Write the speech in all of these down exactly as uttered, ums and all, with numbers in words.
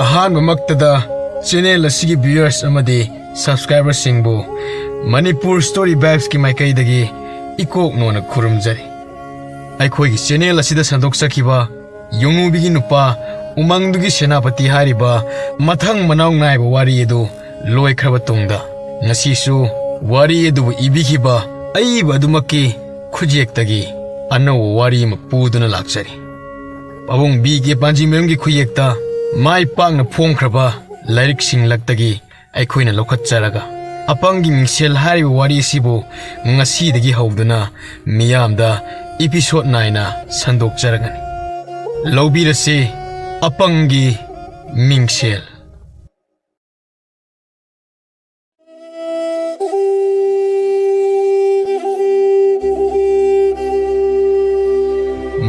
ꯑꯍꯥꯟꯕꯃꯛꯇꯗ channel ꯑꯁꯤꯒꯤ viewers ꯑꯃꯗꯤ subscriberꯁꯤꯡꯕꯨ Manipur Story Vibesꯀꯤ ꯃꯥꯏꯀꯩꯗꯒꯤ ꯏꯀꯣꯛ ꯅꯣꯟꯅ ꯈꯨꯔꯨꯝꯖꯔꯤ꯫ ꯑꯩꯈꯣꯏꯒꯤ channel ꯑꯁꯤꯗ ꯁꯟꯗꯣꯛꯆꯈꯤꯕ ꯌꯣꯡꯉꯨꯕꯤꯒꯤ ꯅꯨꯄꯥ ꯎꯃꯪꯗꯨꯒꯤ ꯁꯦꯅꯥꯄꯇꯤ ꯍꯥꯏꯔꯤꯕ ꯃꯊꯪ ꯃꯅꯥꯎ ꯅꯥꯏꯕ ꯋꯥꯔꯤ ꯑꯗꯨ ꯂꯣꯏꯈ꯭ꯔꯕ ꯇꯨꯡꯗ, ꯉꯁꯤꯁꯨ ꯋꯥꯔꯤ ꯑꯗꯨꯕꯨ ꯏꯕꯤꯈꯤꯕ ꯑꯏꯕ ꯑꯗꯨꯃꯛꯀꯤ ꯈꯨꯠꯌꯦꯛꯇꯒꯤ ꯑꯅꯧꯕ ꯋꯥꯔꯤ ꯑꯃ ꯄꯨꯗꯨꯅ ꯂꯥꯛꯆꯔꯤ꯫ ꯄꯥꯕꯨꯡ ꯕꯤ ꯀꯦ ꯄꯥꯟꯖꯤꯃꯌꯨꯝꯒꯤ ꯈꯨꯠꯌꯦꯛꯇ ꯃꯥꯏ ꯄꯥꯛꯅ ꯐꯣꯡꯈ꯭ꯔꯕ ꯂꯥꯏꯔꯤꯛꯁꯤꯡ ꯂꯛꯇꯒꯤ ꯑꯩꯈꯣꯏꯅ ꯂꯧꯈꯠꯆꯔꯒ, ꯑꯄꯪꯒꯤ ꯃꯤꯡꯁꯦꯜ ꯍꯥꯏꯔꯤꯕ ꯋꯥꯔꯤ ꯑꯁꯤꯕꯨ ꯉꯁꯤꯗꯒꯤ ꯍꯧꯗꯨꯅ ꯃꯤꯌꯥꯝꯗ episode ꯅꯥꯏꯅ ꯁꯟꯗꯣꯛꯆꯔꯒꯅꯤ꯫ ꯂꯧꯕꯤꯔꯁꯤ ꯑꯄꯪꯒꯤ ꯃꯤꯡꯁꯦꯜ꯫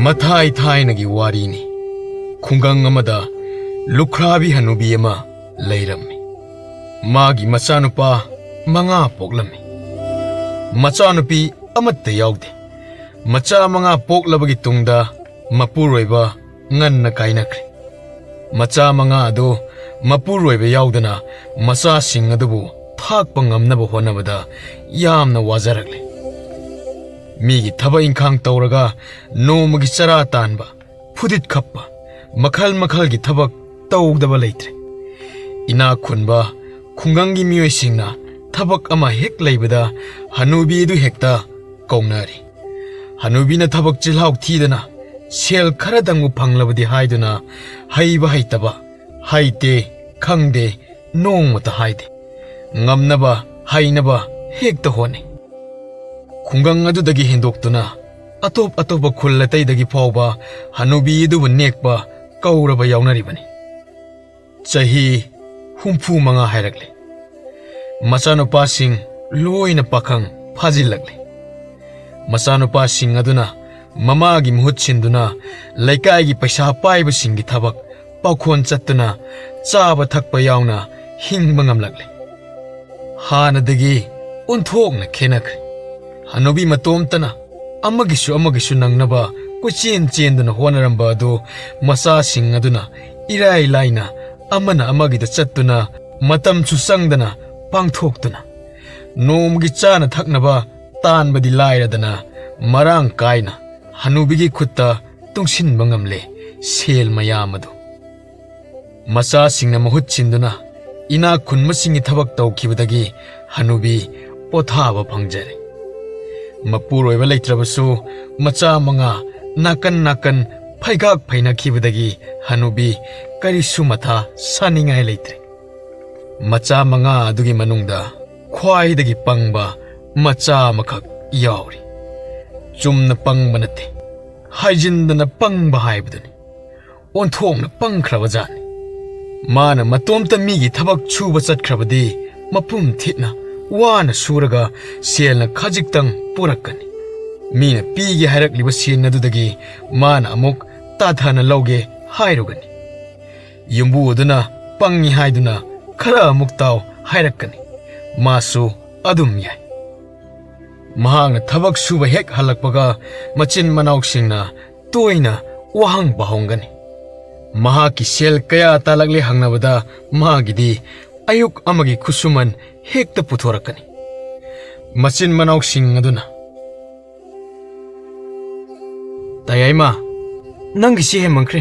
ꯃꯊꯥꯏ ꯊꯥꯏꯅꯒꯤ ꯋꯥꯔꯤꯅꯤ꯫ ꯈꯨꯡꯒꯪ ꯑꯃꯗ ꯂꯨꯈ꯭ꯔꯥꯕꯤ ꯍꯅꯨꯕꯤ ꯑꯃ ꯂꯩꯔꯝꯃꯤ꯫ ꯃꯥꯒꯤ ꯃꯆꯥꯅꯨꯄꯥ ꯃꯉꯥ ꯄꯣꯛꯂꯝꯃꯤ꯫ ꯃꯆꯥꯅꯨꯄꯤ ꯑꯃꯠꯇ ꯌꯥꯎꯗꯦ꯫ ꯃꯆꯥ ꯃꯉꯥ ꯄꯣꯛꯂꯕꯒꯤ ꯇꯨꯡꯗ ꯃꯄꯨꯔꯣꯏꯕ ꯉꯟꯅ ꯀꯥꯏꯅꯈ꯭ꯔꯦ꯫ ꯃꯆꯥ ꯃꯉꯥ ꯑꯗꯨ ꯃꯄꯨꯔꯣꯏꯕ ꯌꯥꯎꯗꯅ ꯃꯆꯥꯁꯤꯡ ꯑꯗꯨꯕꯨ ꯊꯥꯛꯄ ꯉꯝꯅꯕ ꯍꯣꯠꯅꯕꯗ ꯌꯥꯝꯅ ꯋꯥꯖꯔꯛꯂꯦ꯫ ꯃꯤꯒꯤ ꯊꯕꯛ ꯏꯪꯈꯥꯡ ꯇꯧꯔꯒ ꯅꯣꯡꯃꯒꯤ ꯆꯔꯥ ꯇꯥꯟꯕ, ꯐꯨꯗꯤꯠ ꯈꯞꯄ, ꯃꯈꯜ ꯃꯈꯜꯒꯤ ꯊꯕꯛ ꯇꯧꯗꯕ ꯂꯩꯇ꯭ꯔꯦ꯫ ꯏꯅꯥꯛ ꯈꯨꯟꯕ ꯈꯨꯡꯒꯪꯒꯤ ꯃꯤꯑꯣꯏꯁꯤꯡꯅ ꯊꯕꯛ ꯑꯃ ꯍꯦꯛ ꯂꯩꯕꯗ ꯍꯅꯨꯕꯤ ꯑꯗꯨ ꯍꯦꯛꯇ ꯀꯧꯅꯔꯤ꯫ ꯍꯅꯨꯕꯤꯅ ꯊꯕꯛ ꯆꯤꯜꯍꯥꯎ ꯊꯤꯗꯅ ꯁꯦꯜ ꯈꯔꯗꯪꯕꯨ ꯐꯪꯂꯕꯗꯤ ꯍꯥꯏꯗꯨꯅ ꯍꯩꯕ ꯍꯩꯇꯕ, ꯍꯩꯇꯦ, ꯈꯪꯗꯦ, ꯅꯣꯡꯃꯇ ꯍꯥꯏꯗꯦ꯫ ꯉꯝꯅꯕ, ꯍꯩꯅꯕ ꯍꯦꯛꯇ ꯍꯣꯠꯅꯩ꯫ ꯈꯨꯡꯒꯪ ꯑꯗꯨꯗꯒꯤ ꯍꯦꯟꯗꯣꯛꯇꯨꯅ ꯑꯇꯣꯞ ꯑꯇꯣꯞꯄ ꯈꯨꯜ ꯑꯇꯩꯗꯒꯤ ꯐꯥꯎꯕ ꯍꯅꯨꯕꯤ ꯑꯗꯨꯕꯨ ꯅꯦꯛꯄ ꯀꯧꯔꯕ ꯌꯥꯎꯅꯔꯤꯕꯅꯤ꯫ ꯆꯍꯤ ꯍꯨꯝꯐꯨ ꯃꯉꯥ ꯍꯥꯏꯔꯛꯂꯦ꯫ ꯃꯆꯥꯅꯨꯄꯥꯁꯤꯡ ꯂꯣꯏꯅ ꯄꯥꯈꯪ ꯐꯥꯖꯤꯜꯂꯛꯂꯦ꯫ ꯃꯆꯥꯅꯨꯄꯥꯁꯤꯡ ꯑꯗꯨꯅ ꯃꯃꯥꯒꯤ ꯃꯍꯨꯠ ꯁꯤꯟꯗꯨꯅ ꯂꯩꯀꯥꯏꯒꯤ ꯄꯩꯁꯥ ꯄꯥꯏꯕꯁꯤꯡꯒꯤ ꯊꯕꯛ ꯄꯥꯎꯈꯣꯟ ꯆꯠꯇꯨꯅ ꯆꯥꯕ ꯊꯛꯄ ꯌꯥꯎꯅ ꯍꯤꯡꯕ ꯉꯝꯂꯛꯂꯦ꯫ ꯍꯥꯟꯅꯗꯒꯤ ꯑꯣꯟꯊꯣꯛꯅ ꯈꯦꯠꯅꯈ꯭ꯔꯦ꯫ ꯍꯅꯨꯕꯤ ꯃꯇꯣꯝꯇꯅ ꯑꯃꯒꯤꯁꯨ ꯑꯃꯒꯤꯁꯨ ꯅꯪꯅꯕ ꯀꯣꯏꯆꯦꯟ ꯆꯦꯟꯗꯨꯅ ꯍꯣꯠꯅꯔꯝꯕ ꯑꯗꯨ ꯃꯆꯥꯁꯤꯡ ꯑꯗꯨꯅ ꯏꯔꯥꯏ ꯂꯥꯏꯅ ꯑꯃꯅ ꯑꯃꯒꯤꯗ ꯆꯠꯇꯨꯅ, ꯃꯇꯝꯁꯨ ꯆꯪꯗꯅ ꯄꯥꯡꯊꯣꯛꯇꯨꯅ, ꯅꯣꯡꯃꯒꯤ ꯆꯥꯅ ꯊꯛꯅꯕ ꯇꯥꯟꯕꯗꯤ ꯂꯥꯏꯔꯗꯅ, ꯃꯔꯥꯡ ꯀꯥꯏꯅ ꯍꯅꯨꯕꯤꯒꯤ ꯈꯨꯠꯇ ꯇꯨꯡꯁꯤꯟꯕ ꯉꯝꯂꯦ ꯁꯦꯜ ꯃꯌꯥꯝ ꯑꯗꯨ꯫ ꯃꯆꯥꯁꯤꯡꯅ ꯃꯍꯨꯠ ꯁꯤꯟꯗꯨꯅ ꯏꯅꯥꯛ ꯈꯨꯟꯕꯁꯤꯡꯒꯤ ꯊꯕꯛ ꯇꯧꯈꯤꯕꯗꯒꯤ ꯍꯅꯨꯕꯤ ꯄꯣꯊꯥꯕ ꯐꯪꯖꯔꯦ꯫ ꯃꯄꯨꯔꯣꯏꯕ ꯂꯩꯇ꯭ꯔꯕꯁꯨ, ꯃꯆꯥ ꯃꯉꯥ ꯅꯥꯀꯟ ꯅꯥꯀꯟ ꯐꯩꯒꯥꯛ ꯐꯩꯅꯈꯤꯕꯗꯒꯤ ꯍꯅꯨꯕꯤ ꯀꯔꯤꯁꯨ ꯃꯊꯥ ꯁꯥꯅꯤꯡꯉꯥꯏ ꯂꯩꯇ꯭ꯔꯦ꯫ ꯃꯆꯥ ꯃꯉꯥ ꯑꯗꯨꯒꯤ ꯃꯅꯨꯡꯗ ꯈ꯭ꯋꯥꯏꯗꯒꯤ ꯄꯪꯕ ꯃꯆꯥ ꯑꯃꯈꯛ ꯌꯥꯎꯔꯤ꯫ ꯆꯨꯝꯅ ꯄꯪꯕ ꯅꯠꯇꯦ, ꯍꯥꯏꯖꯤꯟꯗꯅ ꯄꯪꯕ ꯍꯥꯏꯕꯗꯨꯅꯤ꯫ ꯑꯣꯟꯊꯣꯛꯅ ꯄꯪꯈ꯭ꯔꯕ ꯖꯥꯠꯅꯤ꯫ ꯃꯥꯅ ꯃꯇꯣꯝꯇ ꯃꯤꯒꯤ ꯊꯕꯛ ꯁꯨꯕ ꯆꯠꯈ꯭ꯔꯕꯗꯤ, ꯃꯄꯨꯝ ꯊꯤꯠꯅ ꯋꯥꯅ ꯁꯨꯔꯒ ꯁꯦꯜꯅ ꯈꯖꯤꯛꯇꯪ ꯄꯨꯔꯛꯀꯅꯤ꯫ ꯃꯤꯅ ꯄꯤꯒꯦ ꯍꯥꯏꯔꯛꯂꯤꯕ ꯁꯦꯜ ꯑꯗꯨꯗꯒꯤ ꯃꯥꯅ ꯑꯃꯨꯛ ꯇꯥꯊꯅ ꯂꯧꯒꯦ ꯍꯥꯏꯔꯨꯒꯅꯤ꯫ ꯌꯨꯝꯕꯨ ꯑꯗꯨꯅ ꯄꯪꯉꯤ ꯍꯥꯏꯗꯨꯅ ꯈꯔ ꯑꯃꯨꯛ ꯇꯥꯎ ꯍꯥꯏꯔꯛꯀꯅꯤ꯫ ꯃꯥꯁꯨ ꯑꯗꯨꯝ ꯌꯥꯏ꯫ ꯃꯍꯥꯛꯅ ꯊꯕꯛ ꯁꯨꯕ ꯍꯦꯛ ꯍꯜꯂꯛꯄꯒ, ꯃꯆꯤꯟ ꯃꯅꯥꯎꯁꯤꯡꯅ ꯇꯣꯏꯅ ꯋꯥꯍꯪꯕ ꯍꯧꯒꯅꯤ꯫ ꯃꯍꯥꯛꯀꯤ ꯁꯦꯜ ꯀꯌꯥ ꯇꯥꯜꯂꯛꯂꯦ ꯍꯪꯅꯕꯗ, ꯃꯥꯒꯤꯗꯤ ꯑꯌꯨꯛ ꯑꯃꯒꯤ ꯈꯨꯠꯁꯨꯃꯟ ꯍꯦꯛꯇ ꯄꯨꯊꯣꯔꯛꯀꯅꯤ꯫ ꯃꯆꯤꯟ ꯃꯅꯥꯎꯁꯤꯡ ꯑꯗꯨꯅ, "ꯇꯌꯥꯏꯃ, ꯅꯪꯒꯤꯁꯤ ꯍꯦꯟꯃꯟꯈ꯭ꯔꯦ꯫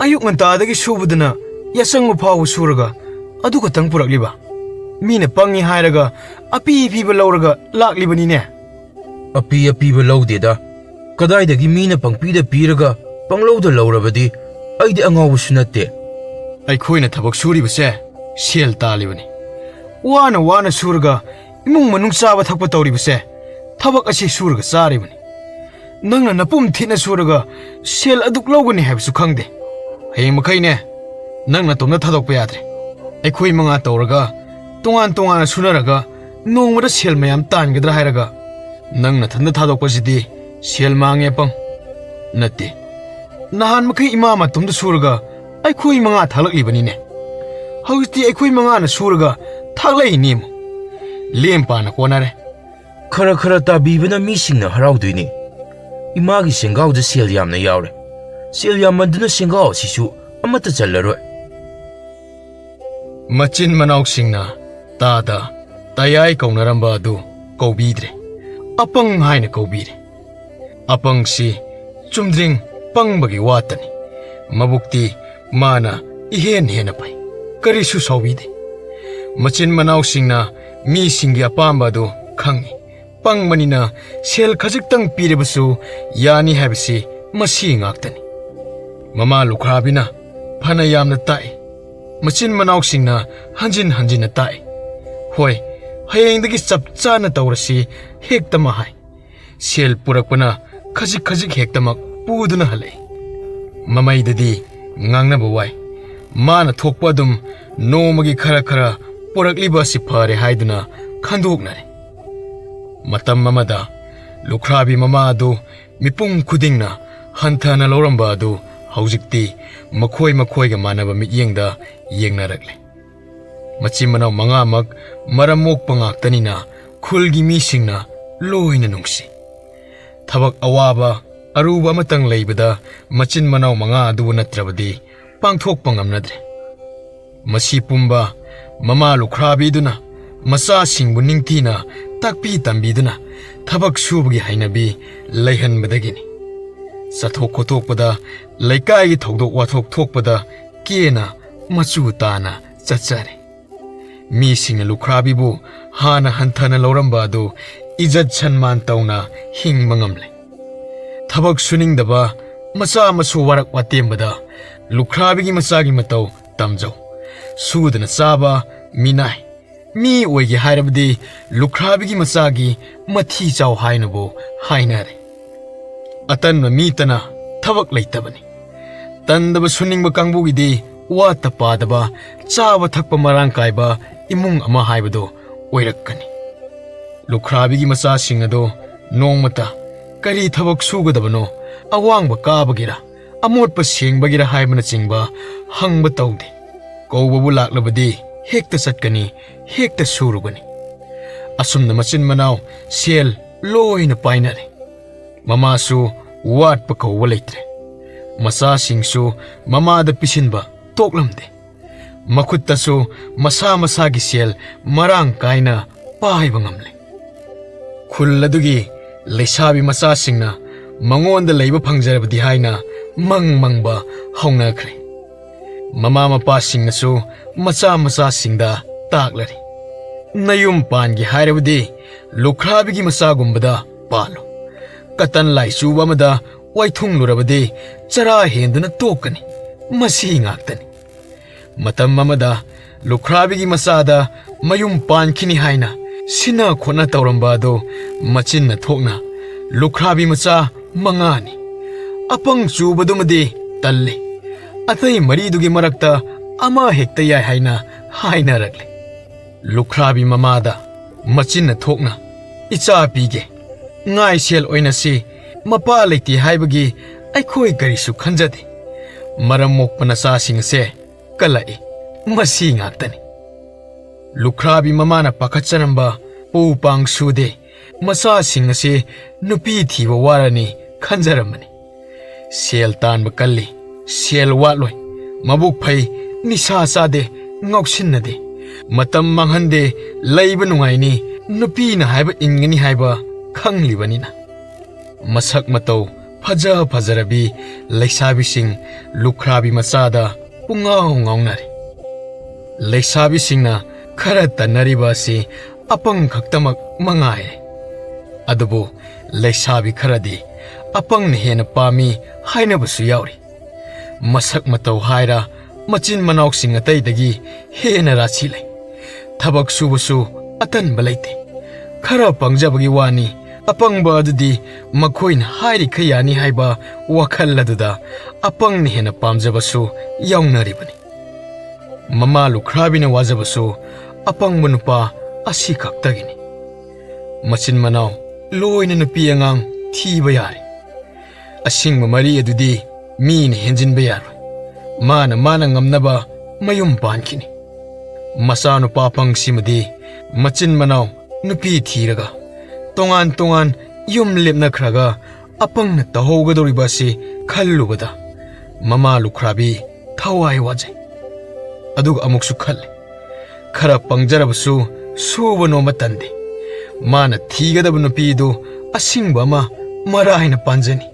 ꯑꯌꯨꯛ ꯉꯟꯇꯥꯗꯒꯤ ꯁꯨꯕꯗꯨꯅ ꯌꯥꯆꯪꯕ ꯐꯥꯎꯕ ꯁꯨꯔꯒ ꯑꯗꯨ ꯈꯛꯇꯪ ꯄꯨꯔꯛꯂꯤꯕ? ꯃꯤꯅ ꯄꯪꯉꯤ ꯍꯥꯏꯔꯒ ꯑꯄꯤ ꯑꯄꯤꯕ ꯂꯧꯔꯒ ꯂꯥꯛꯂꯤꯕꯅꯤꯅꯦ?" "ꯑꯄꯤ ꯑꯄꯤꯕ ꯂꯧꯗꯦꯗ꯫ ꯀꯗꯥꯏꯗꯒꯤ ꯃꯤꯅ ꯄꯪꯄꯤꯗ ꯄꯤꯔꯒ ꯄꯪꯂꯧꯗ ꯂꯧꯔꯕꯗꯤ? ꯑꯩꯗꯤ ꯑꯉꯥꯎꯕꯁꯨ ꯅꯠꯇꯦ꯫ ꯑꯩꯈꯣꯏꯅ ꯊꯕꯛ ꯁꯨꯔꯤꯕꯁꯦ ꯁꯦꯜ ꯇꯥꯜꯂꯤꯕꯅꯤ꯫ ꯋꯥꯅ ꯋꯥꯅ ꯁꯨꯔꯒ ꯏꯃꯨꯡ ꯃꯅꯨꯡ ꯆꯥꯕ ꯊꯛꯄ ꯇꯧꯔꯤꯕꯁꯦ, ꯊꯕꯛ ꯑꯁꯤ ꯁꯨꯔꯒ ꯆꯥꯔꯤꯕꯅꯤ꯫ ꯅꯪꯅ ꯅꯄꯨꯝ ꯊꯤꯠꯅ ꯁꯨꯔꯒ ꯁꯦꯜ ꯑꯗꯨꯛ ꯂꯧꯒꯅꯤ ꯍꯥꯏꯕꯁꯨ ꯈꯪꯗꯦ꯫ ꯍꯌꯦꯡ ꯃꯈꯩꯅꯦ, ꯅꯪ ꯅꯇꯣꯝꯇ ꯊꯥꯗꯣꯛꯄ ꯌꯥꯗ꯭ꯔꯦ꯫ ꯑꯩꯈꯣꯏ ꯃꯉꯥ ꯇꯧꯔꯒ, ꯇꯣꯉꯥꯟ ꯇꯣꯉꯥꯟꯅ ꯁꯨꯅꯔꯒ, ꯅꯣꯡꯃꯗ ꯁꯦꯜ ꯃꯌꯥꯝ ꯇꯥꯟꯒꯗ꯭ꯔꯥ ꯍꯥꯏꯔꯒ, ꯅꯪ ꯅꯊꯟꯇ ꯊꯥꯗꯣꯛꯄꯁꯤꯗꯤ ꯁꯦꯜ ꯃꯥꯡꯉꯦ ꯑꯄꯪ꯫ ꯅꯠꯇꯦ, ꯅꯍꯥꯟ ꯃꯈꯩ ꯏꯃꯥ ꯃꯇꯣꯝꯇ ꯁꯨꯔꯒ ꯑꯩꯈꯣꯏ ꯃꯉꯥ ꯊꯥꯛꯂꯛꯂꯤꯕꯅꯤꯅꯦ꯫ ꯍꯧꯖꯤꯛꯇꯤ ꯑꯩꯈꯣꯏ ꯃꯉꯥꯅ ꯁꯨꯔꯒ ꯊꯥꯛꯂꯛꯏꯅꯦ ꯑꯃꯨꯛ꯫ ꯂꯦꯝ ꯄꯥꯅ ꯀꯣꯟꯅꯔꯦ꯫" "ꯈꯔ ꯈꯔ ꯇꯥꯕꯤꯕꯅ ꯃꯤꯁꯤꯡꯅ ꯍꯔꯥꯎꯗꯣꯏꯅꯤ꯫ ꯏꯃꯥꯒꯤ ꯁꯦꯡꯒꯥꯎꯗ ꯁꯦꯜ ꯌꯥꯝꯅ ꯌꯥꯎꯔꯦ꯫ ꯁꯦꯜ ꯌꯥꯝꯃꯟꯗꯨꯅ ꯁꯦꯡꯒꯥꯎ ꯑꯁꯤꯁꯨ ꯑꯃꯠꯇ ꯆꯜꯂꯔꯣꯏ꯫" ꯃꯆꯤꯟ ꯃꯅꯥꯎꯁꯤꯡꯅ ꯇꯥꯗ ꯇꯌꯥꯏ ꯀꯧꯅꯔꯝꯕ ꯑꯗꯨ ꯀꯧꯕꯤꯗ꯭ꯔꯦ, ꯑꯄꯪ ꯍꯥꯏꯅ ꯀꯧꯕꯤꯔꯦ꯫ ꯑꯄꯪꯁꯤ ꯆꯨꯝꯗ꯭ꯔꯤꯡ ꯄꯪꯕꯒꯤ ꯋꯥꯇꯅꯤ꯫ ꯃꯕꯨꯛꯇꯤ ꯃꯥꯅ ꯏꯍꯦꯟ ꯍꯦꯟꯅ ꯐꯩ, ꯀꯔꯤꯁꯨ ꯁꯥꯎꯕꯤꯗꯦ꯫ ꯃꯆꯤꯟ ꯃꯅꯥꯎꯁꯤꯡꯅ ꯃꯤꯁꯤꯡꯒꯤ ꯑꯄꯥꯝꯕ ꯑꯗꯨ ꯈꯪꯏ꯫ ꯄꯪꯕꯅꯤꯅ ꯁꯦꯜ ꯈꯖꯤꯛꯇꯪ ꯄꯤꯔꯕꯁꯨ ꯌꯥꯅꯤ ꯍꯥꯏꯕꯁꯤ ꯃꯁꯤ ꯉꯥꯛꯇꯅꯤ꯫ ꯃꯃꯥ ꯂꯨꯈ꯭ꯔꯥꯕꯤꯅ ꯐꯅ ꯌꯥꯝꯅ ꯇꯥꯛꯏ, ꯃꯆꯤꯟ ꯃꯅꯥꯎꯁꯤꯡꯅ ꯍꯟꯖꯤꯟ ꯍꯟꯖꯤꯟꯅ ꯇꯥꯛꯏ꯫ "ꯍꯣꯏ, ꯍꯌꯦꯡꯗꯒꯤ ꯆꯞ ꯆꯥꯅ ꯇꯧꯔꯁꯤ" ꯍꯦꯛꯇꯃꯛ ꯍꯥꯏ꯫ ꯁꯦꯜ ꯄꯨꯔꯛꯄꯅ ꯈꯖꯤꯛ ꯈꯖꯤꯛ ꯍꯦꯛꯇꯃꯛ ꯄꯨꯗꯨꯅ ꯍꯜꯂꯛꯏ꯫ ꯃꯃꯩꯗꯗꯤ ꯉꯥꯡꯅꯕ ꯋꯥꯏ꯫ ꯃꯥꯅ ꯊꯣꯛꯄ ꯑꯗꯨꯝ ꯅꯣꯡꯃꯒꯤ ꯈꯔ ꯈꯔ ꯄꯨꯔꯛꯂꯤꯕ ꯑꯁꯤ ꯐꯔꯦ ꯍꯥꯏꯗꯨꯅ ꯈꯟꯗꯣꯛꯅꯔꯦ꯫ ꯃꯇꯝ ꯑꯃꯗ ꯂꯨꯈ꯭ꯔꯥꯕꯤ ꯃꯃꯥ ꯑꯗꯨ ꯃꯤꯄꯨꯝ ꯈꯨꯗꯤꯡꯅ ꯍꯟꯊꯅ ꯂꯧꯔꯝꯕ ꯑꯗꯨ ꯍꯧꯖꯤꯛꯇꯤ ꯃꯈꯣꯏ ꯃꯈꯣꯏꯒ ꯃꯥꯟꯅꯕ ꯃꯤꯠꯌꯦꯡꯗ ꯌꯦꯡꯅꯔꯛꯂꯦ꯫ ꯃꯆꯤꯟ ꯃꯅꯥꯎ ꯃꯉꯥꯃꯛ ꯃꯔꯝ ꯃꯣꯛꯄ ꯉꯥꯛꯇꯅꯤꯅ ꯈꯨꯜꯒꯤ ꯃꯤꯁꯤꯡꯅ ꯂꯣꯏꯅ ꯅꯨꯡꯁꯤ꯫ ꯊꯕꯛ ꯑꯋꯥꯕ ꯑꯔꯨꯕ ꯑꯃꯇꯪ ꯂꯩꯕꯗ ꯃꯆꯤꯟ ꯃꯅꯥꯎ ꯃꯉꯥ ꯑꯗꯨꯕꯨ ꯅꯠꯇ꯭ꯔꯕꯗꯤ ꯄꯥꯡꯊꯣꯛꯄ ꯉꯝꯅꯗ꯭ꯔꯦ꯫ ꯃꯁꯤ ꯄꯨꯝꯕ ꯃꯃꯥ ꯂꯨꯈ꯭ꯔꯥꯕꯤꯗꯨꯅ ꯃꯆꯥꯁꯤꯡꯕꯨ ꯅꯤꯡꯊꯤꯅ ꯇꯥꯛꯄꯤ ꯇꯝꯕꯤꯗꯨꯅ ꯊꯕꯛ ꯁꯨꯕꯒꯤ ꯍꯩꯅꯕꯤ ꯂꯩꯍꯟꯕꯗꯒꯤꯅꯤ꯫ ꯆꯠꯊꯣꯛ ꯈꯣꯠꯇꯣꯛꯄꯗ, ꯂꯩꯀꯥꯏꯒꯤ ꯊꯧꯗꯣꯛ ꯋꯥꯊꯣꯛ ꯊꯣꯛꯄꯗ ꯀꯦꯅ ꯃꯆꯨ ꯇꯥꯅ ꯆꯠꯆꯔꯦ꯫ ꯃꯤꯁꯤꯡꯅ ꯂꯨꯈ꯭ꯔꯥꯕꯤꯕꯨ ꯍꯥꯟꯅ ꯍꯟꯊꯅ ꯂꯧꯔꯝꯕ ꯑꯗꯨ ꯏꯖꯠ ꯁꯟꯃꯥꯟ ꯇꯧꯅ ꯍꯤꯡꯕ ꯉꯝꯂꯦ꯫ ꯊꯕꯛ ꯁꯨꯅꯤꯡꯗꯕ ꯃꯆꯥ ꯃꯁꯨ ꯋꯥꯔꯛ ꯋꯥꯇꯦꯝꯕꯗ ꯂꯨꯈ꯭ꯔꯥꯕꯤꯒꯤ ꯃꯆꯥꯒꯤ ꯃꯇꯧ ꯇꯝꯖꯧ꯫ ꯁꯨꯗꯅ ꯆꯥꯕ ꯃꯤꯅꯥꯏ꯫ ꯃꯤ ꯑꯣꯏꯒꯦ ꯍꯥꯏꯔꯕꯗꯤ ꯂꯨꯈ꯭ꯔꯥꯕꯤꯒꯤ ꯃꯆꯥꯒꯤ ꯃꯊꯤ ꯆꯥꯎ ꯍꯥꯏꯅꯕꯨ ꯍꯥꯏꯅꯔꯦ꯫ ꯑꯇꯟꯕ ꯃꯤꯇꯅ ꯊꯕꯛ ꯂꯩꯇꯕꯅꯤ꯫ ꯇꯟꯗꯕ ꯁꯨꯅꯤꯡꯕ ꯀꯥꯡꯕꯨꯒꯤꯗꯤ ꯋꯥꯠꯇ ꯄꯥꯗꯕ, ꯆꯥꯕ ꯊꯛꯄ ꯃꯔꯥꯡ ꯀꯥꯏꯕ ꯏꯃꯨꯡ ꯑꯃ ꯍꯥꯏꯕꯗꯨ ꯑꯣꯏꯔꯛꯀꯅꯤ꯫ ꯂꯨꯈ꯭ꯔꯥꯕꯤꯒꯤ ꯃꯆꯥꯁꯤꯡ ꯑꯗꯨ ꯅꯣꯡꯃꯇ ꯀꯔꯤ ꯊꯕꯛ ꯁꯨꯒꯗꯕꯅꯣ, ꯑꯋꯥꯡꯕ ꯀꯥꯕꯒꯤꯔ, ꯑꯃꯣꯠꯄ ꯁꯦꯡꯕꯒꯤꯔ ꯍꯥꯏꯕꯅꯆꯤꯡꯕ ꯍꯪꯕ ꯇꯧꯗꯦ꯫ ꯀꯧꯕꯕꯨ ꯂꯥꯛꯂꯕꯗꯤ ꯍꯦꯛꯇ ꯆꯠꯀꯅꯤ, ꯍꯦꯛꯇ ꯁꯨꯔꯨꯒꯅꯤ꯫ ꯑꯁꯨꯝꯅ ꯃꯆꯤꯟ ꯃꯅꯥꯎ ꯁꯦꯜ ꯂꯣꯏꯅ ꯄꯥꯏꯅꯔꯦ꯫ ꯃꯃꯥꯁꯨ ꯋꯥꯠꯄ ꯀꯧꯕ ꯂꯩꯇ꯭ꯔꯦ꯫ ꯃꯆꯥꯁꯤꯡꯁꯨ ꯃꯃꯥꯗ ꯄꯤꯁꯤꯟꯕ ꯇꯣꯛꯂꯝꯗꯦ꯫ ꯃꯈꯨꯠꯇꯁꯨ ꯃꯁꯥ ꯃꯁꯥꯒꯤ ꯁꯦꯜ ꯃꯔꯥꯡ ꯀꯥꯏꯅ ꯄꯥꯏꯕ ꯉꯝꯂꯦ꯫ ꯈꯨꯜ ꯑꯗꯨꯒꯤ ꯂꯩꯁꯥꯕꯤ ꯃꯆꯥꯁꯤꯡꯅ ꯃꯉꯣꯟꯗ ꯂꯩꯕ ꯐꯪꯖꯔꯕꯗꯤ ꯍꯥꯏꯅ ꯃꯪ ꯃꯪꯕ ꯍꯧꯅꯈ꯭ꯔꯦ꯫ ꯃꯃꯥ ꯃꯄꯥꯁꯤꯡꯅꯁꯨ ꯃꯆꯥ ꯃꯆꯥꯁꯤꯡꯗ ꯇꯥꯛꯂꯔꯤ꯫ ꯅꯌꯨꯝ ꯄꯥꯟꯒꯦ ꯍꯥꯏꯔꯕꯗꯤ ꯂꯨꯈ꯭ꯔꯥꯕꯤꯒꯤ ꯃꯆꯥꯒꯨꯝꯕꯗ ꯄꯥꯜꯂꯨ꯫ ꯀꯇꯟ ꯂꯥꯏꯆꯨꯕ ꯑꯃꯗ ꯋꯥꯏꯊꯨꯡꯂꯨꯔꯕꯗꯤ ꯆꯔꯥ ꯍꯦꯟꯗꯨꯅ ꯇꯣꯛꯀꯅꯤ꯫ ꯃꯁꯤ ꯉꯥꯛꯇꯅꯤ꯫ ꯃꯇꯝ ꯑꯃꯗ ꯂꯨꯈ꯭ꯔꯥꯕꯤꯒꯤ ꯃꯆꯥꯗ ꯃꯌꯨꯝ ꯄꯥꯟꯈꯤꯅꯤ ꯍꯥꯏꯅ ꯁꯤꯟꯅ ꯈꯣꯠꯅ ꯇꯧꯔꯝꯕ ꯑꯗꯨ ꯃꯆꯤꯟꯅ ꯊꯣꯛꯅ ꯂꯨꯈ꯭ꯔꯥꯕꯤ ꯃꯆꯥ ꯃꯉꯥꯅꯤ꯫ ꯑꯄꯪ ꯆꯨꯕꯗꯨꯃꯗꯤ ꯇꯜꯂꯤ꯫ ꯑꯇꯩ ꯃꯔꯤꯗꯨꯒꯤ ꯃꯔꯛꯇ ꯑꯃ ꯍꯦꯛꯇ ꯌꯥꯏ ꯍꯥꯏꯅ ꯍꯥꯏꯅꯔꯛꯂꯦ꯫ ꯂꯨꯈ꯭ꯔꯥꯕꯤ ꯃꯃꯥꯗ ꯃꯆꯤꯟꯅ ꯊꯣꯛꯅ, "ꯏꯆꯥ ꯄꯤꯒꯦ꯫ ꯉꯥꯏꯁꯦꯜ ꯑꯣꯏꯅꯁꯤ ꯃꯄꯥ ꯂꯩꯇꯦ ꯍꯥꯏꯕꯒꯤ ꯑꯩꯈꯣꯏ ꯀꯔꯤꯁꯨ ꯈꯟꯖꯗꯦ꯫ ꯃꯔꯝ ꯃꯣꯛꯄ ꯅꯆꯥꯁꯤꯡ ꯑꯁꯦ ꯀꯜꯂꯛꯏ꯫ ꯃꯁꯤ ꯉꯥꯛꯇꯅꯤ"꯫ ꯂꯨꯈ꯭ꯔꯥꯕꯤ ꯃꯃꯥꯅ ꯄꯥꯈꯠꯆꯔꯝꯕ ꯄꯨ ꯄꯥꯡ ꯁꯨꯗꯦ꯫ ꯃꯆꯥꯁꯤꯡ ꯑꯁꯤ ꯅꯨꯄꯤ ꯊꯤꯕ ꯋꯥꯔꯅꯤ ꯈꯟꯖꯔꯝꯕꯅꯤ꯫ ꯁꯦꯜ ꯇꯥꯟꯕ ꯀꯜꯂꯤ, ꯁꯦꯜ ꯋꯥꯠꯂꯣꯏ, ꯃꯕꯨꯛ ꯐꯩ, ꯅꯤꯁꯥ ꯆꯥꯗꯦ, ꯉꯥꯎꯁꯤꯟꯅꯗꯦ, ꯃꯇꯝ ꯃꯥꯡꯍꯟꯗꯦ, ꯂꯩꯕ ꯅꯨꯡꯉꯥꯏꯅꯤ, ꯅꯨꯄꯤꯅ ꯍꯥꯏꯕ ꯏꯟꯒꯅꯤ ꯍꯥꯏꯕ ꯈꯪꯂꯤꯕꯅꯤꯅ꯫ ꯃꯁꯛ ꯃꯇꯧ ꯐꯖ ꯐꯖꯔꯕꯤ ꯂꯩꯁꯥꯕꯤꯁꯤꯡ ꯂꯨꯈ꯭ꯔꯥꯕꯤ ꯃꯆꯥꯗ ꯄꯨꯡꯉꯥꯎ ꯉꯥꯎꯅꯔꯦ꯫ ꯂꯩꯁꯥꯕꯤꯁꯤꯡꯅ ꯈꯔ ꯇꯟꯅꯔꯤꯕ ꯑꯁꯤ ꯑꯄꯪ ꯈꯛꯇꯃꯛ ꯃꯉꯥꯏꯔꯦ꯫ ꯑꯗꯨꯕꯨ ꯂꯩꯁꯥꯕꯤ ꯈꯔꯗꯤ ꯑꯄꯪꯅ ꯍꯦꯟꯅ ꯄꯥꯝꯃꯤ ꯍꯥꯏꯅꯕꯁꯨ ꯌꯥꯎꯔꯤ꯫ ꯃꯁꯛ ꯃꯇꯧ ꯍꯥꯏꯔ ꯃꯆꯤꯟ ꯃꯅꯥꯎꯁꯤꯡ ꯑꯇꯩꯗꯒꯤ ꯍꯦꯟꯅ ꯔꯥꯁꯤ ꯂꯩ꯫ ꯊꯕꯛ ꯁꯨꯕꯁꯨ ꯑꯇꯟꯕ ꯂꯩꯇꯦ꯫ ꯈꯔ ꯄꯪꯖꯕꯒꯤ ꯋꯥꯅꯤ, ꯑꯄꯪꯕ ꯑꯗꯨꯗꯤ ꯃꯈꯣꯏꯅ ꯍꯥꯏꯔꯤꯈꯩ ꯌꯥꯅꯤ ꯍꯥꯏꯕ ꯋꯥꯈꯜ ꯑꯗꯨꯗ ꯑꯄꯪꯅ ꯍꯦꯟꯅ ꯄꯥꯝꯖꯕꯁꯨ ꯌꯥꯎꯅꯔꯤꯕꯅꯤ꯫ ꯃꯃꯥ ꯂꯨꯈ꯭ꯔꯥꯕꯤꯅ ꯋꯥꯖꯕꯁꯨ ꯑꯄꯪꯕ ꯅꯨꯄꯥ ꯑꯁꯤ ꯈꯛꯇꯒꯤꯅꯤ꯫ ꯃꯆꯤꯟ ꯃꯅꯥꯎ ꯂꯣꯏꯅ ꯅꯨꯄꯤ ꯑꯉꯥꯡ ꯊꯤꯕ ꯌꯥꯔꯦ꯫ ꯑꯁꯤꯡꯕ ꯃꯔꯤ ꯑꯗꯨꯗꯤ ꯃꯤꯅ ꯍꯦꯟꯖꯤꯟꯕ ꯌꯥꯔꯣꯏ꯫ ꯃꯥꯅ ꯃꯥꯅ ꯉꯝꯅꯕ ꯃꯌꯨꯝ ꯄꯥꯟꯈꯤꯅꯤ꯫ ꯃꯆꯥꯅꯨꯄꯥ ꯑꯄꯪꯁꯤꯃꯗꯤ ꯃꯆꯤꯟ ꯃꯅꯥꯎ ꯅꯨꯄꯤ ꯊꯤꯔꯒ ꯇꯣꯉꯥꯟ ꯇꯣꯉꯥꯟ ꯌꯨꯝ ꯂꯦꯞꯅꯈ꯭ꯔꯒ ꯑꯄꯪꯅ ꯇꯧꯍꯧꯒꯗꯧꯔꯤꯕ ꯑꯁꯤ ꯈꯜꯂꯨꯕꯗ ꯃꯃꯥ ꯂꯨꯈ꯭ꯔꯥꯕꯤ ꯊꯋꯥꯏ ꯋꯥꯖꯩ꯫ ꯑꯗꯨꯒ ꯑꯃꯨꯛꯁꯨ ꯈꯜꯂꯤ, ꯈꯔ ꯄꯪꯖꯔꯕꯁꯨ ꯁꯨꯕ ꯅꯣꯝꯕ ꯇꯟꯗꯦ꯫ ꯃꯥꯅ ꯊꯤꯒꯗꯕ ꯅꯨꯄꯤꯗꯨ ꯑꯁꯤꯡꯕ ꯑꯃ ꯃꯔꯥꯏꯅ ꯄꯥꯟꯖꯅꯤ꯫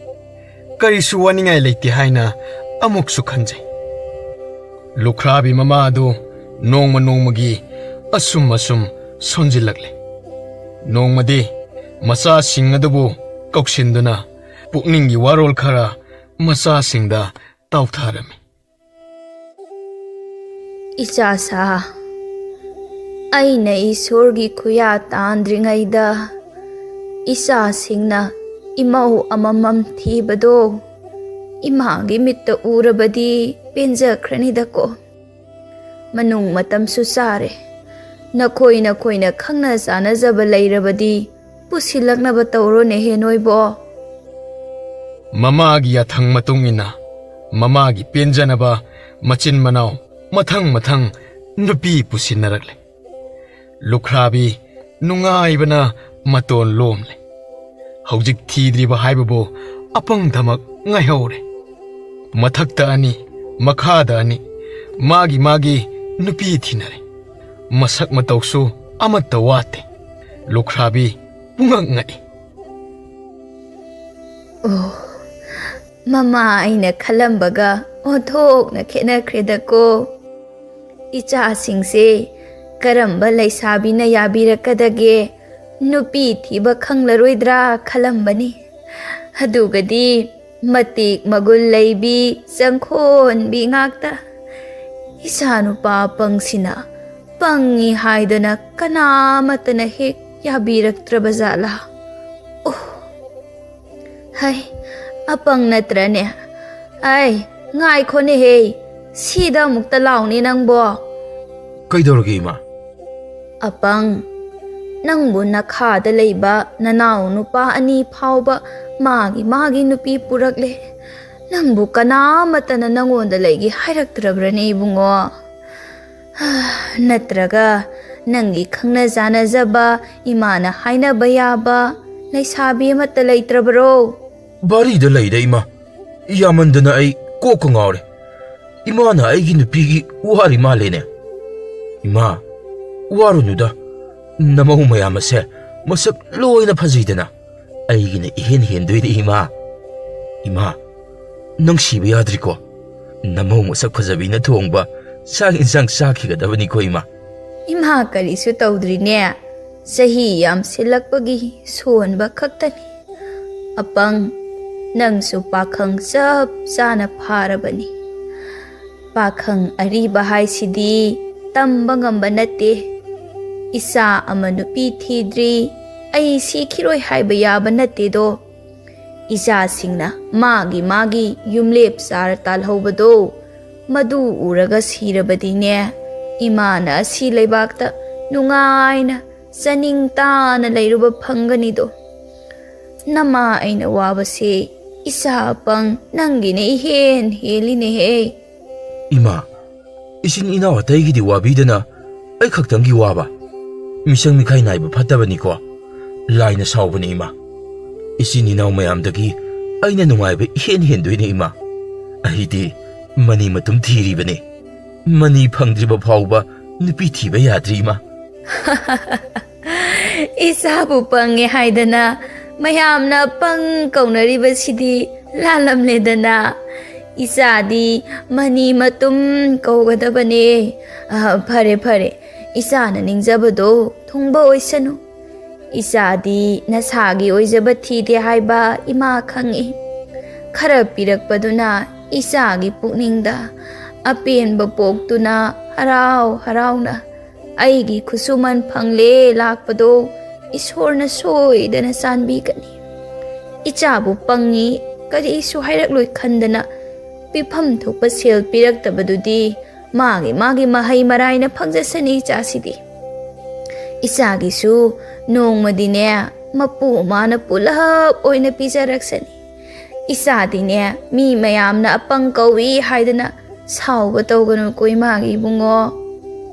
ꯀꯔꯤꯁꯨ ꯋꯥꯅꯤꯡꯉꯥꯏ ꯂꯩꯇꯦ ꯍꯥꯏꯅ ꯑꯃꯨꯛꯁꯨ ꯈꯟꯖꯩ꯫ ꯂꯨꯈ꯭ꯔꯥꯕꯤ ꯃꯃꯥ ꯑꯗꯨ ꯅꯣꯡꯃ ꯅꯣꯡꯃꯒꯤ ꯑꯁꯨꯝ ꯑꯁꯨꯝ ꯁꯣꯟꯖꯤꯜꯂꯛꯂꯦ꯫ ꯅꯣꯡꯃꯗꯤ ꯃꯆꯥꯁꯤꯡ ꯑꯗꯨꯕꯨ ꯀꯧꯁꯤꯟꯗꯨꯅ ꯄꯨꯛꯅꯤꯡꯒꯤ ꯋꯥꯔꯣꯜ ꯈꯔ ꯃꯆꯥꯁꯤꯡꯗ ꯇꯥꯎꯊꯔꯝꯃꯤ꯫ "ꯏꯆꯥꯁꯥ, ꯑꯩꯅ ꯏꯁꯣꯔꯒꯤ ꯈꯨꯌꯥ ꯇꯥꯟꯗ꯭ꯔꯤꯉꯩꯗ ꯏꯆꯥꯁꯤꯡꯅ ꯏꯃꯧ ꯑꯃꯃꯝ ꯊꯤꯕꯗꯣ ꯏꯃꯥꯒꯤ ꯃꯤꯠꯇ ꯎꯔꯕꯗꯤ ꯄꯦꯟꯖꯈ꯭ꯔꯅꯤꯗꯀꯣ꯫ ꯃꯅꯨꯡ ꯃꯇꯝꯁꯨ ꯆꯥꯔꯦ꯫ ꯅꯈꯣꯏ ꯅꯈꯣꯏꯅ ꯈꯪꯅ ꯆꯥꯅꯖꯕ ꯂꯩꯔꯕꯗꯤ ꯄꯨꯁꯤꯜꯂꯛꯅꯕ ꯇꯧꯔꯣꯅꯦꯍꯦ ꯅꯣꯏꯕꯣ꯫" ꯃꯃꯥꯒꯤ ꯌꯥꯊꯪ ꯃꯇꯨꯡ ꯏꯟꯅ ꯃꯃꯥꯒꯤ ꯄꯦꯟꯖꯅꯕ ꯃꯆꯤꯟ ꯃꯅꯥꯎ ꯃꯊꯪ ꯃꯊꯪ ꯅꯨꯄꯤ ꯄꯨꯁꯤꯟꯅꯔꯛꯂꯦ꯫ ꯂꯨꯈ꯭ꯔꯥꯕꯤ ꯅꯨꯡꯉꯥꯏꯕꯅ ꯃꯇꯣꯟ ꯂꯣꯝꯂꯦ꯫ ꯍꯧꯖꯤꯛ ꯊꯤꯗ꯭ꯔꯤꯕ ꯍꯥꯏꯕꯕꯨ ꯑꯄꯪ ꯊꯃꯛ ꯉꯥꯏꯍꯧꯔꯦ꯫ ꯃꯊꯛꯇ ꯑꯅꯤ, ꯃꯈꯥꯗ ꯑꯅꯤ, ꯃꯥꯒꯤ ꯃꯥꯒꯤ ꯅꯨꯄꯤ ꯊꯤꯅꯔꯦ꯫ ꯃꯁꯛ ꯃꯇꯧꯁꯨ ꯑꯃꯠꯇ ꯋꯥꯠꯇꯦ꯫ ꯂꯨꯈ꯭ꯔꯥꯕꯤ ꯄꯨꯡꯉꯛ ꯉꯛꯏ꯫ "ꯑꯣ, ꯃꯃꯥ ꯑꯩꯅ ꯈꯜꯂꯝꯕꯒ ꯑꯣꯟꯊꯣꯛꯅ ꯈꯦꯠꯅꯈ꯭ꯔꯦꯗꯀꯣ꯫ ꯏꯆꯥꯁꯤꯡꯁꯦ ꯀꯔꯝꯕ ꯂꯩꯁꯥꯕꯤꯅ ꯌꯥꯕꯤꯔꯛꯀꯗꯒꯦ? ꯅꯨꯄꯤ ꯊꯤꯕ ꯈꯪꯂꯔꯣꯏꯗ꯭ꯔꯥ ꯈꯜꯂꯝꯕꯅꯤ꯫ ꯑꯗꯨꯒꯗꯤ ꯃꯇꯤꯛ ꯃꯒꯨꯟ ꯂꯩꯕꯤ ꯆꯪꯈꯣꯟꯕꯤ ꯉꯥꯛꯇ꯫ ꯏꯆꯥꯅꯨꯄꯥ ꯑꯄꯪꯁꯤꯅ ꯄꯪꯉꯤ ꯍꯥꯏꯗꯅ ꯀꯅꯥꯃꯠꯇꯅ ꯍꯦꯛ ꯌꯥꯕꯤꯔꯛꯇ꯭ꯔꯕ ꯖꯥꯠꯂꯥ? ꯑꯣ, ꯍꯩ, ꯑꯄꯪ ꯅꯠꯇ꯭ꯔꯅꯦ? ꯑꯩ, ꯉꯥꯏꯈꯣꯅꯦꯍꯦ, ꯁꯤꯗ ꯑꯃꯨꯛꯇ ꯂꯥꯎꯅꯦ ꯅꯪꯕꯣ꯫" "ꯀꯩꯗꯧꯔꯒꯦ, ꯏꯃꯥ?" "ꯑꯄꯪ, ꯅꯪꯕꯨ ꯅꯈꯥꯗ ꯂꯩꯕ ꯅꯅꯥꯎ ꯅꯨꯄꯥ ꯑꯅꯤ ꯐꯥꯎꯕ ꯃꯥꯒꯤ ꯃꯥꯒꯤ ꯅꯨꯄꯤ ꯄꯨꯔꯛꯂꯦ꯫ ꯅꯪꯕꯨ ꯀꯅꯥꯃꯠꯇꯅ ꯅꯪꯉꯣꯟꯗ ꯂꯩꯒꯦ ꯍꯥꯏꯔꯛꯇ꯭ꯔꯕ꯭ꯔꯅꯦ ꯏꯕꯨꯡꯉꯣ? ꯅꯠꯇ꯭ꯔꯒ ꯅꯪꯒꯤ ꯈꯪꯅ ꯆꯥꯅꯖꯕ, ꯏꯃꯥꯅ ꯍꯥꯏꯅꯕ ꯌꯥꯕ ꯂꯩꯁꯥꯕꯤ ꯑꯃꯠꯇ ꯂꯩꯇ꯭ꯔꯕꯔꯣ?" "ꯕꯥꯔꯤꯗ ꯂꯩꯔꯦ, ꯏꯃꯥ꯫ ꯌꯥꯝꯃꯟꯗꯅ ꯑꯩ ꯀꯣꯛꯀ ꯉꯥꯎꯔꯦ꯫ ꯏꯃꯥꯅ ꯑꯩꯒꯤ ꯅꯨꯄꯤꯒꯤ ꯋꯥꯔꯤ ꯃꯥꯜꯂꯦꯅꯦ꯫ ꯏꯃꯥ, ꯋꯥꯔꯨꯅꯨꯗ, ꯅꯃꯧ ꯃꯌꯥꯝ ꯑꯁꯦ ꯃꯁꯛ ꯂꯣꯏꯅ ꯐꯖꯩꯗꯅ, ꯑꯩꯒꯤꯅ ꯏꯍꯦꯟ ꯍꯦꯟꯗꯣꯏꯅꯦ ꯏꯃꯥ꯫ ꯏꯃꯥ, ꯅꯪ ꯁꯤꯕ ꯌꯥꯗ꯭ꯔꯤꯀꯣ꯫ ꯅꯃꯧ ꯃꯁꯛ ꯐꯖꯕꯤꯅ ꯊꯣꯡꯕ ꯆꯥꯛ ꯏꯟꯁꯥꯡ ꯆꯥꯈꯤꯒꯗꯕꯅꯤꯀꯣ ꯏꯃꯥ꯫ ꯏꯃꯥ ꯀꯔꯤꯁꯨ ꯇꯧꯗ꯭ꯔꯤꯅꯦ꯫ ꯆꯍꯤ ꯌꯥꯝꯁꯤꯜꯂꯛꯄꯒꯤ ꯁꯣꯟꯕ ꯈꯛꯇꯅꯤ꯫ ꯑꯄꯪ, ꯅꯪꯁꯨ ꯄꯥꯈꯪ ꯆꯞ ꯆꯥꯅ ꯐꯥꯔꯕꯅꯤ꯫ ꯄꯥꯈꯪ ꯑꯔꯤꯕ ꯍꯥꯏꯁꯤꯗꯤ ꯇꯝꯕ ꯉꯝꯕ ꯅꯠꯇꯦ꯫ ꯏꯆꯥ ꯑꯃ ꯅꯨꯄꯤ ꯊꯤꯗ꯭ꯔꯤ, ꯑꯩ ꯁꯤꯈꯤꯔꯣꯏ ꯍꯥꯏꯕ ꯌꯥꯕ ꯅꯠꯇꯦꯗꯣ꯫ ꯏꯆꯥꯁꯤꯡꯅ ꯃꯥꯒꯤ ꯃꯥꯒꯤ ꯌꯨꯝꯂꯦꯞ ꯆꯥꯔ ꯇꯥꯜꯍꯧꯕꯗꯣ, ꯃꯗꯨ ꯎꯔꯒ ꯁꯤꯔꯕꯗꯤꯅꯦ, ꯏꯃꯥꯅ ꯑꯁꯤ ꯂꯩꯕꯥꯛꯇ ꯅꯨꯡꯉꯥꯏꯅ ꯆꯥꯅꯤꯡ ꯇꯥꯅ ꯂꯩꯔꯨꯕ ꯐꯪꯒꯅꯤꯗꯣ꯫ ꯅꯃꯥ ꯑꯩꯅ ꯋꯥꯕꯁꯦ, ꯏꯆꯥ ꯑꯄꯪ ꯅꯪꯒꯤꯅ ꯏꯍꯦꯟ ꯍꯦꯜꯂꯤꯅꯦꯍꯦ꯫ ꯏꯃꯥ, ꯏꯆꯤꯟ ꯏꯅꯥꯎ ꯑꯇꯩꯒꯤꯗꯤ ꯋꯥꯕꯤꯗꯅ ꯑꯩ ꯈꯛꯇꯪꯒꯤ ꯋꯥꯕ? ꯃꯤꯁꯪ ꯃꯤꯈꯥꯏ ꯅꯥꯏꯕ ꯐꯠꯇꯕꯅꯤꯀꯣ꯫ ꯂꯥꯏꯅ ꯁꯥꯎꯕꯅꯤ ꯏꯃꯥ꯫ ꯏꯆꯤꯟ ꯏꯅꯥꯎ ꯃꯌꯥꯝꯗꯒꯤ ꯑꯩꯅ ꯅꯨꯡꯉꯥꯏꯕ ꯏꯍꯦꯟ ꯍꯦꯟꯗꯣꯏꯅꯦ ꯏꯃꯥ꯫ ꯑꯩꯗꯤ ꯃꯅꯤ ꯃꯇꯨꯝ ꯊꯤꯔꯤꯕꯅꯤ꯫ ꯃꯅꯤ ꯐꯪꯗ꯭ꯔꯤꯕ ꯐꯥꯎꯕ ꯅꯨꯄꯤ ꯊꯤꯕ ꯌꯥꯗ꯭ꯔꯤ ꯏꯃꯥ꯫ ꯏꯆꯥꯕꯨ ꯄꯪꯉꯦ ꯍꯥꯏꯗꯅ ꯃꯌꯥꯝꯅ ꯄꯪ ꯀꯧꯅꯔꯤꯕꯁꯤꯗꯤ ꯂꯥꯜꯂꯝꯂꯦꯗꯅ꯫ ꯏꯆꯥꯗꯤ ꯃꯅꯤ ꯃꯇꯨꯝ ꯀꯧꯒꯗꯕꯅꯦ꯫ ꯑ, ꯐꯔꯦ, ꯐꯔꯦ, ꯏꯆꯥꯅ ꯅꯤꯡꯖꯕꯗꯣ ꯊꯨꯡꯕ ꯑꯣꯏꯁꯅꯨ꯫ ꯏꯆꯥꯗꯤ ꯅꯁꯥꯒꯤ ꯑꯣꯏꯖꯕ ꯊꯤꯗꯦ ꯍꯥꯏꯕ ꯏꯃꯥ ꯈꯪꯏ꯫ ꯈꯔ ꯄꯤꯔꯛꯄꯗꯨꯅ ꯏꯆꯥꯒꯤ ꯄꯨꯛꯅꯤꯡꯗ ꯑꯄꯦꯟꯕ ꯄꯣꯛꯇꯨꯅ ꯍꯔꯥꯎ ꯍꯔꯥꯎꯅ ꯑꯩꯒꯤ ꯈꯨꯠꯁꯨꯃꯟ ꯐꯪꯂꯦ ꯂꯥꯛꯄꯗꯣ ꯏꯁꯣꯔꯅ ꯁꯣꯏꯗꯅ ꯆꯥꯟꯕꯤꯒꯅꯤ꯫ ꯏꯆꯥꯕꯨ ꯄꯪꯉꯤ, ꯀꯔꯤꯁꯨ ꯍꯥꯏꯔꯛꯂꯣꯏ ꯈꯟꯗꯅ ꯄꯤꯐꯝ ꯊꯣꯛꯄ ꯁꯦꯜ ꯄꯤꯔꯛꯇꯕꯗꯨꯗꯤ ꯃꯥꯒꯤ ꯃꯥꯒꯤ ꯃꯍꯩ ꯃꯔꯥꯏꯅ ꯐꯪꯖꯁꯅꯤ ꯏꯆꯥꯁꯤꯗꯤ꯫ ꯏꯆꯥꯒꯤꯁꯨ ꯅꯣꯡꯃꯗꯤꯅꯦ ꯃꯄꯨ ꯃꯃꯥꯅ ꯄꯨꯂꯞ ꯑꯣꯏꯅ ꯄꯤꯖꯔꯛꯁꯅꯤ꯫ ꯏꯆꯥꯗꯤꯅꯦ ꯃꯤ ꯃꯌꯥꯝꯅ ꯑꯄꯪ ꯀꯧꯏ ꯍꯥꯏꯗꯅ ꯁꯥꯎꯕ ꯇꯧꯒꯅꯨꯀꯣ ꯏꯃꯥꯒꯤ ꯏꯕꯨꯡꯉꯣ꯫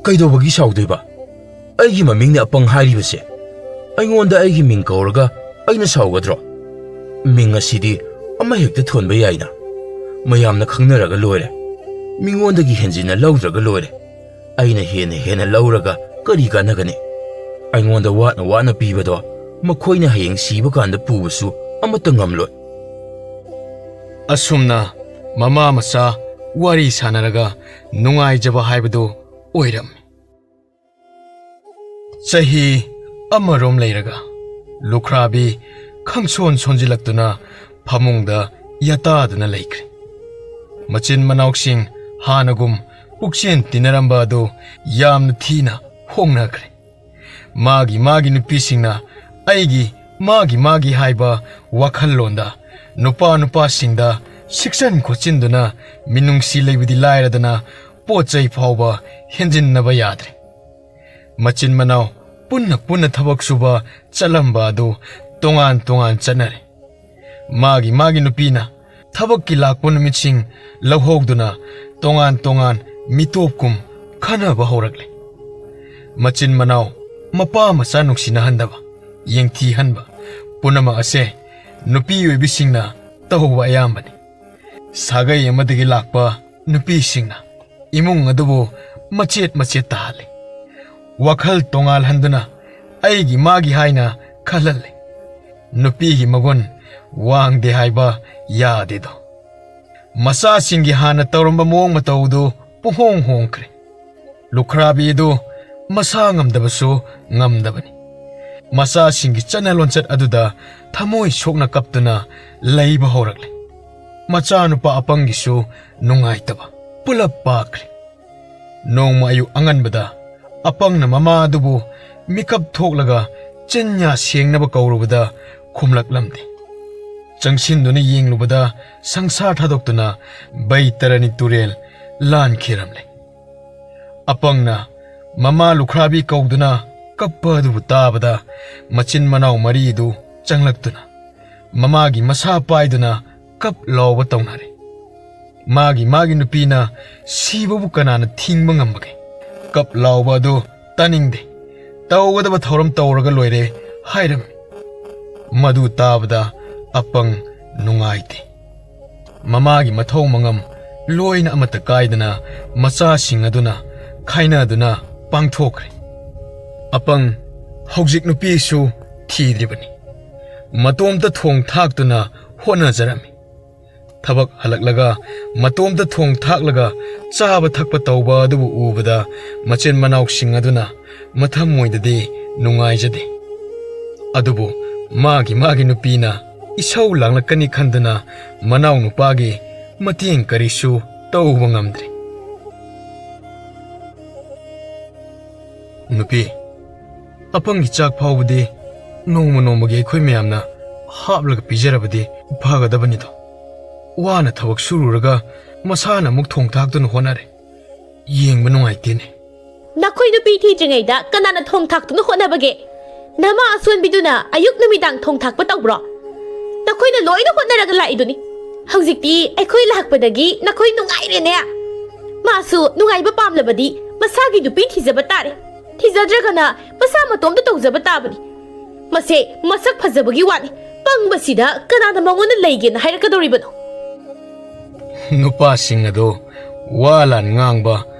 ꯀꯩꯗꯧꯕꯒꯤ ꯁꯥꯎꯗꯣꯏꯕ? ꯑꯩꯒꯤ ꯃꯃꯤꯡꯅ ꯑꯄꯪ ꯍꯥꯏꯔꯤꯕꯁꯦ꯫ ꯑꯩꯉꯣꯟꯗ ꯑꯩꯒꯤ ꯃꯤꯡ ꯀꯧꯔꯒ ꯑꯩꯅ ꯁꯥꯎꯒꯗ꯭ꯔꯣ? ꯃꯤꯡ ꯑꯁꯤꯗꯤ ꯑꯃ ꯍꯦꯛꯇ ꯊꯣꯟꯕ ꯌꯥꯏꯅ꯫ ꯃꯌꯥꯝꯅ ꯈꯪꯅꯔꯒ ꯂꯣꯏꯔꯦ꯫ ꯃꯤꯉꯣꯟꯗꯒꯤ ꯍꯦꯟꯖꯤꯟꯅ ꯂꯧꯗ꯭ꯔꯒ ꯂꯣꯏꯔꯦ꯫ ꯑꯩꯅ ꯍꯦꯟꯅ ꯍꯦꯟꯅ ꯂꯧꯔꯒ ꯀꯔꯤ ꯀꯥꯟꯅꯒꯅꯤ? ꯑꯩꯉꯣꯟꯗ ꯋꯥꯠꯅ ꯋꯥꯠꯅ ꯄꯤꯕꯗꯣ ꯃꯈꯣꯏꯅ ꯍꯌꯦꯡ ꯁꯤꯕ ꯀꯥꯟꯗ ꯄꯨꯕꯁꯨ ꯑꯃꯠꯇ ꯉꯝꯂꯣꯏ꯫ ꯑꯁꯨꯝꯅ ꯃꯃꯥ ꯃꯆꯥ ꯋꯥꯔꯤ ꯁꯥꯟꯅꯔꯒ ꯅꯨꯡꯉꯥꯏꯖꯕ ꯍꯥꯏꯕꯗꯨ ꯑꯣꯏꯔꯝꯃꯤ꯫ ꯆꯍꯤ ꯑꯃꯔꯣꯝ ꯂꯩꯔꯒ ꯂꯨꯈ꯭ꯔꯥꯕꯤ ꯈꯪꯁꯣꯟ ꯁꯣꯟꯖꯤꯜꯂꯛꯇꯨꯅ ꯐꯃꯨꯡꯗ ꯌꯥꯇꯥꯗꯨꯅ ꯂꯩꯈ꯭ꯔꯦ꯫ ꯃꯆꯤꯟ ꯃꯅꯥꯎꯁꯤꯡ ꯍꯥꯟꯅꯒꯨꯝ ꯄꯨꯛꯆꯦꯟ ꯇꯤꯟꯅꯔꯝꯕ ꯑꯗꯨ ꯌꯥꯝꯅ ꯊꯤꯅ ꯍꯣꯡꯅꯈ꯭ꯔꯦ꯫ ꯃꯥꯒꯤ ꯃꯥꯒꯤ ꯅꯨꯄꯤꯁꯤꯡꯅ ꯑꯩꯒꯤ ꯃꯥꯒꯤ ꯃꯥꯒꯤ ꯍꯥꯏꯕ ꯋꯥꯈꯜꯂꯣꯟꯗ ꯅꯨꯄꯥ ꯅꯨꯄꯥꯁꯤꯡꯗ ꯁꯤꯛꯆꯟ ꯈꯣꯠꯆꯤꯟꯗꯨꯅ ꯃꯤꯅꯨꯡꯁꯤ ꯂꯩꯕꯗꯤ ꯂꯥꯏꯔꯗꯅ ꯄꯣꯠ ꯆꯩ ꯐꯥꯎꯕ ꯍꯦꯟꯖꯤꯟꯅꯕ ꯌꯥꯗ꯭ꯔꯦ꯫ ꯃꯆꯤꯟ ꯃꯅꯥꯎ ꯄꯨꯟꯅ ꯄꯨꯟꯅ ꯊꯕꯛ ꯁꯨꯕ ꯆꯠꯂꯝꯕ ꯑꯗꯨ ꯇꯣꯉꯥꯟ ꯇꯣꯉꯥꯟ ꯆꯠꯅꯔꯦ꯫ ꯃꯥꯒꯤ ꯃꯥꯒꯤ ꯅꯨꯄꯤꯅ ꯊꯕꯛꯀꯤ ꯂꯥꯛꯄ ꯅꯨꯃꯤꯠꯁꯤꯡ ꯂꯧꯍꯧꯗꯨꯅ ꯇꯣꯉꯥꯟ ꯇꯣꯉꯥꯟ ꯃꯤꯇꯣꯞꯀꯨꯝ ꯈꯟꯅꯕ ꯍꯧꯔꯛꯂꯦ꯫ ꯃꯆꯤꯟ ꯃꯅꯥꯎ ꯃꯄꯥ ꯃꯆꯥ ꯅꯨꯡꯁꯤꯅꯍꯟꯗꯕ, ꯌꯦꯡꯊꯤꯍꯟꯕ ꯄꯨꯝꯅꯃꯛ ꯑꯁꯦ ꯅꯨꯄꯤ ꯑꯣꯏꯕꯤꯁꯤꯡꯅ ꯇꯧꯕ ꯑꯌꯥꯝꯕꯅꯤ꯫ ꯁꯥꯒꯩ ꯑꯃꯗꯒꯤ ꯂꯥꯛꯄ ꯅꯨꯄꯤꯁꯤꯡꯅ ꯏꯃꯨꯡ ꯑꯗꯨꯕꯨ ꯃꯆꯦꯠ ꯃꯆꯦꯠ ꯇꯥꯍꯜꯂꯤ꯫ ꯋꯥꯈꯜ ꯇꯣꯉꯥꯜꯍꯟꯗꯨꯅ ꯑꯩꯒꯤ ꯃꯥꯒꯤ ꯍꯥꯏꯅ ꯈꯜꯍꯜꯂꯤ꯫ ꯅꯨꯄꯤꯒꯤ ꯃꯒꯨꯟ ꯋꯥꯡꯗꯦ ꯍꯥꯏꯕ ꯌꯥꯗꯦꯗꯣ꯫ ꯃꯆꯥꯁꯤꯡꯒꯤ ꯍꯥꯟꯅ ꯇꯧꯔꯝꯕ ꯃꯑꯣꯡ ꯃꯇꯧꯗꯨ ꯄꯨꯡꯍꯣꯡ ꯍꯣꯡꯈ꯭ꯔꯦ꯫ ꯂꯨꯈ꯭ꯔꯥꯕꯤ ꯑꯗꯨ ꯃꯁꯥ ꯉꯝꯗꯕꯁꯨ ꯉꯝꯗꯕꯅꯤ꯫ ꯃꯆꯥꯁꯤꯡꯒꯤ ꯆꯠꯅ ꯂꯣꯟꯆꯠ ꯑꯗꯨꯗ ꯊꯃꯣꯏ ꯁꯣꯛꯅ ꯀꯞꯇꯨꯅ ꯂꯩꯕ ꯍꯧꯔꯛꯂꯦ꯫ ꯃꯆꯥꯅꯨꯄꯥ ꯑꯄꯪꯒꯤꯁꯨ ꯅꯨꯡꯉꯥꯏꯇꯕ ꯄꯨꯂꯞ ꯄꯥꯛꯈ꯭ꯔꯦ꯫ ꯅꯣꯡꯃ ꯑꯌꯨꯛ ꯑꯉꯟꯕꯗ ꯑꯄꯪꯅ ꯃꯃꯥ ꯑꯗꯨꯕꯨ ꯃꯤꯀꯞ ꯊꯣꯛꯂꯒ ꯆꯤꯟꯌꯥ ꯁꯦꯡꯅꯕ ꯀꯧꯔꯨꯕꯗ ꯈꯨꯝꯂꯛꯂꯝꯗꯦ꯫ ꯆꯪꯁꯤꯟꯗꯨꯅ ꯌꯦꯡꯂꯨꯕꯗ ꯁꯪꯁꯥꯔ ꯊꯥꯗꯣꯛꯇꯨꯅ ꯕꯩꯇꯔꯅꯤ ꯇꯨꯔꯦꯜ ꯂꯥꯟꯈꯤꯔꯝꯂꯦ꯫ ꯑꯄꯪꯅ ꯃꯃꯥ ꯂꯨꯈ꯭ꯔꯥꯕꯤ ꯀꯧꯗꯨꯅ ꯀꯞꯄ ꯑꯗꯨꯕꯨ ꯇꯥꯕꯗ ꯃꯆꯤꯟ ꯃꯅꯥꯎ ꯃꯔꯤꯗꯨ ꯆꯪꯂꯛꯇꯨꯅ ꯃꯃꯥꯒꯤ ꯃꯁꯥ ꯄꯥꯏꯗꯨꯅ ꯀꯞ ꯂꯥꯎꯕ ꯇꯧꯅꯔꯦ꯫ ꯃꯥꯒꯤ ꯃꯥꯒꯤ ꯅꯨꯄꯤꯅ ꯁꯤꯕꯕꯨ ꯀꯅꯥꯅ ꯊꯤꯡꯕ ꯉꯝꯕꯒꯦ? ꯀꯞ ꯂꯥꯎꯕ ꯑꯗꯨ ꯇꯥꯅꯤꯡꯗꯦ꯫ ꯇꯧꯒꯗꯕ ꯊꯧꯔꯝ ꯇꯧꯔꯒ ꯂꯣꯏꯔꯦ ꯍꯥꯏꯔꯝꯃꯤ꯫ ꯃꯗꯨ ꯇꯥꯕꯗ ꯑꯄꯪ ꯅꯨꯡꯉꯥꯏꯇꯦ꯫ ꯃꯃꯥꯒꯤ ꯃꯊꯧ ꯃꯉꯝ ꯂꯣꯏꯅ ꯑꯃꯠꯇ ꯀꯥꯏꯗꯅ ꯃꯆꯥꯁꯤꯡ ꯑꯗꯨꯅ ꯈꯥꯏꯅꯗꯨꯅ ꯄꯥꯡꯊꯣꯛꯈ꯭ꯔꯦ꯫ ꯑꯄꯪ ꯍꯧꯖꯤꯛ ꯅꯨꯄꯤꯁꯨ ꯊꯤꯗ꯭ꯔꯤꯕꯅꯤ꯫ ꯃꯇꯣꯝꯇ ꯊꯣꯡ ꯊꯥꯛꯇꯨꯅ ꯍꯣꯠꯅꯖꯔꯝꯃꯤ꯫ ꯊꯕꯛ ꯍꯜꯂꯛꯂꯒ ꯃꯇꯣꯝꯇ ꯊꯣꯡ ꯊꯥꯛꯂꯒ ꯆꯥꯕ ꯊꯛꯄ ꯇꯧꯕ ꯑꯗꯨꯕꯨ ꯎꯕꯗ ꯃꯆꯤꯟ ꯃꯅꯥꯎꯁꯤꯡ ꯑꯗꯨꯅ ꯃꯊꯃꯣꯏꯗꯗꯤ ꯅꯨꯡꯉꯥꯏꯖꯗꯦ꯫ ꯑꯗꯨꯕꯨ ꯃꯥꯒꯤ ꯃꯥꯒꯤ ꯅꯨꯄꯤꯅ ꯏꯁꯧ ꯂꯥꯡꯂꯛꯀꯅꯤ ꯈꯟꯗꯨꯅ ꯃꯅꯥꯎ ꯅꯨꯄꯥꯒꯤ ꯃꯇꯦꯡ ꯀꯔꯤꯁꯨ ꯇꯧꯕ ꯉꯝꯗ꯭ꯔꯦ꯫ ꯅꯨꯄꯤ, ꯑꯄꯪꯒꯤ ꯆꯥꯛ ꯐꯥꯎꯕꯗꯤ ꯅꯣꯡꯃ ꯅꯣꯡꯃꯒꯤ ꯑꯩꯈꯣꯏ ꯃꯌꯥꯝꯅ ꯍꯥꯞꯂꯒ ꯄꯤꯖꯔꯕꯗꯤ ꯐꯒꯗꯕꯅꯤꯗꯣ꯫ ꯋꯥꯅ ꯊꯕꯛ ꯁꯨꯔꯨꯔꯒ ꯃꯁꯥꯅ ꯑꯃꯨꯛ ꯊꯣꯡ ꯊꯥꯛꯇꯨꯅ ꯍꯣꯠꯅꯔꯦ꯫ ꯌꯦꯡꯕ ꯅꯨꯡꯉꯥꯏꯇꯦꯅꯦ꯫ ꯅꯈꯣꯏ ꯅꯨꯄꯤ ꯊꯤꯗ꯭ꯔꯤꯉꯩꯗ ꯀꯅꯥꯅ ꯊꯣꯡ ꯊꯥꯛꯇꯨꯅ ꯍꯣꯠꯅꯕꯒꯦ? ꯅꯃꯥ ꯑꯁꯣꯟꯕꯤꯗꯨꯅ ꯑꯌꯨꯛ ꯅꯨꯃꯤꯗꯥꯡ ꯊꯣꯡ ꯊꯥꯛꯄ ꯇꯧꯕ꯭ꯔꯣ? ꯅꯈꯣꯏꯅ ꯂꯣꯏꯅ ꯍꯣꯠꯅꯔꯒ ꯂꯥꯛꯏꯗꯨꯅꯤ꯫ ꯍꯧꯖꯤꯛꯇꯤ ꯑꯩꯈꯣꯏ ꯂꯥꯛꯄꯗꯒꯤ ꯅꯈꯣꯏ ꯅꯨꯡꯉꯥꯏꯔꯦꯅꯦ꯫ ꯃꯥꯁꯨ ꯅꯨꯡꯉꯥꯏꯕ ꯄꯥꯝꯂꯕꯗꯤ ꯃꯁꯥꯒꯤ ꯅꯨꯄꯤ ꯊꯤꯖꯕ ꯇꯥꯔꯦ꯫ ꯊꯤꯖꯗ꯭ꯔꯒꯅ ꯃꯁꯥ ꯃꯇꯣꯝꯇ ꯇꯧꯖꯕ ꯇꯥꯕꯅꯤ꯫ ꯃꯁꯦ ꯃꯁꯛ ꯐꯖꯕꯒꯤ ꯋꯥꯅꯤ꯫ ꯄꯪꯕꯁꯤꯗ ꯀꯅꯥꯅ ꯃꯉꯣꯟꯗ ꯂꯩꯒꯦꯅ ꯍꯥꯏꯔꯛꯀꯗꯧꯔꯤꯕꯅꯣ? ꯅꯨꯄꯥꯁꯤꯡ ꯑꯗꯣ ꯋꯥ ꯂꯥꯟ ꯉꯥꯡꯕ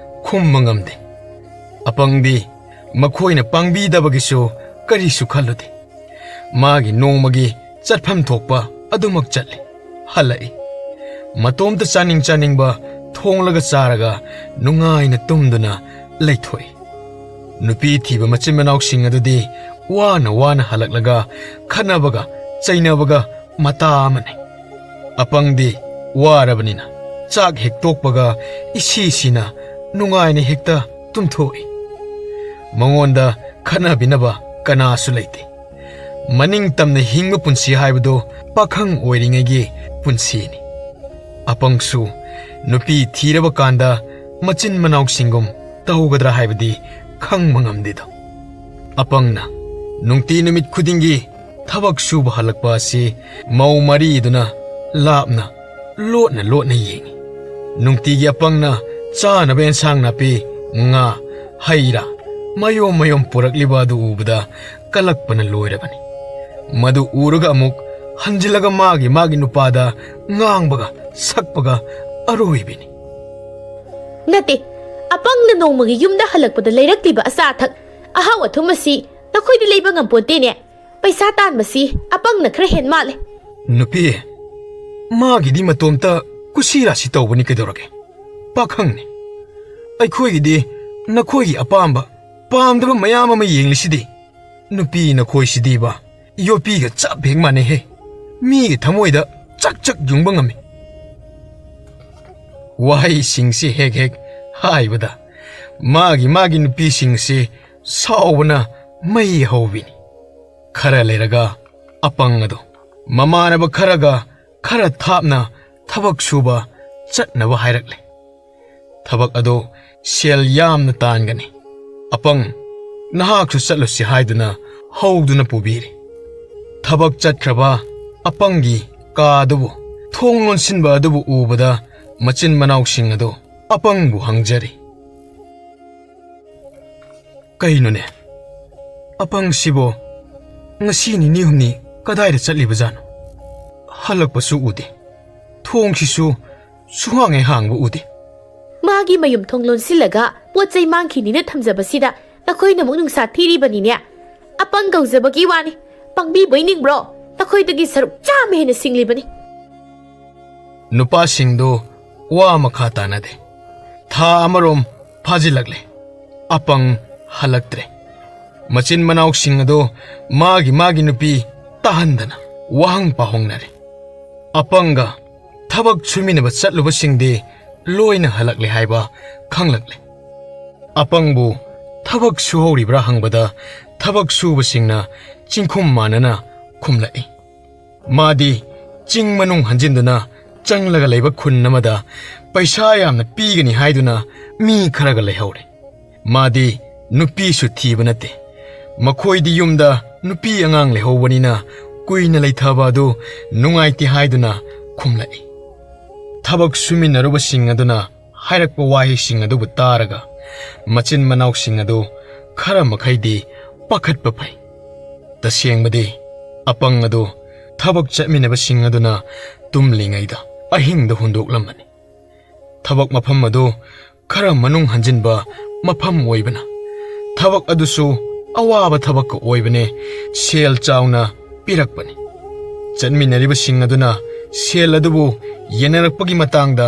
ꯈꯨꯝꯕ ꯉꯝꯗꯦ꯫ ꯑꯄꯪꯗꯤ ꯃꯈꯣꯏꯅ ꯄꯥꯡꯕꯤꯗꯕꯒꯤꯁꯨ ꯀꯔꯤꯁꯨ ꯈꯜꯂꯨꯗꯦ꯫ ꯃꯥꯒꯤ ꯅꯣꯡꯃꯒꯤ ꯆꯠꯐꯝ ꯊꯣꯛꯄ ꯑꯗꯨꯃꯛ ꯆꯠꯂꯤ, ꯍꯜꯂꯛꯏ꯫ ꯃꯇꯣꯝꯇ ꯆꯥꯅꯤꯡ ꯆꯥꯅꯤꯡꯕ ꯊꯣꯡꯂꯒ ꯆꯥꯔꯒ ꯅꯨꯡꯉꯥꯏꯅ ꯇꯨꯝꯗꯨꯅ ꯂꯩꯊꯣꯛꯏ꯫ ꯅꯨꯄꯤ ꯊꯤꯕ ꯃꯆꯤꯟ ꯃꯅꯥꯎꯁꯤꯡ ꯑꯗꯨꯗꯤ ꯋꯥꯅ ꯋꯥꯅ ꯍꯜꯂꯛꯂꯒ ꯈꯠꯅꯕꯒ ꯆꯩꯅꯕꯒ ꯃꯇꯥ ꯑꯃꯅꯤ꯫ ꯑꯄꯪꯗꯤ ꯋꯥꯔꯕꯅꯤꯅ ꯆꯥꯛ ꯍꯦꯛ ꯇꯣꯛꯄꯒ ꯏꯁꯤ ꯁꯤꯅ ꯅꯨꯡꯉꯥꯏꯅ ꯍꯦꯛꯇ ꯇꯨꯝꯊꯣꯛꯏ꯫ ꯃꯉꯣꯟꯗ ꯈꯠꯅꯕꯤꯅꯕ ꯀꯅꯥꯁꯨ ꯂꯩꯇꯦ꯫ ꯃꯅꯤꯡ ꯇꯝꯅ ꯍꯤꯡꯕ ꯄꯨꯟꯁꯤ ꯍꯥꯏꯕꯗꯨ ꯄꯥꯈꯪ ꯑꯣꯏꯔꯤꯉꯩꯒꯤ ꯄꯨꯟꯁꯤꯅꯤ꯫ ꯑꯄꯪꯁꯨ ꯅꯨꯄꯤ ꯊꯤꯔꯕ ꯀꯥꯟꯗ ꯃꯆꯤꯟ ꯃꯅꯥꯎꯁꯤꯡꯒꯨꯝ ꯇꯧꯒꯗ꯭ꯔꯥ ꯍꯥꯏꯕꯗꯤ ꯈꯪꯕ ꯉꯝꯗꯦꯗꯣ꯫ ꯑꯄꯪꯅ ꯅꯨꯡꯇꯤ ꯅꯨꯃꯤꯠ ꯈꯨꯗꯤꯡꯒꯤ ꯊꯕꯛ ꯁꯨꯕ ꯍꯜꯂꯛꯄ ꯑꯁꯤ ꯃꯧ ꯃꯔꯤꯗꯨꯅ ꯂꯥꯞꯅ ꯂꯣꯠꯅ ꯂꯣꯠꯅ ꯌꯦꯡꯏ꯫ ꯅꯨꯡꯇꯤꯒꯤ ꯑꯄꯪꯅ ꯆꯥꯅꯕ ꯑꯦꯟꯁꯥꯡ ꯅꯥꯄꯤ, ꯉꯥ, ꯍꯩ ꯔꯥ, ꯃꯌꯣꯝ ꯃꯌꯣꯝ ꯄꯨꯔꯛꯂꯤꯕ ꯑꯗꯨ ꯎꯕꯗ ꯀꯂꯛꯄꯅ ꯂꯣꯏꯔꯕꯅꯤ꯫ ꯃꯗꯨ ꯎꯔꯒ ꯑꯃꯨꯛ ꯍꯟꯖꯤꯜꯂꯒ ꯃꯥꯒꯤ ꯃꯥꯒꯤ ꯅꯨꯄꯥꯗ ꯉꯥꯡꯕꯒ ꯁꯛꯄꯒ ꯑꯔꯣꯏꯕꯤꯅꯤ꯫ ꯅꯠꯇꯦ, ꯑꯄꯪꯅ ꯅꯣꯡꯃꯒꯤ ꯌꯨꯝꯗ ꯍꯜꯂꯛꯄꯗ ꯂꯩꯔꯛꯂꯤꯕ ꯑꯆꯥ ꯑꯊꯛ, ꯑꯍꯥꯎ ꯑꯊꯨꯝ ꯑꯁꯤ ꯅꯈꯣꯏꯗꯤ ꯂꯩꯕ ꯉꯝꯄꯣꯟꯇꯦꯅꯦ꯫ ꯄꯩꯁꯥ ꯇꯥꯟꯕꯁꯤ ꯑꯄꯪꯅ ꯈꯔ ꯍꯦꯟ ꯃꯥꯜꯂꯦ꯫ ꯅꯨꯄꯤ, ꯃꯥꯒꯤꯗꯤ ꯃꯇꯣꯝꯇ ꯀꯨꯁꯤ ꯔꯥꯁꯤ ꯇꯧꯕꯅꯤ ꯀꯩꯗꯧꯔꯒꯦ? ꯄꯥꯈꯪꯅꯤ꯫ ꯑꯩꯈꯣꯏꯒꯤꯗꯤ ꯅꯈꯣꯏꯒꯤ ꯑꯄꯥꯝꯕ, ꯄꯥꯝꯗꯕ ꯃꯌꯥꯝ ꯑꯃ ꯌꯦꯡꯂꯤꯁꯤꯗꯤ꯫ ꯅꯨꯄꯤ ꯅꯈꯣꯏꯁꯤꯗꯤꯕ ꯌꯣꯠꯄꯤꯒ ꯆꯞ ꯍꯦꯛ ꯃꯥꯟꯅꯩꯍꯦ꯫ ꯃꯤꯒꯤ ꯊꯃꯣꯏꯗ ꯆꯛ ꯆꯛ ꯌꯨꯡꯕ ꯉꯝꯃꯤ꯫ ꯋꯥꯍꯩꯁꯤꯡꯁꯤ ꯍꯦꯛ ꯍꯦꯛ ꯍꯥꯏꯕꯗ ꯃꯥꯒꯤ ꯃꯥꯒꯤ ꯅꯨꯄꯤꯁꯤꯡꯁꯤ ꯁꯥꯎꯕꯅ ꯃꯩ ꯍꯧꯕꯤꯅꯤ꯫ ꯈꯔ ꯂꯩꯔꯒ ꯑꯄꯪ ꯑꯗꯣ ꯃꯃꯥꯟꯅꯕ ꯈꯔꯒ ꯈꯔ ꯊꯥꯞꯅ ꯊꯕꯛ ꯁꯨꯕ ꯆꯠꯅꯕ ꯍꯥꯏꯔꯛꯂꯦ꯫ ꯊꯕꯛ ꯑꯗꯣ ꯁꯦꯜ ꯌꯥꯝꯅ ꯇꯥꯟꯒꯅꯤ꯫ ꯑꯄꯪ, ꯅꯍꯥꯛꯁꯨ ꯆꯠꯂꯨꯁꯤ ꯍꯥꯏꯗꯨꯅ ꯍꯧꯗꯨꯅ ꯄꯨꯕꯤꯔꯤ꯫ ꯊꯕꯛ ꯆꯠꯈ꯭ꯔꯕ ꯑꯄꯪꯒꯤ ꯀꯥ ꯑꯗꯨꯕꯨ, ꯊꯣꯡ ꯂꯣꯟꯁꯤꯟꯕ ꯑꯗꯨꯕꯨ ꯎꯕꯗ ꯃꯆꯤꯟ ꯃꯅꯥꯎꯁꯤꯡ ꯑꯗꯨ ꯑꯄꯪꯕꯨ ꯍꯪꯖꯔꯤ꯫ ꯀꯩꯅꯣꯅꯦ? ꯑꯄꯪꯁꯤꯕꯣ ꯉꯁꯤ ꯅꯤꯅꯤ ꯍꯨꯝꯅꯤ ꯀꯗꯥꯏꯗ ꯆꯠꯂꯤꯕꯖꯥꯠꯅꯣ? ꯍꯜꯂꯛꯄꯁꯨ ꯎꯗꯦ꯫ ꯊꯣꯡꯁꯤꯁꯨ ꯁꯨꯍꯥꯡ ꯍꯦꯛ ꯍꯥꯡꯕ ꯎꯗꯦ꯫ ꯃꯥꯒꯤ ꯃꯌꯨꯝ ꯊꯣꯡ ꯂꯣꯟꯁꯤꯜꯂꯒ ꯄꯣꯠ ꯆꯩ ꯃꯥꯡꯈꯤꯅꯤꯅ ꯊꯝꯖꯕꯁꯤꯗ ꯅꯈꯣꯏꯅ ꯑꯃꯨꯛ ꯅꯨꯡꯁꯥ ꯊꯤꯔꯤꯕꯅꯤꯅꯦ꯫ ꯑꯄꯪ ꯀꯧꯖꯕꯒꯤ ꯋꯥꯅꯤ, ꯄꯪꯕꯤꯕꯩ ꯅꯤꯡꯕ꯭ꯔꯣ? ꯅꯈꯣꯏꯗꯒꯤ ꯁꯔꯨꯛ ꯆꯥꯝꯃ ꯍꯦꯟꯅ ꯁꯤꯡꯂꯤꯕꯅꯤ꯫ ꯅꯨꯄꯥꯁꯤꯡꯗꯨ ꯋꯥ ꯃꯈꯥ ꯇꯥꯅꯗꯦ꯫ ꯊꯥ ꯑꯃꯔꯣꯝ ꯐꯥꯖꯤꯜꯂꯛꯂꯦ꯫ ꯑꯄꯪ ꯍꯜꯂꯛꯇ꯭ꯔꯦ꯫ ꯃꯆꯤꯟ ꯃꯅꯥꯎꯁꯤꯡ ꯑꯗꯨ ꯃꯥꯒꯤ ꯃꯥꯒꯤ ꯅꯨꯄꯤ ꯇꯥꯍꯟꯗꯅ ꯋꯥꯍꯪ ꯄꯥꯍꯣꯡꯅꯔꯦ꯫ ꯑꯄꯪꯒ ꯊꯕꯛ ꯁꯨꯃꯤꯟꯅꯕ ꯆꯠꯂꯨꯕꯁꯤꯡꯗꯤ ꯂꯣꯏꯅ ꯍꯜꯂꯛꯂꯦ ꯍꯥꯏꯕ ꯈꯪꯂꯛꯂꯦ꯫ ꯑꯄꯪꯕꯨ ꯊꯕꯛ ꯁꯨꯍꯧꯔꯤꯕ꯭ꯔꯥ ꯍꯪꯕꯗ ꯊꯕꯛ ꯁꯨꯕꯁꯤꯡꯅ ꯆꯤꯡꯈꯨꯝ ꯃꯥꯟꯅꯅ ꯈꯨꯝꯂꯛꯏ꯫ ꯃꯥꯗꯤ ꯆꯤꯡ ꯃꯅꯨꯡ ꯍꯟꯖꯤꯟꯗꯨꯅ ꯆꯪꯂꯒ ꯂꯩꯕ ꯈꯨꯟ ꯑꯃꯗ ꯄꯩꯁꯥ ꯌꯥꯝꯅ ꯄꯤꯒꯅꯤ ꯍꯥꯏꯗꯨꯅ ꯃꯤ ꯈꯔꯒ ꯂꯩꯍꯧꯔꯦ꯫ ꯃꯥꯗꯤ ꯅꯨꯄꯤꯁꯨ ꯊꯤꯕ ꯅꯠꯇꯦ꯫ ꯃꯈꯣꯏꯗꯤ ꯌꯨꯝꯗ ꯅꯨꯄꯤ ꯑꯉꯥꯡ ꯂꯩꯍꯧꯕꯅꯤꯅ ꯀꯨꯏꯅ ꯂꯩꯊꯕ ꯑꯗꯨ ꯅꯨꯡꯉꯥꯏꯇꯦ ꯍꯥꯏꯗꯨꯅ ꯈꯨꯝꯂꯛꯏ꯫ ꯊꯕꯛ ꯁꯨꯃꯤꯟꯅꯔꯨꯕꯁꯤꯡ ꯑꯗꯨꯅ ꯍꯥꯏꯔꯛꯄ ꯋꯥꯍꯩꯁꯤꯡ ꯑꯗꯨꯕꯨ ꯇꯥꯔꯒ ꯃꯆꯤꯟ ꯃꯅꯥꯎꯁꯤꯡ ꯑꯗꯨ ꯈꯔ ꯃꯈꯩꯗꯤ ꯄꯥꯈꯠꯄ ꯐꯩ꯫ ꯇꯁꯦꯡꯕꯗꯤ ꯑꯄꯪ ꯑꯗꯨ ꯊꯕꯛ ꯆꯠꯃꯤꯟꯅꯕꯁꯤꯡ ꯑꯗꯨꯅ ꯇꯨꯝꯂꯤꯉꯩꯗ ꯑꯍꯤꯡꯗ ꯍꯨꯟꯗꯣꯛꯂꯝꯕꯅꯤ꯫ ꯊꯕꯛ ꯃꯐꯝ ꯑꯗꯨ ꯈꯔ ꯃꯅꯨꯡ ꯍꯟꯖꯤꯟꯕ ꯃꯐꯝ ꯑꯣꯏꯕꯅ, ꯊꯕꯛ ꯑꯗꯨꯁꯨ ꯑꯋꯥꯕ ꯊꯕꯛꯀ ꯑꯣꯏꯕꯅꯦ, ꯁꯦꯜ ꯆꯥꯎꯅ ꯄꯤꯔꯛꯄꯅꯤ꯫ ꯆꯠꯃꯤꯟꯅꯔꯤꯕꯁꯤꯡ ꯑꯗꯨꯅ ꯁꯦꯜ ꯑꯗꯨꯕꯨ ꯌꯦꯟꯅꯔꯛꯄꯒꯤ ꯃꯇꯥꯡꯗ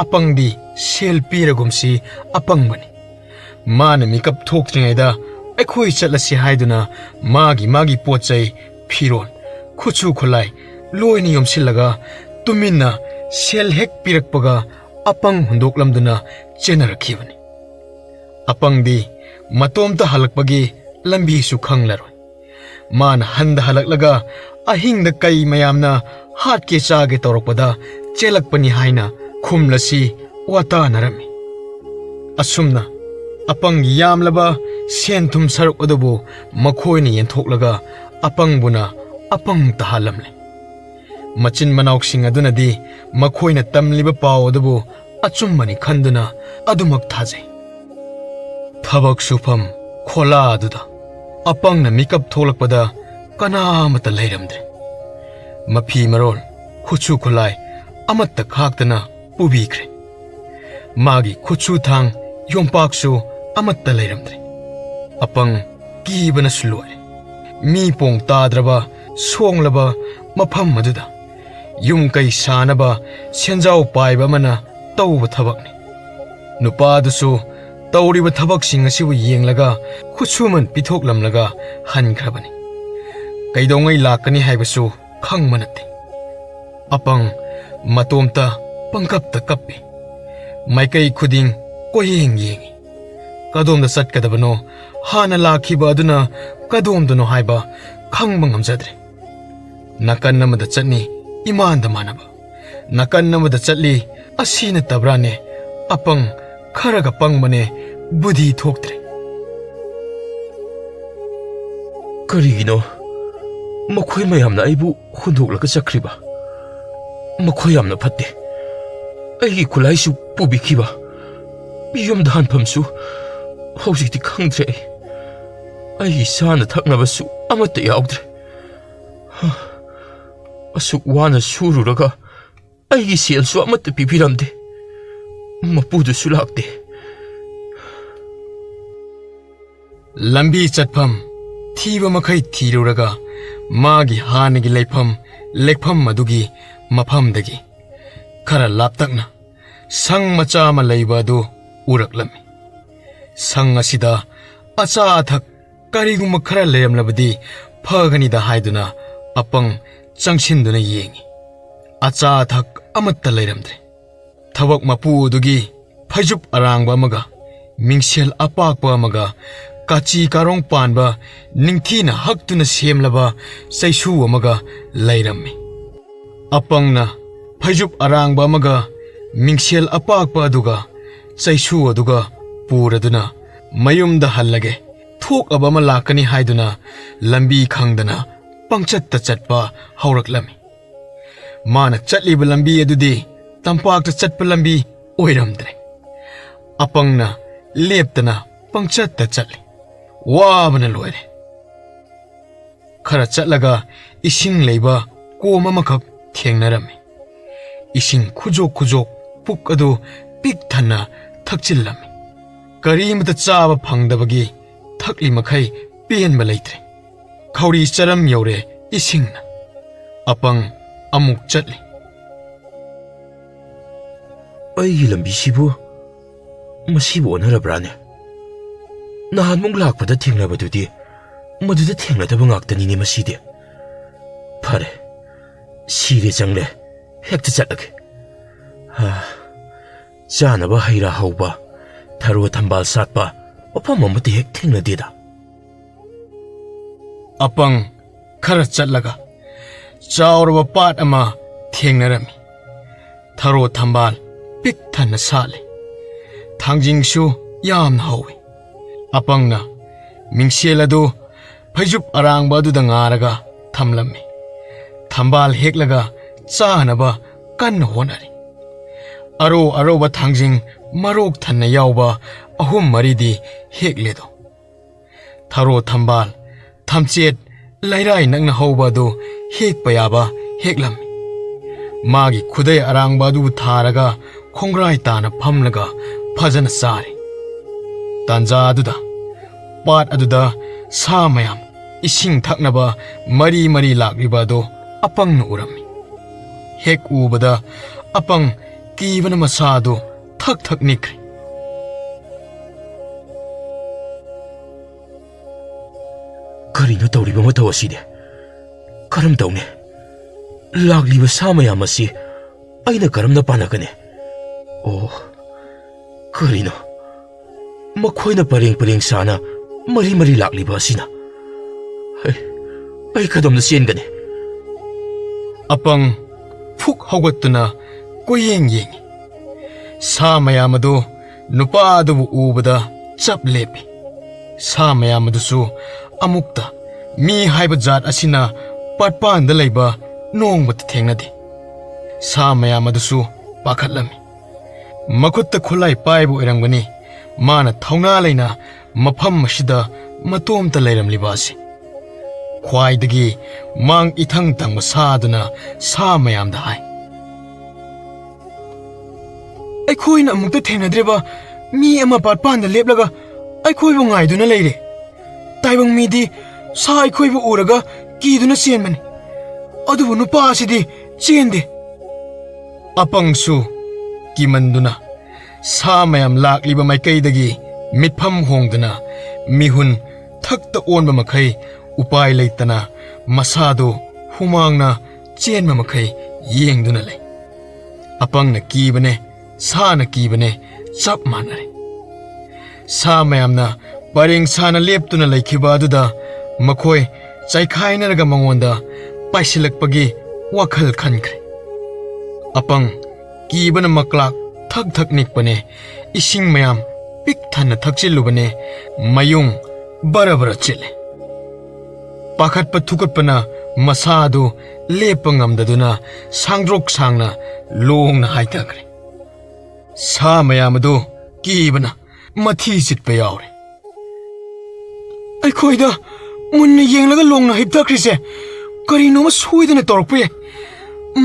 ꯑꯄꯪꯗꯤ ꯁꯦꯜ ꯄꯤꯔꯒꯨꯝꯁꯤ ꯑꯄꯪꯕꯅꯤ꯫ ꯃꯥꯅ ꯃꯤꯀꯞ ꯊꯣꯛꯇ꯭ꯔꯤꯉꯩꯗ ꯑꯩꯈꯣꯏ ꯆꯠꯂꯁꯤ ꯍꯥꯏꯗꯨꯅ ꯃꯥꯒꯤ ꯃꯥꯒꯤ ꯄꯣꯠ ꯆꯩ, ꯐꯤꯔꯣꯜ, ꯈꯨꯠꯁꯨ ꯈꯨꯠꯂꯥꯏ ꯂꯣꯏꯅ ꯌꯣꯝꯁꯤꯜꯂꯒ ꯇꯨꯃꯤꯟꯅ ꯁꯦꯜ ꯍꯦꯛ ꯄꯤꯔꯛꯄꯒ ꯑꯄꯪ ꯍꯨꯟꯗꯣꯛꯂꯝꯗꯨꯅ ꯆꯦꯟꯅꯔꯛꯈꯤꯕꯅꯤ꯫ ꯑꯄꯪꯗꯤ ꯃꯇꯣꯝꯇ ꯍꯜꯂꯛꯄꯒꯤ ꯂꯝꯕꯤꯁꯨ ꯈꯪꯂꯔꯣꯏ꯫ ꯃꯥꯅ ꯍꯟꯗ ꯍꯜꯂꯛꯂꯒ ꯑꯍꯤꯡꯗ ꯀꯩ ꯃꯌꯥꯝꯅ ꯍꯥꯠꯀꯦ ꯆꯥꯒꯦ ꯇꯧꯔꯛꯄꯗ ꯆꯦꯜꯂꯛꯄꯅꯤ ꯍꯥꯏꯅ ꯈꯨꯝꯂꯁꯤ ꯋꯥꯇꯥꯅꯔꯝꯃꯤ꯫ ꯑꯁꯨꯝꯅ ꯑꯄꯪꯒꯤ ꯌꯥꯝꯂꯕ ꯁꯦꯟ ꯊꯨꯝ ꯁꯔꯨꯛ ꯑꯗꯨꯕꯨ ꯃꯈꯣꯏꯅ ꯌꯦꯟꯊꯣꯛꯂꯒ ꯑꯄꯪꯕꯨꯅ ꯑꯄꯪ ꯇꯥꯍꯜꯂꯝꯂꯦ꯫ ꯃꯆꯤꯟ ꯃꯅꯥꯎꯁꯤꯡ ꯑꯗꯨꯅꯗꯤ ꯃꯈꯣꯏꯅ ꯇꯝꯂꯤꯕ ꯄꯥꯎ ꯑꯗꯨꯕꯨ ꯑꯆꯨꯝꯕꯅꯤ ꯈꯟꯗꯨꯅ ꯑꯗꯨꯃꯛ ꯊꯥꯖꯩ꯫ ꯊꯕꯛ ꯁꯨꯐꯝ ꯈꯣꯂꯥ ꯑꯗꯨꯗ ꯑꯄꯪꯅ ꯃꯤꯀꯞ ꯊꯣꯛꯂꯛꯄꯗ ꯀꯅꯥ ꯑꯃꯠꯇ ꯂꯩꯔꯝꯗ꯭ꯔꯦ꯫ ꯃꯐꯤ ꯃꯔꯣꯜ, ꯈꯨꯠꯁꯨ ꯈꯨꯠꯂꯥꯏ ꯑꯃꯠꯇ ꯈꯥꯛꯇꯅ ꯄꯨꯕꯤꯈ꯭ꯔꯦ꯫ ꯃꯥꯒꯤ ꯈꯨꯠꯁꯨ ꯊꯥꯡ, ꯌꯣꯝꯄꯥꯛꯁꯨ ꯑꯃꯠꯇ ꯂꯩꯔꯝꯗ꯭ꯔꯦ꯫ ꯑꯄꯪ ꯀꯤꯕꯅꯁꯨ ꯂꯣꯏꯔꯦ꯫ ꯃꯤ ꯄꯣꯡ ꯇꯥꯗ꯭ꯔꯕ ꯁꯣꯡꯂꯕ ꯃꯐꯝ ꯑꯗꯨꯗ ꯌꯨꯝ ꯀꯩ ꯁꯥꯅꯕ ꯁꯦꯟꯖꯥꯎ ꯄꯥꯏꯕ ꯑꯃꯅ ꯇꯧꯕ ꯊꯕꯛꯅꯤ꯫ ꯅꯨꯄꯥꯗꯨꯁꯨ ꯇꯧꯔꯤꯕ ꯊꯕꯛꯁꯤꯡ ꯑꯁꯤꯕꯨ ꯌꯦꯡꯂꯒ ꯈꯨꯠꯁꯨꯃꯟ ꯄꯤꯊꯣꯛꯂꯝꯂꯒ ꯍꯟꯈ꯭ꯔꯕꯅꯤ꯫ ꯀꯩꯗꯧꯉꯩ ꯂꯥꯛꯀꯅꯤ ꯍꯥꯏꯕꯁꯨ ꯈꯪꯕ ꯅꯠꯇꯦ꯫ ꯑꯄꯪ ꯃꯇꯣꯝꯇ ꯄꯪꯀꯞꯇ ꯀꯞꯄꯤ꯫ ꯃꯥꯏꯀꯩ ꯈꯨꯗꯤꯡ ꯀꯣꯏꯌꯦꯡ ꯌꯦꯡꯏ꯫ ꯀꯗꯣꯝꯗ ꯆꯠꯀꯗꯕꯅꯣ, ꯍꯥꯟꯅ ꯂꯥꯛꯈꯤꯕ ꯑꯗꯨꯅ ꯀꯗꯣꯝꯗꯅꯣ ꯍꯥꯏꯕ ꯈꯪꯕ ꯉꯝꯖꯗ꯭ꯔꯦ꯫ ꯅꯥꯀꯟ ꯑꯃꯗ ꯆꯠꯅꯤ, ꯏꯃꯥꯟꯗ ꯃꯥꯟꯅꯕ꯫ ꯅꯥꯀꯟ ꯑꯃꯗ ꯆꯠꯂꯤ, ꯑꯁꯤ ꯅꯠꯇꯕ꯭ꯔꯥꯅꯦ? ꯑꯄꯪ ꯈꯔꯒ ꯄꯪꯕꯅꯦ, ꯕꯨꯙꯤ ꯊꯣꯛꯇ꯭ꯔꯦ꯫ ꯀꯔꯤꯒꯤꯅꯣ ꯃꯈꯣꯏ ꯃꯌꯥꯝꯅ ꯑꯩꯕꯨ ꯍꯨꯟꯗꯣꯛꯂꯒ ꯆꯠꯈ꯭ꯔꯤꯕ? ꯃꯈꯣꯏ ꯌꯥꯝꯅ ꯐꯠꯇꯦ꯫ ꯑꯩꯒꯤ ꯈꯨꯠꯂꯥꯏꯁꯨ ꯄꯨꯕꯤꯈꯤꯕ꯫ ꯌꯨꯝꯗ ꯍꯟꯐꯝꯁꯨ ꯍꯧꯖꯤꯛꯇꯤ ꯈꯪꯗ꯭ꯔꯦ ꯑꯩ꯫ ꯑꯩꯒꯤ ꯆꯥꯅ ꯊꯛꯅꯕꯁꯨ ꯑꯃꯠꯇ ꯌꯥꯎꯗ꯭ꯔꯦ꯫ ꯑꯁꯨꯛ ꯋꯥꯅ ꯁꯨꯔꯨꯔꯒ ꯑꯩꯒꯤ ꯁꯦꯜꯁꯨ ꯑꯃꯠꯇ ꯄꯤꯕꯤꯔꯝꯗꯦ꯫ ꯃꯄꯨꯗꯨꯁꯨ ꯂꯥꯛꯇꯦ꯫ ꯂꯝꯕꯤ ꯆꯠꯐꯝ ꯊꯤꯕ ꯃꯈꯩ ꯊꯤꯔꯨꯔꯒ ꯃꯥꯒꯤ ꯍꯥꯟꯅꯒꯤ ꯂꯩꯐꯝ ꯂꯦꯛꯐꯝ ꯑꯗꯨꯒꯤ ꯃꯐꯝꯗꯒꯤ ꯈꯔ ꯂꯥꯞꯇꯛꯅ ꯁꯪ ꯃꯆꯥ ꯑꯃ ꯂꯩꯕ ꯑꯗꯨ ꯎꯔꯛꯂꯝꯃꯤ꯫ ꯁꯪ ꯑꯁꯤꯗ ꯑꯆꯥ ꯑꯊꯛ ꯀꯔꯤꯒꯨꯝꯕ ꯈꯔ ꯂꯩꯔꯝꯂꯕꯗꯤ ꯐꯒꯅꯤꯗ ꯍꯥꯏꯗꯨꯅ ꯑꯄꯪ ꯆꯪꯁꯤꯟꯗꯨꯅ ꯌꯦꯡꯉꯤ꯫ ꯑꯆꯥ ꯑꯊꯛ ꯑꯃꯠꯇ ꯂꯩꯔꯝꯗ꯭ꯔꯦ꯫ ꯊꯕꯛ ꯃꯄꯨ ꯑꯗꯨꯒꯤ ꯐꯩꯖꯨꯞ ꯑꯔꯥꯡꯕ ꯑꯃꯒ, ꯃꯤꯡꯁꯦꯜ ꯑꯄꯥꯛꯄ ꯑꯃꯒ, ꯀꯥꯆꯤ ꯀꯥꯔꯣꯡ ꯄꯥꯟꯕ ꯅꯤꯡꯊꯤꯅ ꯍꯛꯇꯨꯅ ꯁꯦꯝꯂꯕ ꯆꯩꯁꯨ ꯑꯃꯒ ꯂꯩꯔꯝꯃꯤ꯫ ꯑꯄꯪꯅ ꯐꯩꯖꯨꯞ ꯑꯔꯥꯡꯕ ꯑꯃꯒ ꯃꯤꯡꯁꯦꯜ ꯑꯄꯥꯛꯄ ꯑꯗꯨꯒ ꯆꯩꯁꯨ ꯑꯗꯨꯒ ꯄꯨꯔꯗꯨꯅ ꯃꯌꯨꯝꯗ ꯍꯜꯂꯒꯦ, ꯊꯣꯛꯑꯕ ꯑꯃ ꯂꯥꯛꯀꯅꯤ ꯍꯥꯏꯗꯨꯅ ꯂꯝꯕꯤ ꯈꯪꯗꯅ ꯄꯪꯆꯠꯇ ꯆꯠꯄ ꯍꯧꯔꯛꯂꯝꯃꯤ꯫ ꯃꯥꯅ ꯆꯠꯂꯤꯕ ꯂꯝꯕꯤ ꯑꯗꯨꯗꯤ ꯇꯝꯄꯥꯛꯇ ꯆꯠꯄ ꯂꯝꯕꯤ ꯑꯣꯏꯔꯝꯗ꯭ꯔꯦ꯫ ꯑꯄꯪꯅ ꯂꯦꯞꯇꯅ ꯄꯪꯆꯠꯇ ꯆꯠꯂꯤ꯫ ꯋꯥꯕꯅ ꯂꯣꯏꯔꯦ꯫ ꯈꯔ ꯆꯠꯂꯒ ꯏꯁꯤꯡ ꯂꯩꯕ ꯀꯣꯝ ꯑꯃꯈꯛ ꯊꯦꯡꯅꯔꯝꯃꯤ꯫ ꯏꯁꯤꯡ ꯈꯨꯖꯣꯛ ꯈꯨꯖꯣꯛ ꯄꯨꯛ ꯑꯗꯨ ꯄꯤꯛ ꯊꯟꯅ ꯊꯛꯆꯤꯜꯂꯝꯃꯤ꯫ ꯀꯔꯤꯃꯇ ꯆꯥꯕ ꯐꯪꯗꯕꯒꯤ ꯊꯛꯂꯤ ꯃꯈꯩ ꯄꯦꯟꯕ ꯂꯩꯇ꯭ꯔꯦ꯫ ꯈꯧꯔꯤ ꯆꯔꯝ ꯌꯧꯔꯦ ꯏꯁꯤꯡꯅ꯫ ꯑꯄꯪ ꯑꯃꯨꯛ ꯆꯠꯂꯤ꯫ ꯑꯩꯒꯤ ꯂꯝꯕꯤꯁꯤꯕꯨ ꯃꯁꯤꯕꯨ ꯑꯣꯟꯅꯔꯕ꯭ꯔꯥꯅꯦ? ꯅꯍꯥꯟꯃꯨꯛ ꯂꯥꯛꯄꯗ ꯊꯦꯡꯅꯕꯗꯨꯗꯤ ꯃꯗꯨꯗ ꯊꯦꯡꯅꯗꯕ ꯉꯥꯛꯇꯅꯤꯅꯦ ꯃꯁꯤꯗꯤ꯫ ꯐꯔꯦ, ꯁꯤꯔꯦ ꯆꯪꯂꯦ, ꯍꯦꯛꯇ ꯆꯠꯂꯒꯦ꯫ ꯍꯥ, ꯆꯥꯅꯕ ꯍꯩ ꯔꯥ ꯍꯧꯕ, ꯊꯔꯣ ꯊꯝꯕꯥꯜ ꯁꯥꯠꯄ ꯃꯐꯝ ꯑꯃꯠꯇ ꯍꯦꯛ ꯊꯦꯡꯅꯗꯦꯗ꯫ ꯑꯄꯪ ꯈꯔ ꯆꯠꯂꯒ ꯆꯥꯎꯔꯕ ꯄꯥꯠ ꯑꯃ ꯊꯦꯡꯅꯔꯝꯃꯤ꯫ ꯊꯔꯣ ꯊꯝꯕꯥꯜ ꯄꯤꯛ ꯊꯟꯅ ꯁꯥꯠꯂꯤ꯫ ꯊꯥꯡꯖꯤꯡꯁꯨ ꯌꯥꯝꯅ ꯍꯧꯏ꯫ ꯑꯄꯪꯅ ꯃꯤꯡꯁꯦꯜ ꯑꯗꯨ ꯐꯩꯖꯨꯞ ꯑꯔꯥꯡꯕ ꯑꯗꯨꯗ ꯉꯥꯔꯒ ꯊꯝꯂꯝꯃꯤ꯫ ꯊꯝꯕꯥꯜ ꯍꯦꯛꯂꯒ ꯆꯥꯅꯕ ꯀꯟꯅ ꯍꯣꯠꯅꯔꯤ꯫ ꯑꯔꯧ ꯑꯔꯧꯕ ꯊꯥꯡꯖꯤꯡ ꯃꯔꯣꯛ ꯊꯟꯅ ꯌꯥꯎꯕ ꯑꯍꯨꯝ ꯃꯔꯤꯗꯤ ꯍꯦꯛꯂꯦꯗꯣ꯫ ꯊꯔꯣ ꯊꯝꯕꯥꯜ, ꯊꯝꯆꯦꯠ, ꯂꯩꯔꯥꯏ ꯅꯛꯅ ꯍꯧꯕ ꯑꯗꯨ ꯍꯦꯛꯄ ꯌꯥꯕ ꯍꯦꯛꯂꯝꯃꯤ꯫ ꯃꯥꯒꯤ ꯈꯨꯗꯩ ꯑꯔꯥꯡꯕ ꯑꯗꯨꯕꯨ ꯊꯥꯔꯒ ꯈꯣꯡꯒ꯭ꯔꯥꯏ ꯇꯥꯅ ꯐꯝꯂꯒ ꯐꯖꯅ ꯆꯥꯔꯤ꯫ ꯇꯥꯟꯖꯥ ꯑꯗꯨꯗ ꯄꯥꯠ ꯑꯗꯨꯗ ꯁꯥ ꯃꯌꯥꯝ ꯏꯁꯤꯡ ꯊꯛꯅꯕ ꯃꯔꯤ ꯃꯔꯤ ꯂꯥꯛꯂꯤꯕ ꯑꯗꯨ ꯑꯄꯪꯅ ꯎꯔꯝꯃꯤ꯫ ꯍꯦꯛ ꯎꯕꯗ ꯑꯄꯪ ꯀꯤꯕꯅ ꯃꯁꯥ ꯑꯗꯨ ꯊꯛ ꯊꯛ ꯅꯤꯛꯈ꯭ꯔꯦ꯫ "ꯀꯔꯤꯅꯣ ꯇꯧꯔꯤꯕ ꯃꯊꯧ ꯑꯁꯤꯗꯤ? ꯀꯔꯝ ꯇꯧꯅꯤ? ꯂꯥꯛꯂꯤꯕ ꯁꯥ ꯃꯌꯥꯝ ꯑꯁꯤ ꯑꯩꯅ ꯀꯔꯝꯅ ꯄꯥꯟꯅꯒꯅꯤ? ꯑꯣ, ꯀꯔꯤꯅꯣ? ꯃꯈꯣꯏꯅ ꯄꯔꯦꯡ ꯄꯔꯦꯡ ꯁꯥꯅ ꯃꯔꯤ ꯃꯔꯤ ꯂꯥꯛꯂꯤꯕ ꯑꯁꯤꯅ? ꯑꯩ, ꯑꯩ ꯀꯗꯣꯝꯗ ꯆꯦꯟꯒꯅꯤ?" ꯑꯄꯪ ꯐꯨꯛ ꯍꯧꯒꯠꯇꯨꯅ ꯀꯣꯏꯌꯦꯡ ꯌꯦꯡꯉꯤ꯫ ꯁꯥ ꯃꯌꯥꯝ ꯑꯗꯨ ꯅꯨꯄꯥ ꯑꯗꯨꯕꯨ ꯎꯕꯗ ꯆꯞ ꯂꯦꯞꯄꯤ꯫ ꯁꯥ ꯃꯌꯥꯝ ꯑꯗꯨꯁꯨ ꯑꯃꯨꯛꯇ ꯃꯤ ꯍꯥꯏꯕ ꯖꯥꯠ ꯑꯁꯤꯅ ꯄꯥꯠꯄꯥꯟꯗ ꯂꯩꯕ ꯅꯣꯡꯃꯇ ꯊꯦꯡꯅꯗꯦ꯫ ꯁꯥ ꯃꯌꯥꯝ ꯑꯗꯨꯁꯨ ꯄꯥꯈꯠꯂꯝꯃꯤ꯫ ꯃꯈꯨꯠꯇ ꯈꯨꯠꯂꯥꯏ ꯄꯥꯏꯕ ꯑꯣꯏꯔꯝꯒꯅꯤ ꯃꯥꯅ ꯊꯧꯅꯥ ꯂꯩꯅ ꯃꯐꯝ ꯑꯁꯤꯗ ꯃꯇꯣꯝꯇ ꯂꯩꯔꯝꯂꯤꯕ ꯑꯁꯤ꯫ ꯈ꯭ꯋꯥꯏꯗꯒꯤ ꯃꯥꯡ ꯏꯊꯪ ꯊꯪꯕ ꯁꯥ ꯑꯗꯨꯅ ꯁꯥ ꯃꯌꯥꯝꯗ ꯍꯥꯏ, "ꯑꯩꯈꯣꯏꯅ ꯑꯃꯨꯛꯇ ꯊꯦꯡꯅꯗ꯭ꯔꯤꯕ ꯃꯤ ꯑꯃ ꯄꯥꯠꯄꯥꯟꯗ ꯂꯦꯞꯂꯒ ꯑꯩꯈꯣꯏꯕꯨ ꯉꯥꯏꯗꯨꯅ ꯂꯩꯔꯦ꯫ ꯇꯥꯏꯕꯪ ꯃꯤꯗꯤ ꯁꯥ ꯑꯩꯈꯣꯏꯕꯨ ꯎꯔꯒ ꯀꯤꯗꯨꯅ ꯆꯦꯟꯕꯅꯤ, ꯑꯗꯨꯕꯨ ꯅꯨꯄꯥ ꯑꯁꯤꯗꯤ ꯆꯦꯟꯗꯦ꯫" ꯑꯄꯪꯁꯨ ꯀꯤꯃꯟꯗꯨꯅ ꯁꯥ ꯃꯌꯥꯝ ꯂꯥꯛꯂꯤꯕ ꯃꯥꯏꯀꯩꯗꯒꯤ ꯃꯤꯠꯐꯝ ꯍꯣꯡꯗꯨꯅ ꯃꯤꯍꯨꯟ ꯊꯛꯇ ꯑꯣꯟꯕ ꯃꯈꯩ ꯎꯄꯥꯏ ꯂꯩꯇꯅ ꯃꯁꯥꯗꯨ ꯍꯨꯃꯥꯡꯅ ꯆꯦꯟꯕ ꯃꯈꯩ ꯌꯦꯡꯗꯨꯅ ꯂꯩ꯫ ꯑꯄꯪꯅ ꯀꯤꯕꯅꯦ, ꯁꯥꯅ ꯀꯤꯕꯅꯦ, ꯆꯞ ꯃꯥꯟꯅꯔꯦ꯫ ꯁꯥ ꯃꯌꯥꯝꯅ ꯄꯔꯦꯡ ꯁꯥꯅ ꯂꯦꯞꯇꯨꯅ ꯂꯩꯈꯤꯕ ꯑꯗꯨꯗ ꯃꯈꯣꯏ ꯆꯥꯏꯈꯥꯏꯅꯔꯒ ꯃꯉꯣꯟꯗ ꯄꯥꯏꯁꯤꯜꯂꯛꯄꯒꯤ ꯋꯥꯈꯜ ꯈꯟꯈ꯭ꯔꯦ꯫ ꯑꯄꯪ ꯀꯤꯕꯅ ꯃꯀ꯭ꯂꯥꯛ ꯊꯛ ꯊꯛ ꯅꯤꯛꯄꯅꯦ, ꯏꯁꯤꯡ ꯃꯌꯥꯝ ꯄꯤꯛ ꯊꯟꯅ ꯊꯛꯆꯤꯜꯂꯨꯕꯅꯦ, ꯃꯌꯨꯡ ꯕꯔ ꯕꯔ ꯆꯦꯜꯂꯦ꯫ ꯄꯥꯈꯠꯄ ꯊꯨꯀꯠꯄꯅ ꯃꯁꯥ ꯑꯗꯨ ꯂꯦꯞꯄ ꯉꯝꯗꯗꯨꯅ ꯁꯥꯡꯗ꯭ꯔꯣꯛ ꯁꯥꯡꯅ ꯂꯣꯡꯅ ꯍꯥꯏꯊꯈ꯭ꯔꯦ꯫ ꯁꯥ ꯃꯌꯥꯝ ꯑꯗꯨ ꯀꯤꯕꯅ ꯃꯊꯤ ꯆꯤꯠꯄ ꯌꯥꯎꯔꯦ꯫ "ꯑꯩꯈꯣꯏꯗ ꯃꯨꯟꯅ ꯌꯦꯡꯂꯒ ꯂꯣꯡꯅ ꯍꯤꯞꯊꯈ꯭ꯔꯤꯁꯦ ꯀꯔꯤꯅꯣꯃ ꯁꯣꯏꯗꯅ ꯇꯧꯔꯛꯄ ꯌꯥꯏ꯫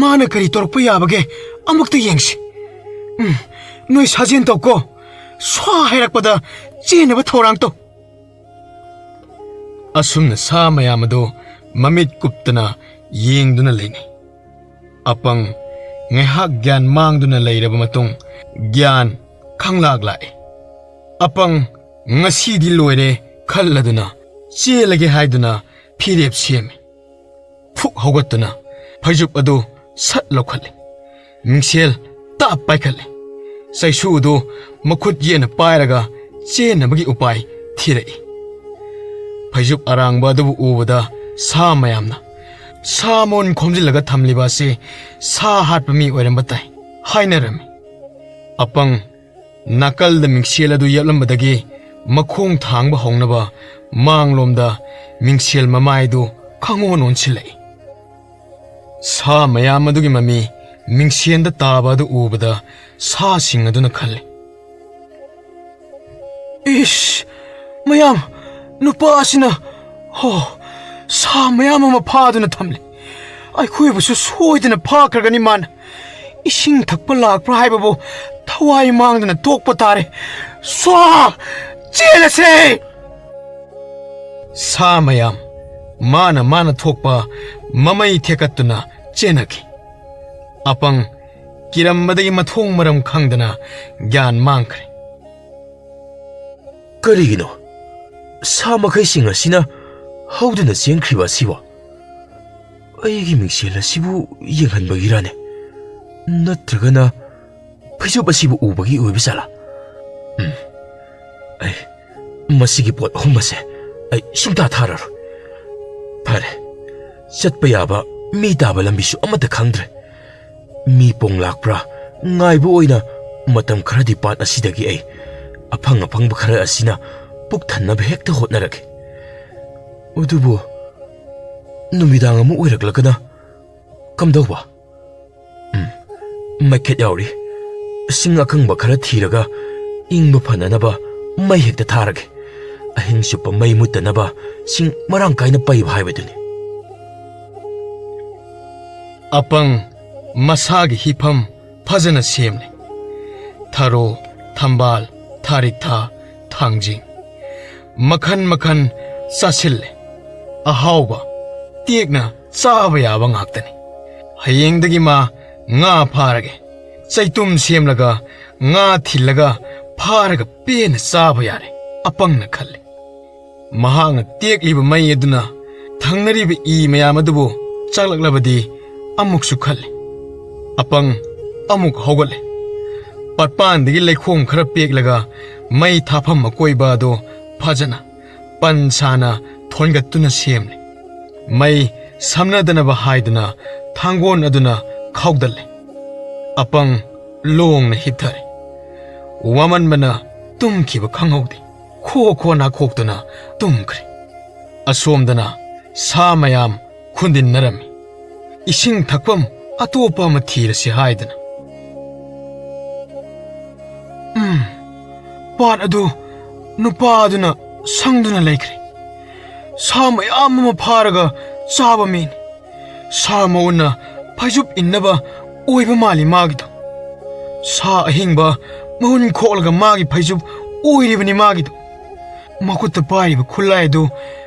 ꯃꯥꯅ ꯀꯔꯤ ꯇꯧꯔꯛꯄ ꯌꯥꯕꯒꯦ ꯑꯃꯨꯛꯇ ꯌꯦꯡꯁꯤ꯫" ꯎꯝ, ꯅꯣꯏ ꯁꯥꯖꯦꯟ ꯇꯧꯀꯣ꯫ ꯁ꯭ꯋꯥ ꯍꯥꯏꯔꯛꯄꯗ ꯆꯦꯟꯅꯕ ꯊꯧꯔꯥꯡ ꯇꯧ꯫ ꯑꯁꯨꯝꯅ ꯁꯥ ꯃꯌꯥꯝ ꯑꯗꯨ ꯃꯃꯤꯠ ꯀꯨꯞꯇꯅ ꯌꯦꯡꯗꯨꯅ ꯂꯩꯅꯩ꯫ ꯑꯄꯪ ꯉꯥꯏꯍꯥꯛ ꯒ꯭ꯌꯥꯟ ꯃꯥꯡꯗꯨꯅ ꯂꯩꯔꯕ ꯃꯇꯨꯡ ꯒ꯭ꯌꯥꯟ ꯈꯪꯂꯥꯛ ꯂꯥꯛꯏ꯫ ꯑꯄꯪ ꯉꯁꯤꯗꯤ ꯂꯣꯏꯔꯦ ꯈꯜꯂꯗꯨꯅ ꯆꯦꯜꯂꯒꯦ ꯍꯥꯏꯗꯨꯅ ꯐꯤꯔꯦꯞ ꯁꯦꯝꯃꯤ꯫ ꯐꯨꯛ ꯍꯧꯒꯠꯇꯨꯅ ꯐꯩꯖꯨꯞ ꯑꯗꯨ ꯁꯠ ꯂꯧꯈꯠꯂꯤ꯫ ꯃꯤꯡꯁꯦꯜ ꯇꯥꯞ ꯄꯥꯏꯈꯠꯂꯤ꯫ ꯆꯩꯁꯨ ꯑꯗꯨ ꯃꯈꯨꯠ ꯌꯦꯠꯅ ꯄꯥꯏꯔꯒ ꯆꯦꯟꯅꯕꯒꯤ ꯎꯄꯥꯏ ꯊꯤꯔꯛꯏ꯫ ꯐꯩꯖꯨꯞ ꯑꯔꯥꯡꯕ ꯑꯗꯨꯕꯨ ꯎꯕꯗ ꯁꯥ ꯃꯌꯥꯝꯅ, "ꯁꯥ ꯃꯎꯟ ꯈꯣꯝꯖꯤꯜꯂꯒ ꯊꯝꯂꯤꯕ ꯑꯁꯤ ꯁꯥ ꯍꯥꯠꯄ ꯃꯤ ꯑꯣꯏꯔꯝꯕ ꯇꯥꯏ" ꯍꯥꯏꯅꯔꯝꯃꯤ꯫ ꯑꯄꯪ ꯅꯥꯀꯜꯗ ꯃꯤꯡꯁꯦꯜ ꯑꯗꯨ ꯌꯦꯞꯂꯝꯕꯗꯒꯤ ꯃꯈꯣꯡ ꯊꯥꯡꯕ ꯍꯧꯅꯕ ꯃꯥꯡꯂꯣꯝꯗ ꯃꯤꯡꯁꯦꯜ ꯃꯃꯥꯏꯗꯨ ꯈꯪꯑꯣꯟ ꯑꯣꯟꯁꯤꯜꯂꯛꯏ꯫ ꯁꯥ ꯃꯌꯥꯝ ꯑꯗꯨꯒꯤ ꯃꯃꯤ ꯃꯤꯡꯁꯦꯟꯗ ꯇꯥꯕ ꯑꯗꯨ ꯎꯕꯗ ꯁꯥꯁꯤꯡ ꯑꯗꯨꯅ ꯈꯜꯂꯤ, "ꯏꯁ, ꯃꯌꯥꯝ, ꯅꯨꯄꯥ ꯑꯁꯤꯅ, ꯍꯣ, ꯁꯥ ꯃꯌꯥꯝ ꯑꯃ ꯐꯥꯗꯨꯅ ꯊꯝꯂꯤ꯫ ꯑꯩꯈꯣꯏꯕꯨꯁꯨ ꯁꯣꯏꯗꯅ ꯐꯥꯈ꯭ꯔꯒꯅꯤ ꯃꯥꯅ꯫ ꯏꯁꯤꯡ ꯊꯛꯄ ꯂꯥꯛꯄ꯭ꯔꯥ ꯍꯥꯏꯕꯕꯨ ꯊꯋꯥꯏ ꯃꯥꯡꯗꯅ ꯇꯣꯛꯄ ꯇꯥꯔꯦ꯫ ꯁ꯭ꯋꯥ! ꯆꯦꯜꯂꯁꯦ!" ꯁꯥ ꯃꯌꯥꯝ ꯃꯥꯅ ꯃꯥꯅ ꯊꯣꯛꯄ ꯃꯃꯩ ꯊꯦꯛꯀꯠꯇꯨꯅ ꯆꯦꯟꯅꯈꯤ꯫ ꯑꯄꯪ ꯀꯤꯔꯝꯕꯗꯒꯤ ꯃꯊꯣꯡ ꯃꯔꯝ ꯈꯪꯗꯅ ꯒ꯭ꯌꯥꯟ ꯃꯥꯡꯈ꯭ꯔꯦ꯫ "ꯀꯔꯤꯒꯤꯅꯣ ꯁꯥ ꯃꯈꯩꯁꯤꯡ ꯑꯁꯤꯅ ꯍꯧꯗꯨꯅ ꯆꯦꯟꯈ꯭ꯔꯤꯕ ꯑꯁꯤꯕꯣ? ꯑꯩꯒꯤ ꯃꯤꯡꯁꯦꯜ ꯑꯁꯤꯕꯨ ꯌꯦꯡꯍꯟꯕꯒꯤꯔꯅꯦ? ꯅꯠꯇ꯭ꯔꯒꯅ ꯐꯩꯖꯨꯞ ꯑꯁꯤꯕꯨ ꯎꯕꯒꯤ ꯑꯣꯏꯕ ꯖꯥꯠꯂꯥ? ꯎꯝ, ꯑꯩ ꯃꯁꯤꯒꯤ ꯄꯣꯠ ꯑꯍꯨꯝ ꯑꯁꯦ ꯑꯩ ꯁꯨꯡꯊꯥ ꯊꯥꯔꯔꯣꯏ꯫ ꯐꯔꯦ, ꯆꯠꯄ ꯌꯥꯕ ꯃꯤ ꯇꯥꯕ ꯂꯝꯕꯤꯁꯨ ꯑꯃꯠꯇ ꯈꯪꯗ꯭ꯔꯦ꯫ ꯃꯤ ꯄꯣꯡ ꯂꯥꯛꯄ꯭ꯔꯥ ꯉꯥꯏꯕ ꯑꯣꯏꯅ ꯃꯇꯝ ꯈꯔꯗꯤ ꯄꯥꯠ ꯑꯁꯤꯗꯒꯤ ꯑꯩ ꯑꯐꯪ ꯑꯐꯪꯕ ꯈꯔ ꯑꯁꯤꯅ ꯄꯨꯛ ꯊꯟꯅꯕ ꯍꯦꯛꯇ ꯍꯣꯠꯅꯔꯒꯦ꯫ ꯑꯗꯨꯕꯨ ꯅꯨꯃꯤꯗꯥꯡ ꯑꯃꯨꯛ ꯑꯣꯏꯔꯛꯂꯒꯅ ꯀꯝꯗꯧꯕ? ꯎꯝ, ꯃꯩꯈꯦꯠ ꯌꯥꯎꯔꯤ꯫ ꯁꯤꯡ ꯑꯀꯪꯕ ꯈꯔ ꯊꯤꯔꯒ ꯏꯪꯕ ꯐꯅꯅꯕ ꯃꯩ ꯍꯦꯛꯇ ꯊꯥꯔꯒꯦ꯫ ꯑꯍꯤꯡ ꯆꯨꯞꯄ ꯃꯩ ꯃꯨꯠꯇꯅꯕ ꯁꯤꯡ ꯃꯔꯥꯡ ꯀꯥꯏꯅ ꯄꯩꯕ ꯍꯥꯏꯕꯗꯨꯅꯤ꯫" ꯑꯄꯪ ꯃꯁꯥꯒꯤ ꯍꯤꯐꯝ ꯐꯖꯅ ꯁꯦꯝꯂꯦ꯫ ꯊꯔꯣ, ꯊꯝꯕꯥꯜ, ꯊꯥꯔꯤꯛꯊꯥ, ꯊꯥꯡꯖꯤꯡ꯫ ꯃꯈꯟ ꯃꯈꯟ ꯆꯥꯁꯤꯜꯂꯦ꯫ ꯑꯍꯥꯎꯕ, ꯇꯦꯛꯅ ꯆꯥꯕ ꯌꯥꯕ ꯉꯥꯛꯇꯅꯤ꯫ ꯍꯌꯦꯡꯗꯒꯤ ꯃꯥ ꯉꯥ ꯐꯥꯔꯒꯦ꯫ ꯆꯩꯇꯨꯝ ꯁꯦꯝꯂꯒ ꯉꯥ ꯊꯤꯜꯂꯒ ꯐꯥꯔꯒ ꯄꯦꯟꯅ ꯆꯥꯕ ꯌꯥꯔꯦ, ꯑꯄꯪꯅ ꯈꯜꯂꯤ꯫ ꯃꯍꯥꯛꯅ ꯇꯦꯛꯂꯤꯕ ꯃꯩ ꯑꯗꯨꯅ ꯊꯪꯅꯔꯤꯕ ꯏ ꯃꯌꯥꯝ ꯑꯗꯨꯕꯨ ꯆꯥꯛꯂꯛꯂꯕꯗꯤ ꯑꯃꯨꯛꯁꯨ ꯈꯜꯂꯤ꯫ ꯑꯄꯪ ꯑꯃꯨꯛ ꯍꯧꯒꯠꯂꯦ꯫ ꯄꯥꯠꯄꯥꯟꯗꯒꯤ ꯂꯩꯈꯣꯝ ꯈꯔ ꯄꯦꯛꯂꯒ ꯃꯩ ꯊꯥꯐꯝ ꯑꯀꯣꯏꯕ ꯑꯗꯨ ꯐꯖꯅ ꯄꯟ ꯁꯥꯅ ꯊꯣꯟꯒꯠꯇꯨꯅ ꯁꯦꯝꯂꯦ꯫ ꯃꯩ ꯁꯝꯅꯗꯅꯕ ꯍꯥꯏꯗꯨꯅ ꯊꯥꯡꯒꯣꯟ ꯑꯗꯨꯅ ꯈꯥꯎꯗꯠꯂꯦ꯫ ꯑꯄꯪ ꯂꯣꯡꯅ ꯍꯤꯞꯊꯔꯦ꯫ ꯋꯥꯃꯟꯕꯅ ꯇꯨꯝꯈꯤꯕ ꯈꯪꯍꯧꯗꯦ꯫ ꯈꯣ ꯈꯣ ꯅꯥꯈꯣꯛꯇꯨꯅ ꯇꯨꯝꯈ꯭ꯔꯦ꯫ ꯑꯁꯣꯝꯗꯅ ꯁꯥ ꯃꯌꯥꯝ ꯈꯨꯟꯗꯤꯟꯅꯔꯝꯃꯤ꯫ ꯏꯁꯤꯡ ꯊꯛꯐꯝ ꯑꯇꯣꯞꯄ ꯑꯃ ꯊꯤꯔꯁꯤ ꯍꯥꯏꯗꯅ꯫ ꯎꯝ, ꯄꯥꯠ ꯑꯗꯨ ꯅꯨꯄꯥ ꯑꯗꯨꯅ ꯁꯪꯗꯨꯅ ꯂꯩꯈ꯭ꯔꯦ꯫ ꯁꯥ ꯃꯌꯥꯝ ꯑꯃ ꯐꯥꯔꯒ ꯆꯥꯕ ꯃꯤꯅꯤ꯫ ꯁꯥ ꯃꯎꯟꯅ ꯐꯩꯖꯨꯞ ꯏꯟꯅꯕ ꯑꯣꯏꯕ ꯃꯥꯜꯂꯤ ꯃꯥꯒꯤꯗꯣ꯫ ꯁꯥ ꯑꯍꯤꯡꯕ ꯃꯎꯟ ꯈꯣꯛꯂꯒ ꯃꯥꯒꯤ ꯐꯩꯖꯨꯞ ꯑꯣꯏꯔꯤꯕꯅꯤ ꯃꯥꯒꯤꯗꯣ꯫ ꯃꯈꯨꯠꯇ ꯄꯥꯏꯔꯤꯕ ꯈꯨꯠꯂꯥꯏ ꯑꯗꯨ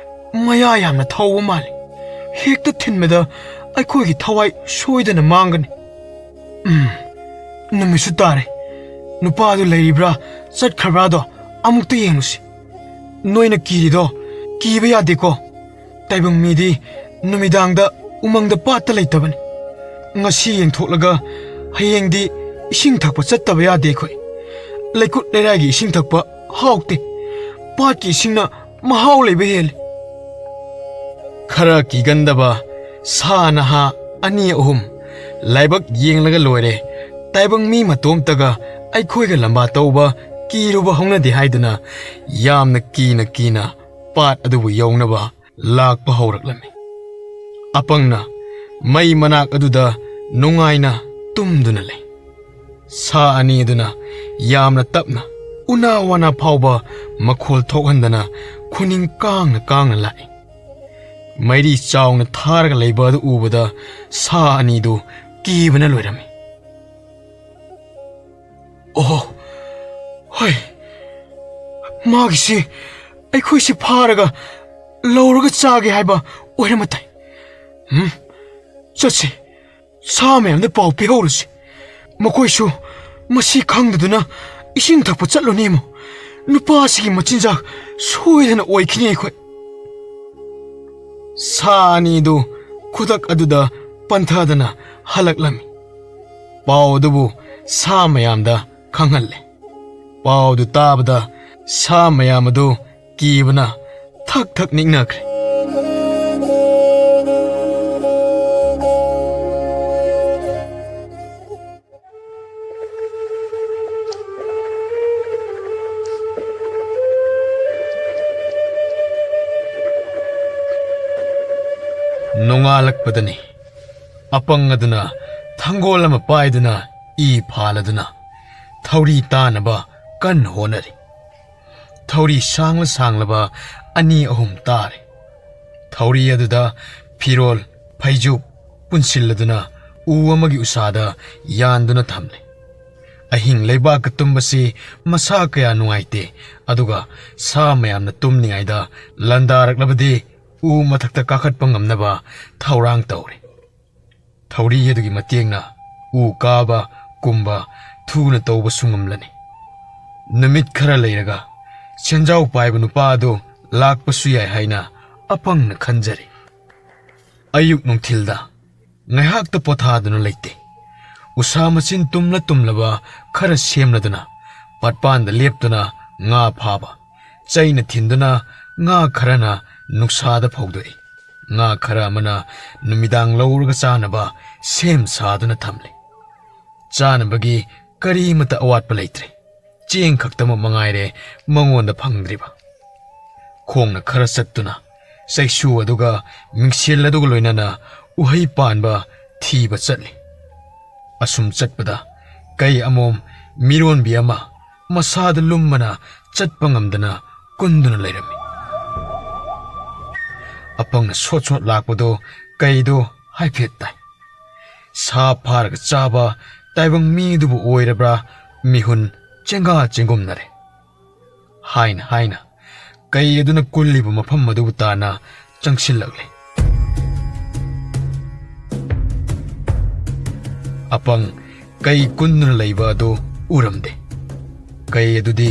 ꯃꯌꯥ ꯌꯥꯝꯅ ꯊꯧꯕ ꯃꯥꯜꯂꯤ꯫ ꯍꯦꯛꯇ ꯊꯤꯟꯕꯗ ꯑꯩꯈꯣꯏꯒꯤ ꯊꯋꯥꯏ ꯁꯣꯏꯗꯅ ꯃꯥꯡꯒꯅꯤ꯫ ꯎꯝ, ꯅꯨꯃꯤꯠꯁꯨ ꯇꯥꯔꯦ꯫ ꯅꯨꯄꯥꯗꯨ ꯂꯩꯔꯤꯕ꯭ꯔꯥ ꯆꯠꯈ꯭ꯔꯕ꯭ꯔꯥꯗꯣ ꯑꯃꯨꯛꯇ ꯌꯦꯡꯂꯨꯁꯤ꯫ ꯅꯣꯏꯅ ꯀꯤꯔꯤꯗꯣ ꯀꯤꯕ ꯌꯥꯗꯦꯀꯣ꯫ ꯇꯥꯏꯕꯪ ꯃꯤꯗꯤ ꯅꯨꯃꯤꯗꯥꯡꯗ ꯎꯃꯪꯗ ꯄꯥꯠꯇ ꯂꯩꯇꯕꯅꯤ꯫ ꯉꯁꯤ ꯌꯦꯡꯊꯣꯛꯂꯒ ꯍꯌꯦꯡꯗꯤ ꯏꯁꯤꯡ ꯊꯛꯄ ꯆꯠꯇꯕ ꯌꯥꯗꯦ ꯑꯩꯈꯣꯏ꯫ ꯂꯩꯀꯨꯠ ꯂꯩꯔꯥꯏꯒꯤ ꯏꯁꯤꯡ ꯊꯛꯄ ꯍꯥꯎꯇꯦ꯫ ꯄꯥꯠꯀꯤ ꯏꯁꯤꯡꯅ ꯃꯍꯥꯎ ꯂꯩꯕ ꯍꯦꯜꯂꯤ꯫ ꯈꯔ ꯀꯤꯒꯟꯗꯕ ꯁꯥ ꯅꯍꯥ ꯑꯅꯤ ꯑꯍꯨꯝ ꯂꯥꯏꯕꯛ ꯌꯦꯡꯂꯒ ꯂꯣꯏꯔꯦ꯫ ꯇꯥꯏꯕꯪ ꯃꯤ ꯃꯇꯣꯝꯇꯒ ꯑꯩꯈꯣꯏꯒ ꯂꯝꯕꯥ ꯇꯧꯕ ꯀꯤꯔꯨꯕ ꯍꯧꯅꯗꯦ ꯍꯥꯏꯗꯨꯅ ꯌꯥꯝꯅ ꯀꯤꯅ ꯀꯤꯅ ꯄꯥꯠ ꯑꯗꯨꯕꯨ ꯌꯧꯅꯕ ꯂꯥꯛꯄ ꯍꯧꯔꯛꯂꯝꯃꯤ꯫ ꯑꯄꯪꯅ ꯃꯩ ꯃꯅꯥꯛ ꯑꯗꯨꯗ ꯅꯨꯡꯉꯥꯏꯅ ꯇꯨꯝꯗꯨꯅ ꯂꯩ꯫ ꯁꯥ ꯑꯅꯤ ꯑꯗꯨꯅ ꯌꯥꯝꯅ ꯇꯞꯅ, ꯎꯅꯥ ꯋꯥꯅꯥ ꯐꯥꯎꯕ ꯃꯈꯣꯜ ꯊꯣꯛꯍꯟꯗꯅ ꯈꯨꯅꯤꯡ ꯀꯥꯡꯅ ꯀꯥꯡꯅ ꯂꯥꯛꯏ꯫ ꯃꯩꯔꯤ ꯆꯥꯎꯅ ꯊꯥꯔꯒ ꯂꯩꯕ ꯑꯗꯨ ꯎꯕꯗ ꯁꯥ ꯑꯅꯤꯗꯨ ꯀꯤꯕꯅ ꯂꯣꯏꯔꯝꯃꯤ꯫ ꯑꯣꯍꯣ, ꯍꯣꯏ, ꯃꯥꯒꯤꯁꯤ ꯑꯩꯈꯣꯏꯁꯤ ꯐꯥꯔꯒ ꯂꯧꯔꯒ ꯆꯥꯒꯦ ꯍꯥꯏꯕ ꯑꯣꯏꯔꯝꯃ ꯇꯥꯏ꯫ ꯎꯝ, ꯆꯠꯁꯤ, ꯁꯥ ꯃꯌꯥꯝꯗ ꯄꯥꯎ ꯄꯤꯍꯧꯔꯁꯤ꯫ ꯃꯈꯣꯏꯁꯨ ꯃꯁꯤ ꯈꯪꯗꯗꯨꯅ ꯏꯁꯤꯡ ꯊꯛꯄ ꯆꯠꯂꯨꯅꯦꯃꯣ꯫ ꯅꯨꯄꯥꯁꯤꯒꯤ ꯃꯆꯤꯟꯖꯥꯛ ꯁꯣꯏꯗꯅ ꯑꯣꯏꯈꯤꯅꯤ ꯑꯩꯈꯣꯏ꯫ ꯁꯥ ꯑꯅꯤꯗꯨ ꯈꯨꯗꯛ ꯑꯗꯨꯗ ꯄꯟꯊꯗꯅ ꯍꯜꯂꯛꯂꯝꯃꯤ꯫ ꯄꯥꯎ ꯑꯗꯨꯕꯨ ꯁꯥ ꯃꯌꯥꯝꯗ ꯈꯪꯍꯜꯂꯦ꯫ ꯄꯥꯎꯗꯨ ꯇꯥꯕꯗ ꯁꯥ ꯃꯌꯥꯝ ꯑꯗꯨ ꯀꯤꯕꯅ ꯊꯛ ꯊꯛ ꯅꯤꯛꯅꯈ꯭ꯔꯦ꯫ ꯅꯣꯡꯉꯥꯜꯂꯛꯄꯗꯅꯤ꯫ ꯑꯄꯪ ꯑꯗꯨꯅ ꯊꯥꯡꯒꯣꯜ ꯑꯃ ꯄꯥꯏꯗꯨꯅ ꯏ ꯐꯥꯜꯂꯗꯨꯅ ꯊꯧꯔꯤ ꯇꯥꯅꯕ ꯀꯟꯅ ꯍꯣꯠꯅꯔꯤ꯫ ꯊꯧꯔꯤ ꯁꯥꯡꯂ ꯁꯥꯡꯂꯕ ꯑꯅꯤ ꯑꯍꯨꯝ ꯇꯥꯔꯦ꯫ ꯊꯧꯔꯤ ꯑꯗꯨꯗ ꯐꯤꯔꯣꯜ, ꯐꯩꯖꯨꯞ ꯄꯨꯟꯁꯤꯜꯂꯗꯨꯅ ꯎ ꯑꯃꯒꯤ ꯎꯁꯥꯗ ꯌꯥꯟꯗꯨꯅ ꯊꯝꯂꯦ꯫ ꯑꯍꯤꯡ ꯂꯩꯕꯥꯛꯀ ꯇꯨꯝꯕꯁꯤ ꯃꯁꯥ ꯀꯌꯥ ꯅꯨꯡꯉꯥꯏꯇꯦ, ꯑꯗꯨꯒ ꯁꯥ ꯃꯌꯥꯝꯅ ꯇꯨꯝꯂꯤꯉꯩꯗ ꯂꯥꯟꯗꯥꯔꯛꯂꯕꯗꯤ ꯎ ꯃꯊꯛꯇ ꯀꯥꯈꯠꯄ ꯉꯝꯅꯕ ꯊꯧꯔꯥꯡ ꯇꯧꯔꯦ꯫ ꯊꯧꯔꯤ ꯑꯗꯨꯒꯤ ꯃꯇꯦꯡꯅ ꯎ ꯀꯥꯕ, ꯀꯨꯝꯕ ꯊꯨꯅ ꯇꯧꯕꯁꯨ ꯉꯝꯂꯅꯤ꯫ ꯅꯨꯃꯤꯠ ꯈꯔ ꯂꯩꯔꯒ ꯁꯦꯟꯖꯥꯎ ꯄꯥꯏꯕ ꯅꯨꯄꯥ ꯑꯗꯨ ꯂꯥꯛꯄꯁꯨ ꯌꯥꯏ ꯍꯥꯏꯅ ꯑꯄꯪꯅ ꯈꯟꯖꯔꯤ꯫ ꯑꯌꯨꯛ ꯅꯨꯡꯊꯤꯜꯗ ꯉꯥꯏꯍꯥꯛꯇ ꯄꯣꯊꯥꯗꯨꯅ ꯂꯩꯇꯦ꯫ ꯎꯁꯥ ꯃꯆꯤꯟ ꯇꯨꯝꯂ ꯇꯨꯝꯂꯕ ꯈꯔ ꯁꯦꯝꯂꯗꯨꯅ ꯄꯥꯠꯄꯥꯟꯗ ꯂꯦꯞꯇꯨꯅ ꯉꯥ ꯐꯥꯕ, ꯆꯩꯅ ꯊꯤꯟꯗꯨꯅ ꯉꯥ ꯈꯔꯅ ꯅꯨꯡꯁꯥꯗ ꯐꯧꯗꯣꯛꯏ꯫ ꯉꯥ ꯈꯔ ꯑꯃꯅ ꯅꯨꯃꯤꯗꯥꯡ ꯂꯧꯔꯒ ꯆꯥꯅꯕ ꯁꯦꯝ ꯁꯥꯗꯨꯅ ꯊꯝꯂꯤ꯫ ꯆꯥꯅꯕꯒꯤ ꯀꯔꯤꯃꯠꯇ ꯑꯋꯥꯠꯄ ꯂꯩꯇ꯭ꯔꯦ꯫ ꯆꯦꯡ ꯈꯛꯇꯃꯛ ꯃꯉꯥꯏꯔꯦ ꯃꯉꯣꯟꯗ ꯐꯪꯗ꯭ꯔꯤꯕ꯫ ꯈꯣꯡꯅ ꯈꯔ ꯆꯠꯇꯨꯅ ꯆꯩꯁꯨ ꯑꯗꯨꯒ ꯃꯤꯡꯁꯦꯜ ꯑꯗꯨꯒ ꯂꯣꯏꯅꯅ ꯎꯍꯩ ꯄꯥꯟꯕ ꯊꯤꯕ ꯆꯠꯂꯤ꯫ ꯑꯁꯨꯝ ꯆꯠꯄꯗ ꯀꯩ ꯑꯃꯣꯝ ꯃꯤꯔꯣꯟꯕꯤ ꯑꯃ ꯃꯁꯥꯗ ꯂꯨꯝꯃꯅ ꯆꯠꯄ ꯉꯝꯗꯅ ꯀꯨꯟꯗꯨꯅ ꯂꯩꯔꯝꯃꯤ꯫ ꯑꯄꯪꯅ ꯁꯣꯠ ꯁꯣꯠ ꯂꯥꯛꯄꯗꯣ ꯀꯩꯗꯣ ꯍꯥꯏꯐꯦꯠ ꯇꯥꯏ꯫ ꯁꯥ ꯐꯥꯔꯒ ꯆꯥꯕ ꯇꯥꯏꯕꯪ ꯃꯤꯗꯨꯕꯨ ꯑꯣꯏꯔꯕ꯭ꯔꯥ ꯃꯤꯍꯨꯟ ꯆꯦꯡꯒꯥ ꯆꯦꯡꯒꯨꯝꯅꯔꯦ꯫ ꯍꯥꯏꯅ ꯍꯥꯏꯅ ꯀꯩ ꯑꯗꯨꯅ ꯀꯨꯜꯂꯤꯕ ꯃꯐꯝ ꯑꯗꯨꯕꯨ ꯇꯥꯅ ꯆꯪꯁꯤꯜꯂꯛꯂꯦ꯫ ꯑꯄꯪ ꯀꯩ ꯀꯨꯟꯗꯨꯅ ꯂꯩꯕ ꯑꯗꯨ ꯎꯔꯝꯗꯦ꯫ ꯀꯩ ꯑꯗꯨꯗꯤ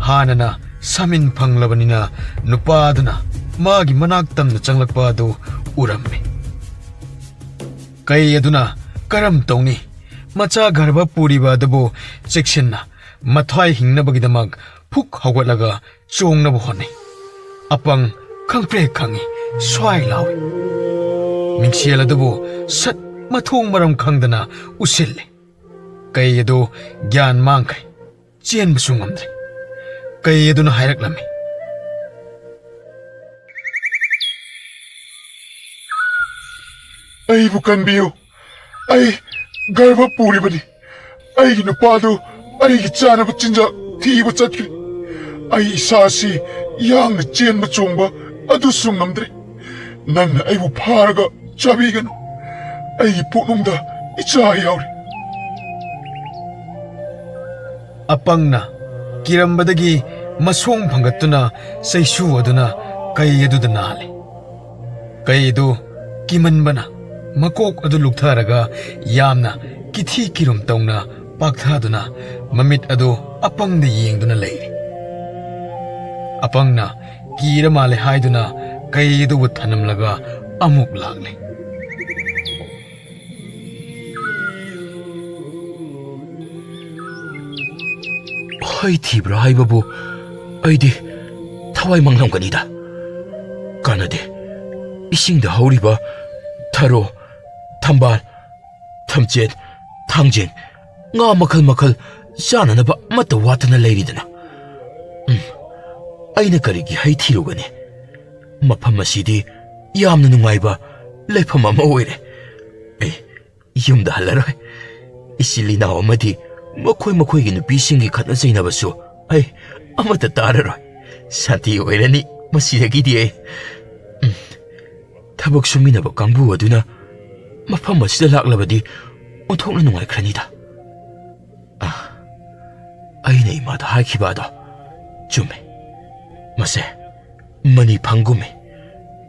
ꯍꯥꯟꯅꯅ ꯁꯥꯃꯤꯟ ꯐꯪꯂꯕꯅꯤꯅ ꯅꯨꯄꯥꯗꯨꯅ ꯃꯥꯒꯤ ꯃꯅꯥꯛ ꯇꯝꯅ ꯆꯪꯂꯛꯄ ꯑꯗꯨ ꯎꯔꯝꯃꯤ꯫ ꯀꯩ ꯑꯗꯨꯅ ꯀꯔꯝ ꯇꯧꯅꯤ? ꯃꯆꯥ ꯒꯔꯚ ꯄꯨꯔꯤꯕ ꯑꯗꯨꯕꯨ ꯆꯦꯛꯁꯤꯟꯅ ꯃꯊ꯭ꯋꯥꯏ ꯍꯤꯡꯅꯕꯒꯤꯗꯃꯛ ꯐꯨꯛ ꯍꯧꯒꯠꯂꯒ ꯆꯣꯡꯅꯕ ꯍꯣꯠꯅꯩ꯫ ꯑꯄꯪ ꯈꯪꯄ꯭ꯔꯦꯛ ꯈꯪꯉꯤ, ꯁ꯭ꯋꯥꯏ ꯂꯥꯎꯏ꯫ ꯃꯤꯡꯁꯦꯜ ꯑꯗꯨꯕꯨ ꯁꯠ ꯃꯊꯣꯡ ꯃꯔꯝ ꯈꯪꯗꯅ ꯎꯁꯤꯜꯂꯤ꯫ ꯀꯩ ꯑꯗꯨ ꯒ꯭ꯌꯥꯟ ꯃꯥꯡꯈ꯭ꯔꯦ꯫ ꯆꯦꯟꯕꯁꯨ ꯉꯝꯗ꯭ꯔꯦ꯫ ꯀꯩ ꯑꯗꯨꯅ ꯍꯥꯏꯔꯛꯂꯝꯃꯤ꯫ "ꯑꯩꯕꯨ ꯀꯟꯕꯤꯌꯨ꯫ ꯑꯩ ꯒꯔꯚ ꯄꯨꯔꯤꯕꯅꯤ꯫ ꯑꯩꯒꯤ ꯅꯨꯄꯥꯗꯨ ꯑꯩꯒꯤ ꯆꯥꯅꯕ ꯆꯤꯟꯖꯥꯛ ꯊꯤꯕ ꯆꯠꯈ꯭ꯔꯦ꯫ ꯑꯩ ꯏꯁꯥꯁꯤ ꯌꯥꯡꯅ ꯆꯦꯟꯕ ꯆꯣꯡꯕ ꯑꯗꯨꯁꯨ ꯉꯝꯗ꯭ꯔꯦ꯫ ꯅꯪꯅ ꯑꯩꯕꯨ ꯐꯥꯔꯒ ꯆꯥꯕꯤꯒꯅꯨ꯫ ꯑꯩꯒꯤ ꯄꯨꯛꯅꯨꯡꯗ ꯏꯆꯥ ꯌꯥꯎꯔꯤ꯫" ꯑꯄꯪꯅ ꯀꯤꯔꯝꯕꯗꯒꯤ ꯃꯁꯣꯡ ꯐꯪꯒꯠꯇꯨꯅ ꯆꯩꯁꯨ ꯑꯗꯨꯅ ꯀꯩ ꯑꯗꯨꯗ ꯅꯥꯜꯂꯤ꯫ ꯀꯩ ꯑꯗꯨ ꯀꯤꯃꯟꯕꯅ ꯃꯀꯣꯛ ꯑꯗꯨ ꯂꯨꯛꯊꯔꯒ ꯌꯥꯝꯅ ꯀꯤꯊꯤ ꯀꯤꯔꯨꯝ ꯇꯧꯅ ꯄꯥꯛꯊꯗꯨꯅ ꯃꯃꯤꯠ ꯑꯗꯨ ꯑꯄꯪꯗ ꯌꯦꯡꯗꯨꯅ ꯂꯩꯔꯤ꯫ ꯑꯄꯪꯅ ꯀꯤꯔ ꯃꯥꯜꯂꯦ ꯍꯥꯏꯗꯨꯅ ꯀꯩ ꯑꯗꯨꯕꯨ ꯊꯅꯝꯂꯒ ꯑꯃꯨꯛ ꯂꯥꯛꯂꯦ꯫ ꯍꯩ ꯊꯤꯕ꯭ꯔꯥ ꯍꯥꯏꯕꯕꯨ ꯑꯩꯗꯤ ꯊꯋꯥꯏ ꯃꯥꯡꯂꯝꯒꯅꯤꯗ꯫ ꯀꯥꯟꯅꯗꯦ꯫ ꯏꯁꯤꯡꯗ ꯍꯧꯔꯤꯕ ꯊꯔꯣ, ꯊꯝꯕꯥꯜ, ꯊꯝꯆꯦꯠ, ꯊꯥꯡꯖꯤꯡ, ꯉꯥ ꯃꯈꯜ ꯃꯈꯜ ꯆꯥꯅꯅꯕ ꯑꯃꯠꯇ ꯋꯥꯠꯇꯅ ꯂꯩꯔꯤꯗꯅ꯫ ꯎꯝ, ꯑꯩꯅ ꯀꯔꯤꯒꯤ ꯍꯩ ꯊꯤꯔꯨꯒꯅꯤ? ꯃꯐꯝ ꯑꯁꯤꯗꯤ ꯌꯥꯝꯅ ꯅꯨꯡꯉꯥꯏꯕ ꯂꯩꯐꯝ ꯑꯃ ꯑꯣꯏꯔꯦ꯫ ꯑꯩ ꯌꯨꯝꯗ ꯍꯜꯂꯔꯣꯏ꯫ ꯏꯆꯤꯜ ꯏꯅꯥꯎ ꯑꯃꯗꯤ ꯃꯈꯣꯏ ꯃꯈꯣꯏꯒꯤ ꯅꯨꯄꯤꯁꯤꯡꯒꯤ ꯈꯠꯅ ꯆꯩꯅꯕꯁꯨ ꯑꯩ ꯑꯃꯠꯇ ꯇꯥꯔꯔꯣꯏ꯫ ꯁꯥꯟꯇꯤ ꯑꯣꯏꯔꯅꯤ ꯃꯁꯤꯗꯒꯤꯗꯤ ꯑꯩ꯫ ꯎꯝ, ꯊꯕꯛ ꯁꯨꯃꯤꯟꯅꯕ ꯀꯥꯡꯕꯨ ꯑꯗꯨꯅ ꯃꯐꯝ ꯑꯁꯤꯗ ꯂꯥꯛꯂꯕꯗꯤ ꯑꯣꯟꯊꯣꯛꯅ ꯅꯨꯡꯉꯥꯏꯈ꯭ꯔꯅꯤꯗ꯫ ꯑꯥ, ꯑꯩꯅ ꯏꯃꯥꯗ ꯍꯥꯏꯈꯤꯕ ꯑꯗꯣ ꯆꯨꯝꯃꯦ꯫ ꯃꯁꯦ ꯃꯅꯤ ꯐꯪꯒꯨꯝꯃꯤ꯫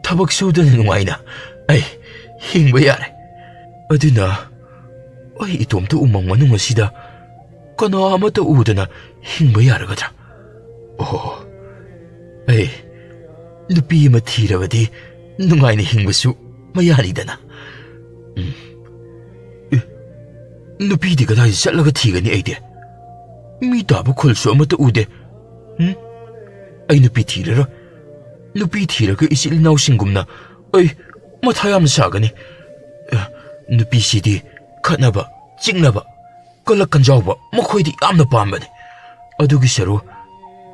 ꯊꯕꯛ ꯁꯨꯗꯅ ꯅꯨꯡꯉꯥꯏꯅ ꯑꯩ ꯍꯤꯡꯕ ꯌꯥꯔꯦ꯫ ꯑꯗꯨꯅ ꯑꯩ ꯏꯇꯣꯝꯇ ꯎꯃꯪ ꯃꯅꯨꯡ ꯑꯁꯤꯗ ꯀꯅꯥ ꯑꯃꯠꯇ ꯎꯗꯅ ꯍꯤꯡꯕ ꯌꯥꯔꯒꯗ꯭ꯔꯥ? ꯑꯣ, ꯑꯩ ꯅꯨꯄꯤ ꯑꯃ ꯊꯤꯔꯕꯗꯤ ꯅꯨꯡꯉꯥꯏꯅ ꯍꯤꯡꯕꯁꯨ ꯃꯌꯥꯅꯤꯗꯅ꯫ ꯎꯝ꯫ ꯑꯦ, ꯅꯨꯄꯤꯗꯤ ꯀꯗꯥꯏꯗ ꯆꯠꯂꯒ ꯊꯤꯒꯅꯤ ꯑꯩꯗꯤ? ꯃꯤ ꯇꯥꯕ ꯈꯨꯜꯁꯨ ꯑꯃꯠꯇ ꯎꯗꯦ꯫ ꯎꯝ? ꯑꯩ ꯅꯨꯄꯤ ꯊꯤꯔꯔꯣꯏ꯫ ꯅꯨꯄꯤ ꯊꯤꯔꯒ ꯏꯆꯤꯜ ꯏꯅꯥꯎꯁꯤꯡꯒꯨꯝꯅ ꯑꯩ ꯃꯊꯥ ꯌꯥꯝꯅ ꯁꯥꯒꯅꯤ꯫ ꯑꯦ, ꯅꯨꯄꯤꯁꯤꯗꯤ ꯈꯠꯅꯕ, ꯆꯤꯛꯅꯕ, ꯀꯂꯛ ꯀꯟꯖꯥꯎꯕ ꯃꯈꯣꯏꯗꯤ ꯌꯥꯝꯅ ꯄꯥꯝꯕꯅꯤ꯫ ꯑꯗꯨꯒꯤ ꯁꯔꯨ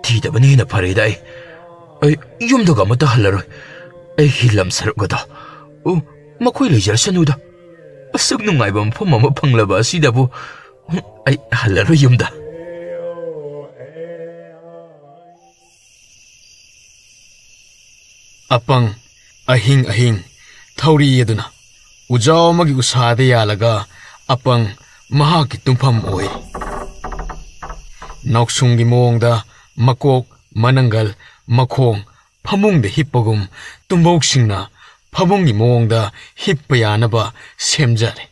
ꯊꯤꯗꯕꯅ ꯍꯦꯟꯅ ꯐꯔꯦꯗ ꯑꯩ꯫ ꯑꯩ ꯌꯨꯝꯗꯒ ꯑꯃꯠꯇ ꯍꯜꯂꯔꯣꯏ꯫ ꯑꯩꯒꯤ ꯂꯝ ꯁꯔꯨꯛ ꯑꯗꯣ, ꯑꯣ, ꯃꯈꯣꯏ ꯂꯩꯖꯔꯁꯅꯨꯗ꯫ ꯑꯁꯨꯛ ꯅꯨꯡꯉꯥꯏꯕ ꯃꯐꯝ ꯑꯃ ꯐꯪꯂꯕ ꯑꯁꯤꯗꯕꯨ ꯑꯩ ꯍꯜꯂꯔꯣꯏ ꯌꯨꯝꯗ꯫ ꯑꯄꯪ ꯑꯍꯤꯡ ꯑꯍꯤꯡ ꯊꯧꯔꯤ ꯑꯗꯨꯅ ꯎꯖꯥꯎ ꯑꯃꯒꯤ ꯎꯁꯥꯗ ꯌꯥꯜꯂꯒ ꯑꯄꯪ ꯃꯍꯥꯛꯀꯤ ꯇꯨꯝꯐꯝ ꯑꯣꯏꯔꯤ꯫ ꯅꯥꯎꯁꯨꯝꯒꯤ ꯃꯑꯣꯡꯗ ꯃꯀꯣꯛ, ꯃꯅꯪꯒꯜ, ꯃꯈꯣꯡ ꯐꯃꯨꯡꯗ ꯍꯤꯞꯄꯒꯨꯝ ꯇꯨꯝꯕꯧꯁꯤꯡꯅ ꯐꯃꯨꯡꯒꯤ ꯃꯑꯣꯡꯗ ꯍꯤꯞꯄ ꯌꯥꯅꯕ ꯁꯦꯝꯖꯔꯦ꯫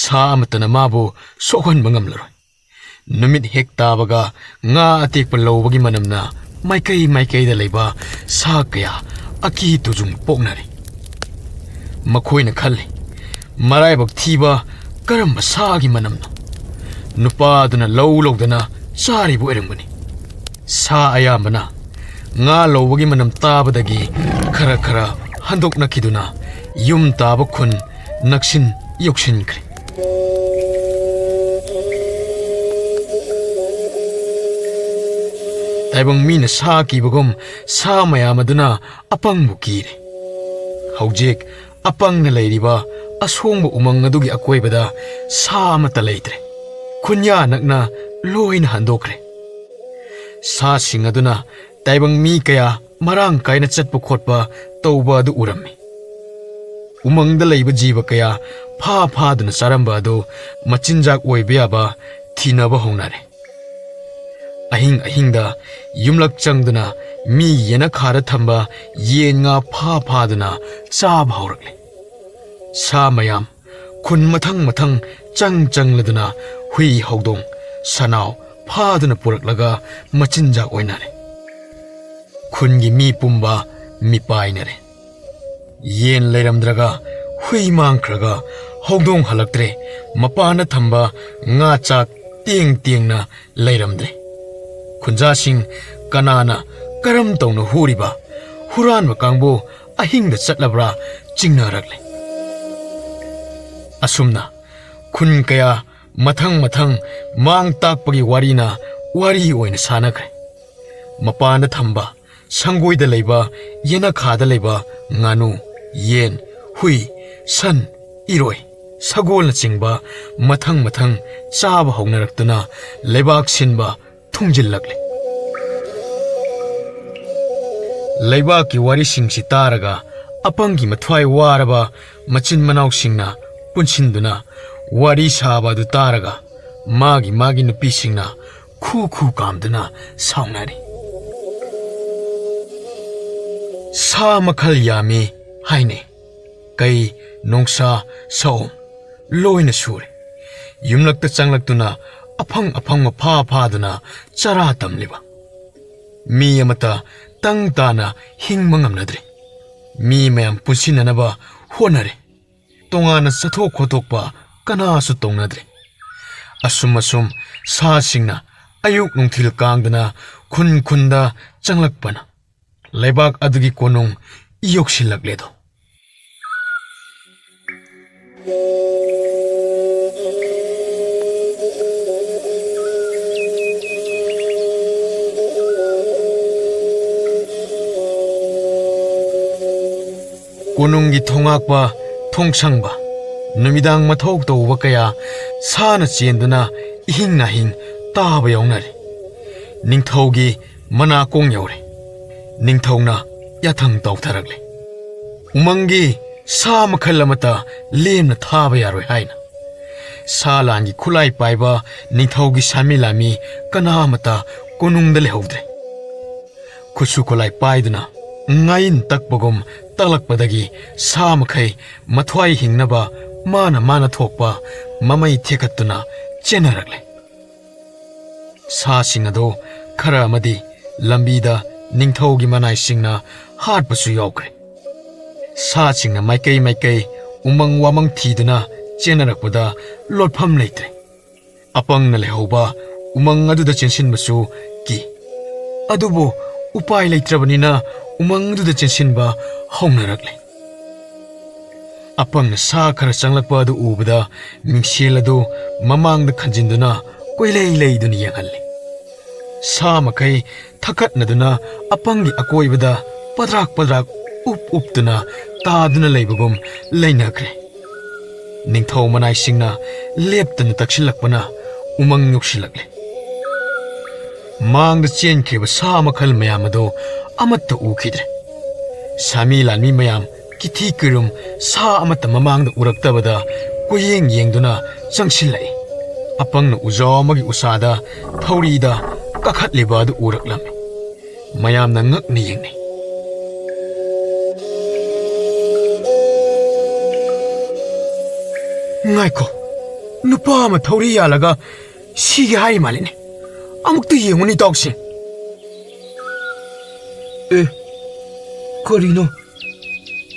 ꯁꯥ ꯑꯃꯠꯇꯅ ꯃꯥꯕꯨ ꯁꯣꯛꯍꯟꯕ ꯉꯝꯂꯔꯣꯏ꯫ ꯅꯨꯃꯤꯠ ꯍꯦꯛ ꯇꯥꯕꯒ ꯉꯥ ꯑꯇꯦꯛꯄ ꯂꯧꯕꯒꯤ ꯃꯅꯝꯅ ꯃꯥꯏꯀꯩ ꯃꯥꯏꯀꯩꯗ ꯂꯩꯕ ꯁꯥ ꯀꯌꯥ ꯑꯀꯤ ꯇꯨꯖꯨꯡ ꯄꯣꯛꯅꯔꯤ꯫ ꯃꯈꯣꯏꯅ ꯈꯜꯂꯤ, "ꯃꯔꯥꯏꯕꯛ ꯊꯤꯕ ꯀꯔꯝꯕ ꯁꯥꯒꯤ ꯃꯅꯝꯅꯣ?" ꯅꯨꯄꯥꯗꯨꯅ ꯂꯧ ꯂꯧꯗꯅ ꯆꯥꯔꯤꯕ ꯑꯣꯏꯔꯝꯒꯅꯤ꯫ ꯁꯥ ꯑꯌꯥꯝꯕꯅ ꯉꯥ ꯂꯧꯕꯒꯤ ꯃꯅꯝ ꯇꯥꯕꯗꯒꯤ ꯈꯔ ꯈꯔ ꯍꯟꯗꯣꯛꯅꯈꯤꯗꯨꯅ ꯌꯨꯝ ꯇꯥꯕ ꯈꯨꯟ ꯅꯛꯁꯤꯟ ꯌꯧꯁꯤꯟꯈ꯭ꯔꯦ꯫ ꯇꯥꯏꯕꯪ ꯃꯤꯅ ꯁꯥ ꯀꯤꯕꯒꯨꯝ ꯁꯥ ꯃꯌꯥꯝ ꯑꯗꯨꯅ ꯑꯄꯪꯕꯨ ꯀꯤꯔꯦ꯫ ꯍꯧꯖꯤꯛ ꯑꯄꯪꯅ ꯂꯩꯔꯤꯕ ꯑꯁꯣꯡꯕ ꯎꯃꯪ ꯑꯗꯨꯒꯤ ꯑꯀꯣꯏꯕꯗ ꯁꯥ ꯑꯃꯠꯇ ꯂꯩꯇ꯭ꯔꯦ꯫ ꯈꯨꯟꯌꯥ ꯅꯛꯅ ꯂꯣꯏꯅ ꯍꯟꯗꯣꯛꯈ꯭ꯔꯦ꯫ ꯁꯥꯁꯤꯡ ꯑꯗꯨꯅ ꯇꯥꯏꯕꯪ ꯃꯤ ꯀꯌꯥ ꯃꯔꯥꯡ ꯀꯥꯏꯅ ꯆꯠꯄ ꯈꯣꯠꯄ ꯇꯧꯕ ꯑꯗꯨ ꯎꯔꯝꯃꯤ꯫ ꯎꯃꯪꯗ ꯂꯩꯕ ꯖꯤꯕ ꯀꯌꯥ ꯐꯥ ꯐꯥꯗꯨꯅ ꯆꯥꯔꯝꯕ ꯑꯗꯨ ꯃꯆꯤꯟꯖꯥꯛ ꯑꯣꯏꯕ ꯌꯥꯕ ꯊꯤꯅꯕ ꯍꯧꯅꯔꯦ꯫ ꯑꯍꯤꯡ ꯑꯍꯤꯡꯗ ꯌꯨꯝꯂꯛ ꯆꯪꯗꯨꯅ ꯃꯤ ꯌꯦꯅꯈꯥꯗ ꯊꯝꯕ ꯌꯦꯟ ꯉꯥ ꯐꯥ ꯐꯥꯗꯨꯅ ꯆꯥꯕ ꯍꯧꯔꯛꯂꯦ꯫ ꯁꯥ ꯃꯌꯥꯝ ꯈꯨꯟ ꯃꯊꯪ ꯃꯊꯪ ꯆꯪ ꯆꯪꯂꯗꯨꯅ ꯍꯨꯏ ꯍꯧꯗꯣꯡ ꯁꯅꯥꯎ ꯐꯥꯗꯨꯅ ꯄꯨꯔꯛꯂꯒ ꯃꯆꯤꯟꯖꯥꯛ ꯑꯣꯏꯅꯔꯦ꯫ ꯈꯨꯟꯒꯤ ꯃꯤ ꯄꯨꯝꯕ ꯃꯤꯄꯥꯏꯅꯔꯦ꯫ ꯌꯦꯟ ꯂꯩꯔꯝꯗ꯭ꯔꯒ ꯍꯨꯏ ꯃꯥꯡꯈ꯭ꯔꯒ ꯍꯧꯗꯣꯡ ꯍꯜꯂꯛꯇ꯭ꯔꯦ꯫ ꯃꯄꯥꯅ ꯊꯝꯕ ꯉꯥ ꯆꯥꯛ ꯇꯦꯡ ꯇꯦꯡꯅ ꯂꯩꯔꯝꯗ꯭ꯔꯦ꯫ ꯈꯨꯟꯖꯥꯁꯤꯡ ꯀꯅꯥꯅ ꯀꯔꯝ ꯇꯧꯅ ꯍꯨꯔꯤꯕ? ꯍꯨꯔꯥꯟꯕ ꯀꯥꯡꯕꯨ ꯑꯍꯤꯡꯗ ꯆꯠꯂꯕ꯭ꯔꯥ ꯆꯤꯡꯅꯔꯛꯂꯦ꯫ ꯑꯁꯨꯝꯅ ꯈꯨꯟ ꯀꯌꯥ ꯃꯊꯪ ꯃꯊꯪ ꯃꯥꯡ ꯇꯥꯛꯄꯒꯤ ꯋꯥꯔꯤꯅ ꯋꯥꯔꯤ ꯑꯣꯏꯅ ꯁꯥꯟꯅꯈ꯭ꯔꯦ꯫ ꯃꯄꯥꯟꯗ ꯊꯝꯕ ꯁꯪꯒꯣꯏꯗ ꯂꯩꯕ, ꯌꯦꯅꯈꯥꯗ ꯂꯩꯕ ꯉꯥꯅꯨ, ꯌꯦꯟ, ꯍꯨꯏ, ꯁꯟ, ꯏꯔꯣꯏ, ꯁꯒꯣꯜꯅꯆꯤꯡꯕ ꯃꯊꯪ ꯃꯊꯪ ꯆꯥꯕ ꯍꯧꯅꯔꯛꯇꯨꯅ ꯂꯩꯕꯥꯛ ꯁꯤꯟꯕ ꯊꯨꯡꯖꯤꯜꯂꯛꯂꯦ꯫ ꯂꯩꯕꯥꯛꯀꯤ ꯋꯥꯔꯤꯁꯤꯡꯁꯤ ꯇꯥꯔꯒ ꯑꯄꯪꯒꯤ ꯃꯊ꯭ꯋꯥꯏ ꯋꯥꯔꯕ ꯃꯆꯤꯟ ꯃꯅꯥꯎꯁꯤꯡꯅ ꯄꯨꯟꯁꯤꯟꯗꯨꯅ ꯋꯥꯔꯤ ꯁꯥꯕ ꯑꯗꯨ ꯇꯥꯔꯒ ꯃꯥꯒꯤ ꯃꯥꯒꯤ ꯅꯨꯄꯤꯁꯤꯡꯅ ꯈꯨ ꯈꯨ ꯀꯥꯝꯗꯨꯅ ꯁꯥꯎꯅꯔꯤ꯫ ꯁꯥ ꯃꯈꯜ ꯌꯥꯝꯃꯤ ꯍꯥꯏꯅꯩ꯫ ꯀꯩ, ꯅꯣꯡꯁꯥ, ꯁꯑꯣꯝ ꯂꯣꯏꯅ ꯁꯨꯔꯦ꯫ ꯌꯨꯝꯂꯛꯇ ꯆꯪꯂꯛꯇꯨꯅ ꯑꯐꯪ ꯑꯐꯪꯕ ꯐꯥ ꯐꯥꯗꯨꯅ ꯆꯔꯥ ꯇꯝꯂꯤꯕ꯫ ꯃꯤ ꯑꯃꯠꯇ ꯇꯪ ꯇꯥꯅ ꯍꯤꯡꯕ ꯉꯝꯅꯗ꯭ꯔꯦ꯫ ꯃꯤ ꯃꯌꯥꯝ ꯄꯨꯟꯁꯤꯟꯅꯅꯕ ꯍꯣꯠꯅꯔꯦ꯫ ꯇꯣꯉꯥꯟꯅ ꯆꯠꯊꯣꯛ ꯈꯣꯠꯇꯣꯛꯄ ꯀꯅꯥꯁꯨ ꯇꯧꯅꯗ꯭ꯔꯦ꯫ ꯑꯁꯨꯝ ꯑꯁꯨꯝ ꯁꯥꯁꯤꯡꯅ ꯑꯌꯨꯛ ꯅꯨꯡꯊꯤꯜ ꯀꯥꯡꯗꯅ ꯈꯨꯟ ꯈꯨꯟꯗ ꯆꯪꯂꯛꯄꯅ ꯂꯩꯕꯥꯛ ꯑꯗꯨꯒꯤ ꯀꯣꯅꯨꯡ ꯌꯧꯁꯤꯜꯂꯛꯂꯦꯗꯣ꯫ ꯀꯣꯅꯨꯡꯒꯤ ꯊꯣꯉꯥꯛꯄ, ꯊꯣꯡꯁꯪꯕ, ꯅꯨꯃꯤꯗꯥꯡ ꯃꯊꯧ ꯇꯧꯕ ꯀꯌꯥ ꯁꯥꯅ ꯆꯦꯟꯗꯨꯅ ꯏꯍꯤꯡ ꯅꯥꯍꯤꯡ ꯇꯥꯕ ꯌꯥꯎꯅꯔꯦ꯫ ꯅꯤꯡꯊꯧꯒꯤ ꯃꯅꯥꯀꯣꯡ ꯌꯧꯔꯦ꯫ ꯅꯤꯡꯊꯧꯅ ꯌꯥꯊꯪ ꯇꯧꯊꯔꯛꯂꯦ꯫ ꯎꯃꯪꯒꯤ ꯁꯥ ꯃꯈꯜ ꯑꯃꯠꯇ ꯂꯦꯝꯅ ꯊꯥꯕ ꯌꯥꯔꯣꯏ ꯍꯥꯏꯅ꯫ ꯁꯥ ꯂꯥꯟꯒꯤ ꯈꯨꯠꯂꯥꯏ ꯄꯥꯏꯕ ꯅꯤꯡꯊꯧꯒꯤ ꯁꯥꯃꯤ ꯂꯥꯟꯃꯤ ꯀꯅꯥ ꯑꯃꯠꯇ ꯀꯣꯅꯨꯡꯗ ꯂꯩꯍꯧꯗ꯭ꯔꯦ꯫ ꯈꯨꯠꯁꯨ ꯈꯨꯠꯂꯥꯏ ꯄꯥꯏꯗꯨꯅ ꯉꯥꯏꯟ ꯇꯛꯄꯒꯨꯝ ꯇꯛꯂꯛꯄꯗꯒꯤ ꯁꯥ ꯃꯈꯩ ꯃꯊ꯭ꯋꯥꯏ ꯍꯤꯡꯅꯕ ꯃꯥꯅ ꯃꯥꯅ ꯊꯣꯛꯄ ꯃꯃꯩ ꯊꯦꯛꯀꯠꯇꯨꯅ ꯆꯦꯟꯅꯔꯛꯂꯦ꯫ ꯁꯥꯁꯤꯡ ꯑꯗꯨ ꯈꯔ ꯑꯃꯗꯤ ꯂꯝꯕꯤꯗ ꯅꯤꯡꯊꯧꯒꯤ ꯃꯅꯥꯏꯁꯤꯡꯅ ꯍꯥꯠꯄꯁꯨ ꯌꯥꯎꯈ꯭ꯔꯦ꯫ ꯁꯥꯁꯤꯡꯅ ꯃꯥꯏꯀꯩ ꯃꯥꯏꯀꯩ ꯎꯃꯪ ꯋꯥꯃꯪ ꯊꯤꯗꯨꯅ ꯆꯦꯟꯅꯔꯛꯄꯗ ꯂꯣꯠꯐꯝ ꯂꯩꯇ꯭ꯔꯦ꯫ ꯑꯄꯪꯅ ꯂꯩꯍꯧꯕ ꯎꯃꯪ ꯑꯗꯨꯗ ꯆꯦꯟꯁꯤꯟꯕꯁꯨ ꯀꯤ꯫ ꯑꯗꯨꯕꯨ ꯎꯄꯥꯏ ꯂꯩꯇ꯭ꯔꯕꯅꯤꯅ ꯎꯃꯪꯗꯨꯗ ꯆꯦꯟꯁꯤꯟꯕ ꯍꯧꯅꯔꯛꯂꯦ꯫ ꯑꯄꯪꯅ ꯁꯥ ꯈꯔ ꯆꯪꯂꯛꯄ ꯑꯗꯨ ꯎꯕꯗ ꯃꯤꯡꯁꯦꯜ ꯑꯗꯨ ꯃꯃꯥꯡꯗ ꯈꯟꯖꯤꯟꯗꯨꯅ ꯀꯣꯏꯂꯩ ꯂꯩꯗꯨꯅ ꯌꯦꯡꯍꯜꯂꯤ꯫ ꯁꯥ ꯃꯈꯩ ꯊꯛꯀꯠꯅꯗꯨꯅ ꯑꯄꯪꯒꯤ ꯑꯀꯣꯏꯕꯗ ꯄꯗ꯭ꯔꯥꯛ ꯄꯗ꯭ꯔꯥꯛ ꯎꯞ ꯎꯞꯇꯨꯅ ꯇꯥꯗꯨꯅ ꯂꯩꯕꯒꯨꯝ ꯂꯩꯅꯈ꯭ꯔꯦ꯫ ꯅꯤꯡꯊꯧ ꯃꯅꯥꯏꯁꯤꯡꯅ ꯂꯦꯞꯇꯅ ꯇꯛꯁꯤꯜꯂꯛꯄꯅ ꯎꯃꯪ ꯌꯣꯛꯁꯤꯜꯂꯛꯂꯦ꯫ ꯃꯥꯡꯗ ꯆꯦꯟꯈ꯭ꯔꯤꯕ ꯁꯥ ꯃꯈꯜ ꯃꯌꯥꯝ ꯑꯗꯨ ꯑꯃꯠꯇ ꯎꯈꯤꯗ꯭ꯔꯦ꯫ ꯁꯥꯃꯤ ꯂꯥꯟꯃꯤ ꯃꯌꯥꯝ ꯀꯤꯊꯤ ꯀꯤꯔꯨꯝ ꯁꯥ ꯑꯃꯠꯇ ꯃꯃꯥꯡꯗ ꯎꯔꯛꯇꯕꯗ ꯀꯣꯏꯌꯦꯡ ꯌꯦꯡꯗꯨꯅ ꯆꯪꯁꯤꯜꯂꯛꯏ꯫ ꯑꯄꯪꯅ ꯎꯖꯥꯎ ꯑꯃꯒꯤ ꯎꯁꯥꯗ ꯊꯧꯔꯤꯗ ꯀꯥꯈꯠꯂꯤꯕ ꯑꯗꯨ ꯎꯔꯛꯂꯝꯃꯤ꯫ ꯃꯌꯥꯝꯅ ꯉꯛꯅ ꯌꯦꯡꯅꯩ꯫ ꯉꯥꯏꯈꯣ, ꯅꯨꯄꯥ ꯑꯃ ꯊꯧꯔꯤ ꯌꯥꯜꯂꯒ ꯁꯤꯒꯦ ꯍꯥꯏꯔꯤ ꯃꯥꯜꯂꯤꯅꯦ꯫ ꯑꯃꯨꯛꯇ ꯌꯦꯡꯉꯨꯅꯤ, ꯏꯇꯥꯎꯁꯤꯡ꯫ ꯑꯦ, ꯀꯔꯤꯅꯣ?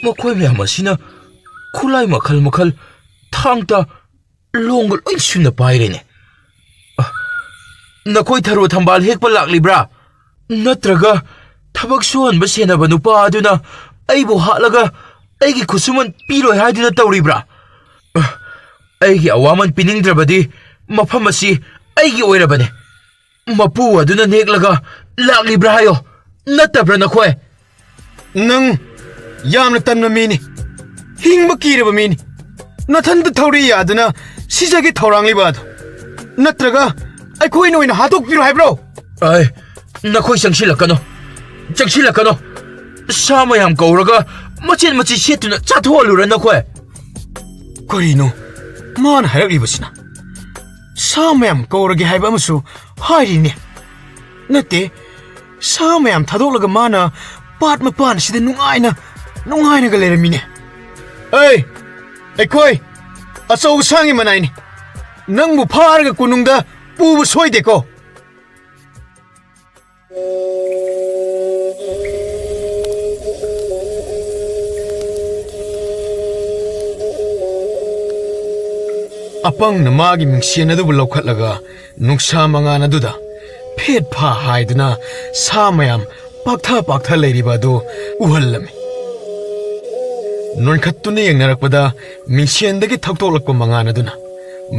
ꯃꯈꯣꯏ ꯃꯌꯥꯝ ꯑꯁꯤꯅ ꯈꯨꯠꯂꯥꯏ ꯃꯈꯜ ꯃꯈꯜ, ꯊꯥꯡ ꯇꯥ, ꯂꯣꯡꯒ ꯂꯣꯏ ꯁꯨꯅ ꯄꯥꯏꯔꯦꯅꯦ꯫ ꯑ, ꯅꯈꯣꯏ ꯊꯔꯣ ꯊꯝꯕꯥꯜ ꯍꯦꯛꯄ ꯂꯥꯛꯂꯤꯕ꯭ꯔꯥ? ꯅꯠꯇ꯭ꯔꯒ ꯊꯕꯛ ꯁꯨꯍꯟꯕ ꯁꯦꯟꯅꯕ ꯅꯨꯄꯥ ꯑꯗꯨꯅ ꯑꯩꯕꯨ ꯍꯥꯠꯂꯒ ꯑꯩꯒꯤ ꯈꯨꯠꯁꯨꯃꯟ ꯄꯤꯔꯣꯏ ꯍꯥꯏꯗꯨꯅ ꯇꯧꯔꯤꯕ꯭ꯔꯥ? ꯑ, ꯑꯩꯒꯤ ꯑꯋꯥꯃꯟ ꯄꯤꯅꯤꯡꯗ꯭ꯔꯕꯗꯤ ꯃꯐꯝ ꯑꯁꯤ ꯑꯩꯒꯤ ꯑꯣꯏꯔꯕꯅꯦ꯫ ꯃꯄꯨ ꯑꯗꯨꯅ ꯅꯦꯛꯂꯒ ꯂꯥꯛꯂꯤꯕ꯭ꯔꯥ ꯍꯥꯏꯌꯣ, ꯅꯠꯇꯕ꯭ꯔꯥ ꯅꯈꯣꯏ? ꯅꯪ ꯌꯥꯝꯅ ꯇꯟꯕ ꯃꯤꯅꯤ, ꯍꯤꯡꯕ ꯀꯤꯔꯕ ꯃꯤꯅꯤ꯫ ꯅꯊꯟꯇ ꯊꯧꯔꯤ ꯌꯥꯗꯨꯅ ꯁꯤꯖꯒꯦ ꯊꯧꯔꯥꯡꯂꯤꯕ ꯑꯗꯣ, ꯅꯠꯇ꯭ꯔꯒ ꯑꯩꯈꯣꯏꯅ ꯑꯣꯏꯅ ꯍꯥꯠꯇꯣꯛꯄꯤꯔꯣ ꯍꯥꯏꯕ꯭ꯔꯣ? ꯑꯩ, ꯅꯈꯣꯏ ꯆꯪꯁꯤꯜꯂꯛꯀꯅꯨ, ꯆꯪꯁꯤꯜꯂꯛꯀꯅꯨ꯫ ꯁꯥ ꯃꯌꯥꯝ ꯀꯧꯔꯒ ꯃꯆꯦꯠ ꯃꯆꯦꯠ ꯁꯦꯠꯇꯨꯅ ꯆꯥꯊꯣꯛꯍꯜꯂꯨꯔ ꯅꯈꯣꯏ꯫ ꯀꯔꯤꯅꯣ? ꯃꯥꯅ ꯍꯥꯏꯔꯛꯂꯤꯕꯁꯤꯅ ꯁꯥ ꯃꯌꯥꯝ ꯀꯧꯔꯒꯦ ꯍꯥꯏꯕ ꯑꯃꯁꯨ ꯍꯥꯏꯔꯤꯅꯦ꯫ ꯅꯠꯇꯦ, ꯁꯥ ꯃꯌꯥꯝ ꯊꯥꯗꯣꯛꯂꯒ ꯃꯥꯅ ꯄꯥꯠ ꯃꯄꯥꯟ ꯑꯁꯤꯗ ꯅꯨꯡꯉꯥꯏꯅ, ꯅꯨꯡꯉꯥꯏꯅꯒ ꯂꯩꯔꯝꯃꯤꯅꯦ꯫ ꯑꯩ, ꯑꯩꯈꯣꯏ ꯑꯆꯧ ꯑꯁꯥꯡꯒꯤ ꯃꯅꯥꯏꯅꯤ꯫ ꯅꯪꯕꯨ ꯐꯥꯔꯒ ꯀꯣꯅꯨꯡꯗ ꯄꯨꯕ ꯁꯣꯏꯗꯦꯀꯣ꯫ ꯑꯄꯪꯅ ꯃꯥꯒꯤ ꯃꯤꯡꯁꯦꯟ ꯑꯗꯨꯕꯨ ꯂꯧꯈꯠꯂꯒ ꯅꯨꯡꯁꯥ ꯃꯉꯥꯜ ꯑꯗꯨꯗ ꯐꯦꯠ ꯐꯥ ꯍꯥꯏꯗꯨꯅ ꯁꯥ ꯃꯌꯥꯝ ꯄꯥꯛꯊ ꯄꯥꯛꯊ ꯂꯩꯔꯤꯕ ꯑꯗꯨ ꯎꯍꯜꯂꯝꯃꯤ꯫ ꯅꯣꯟꯈꯠꯇꯨꯅ ꯌꯦꯡꯅꯔꯛꯄꯗ ꯃꯤꯡꯁꯦꯟꯗꯒꯤ ꯊꯛꯇꯣꯛꯂꯛꯄ ꯃꯉꯥꯜ ꯑꯗꯨꯅ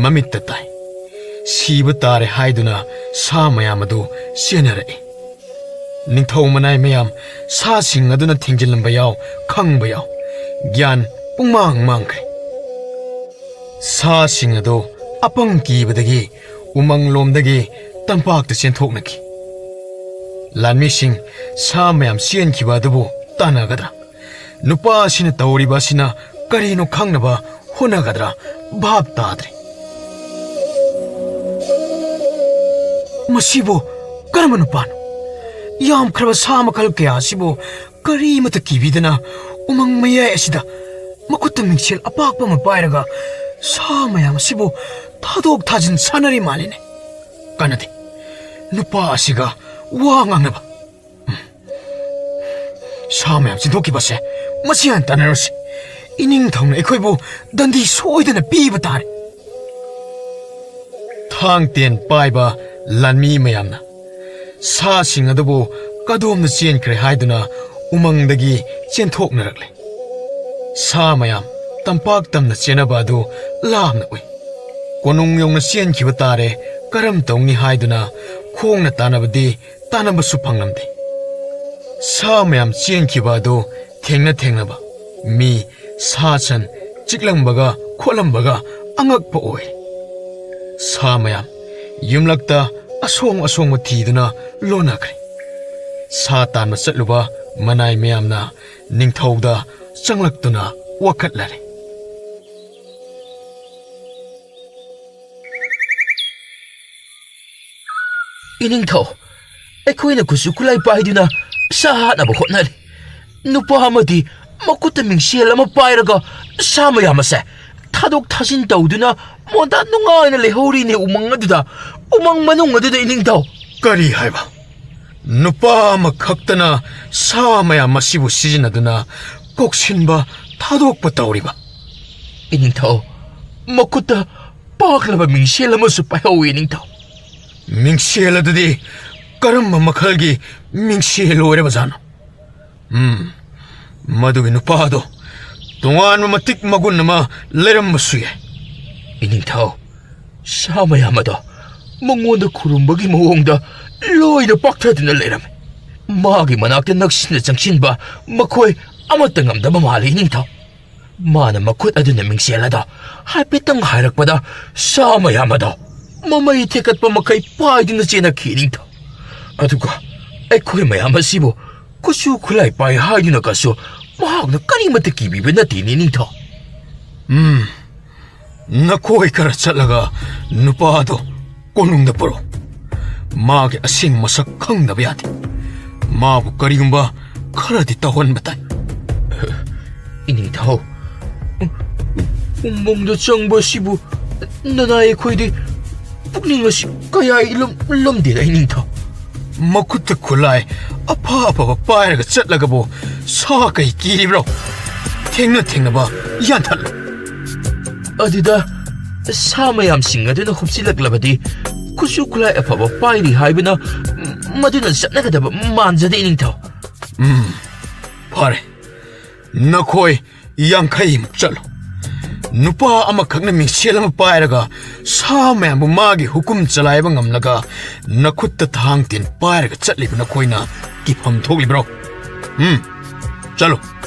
ꯃꯃꯤꯠꯇ ꯇꯥꯏ꯫ ꯁꯤꯕ ꯇꯥꯔꯦ ꯍꯥꯏꯗꯨꯅ ꯁꯥ ꯃꯌꯥꯝ ꯑꯗꯨ ꯆꯦꯟꯅꯔꯛꯏ꯫ ꯅꯤꯡꯊꯧ ꯃꯅꯥꯏ ꯃꯌꯥꯝ ꯁꯥꯁꯤꯡ ꯑꯗꯨꯅ ꯊꯦꯡꯖꯤꯜꯂꯝꯕ ꯌꯥꯎ, ꯈꯪꯕ ꯌꯥꯎ, ꯒ꯭ꯌꯥꯟ ꯄꯨꯡꯃꯥꯡ ꯃꯥꯡꯈ꯭ꯔꯦ꯫ ꯁꯥꯁꯤꯡ ꯑꯗꯨ ꯑꯄꯪ ꯀꯤꯕꯗꯒꯤ ꯎꯃꯪꯂꯣꯝꯗꯒꯤ ꯇꯝꯄꯥꯛꯇ ꯆꯦꯟꯊꯣꯛꯅꯈꯤ꯫ ꯂꯥꯟꯃꯤꯁꯤꯡ ꯁꯥ ꯃꯌꯥꯝ ꯆꯦꯟꯈꯤꯕ ꯑꯗꯨꯕꯨ ꯇꯥꯟꯅꯒꯗ꯭ꯔꯥ? ꯅꯨꯄꯥ ꯑꯁꯤꯅ ꯇꯧꯔꯤꯕ ꯑꯁꯤꯅ ꯀꯔꯤꯅꯣ ꯈꯪꯅꯕ ꯍꯣꯠꯅꯒꯗ꯭ꯔꯥ? ꯚꯥꯞ ꯇꯥꯗ꯭ꯔꯦ꯫ ꯃꯁꯤꯕꯨ ꯀꯔꯝꯕ ꯅꯨꯄꯥꯅꯣ? ꯌꯥꯝꯈ꯭ꯔꯕ ꯁꯥ ꯃꯈꯜ ꯀꯌꯥ ꯑꯁꯤꯕꯨ ꯀꯔꯤꯃꯠꯇ ꯀꯤꯕꯤꯗꯅ ꯎꯃꯪ ꯃꯌꯥꯏ ꯑꯁꯤꯗ ꯃꯈꯨꯠꯇ ꯃꯤꯡꯁꯦꯜ ꯑꯄꯥꯛꯄ ꯑꯃ ꯄꯥꯏꯔꯒ ꯁꯥ ꯃꯌꯥꯝ ꯑꯁꯤꯕꯨ ꯊꯥꯗꯣꯛ ꯊꯥꯖꯤꯟ ꯁꯥꯟꯅꯔꯤ ꯃꯥꯜꯂꯤꯅꯦ꯫ ꯀꯥꯟꯅꯗꯦ꯫ ꯅꯨꯄꯥ ꯑꯁꯤꯒ ꯋꯥ ꯉꯥꯡꯅꯕ꯫ ꯎꯝ꯫ ꯁꯥ ꯃꯌꯥꯝ ꯆꯦꯟꯊꯣꯛꯈꯤꯕꯁꯦ ꯃꯁꯤ ꯍꯥꯟꯅ ꯇꯥꯟꯅꯔꯨꯁꯤ꯫ ꯏꯅꯤꯡꯊꯧꯅ ꯑꯩꯈꯣꯏꯕꯨ ꯗꯟꯗꯤ ꯁꯣꯏꯗꯅ ꯄꯤꯕ ꯇꯥꯔꯦ꯫ ꯊꯥꯡ ꯇꯦꯟ ꯄꯥꯏꯕ ꯂꯥꯟꯃꯤ ꯃꯌꯥꯝꯅ ꯁꯥꯁꯤꯡ ꯑꯗꯨꯕꯨ ꯀꯗꯣꯝꯗ ꯆꯦꯟꯈ꯭ꯔꯦ ꯍꯥꯏꯗꯨꯅ ꯎꯃꯪꯗꯒꯤ ꯆꯦꯟꯊꯣꯛꯅꯔꯛꯂꯦ꯫ ꯁꯥ ꯃꯌꯥꯝ ꯇꯝꯄꯥꯛ ꯇꯝꯅ ꯆꯦꯟꯅꯕ ꯑꯗꯨ ꯂꯥꯞꯅ ꯎꯏ꯫ ꯀꯣꯅꯨꯡ ꯌꯧꯅ ꯆꯦꯟꯈꯤꯕ ꯇꯥꯔꯦ, ꯀꯔꯝ ꯇꯧꯅꯤ ꯍꯥꯏꯗꯨꯅ ꯈꯣꯡꯅ ꯇꯥꯟꯅꯕꯗꯤ ꯇꯥꯟꯅꯕꯁꯨ ꯐꯪꯂꯝꯗꯦ꯫ ꯁꯥ ꯃꯌꯥꯝ ꯆꯦꯟꯈꯤꯕ ꯑꯗꯨ ꯊꯦꯡꯅ ꯊꯦꯡꯅꯕ ꯃꯤ, ꯁꯥ ꯁꯟ ꯆꯤꯛꯂꯝꯕꯒ ꯈꯣꯠꯂꯝꯕꯒ ꯑꯉꯛꯄ ꯑꯣꯏ꯫ ꯁꯥ ꯃꯌꯥꯝ ꯌꯨꯝꯂꯛꯇ ꯑꯁꯣꯡ ꯑꯁꯣꯡꯕ ꯊꯤꯗꯨꯅ ꯂꯣꯟꯅꯈ꯭ꯔꯦ꯫ ꯁꯥ ꯇꯥꯟꯕ ꯆꯠꯂꯨꯕ ꯃꯅꯥꯏ ꯃꯌꯥꯝꯅ ꯅꯤꯡꯊꯧꯗ ꯆꯪꯂꯛꯇꯨꯅ ꯋꯥꯀꯠꯂꯔꯦ꯫ ꯏꯅꯤꯡꯊꯧ, ꯑꯩꯈꯣꯏꯅ ꯈꯨꯠꯁꯨ ꯈꯨꯠꯂꯥꯏ ꯄꯥꯏꯗꯨꯅ ꯁꯥ ꯍꯥꯠꯅꯕ ꯍꯣꯠꯅꯔꯤ꯫ ꯅꯨꯄꯥ ꯑꯃꯗꯤ ꯃꯈꯨꯠꯇ ꯃꯤꯡꯁꯦꯜ ꯑꯃ ꯄꯥꯏꯔꯒ ꯁꯥ ꯃꯌꯥꯝ ꯑꯁꯦ ꯊꯥꯗꯣꯛ ꯊꯥꯖꯤꯟ ꯇꯧꯗꯨꯅ ꯃꯣꯟꯗꯥ ꯅꯨꯡꯉꯥꯏꯅ ꯂꯩꯍꯧꯔꯤꯅꯦ ꯎꯃꯪ ꯑꯗꯨꯗ, ꯎꯃꯪ ꯃꯅꯨꯡ ꯑꯗꯨꯗ, ꯏꯅꯤꯡꯊꯧ꯫ ꯀꯔꯤ ꯍꯥꯏꯕ? ꯅꯨꯄꯥ ꯑꯃꯈꯛꯇꯅ ꯁꯥ ꯃꯌꯥꯝ ꯑꯁꯤꯕꯨ ꯁꯤꯖꯤꯟꯅꯗꯨꯅ ꯀꯣꯛꯁꯤꯟꯕ ꯊꯥꯗꯣꯛꯄ ꯇꯧꯔꯤꯕ? ꯏꯅꯤꯡꯊꯧ, ꯃꯈꯨꯠꯇ ꯄꯥꯛꯂꯕ ꯃꯤꯡꯁꯦꯜ ꯑꯃꯁꯨ ꯄꯥꯏꯍꯧꯏ, ꯏꯅꯤꯡꯊꯧ꯫ ꯃꯤꯡꯁꯦꯜ ꯑꯗꯨꯗꯤ ꯀꯔꯝꯕ ꯃꯈꯜꯒꯤ ꯃꯤꯡꯁꯦꯜ ꯑꯣꯏꯔꯕꯖꯥꯠꯅꯣ? ꯎꯝ, ꯃꯗꯨꯒꯤ ꯅꯨꯄꯥꯗꯣ ꯇꯣꯉꯥꯟꯕ ꯃꯇꯤꯛ ꯃꯒꯨꯟ ꯑꯃ ꯂꯩꯔꯝꯕꯁꯨ ꯌꯥꯏ꯫ ꯏꯅꯤꯡꯊꯧ, ꯁꯥ ꯃꯌꯥꯝ ꯑꯗꯣ ꯃꯉꯣꯟꯗ ꯈꯨꯔꯨꯝꯕꯒꯤ ꯃꯑꯣꯡꯗ ꯂꯣꯏꯅ ꯄꯥꯛꯊꯗꯨꯅ ꯂꯩꯔꯝꯃꯤ꯫ ꯃꯥꯒꯤ ꯃꯅꯥꯛꯇ ꯅꯛꯁꯤꯟꯅ ꯆꯪꯁꯤꯟꯕ ꯃꯈꯣꯏ ꯑꯃꯠꯇ ꯉꯝꯗꯕ ꯃꯥꯜꯂꯤ, ꯏꯅꯤꯡꯊꯧ꯫ ꯃꯥꯅ ꯃꯈꯨꯠ ꯑꯗꯨꯅ ꯃꯤꯡꯁꯦꯜ ꯑꯗꯣ ꯍꯥꯏꯐꯦꯠꯇꯪ ꯍꯥꯏꯔꯛꯄꯗ, ꯁꯥ ꯃꯌꯥꯝ ꯑꯗꯣ ꯃꯃꯩ ꯊꯦꯛꯀꯠꯄ ꯃꯈꯩ ꯄꯥꯏꯗꯨꯅ ꯆꯦꯟꯅꯈꯤ, ꯏꯅꯤꯡꯊꯧ꯫ ꯑꯗꯨꯒ ꯑꯩꯈꯣꯏ ꯃꯌꯥꯝ ꯑꯁꯤꯕꯨ ꯈꯨꯠꯁꯨ ꯈꯨꯠꯂꯥꯏ ꯄꯥꯏ ꯍꯥꯏꯗꯨꯅꯒꯁꯨ ꯃꯍꯥꯛꯅ ꯀꯔꯤꯃꯠꯇ ꯀꯤꯕꯤꯕ ꯅꯠꯇꯦꯅꯦ, ꯏꯅꯤꯡꯊꯧ꯫ ꯎꯝ, ꯅꯈꯣꯏ ꯈꯔ ꯆꯠꯂꯒ ꯅꯨꯄꯥꯗꯣ ꯀꯣꯅꯨꯡꯗ ꯄꯨꯔꯛꯎ꯫ ꯃꯥꯒꯤ ꯑꯁꯦꯡꯕ ꯃꯁꯛ ꯈꯪꯗꯕ ꯌꯥꯗꯦ꯫ ꯃꯥꯕꯨ ꯀꯔꯤꯒꯨꯝꯕ ꯈꯔꯗꯤ ꯇꯧꯍꯟꯕ ꯇꯥꯏ꯫ ꯏꯅꯤꯡꯊꯧ, ꯎꯃꯪꯗ ꯆꯪꯕ ꯑꯁꯤꯕꯨ ꯅꯅꯥꯏ ꯑꯩꯈꯣꯏꯗꯤ ꯄꯨꯛꯅꯤꯡ ꯑꯁꯤ ꯀꯌꯥ ꯏꯂꯨꯝ ꯂꯨꯝꯗꯦꯗ, ꯏꯅꯤꯡꯊꯧ꯫ ꯃꯈꯨꯠꯇ ꯈꯨꯠꯂꯥꯏ ꯑꯐ ꯑꯐꯕ ꯄꯥꯏꯔꯒ ꯆꯠꯂꯒꯕꯨ ꯁꯥ ꯀꯩ ꯀꯤꯔꯤꯕ꯭ꯔꯣ? ꯊꯦꯡꯅ ꯊꯦꯡꯅꯕ ꯌꯥꯟꯊꯠꯂꯨ꯫ ꯑꯗꯨꯗ ꯁꯥ ꯃꯌꯥꯝꯁꯤꯡ ꯑꯗꯨꯅ ꯍꯨꯞꯆꯤꯜꯂꯛꯂꯕꯗꯤ ꯈꯨꯠꯁꯨ ꯈꯨꯠꯂꯥꯏ ꯑꯐꯕ ꯄꯥꯏꯔꯤ ꯍꯥꯏꯕꯅ ꯃꯗꯨꯅ ꯆꯠꯅꯒꯗꯕ ꯃꯥꯟꯖꯗꯦ, ꯏꯅꯤꯡꯊꯧ꯫ ꯎꯝ, ꯐꯔꯦ꯫ ꯅꯈꯣꯏ ꯌꯥꯡꯈꯩꯃꯨꯛ ꯆꯠꯂꯨ꯫ ꯅꯨꯄꯥ ꯑꯃꯈꯛꯅ ꯃꯤꯡꯁꯦꯜ ꯑꯃ ꯄꯥꯏꯔꯒ ꯁꯥ ꯃꯌꯥꯝꯕꯨ ꯃꯥꯒꯤ ꯍꯨꯀꯨꯝ ꯆꯂꯥꯏꯕ ꯉꯝꯂꯒ ꯅꯈꯨꯠꯇ ꯊꯥꯡ ꯇꯤꯟ ꯄꯥꯏꯔꯒ ꯆꯠꯂꯤꯕ ꯅꯈꯣꯏꯅ ꯀꯤꯐꯝ ꯊꯣꯛꯂꯤꯕ꯭ꯔꯣ? ꯎꯝ, ꯆꯠꯂꯨ,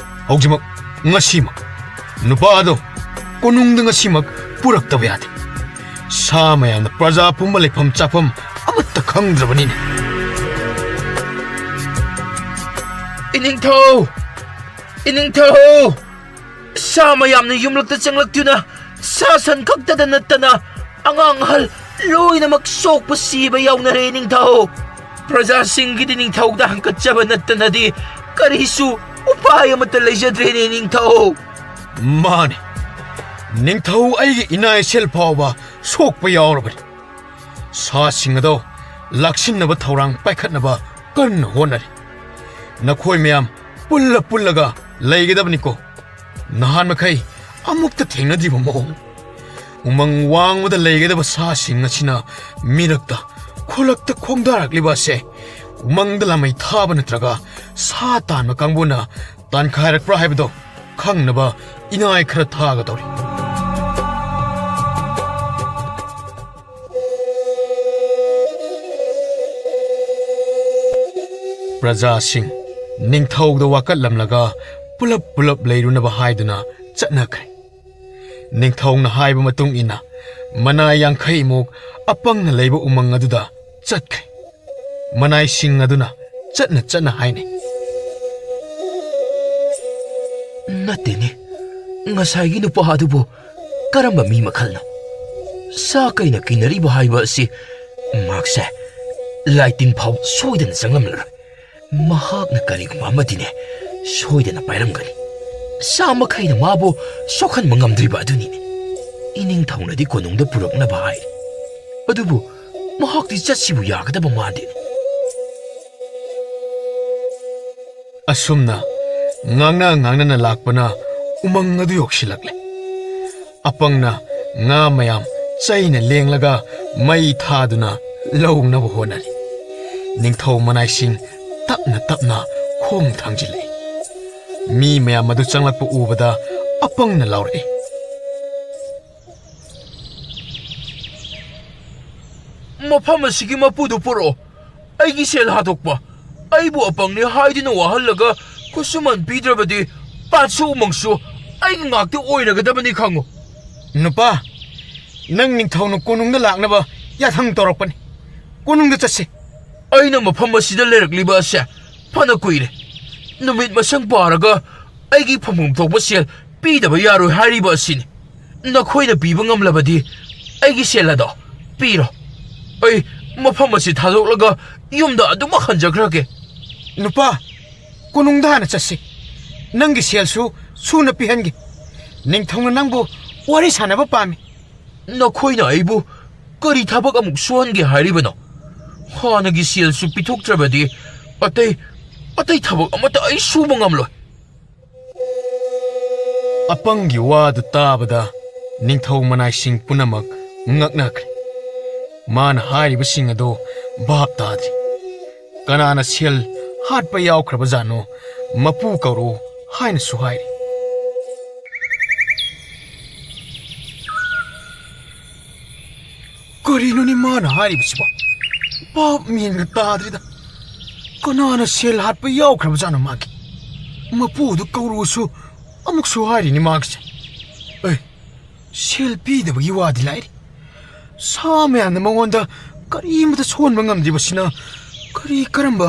ꯍꯧꯖꯤꯛꯃꯛ, ꯉꯁꯤꯃꯛ꯫ ꯅꯨꯄꯥ ꯑꯗꯣ ꯀꯣꯅꯨꯡꯗ ꯉꯁꯤꯃꯛ ꯄꯨꯔꯛꯇꯕ ꯌꯥꯗꯦ꯫ ꯁꯥ ꯃꯌꯥꯝꯅ ꯄ꯭ꯔꯖꯥ ꯄꯨꯝꯕ ꯂꯩꯐꯝ ꯆꯥꯐꯝ ꯑꯃꯠꯇ ꯈꯪꯗ꯭ꯔꯕꯅꯤꯅꯦ꯫ ꯏꯅꯤꯡꯊꯧ! ꯏꯅꯤꯡꯊꯧ! ꯁꯥ ꯃꯌꯥꯝꯅ ꯌꯨꯝꯂꯛꯇ ꯆꯪꯂꯛꯇꯨꯅ ꯁꯥ ꯁꯟ ꯈꯛꯇꯗ ꯅꯠꯇꯅ ꯑꯉꯥꯡ ꯑꯍꯜ ꯂꯣꯏꯅꯃꯛ ꯁꯣꯛꯄ ꯁꯤꯕ ꯌꯥꯎꯅꯔꯦ, ꯅꯤꯡꯊꯧ꯫ ꯄ꯭ꯔꯖꯥꯁꯤꯡꯒꯤꯗꯤ ꯅꯤꯡꯊꯧꯗ ꯍꯪꯀꯠꯆꯕ ꯅꯠꯇꯅꯗꯤ ꯀꯔꯤꯁꯨ ꯎꯄꯥꯏ ꯑꯃꯠꯇ ꯂꯩꯖꯗ꯭ꯔꯦꯅꯦ, ꯅꯤꯡꯊꯧ꯫ ꯃꯥꯅꯤ, ꯅꯤꯡꯊꯧ, ꯑꯩꯒꯤ ꯏꯅꯥ ꯏꯁꯦꯜ ꯐꯥꯎꯕ ꯁꯣꯛꯄ ꯌꯥꯎꯔꯕꯅꯤ꯫ ꯁꯥꯁꯤꯡ ꯑꯗꯣ ꯂꯥꯛꯁꯤꯟꯅꯕ ꯊꯧꯔꯥꯡ ꯄꯥꯏꯈꯠꯅꯕ ꯀꯟꯅ ꯍꯣꯠꯅꯔꯤ꯫ ꯅꯈꯣꯏ ꯃꯌꯥꯝ ꯄꯨꯜꯂ ꯄꯨꯜꯂꯒ ꯂꯩꯒꯗꯕꯅꯤꯀꯣ꯫ ꯅꯍꯥꯟ ꯃꯈꯩ ꯑꯃꯨꯛꯇ ꯊꯦꯡꯅꯗ꯭ꯔꯤꯕ ꯃꯑꯣꯡ꯫ ꯎꯃꯪ ꯋꯥꯡꯃꯗ ꯂꯩꯒꯗꯕ ꯁꯥꯁꯤꯡ ꯑꯁꯤꯅ ꯃꯤꯔꯛꯇ, ꯈꯨꯜꯂꯛꯇ ꯈꯣꯡꯗꯥꯔꯛꯂꯤꯕ ꯑꯁꯦ ꯎꯃꯪꯗ ꯂꯥꯃꯩ ꯊꯥꯕ ꯅꯠꯇ꯭ꯔꯒ ꯁꯥ ꯇꯥꯟꯕ ꯀꯥꯡꯕꯨꯅ ꯇꯥꯟꯈꯥꯏꯔꯛꯄ꯭ꯔꯥ ꯍꯥꯏꯕꯗꯣ ꯈꯪꯅꯕ ꯏꯅꯥꯏ ꯈꯔ ꯊꯥꯒꯗꯧꯔꯤ꯫ ꯄ꯭ꯔꯖꯥꯁꯤꯡ ꯅꯤꯡꯊꯧꯗ ꯋꯥꯀꯠꯂꯝꯂꯒ ꯄꯨꯂꯞ ꯄꯨꯂꯞ ꯂꯩꯔꯨꯅꯕ ꯍꯥꯏꯗꯨꯅ ꯆꯠꯅꯈ꯭ꯔꯦ꯫ ꯅꯤꯡꯊꯧꯅ ꯍꯥꯏꯕ ꯃꯇꯨꯡ ꯏꯟꯅ ꯃꯅꯥꯏ ꯌꯥꯡꯈꯩꯃꯨꯛ ꯑꯄꯪꯅ ꯂꯩꯕ ꯎꯃꯪ ꯑꯗꯨꯗ ꯆꯠꯈ꯭ꯔꯦ꯫ ꯃꯅꯥꯏꯁꯤꯡ ꯑꯗꯨꯅ ꯆꯠꯅ ꯆꯠꯅ ꯍꯥꯏꯅꯩ, "ꯅꯠꯇꯦꯅꯦ, ꯉꯁꯥꯏꯒꯤ ꯅꯨꯄꯥ ꯑꯗꯨꯕꯨ ꯀꯔꯝꯕ ꯃꯤ ꯃꯈꯜꯅꯣ? ꯁꯥ ꯀꯩꯅ ꯀꯤꯅꯔꯤꯕ ꯍꯥꯏꯕ ꯑꯁꯤ ꯃꯍꯥꯛꯁꯦ ꯂꯥꯏ ꯇꯤꯟ ꯐꯥꯎ ꯁꯣꯏꯗꯅ ꯆꯪꯂꯝꯂꯔꯣꯏ꯫ ꯃꯍꯥꯛꯅ ꯀꯔꯤꯒꯨꯝꯕ ꯑꯃꯗꯤꯅꯦ ꯁꯣꯏꯗꯅ ꯄꯥꯏꯔꯝꯒꯅꯤ꯫ ꯁꯥ ꯃꯈꯩꯅ ꯃꯥꯕꯨ ꯁꯣꯛꯍꯟꯕ ꯉꯝꯗ꯭ꯔꯤꯕ ꯑꯗꯨꯅꯤꯅꯦ꯫ ꯏꯅꯤꯡꯊꯧꯅꯗꯤ ꯀꯣꯅꯨꯡꯗ ꯄꯨꯔꯛꯅꯕ ꯍꯥꯏꯔꯤ, ꯑꯗꯨꯕꯨ ꯃꯍꯥꯛꯇꯤ ꯆꯠꯁꯤꯕꯨ ꯌꯥꯒꯗꯕ ꯃꯥꯟꯗꯦꯅꯦ꯫" ꯑꯁꯨꯝꯅ ꯉꯥꯡꯅ ꯉꯥꯡꯅꯅ ꯂꯥꯛꯄꯅ ꯎꯃꯪ ꯑꯗꯨ ꯌꯧꯁꯤꯜꯂꯛꯂꯦ꯫ ꯑꯄꯪꯅ ꯉꯥ ꯃꯌꯥꯝ ꯆꯩꯅ ꯂꯦꯡꯂꯒ ꯃꯩ ꯊꯥꯗꯨꯅ ꯂꯧꯅꯕ ꯍꯣꯠꯅꯔꯤ꯫ ꯅꯤꯡꯊꯧ ꯃꯅꯥꯏꯁꯤꯡ ꯇꯞꯅ ꯇꯞꯅ ꯈꯣꯡ ꯊꯥꯡꯖꯤꯜꯂꯛꯏ꯫ ꯃꯤ ꯃꯌꯥꯝ ꯑꯗꯨ ꯆꯪꯂꯛꯄ ꯎꯕꯗ ꯑꯄꯪꯅ ꯂꯥꯎꯔꯛꯏ, "ꯃꯐꯝ ꯑꯁꯤꯒꯤ ꯃꯄꯨꯗꯨ ꯄꯨꯔꯛꯑꯣ꯫ ꯑꯩꯒꯤ ꯁꯦꯜ ꯍꯥꯠꯇꯣꯛꯄ, ꯑꯩꯕꯨ ꯑꯄꯪꯅꯤ ꯍꯥꯏꯗꯨꯅ ꯋꯥꯍꯜꯂꯒ ꯈꯨꯠꯁꯨꯃꯟ ꯄꯤꯗ꯭ꯔꯕꯗꯤ ꯄꯥꯠꯁꯨ ꯎꯃꯪꯁꯨ ꯑꯩꯒꯤ ꯉꯥꯛꯇ ꯑꯣꯏꯔꯒꯗꯕꯅꯤ ꯈꯪꯉꯨ꯫" "ꯅꯨꯄꯥ, ꯅꯪ ꯅꯤꯡꯊꯧꯅ ꯀꯣꯅꯨꯡꯗ ꯂꯥꯛꯅꯕ ꯌꯥꯊꯪ ꯇꯧꯔꯛꯄꯅꯤ꯫ ꯀꯣꯅꯨꯡꯗ ꯆꯠꯁꯤ꯫" "ꯑꯩꯅ ꯃꯐꯝ ꯑꯁꯤꯗ ꯂꯩꯔꯛꯂꯤꯕ ꯑꯁꯦ ꯐꯅ ꯀꯨꯏꯔꯦ꯫ ꯅꯨꯃꯤꯠ ꯃꯁꯪ ꯄꯥꯔꯒ ꯑꯩꯒꯤ ꯐꯪꯐꯝ ꯊꯣꯛꯄ ꯁꯦꯜ ꯄꯤꯗꯕ ꯌꯥꯔꯣꯏ ꯍꯥꯏꯔꯤꯕ ꯑꯁꯤꯅꯤ꯫ ꯅꯈꯣꯏꯅ ꯄꯤꯕ ꯉꯝꯂꯕꯗꯤ ꯑꯩꯒꯤ ꯁꯦꯜ ꯑꯗꯣ ꯄꯤꯔꯣ꯫ ꯑꯩ ꯃꯐꯝ ꯑꯁꯤ ꯊꯥꯗꯣꯛꯂꯒ ꯌꯨꯝꯗ ꯑꯗꯨꯃꯛ ꯍꯟꯖꯈ꯭ꯔꯒꯦ꯫ ꯅꯨꯄꯥ, ꯀꯣꯅꯨꯡꯗ ꯍꯥꯟꯅ ꯆꯠꯁꯤ꯫ ꯅꯪꯒꯤ ꯁꯦꯜꯁꯨ ꯁꯨꯅ ꯄꯤꯍꯟꯒꯦ꯫ ꯅꯤꯡꯊꯧꯅ ꯅꯪꯕꯨ ꯋꯥꯔꯤ ꯁꯥꯟꯅꯕ ꯄꯥꯝꯃꯤ꯫ ꯅꯈꯣꯏꯅ ꯑꯩꯕꯨ ꯀꯔꯤ ꯊꯕꯛ ꯑꯃꯨꯛ ꯁꯨꯍꯟꯒꯦ ꯍꯥꯏꯔꯤꯕꯅꯣ? ꯍꯥꯟꯅꯒꯤ ꯁꯦꯜꯁꯨ ꯄꯤꯊꯣꯛꯇ꯭ꯔꯕꯗꯤ ꯑꯇꯩ, ꯑꯇꯩ ꯊꯕꯛ ꯑꯃꯠꯇ ꯑꯩ ꯁꯨꯕ ꯉꯝꯂꯣꯏ꯫ ꯑꯄꯪꯒꯤ ꯋꯥꯗꯨ ꯇꯥꯕꯗ ꯅꯤꯡꯊꯧ ꯃꯅꯥꯏꯁꯤꯡ ꯄꯨꯝꯅꯃꯛ ꯉꯛꯅꯈ꯭ꯔꯦ꯫ ꯃꯥꯅ ꯍꯥꯏꯔꯤꯕꯁꯤꯡ ꯑꯗꯨ ꯚꯥꯞ ꯇꯥꯗ꯭ꯔꯦ꯫ ꯀꯅꯥꯅ ꯁꯦꯜ ꯍꯥꯠꯄ ꯌꯥꯎꯈ꯭ꯔꯕꯖꯥꯠꯅꯣ? ꯃꯄꯨ ꯀꯧꯔꯛꯎ ꯍꯥꯏꯅꯁꯨ ꯍꯥꯏꯔꯤ꯫ ꯀꯔꯤꯅꯣꯅꯦ ꯃꯥꯅ ꯍꯥꯏꯔꯤꯕꯁꯤꯕꯣ? ꯚꯥꯞ ꯃꯦꯟꯒ ꯇꯥꯗ꯭ꯔꯤꯗ꯫ ꯀꯅꯥꯅ ꯁꯦꯜ ꯍꯥꯠꯄ ꯌꯥꯎꯈ꯭ꯔꯕꯖꯥꯠꯅꯣ ꯃꯥꯒꯤ? ꯃꯄꯨꯗꯨ ꯀꯧꯔꯨꯁꯨ ꯑꯃꯨꯛꯁꯨ ꯍꯥꯏꯔꯤꯅꯤ ꯃꯥꯒꯤꯁꯦ꯫ ꯑꯦ, ꯁꯦꯜ ꯄꯤꯗꯕꯒꯤ ꯋꯥꯗꯤ ꯂꯥꯏꯔꯤ꯫ ꯁꯥ ꯃꯌꯥꯝꯅ ꯃꯉꯣꯟꯗ ꯀꯔꯤꯃꯇ ꯁꯣꯟꯕ ꯉꯝꯗ꯭ꯔꯤꯕꯁꯤꯅ ꯀꯔꯤ ꯀꯔꯝꯕ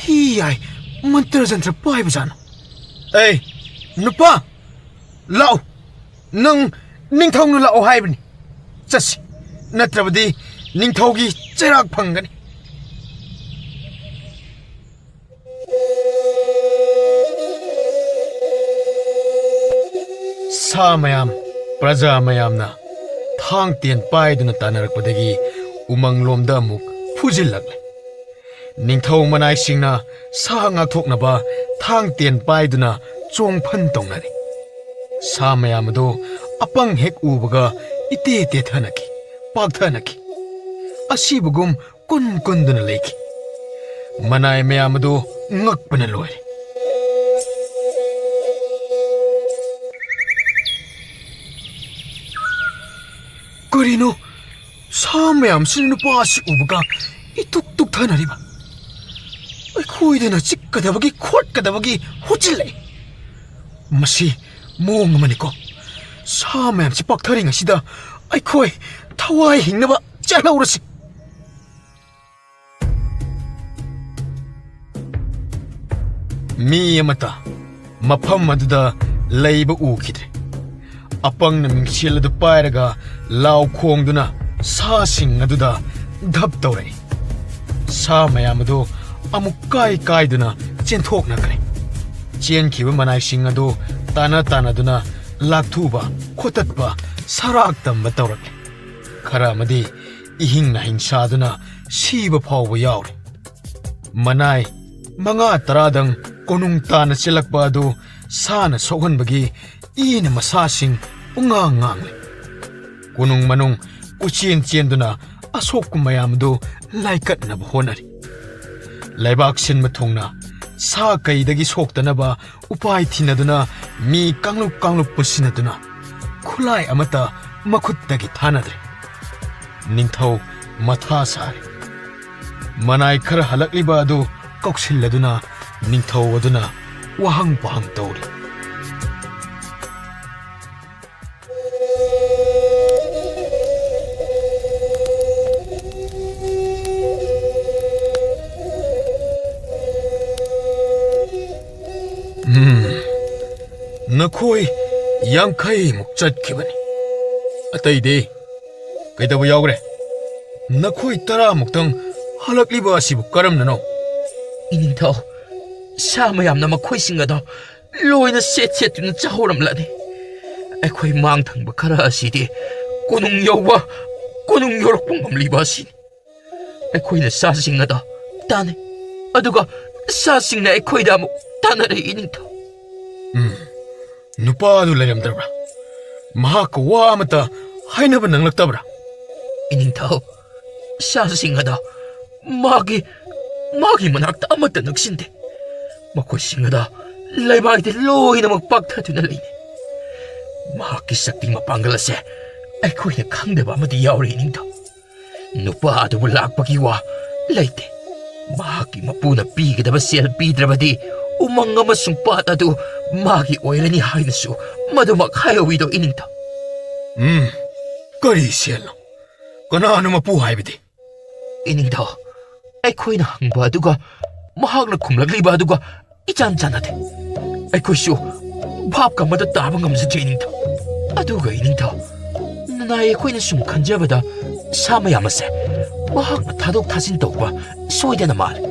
ꯍꯤ ꯌꯥꯏ ꯃꯟꯇ꯭ꯔ ꯖꯟꯇ꯭ꯔ ꯄꯥꯏꯕꯖꯥꯠꯅꯣ? ꯑꯦ, ꯅꯨꯄꯥ! ꯂꯥꯛꯎ! ꯅꯪ ꯅꯤꯡꯊꯧꯅ ꯂꯥꯛꯑꯣ ꯍꯥꯏꯕꯅꯤ꯫ ꯆꯠꯁꯤ, ꯅꯠꯇ꯭ꯔꯕꯗꯤ ꯅꯤꯡꯊꯧꯒꯤ ꯆꯩꯔꯥꯛ ꯐꯪꯒꯅꯤ꯫ ꯁꯥ ꯃꯌꯥꯝ, ꯄ꯭ꯔꯖꯥ ꯃꯌꯥꯝꯅ ꯊꯥꯡ ꯇꯦꯟ ꯄꯥꯏꯗꯨꯅ ꯇꯥꯟꯅꯔꯛꯄꯗꯒꯤ ꯎꯃꯪꯂꯣꯝꯗ ꯑꯃꯨꯛ ꯐꯨꯖꯤꯜꯂꯛꯂꯦ꯫ ꯅꯤꯡꯊꯧ ꯃꯅꯥꯏꯁꯤꯡꯅ ꯁꯥ ꯉꯥꯛꯊꯣꯛꯅꯕ ꯊꯥꯡ ꯇꯦꯟ ꯄꯥꯏꯗꯨꯅ ꯆꯣꯡꯐꯟ ꯇꯧꯅꯔꯤ꯫ ꯁꯥ ꯃꯌꯥꯝ ꯑꯗꯨ ꯑꯄꯪ ꯍꯦꯛ ꯎꯕꯒ ꯏꯇꯦ ꯇꯦꯊꯅꯈꯤ, ꯄꯥꯛꯊꯅꯈꯤ꯫ ꯑꯁꯤꯕꯒꯨꯝ ꯀꯨꯟ ꯀꯨꯟꯗꯨꯅ ꯂꯩꯈꯤ꯫ ꯃꯅꯥꯏ ꯃꯌꯥꯝ ꯑꯗꯨ ꯉꯛꯄꯅ ꯂꯣꯏꯔꯦ꯫ ꯀꯔꯤꯅꯣ? ꯁꯥ ꯃꯌꯥꯝꯁꯤꯅ ꯅꯨꯄꯥ ꯑꯁꯤ ꯎꯕꯒ ꯏꯇꯨꯛ ꯇꯨꯛꯊꯅꯔꯤꯕ꯫ ꯑꯩꯈꯣꯏꯗꯅ ꯆꯤꯛꯀꯗꯕꯒꯤ ꯈꯣꯠꯀꯗꯕꯒꯤ ꯍꯨꯠꯆꯤꯜꯂꯛꯏ꯫ ꯃꯁꯤ ꯃꯑꯣꯡ ꯑꯃꯅꯤꯀꯣ꯫ ꯁꯥ ꯃꯌꯥꯝꯁꯤ ꯄꯥꯛꯊꯔꯤꯉꯩꯁꯤꯗ ꯑꯩꯈꯣꯏ ꯊꯋꯥꯏ ꯍꯤꯡꯅꯕ ꯆꯦꯜꯍꯧꯔꯁꯤ꯫ ꯃꯤ ꯑꯃꯠꯇ ꯃꯐꯝ ꯑꯗꯨꯗ ꯂꯩꯕ ꯎꯈꯤꯗ꯭ꯔꯦ꯫ ꯑꯄꯪꯅ ꯃꯤꯡꯁꯦꯜ ꯑꯗꯨ ꯄꯥꯏꯔꯒ ꯂꯥꯎ ꯈꯣꯡꯗꯨꯅ ꯁꯥꯁꯤꯡ ꯑꯗꯨꯗ ꯙꯞ ꯇꯧꯔꯛꯏ꯫ ꯁꯥ ꯃꯌꯥꯝ ꯑꯗꯨ ꯑꯃꯨꯛ ꯀꯥꯏ ꯀꯥꯏꯗꯨꯅ ꯆꯦꯟꯊꯣꯛꯅꯈ꯭ꯔꯦ꯫ ꯆꯦꯟꯈꯤꯕ ꯃꯅꯥꯏꯁꯤꯡ ꯑꯗꯨ ꯇꯥꯟꯅ ꯇꯥꯟꯅꯗꯨꯅ ꯂꯥꯛꯊꯨꯕ, ꯈꯣꯠꯇꯠꯄ, ꯁꯔꯥꯛ ꯇꯝꯕ ꯇꯧꯔꯛꯂꯤ꯫ ꯈꯔ ꯑꯃꯗꯤ ꯏꯍꯤꯡ ꯅꯥꯍꯤꯡ ꯁꯥꯗꯨꯅ ꯁꯤꯕ ꯐꯥꯎꯕ ꯌꯥꯎꯔꯤ꯫ ꯃꯅꯥꯏ ꯃꯉꯥ ꯇꯔꯥꯗꯪ ꯀꯣꯅꯨꯡ ꯇꯥꯟꯅ ꯆꯦꯜꯂꯛꯄ ꯑꯗꯨ ꯁꯥꯅ ꯁꯣꯛꯍꯟꯕꯒꯤ ꯏꯅ ꯃꯁꯥꯁꯤꯡ ꯄꯨꯡꯉꯥꯡ ꯉꯥꯡꯂꯤ꯫ ꯀꯣꯅꯨꯡ ꯃꯅꯨꯡ ꯀꯣꯏꯆꯦꯟ ꯆꯦꯟꯗꯨꯅ ꯑꯁꯣꯛꯄ ꯃꯌꯥꯝꯗꯨ ꯂꯥꯏꯀꯠꯅꯕ ꯍꯣꯠꯅꯔꯤ꯫ ꯂꯩꯕꯥꯛ ꯁꯤꯟꯕ ꯊꯨꯡꯅ ꯁꯥ ꯀꯩꯗꯒꯤ ꯁꯣꯛꯇꯅꯕ ꯎꯄꯥꯏ ꯊꯤꯅꯗꯨꯅ ꯃꯤ ꯀꯥꯡꯂꯨꯞ ꯀꯥꯡꯂꯨꯞ ꯄꯨꯟꯁꯤꯟꯅꯗꯨꯅ ꯈꯨꯠꯂꯥꯏ ꯑꯃꯠꯇ ꯃꯈꯨꯠꯇꯒꯤ ꯊꯥꯅꯗ꯭ꯔꯦ꯫ ꯅꯤꯡꯊꯧ ꯃꯊꯥ ꯁꯥꯔꯦ꯫ ꯃꯅꯥꯏ ꯈꯔ ꯍꯜꯂꯛꯂꯤꯕ ꯑꯗꯨ ꯀꯧꯁꯤꯜꯂꯗꯨꯅ ꯅꯤꯡꯊꯧ ꯑꯗꯨꯅ ꯋꯥꯍꯪ ꯄꯥꯍꯪ ꯇꯧꯔꯤ꯫ ꯎꯝ, ꯅꯈꯣꯏ ꯌꯥꯡꯈꯩꯃꯨꯛ ꯆꯠꯈꯤꯕꯅꯤ꯫ ꯑꯇꯩꯗꯤ ꯀꯩꯗꯧꯕ ꯌꯥꯎꯈ꯭ꯔꯦ? ꯅꯈꯣꯏ ꯇꯔꯥꯃꯨꯛꯇꯪ ꯍꯜꯂꯛꯂꯤꯕ ꯑꯁꯤꯕꯨ ꯀꯔꯝꯅꯅꯣ? ꯏꯅꯤꯡꯊꯧ, ꯁꯥ ꯃꯌꯥꯝꯅ ꯃꯈꯣꯏꯁꯤꯡ ꯑꯗꯣ ꯂꯣꯏꯅ ꯁꯦꯠ ꯁꯦꯠꯇꯨꯅ ꯆꯥꯍꯧꯔꯝꯂꯅꯤ꯫ ꯑꯩꯈꯣꯏ ꯃꯥꯡ ꯊꯪꯕ ꯈꯔ ꯑꯁꯤꯗꯤ ꯀꯣꯅꯨꯡ ꯌꯧꯕ, ꯀꯣꯅꯨꯡ ꯌꯧꯔꯛꯄ ꯉꯝꯂꯤꯕ ꯑꯁꯤꯅꯤ꯫ ꯑꯩꯈꯣꯏꯅ ꯁꯥꯁꯤꯡ ꯑꯗꯣ ꯇꯥꯟꯅꯩ, ꯑꯗꯨꯒ ꯁꯥꯁꯤꯡꯅ ꯑꯩꯈꯣꯏꯗ ꯑꯃꯨꯛ ꯇꯥꯟꯅꯔꯛꯏ, ꯏꯅꯤꯡꯊꯧ꯫ ꯎꯝ, ꯅꯨꯄꯥ ꯑꯗꯨ ꯂꯩꯔꯝꯗ꯭ꯔꯕ꯭ꯔꯥ? ꯃꯍꯥꯛꯀ ꯋꯥ ꯑꯃꯇ ꯍꯥꯏꯅꯕ ꯅꯪꯂꯛꯇꯕ꯭ꯔꯥ? ꯏꯅꯤꯡꯊꯧ, ꯁꯥꯁꯤꯡ ꯑꯗꯣ ꯃꯥꯒꯤ, ꯃꯥꯒꯤ ꯃꯅꯥꯛꯇ ꯑꯃꯠꯇ ꯅꯛꯁꯤꯟꯗꯦ꯫ ꯃꯈꯣꯏꯁꯤꯡ ꯑꯗꯣ ꯂꯩꯃꯥꯏꯗ ꯂꯣꯏꯅꯃꯛ ꯄꯥꯛꯊꯗꯨꯅ ꯂꯩꯅꯩ꯫ ꯃꯍꯥꯛꯀꯤ ꯁꯛꯇꯤ ꯃꯄꯥꯡꯒꯜ ꯑꯁꯦ ꯑꯩꯈꯣꯏꯅ ꯈꯪꯗꯕ ꯑꯃꯗꯤ ꯌꯥꯎꯔꯤ, ꯏꯅꯤꯡꯊꯧ꯫ ꯅꯨꯄꯥ ꯑꯗꯨꯕꯨ ꯂꯥꯛꯄꯒꯤ ꯋꯥ ꯂꯩꯇꯦ꯫ ꯃꯍꯥꯛꯀꯤ ꯃꯄꯨꯅ ꯄꯤꯒꯗꯕ ꯁꯦꯜ ꯄꯤꯗ꯭ꯔꯕꯗꯤ ꯎꯃꯪ ꯑꯃꯁꯨꯡ ꯄꯥꯠ ꯑꯗꯨ ꯃꯥꯒꯤ ꯑꯣꯏꯔꯅꯤ ꯍꯥꯏꯅꯁꯨ ꯃꯗꯨꯃꯛ ꯍꯥꯏꯍꯧꯋꯤꯗꯣ, ꯏꯅꯤꯡꯊꯧ꯫ ꯎꯝ, ꯀꯔꯤ ꯁꯦꯜꯅꯣ? ꯀꯅꯥꯅꯣ ꯃꯄꯨ ꯍꯥꯏꯕꯗꯤ? ꯏꯅꯤꯡꯊꯧ, ꯑꯩꯈꯣꯏꯅ ꯍꯪꯕ ꯑꯗꯨꯒ ꯃꯍꯥꯛꯅ ꯈꯨꯝꯂꯛꯂꯤꯕ ꯑꯗꯨꯒ ꯏꯆꯥꯟ ꯆꯥꯟꯅꯗꯦ꯫ ꯑꯩꯈꯣꯏꯁꯨ ꯚꯥꯞꯀ ꯑꯃꯠꯇ ꯇꯥꯕ ꯉꯝꯖꯗ꯭ꯔꯦ, ꯏꯅꯤꯡꯊꯧ꯫ ꯑꯗꯨꯒ, ꯏꯅꯤꯡꯊꯧ, ꯅꯅꯥꯏ ꯑꯩꯈꯣꯏꯅ ꯁꯨꯝ ꯈꯟꯖꯕꯗ ꯁꯥ ꯃꯌꯥꯝ ꯑꯁꯦ ꯃꯍꯥꯛꯅ ꯊꯥꯗꯣꯛ ꯊꯥꯖꯤꯟ ꯇꯧꯕ ꯁꯣꯏꯗꯅ ꯃꯥꯜꯂꯦ꯫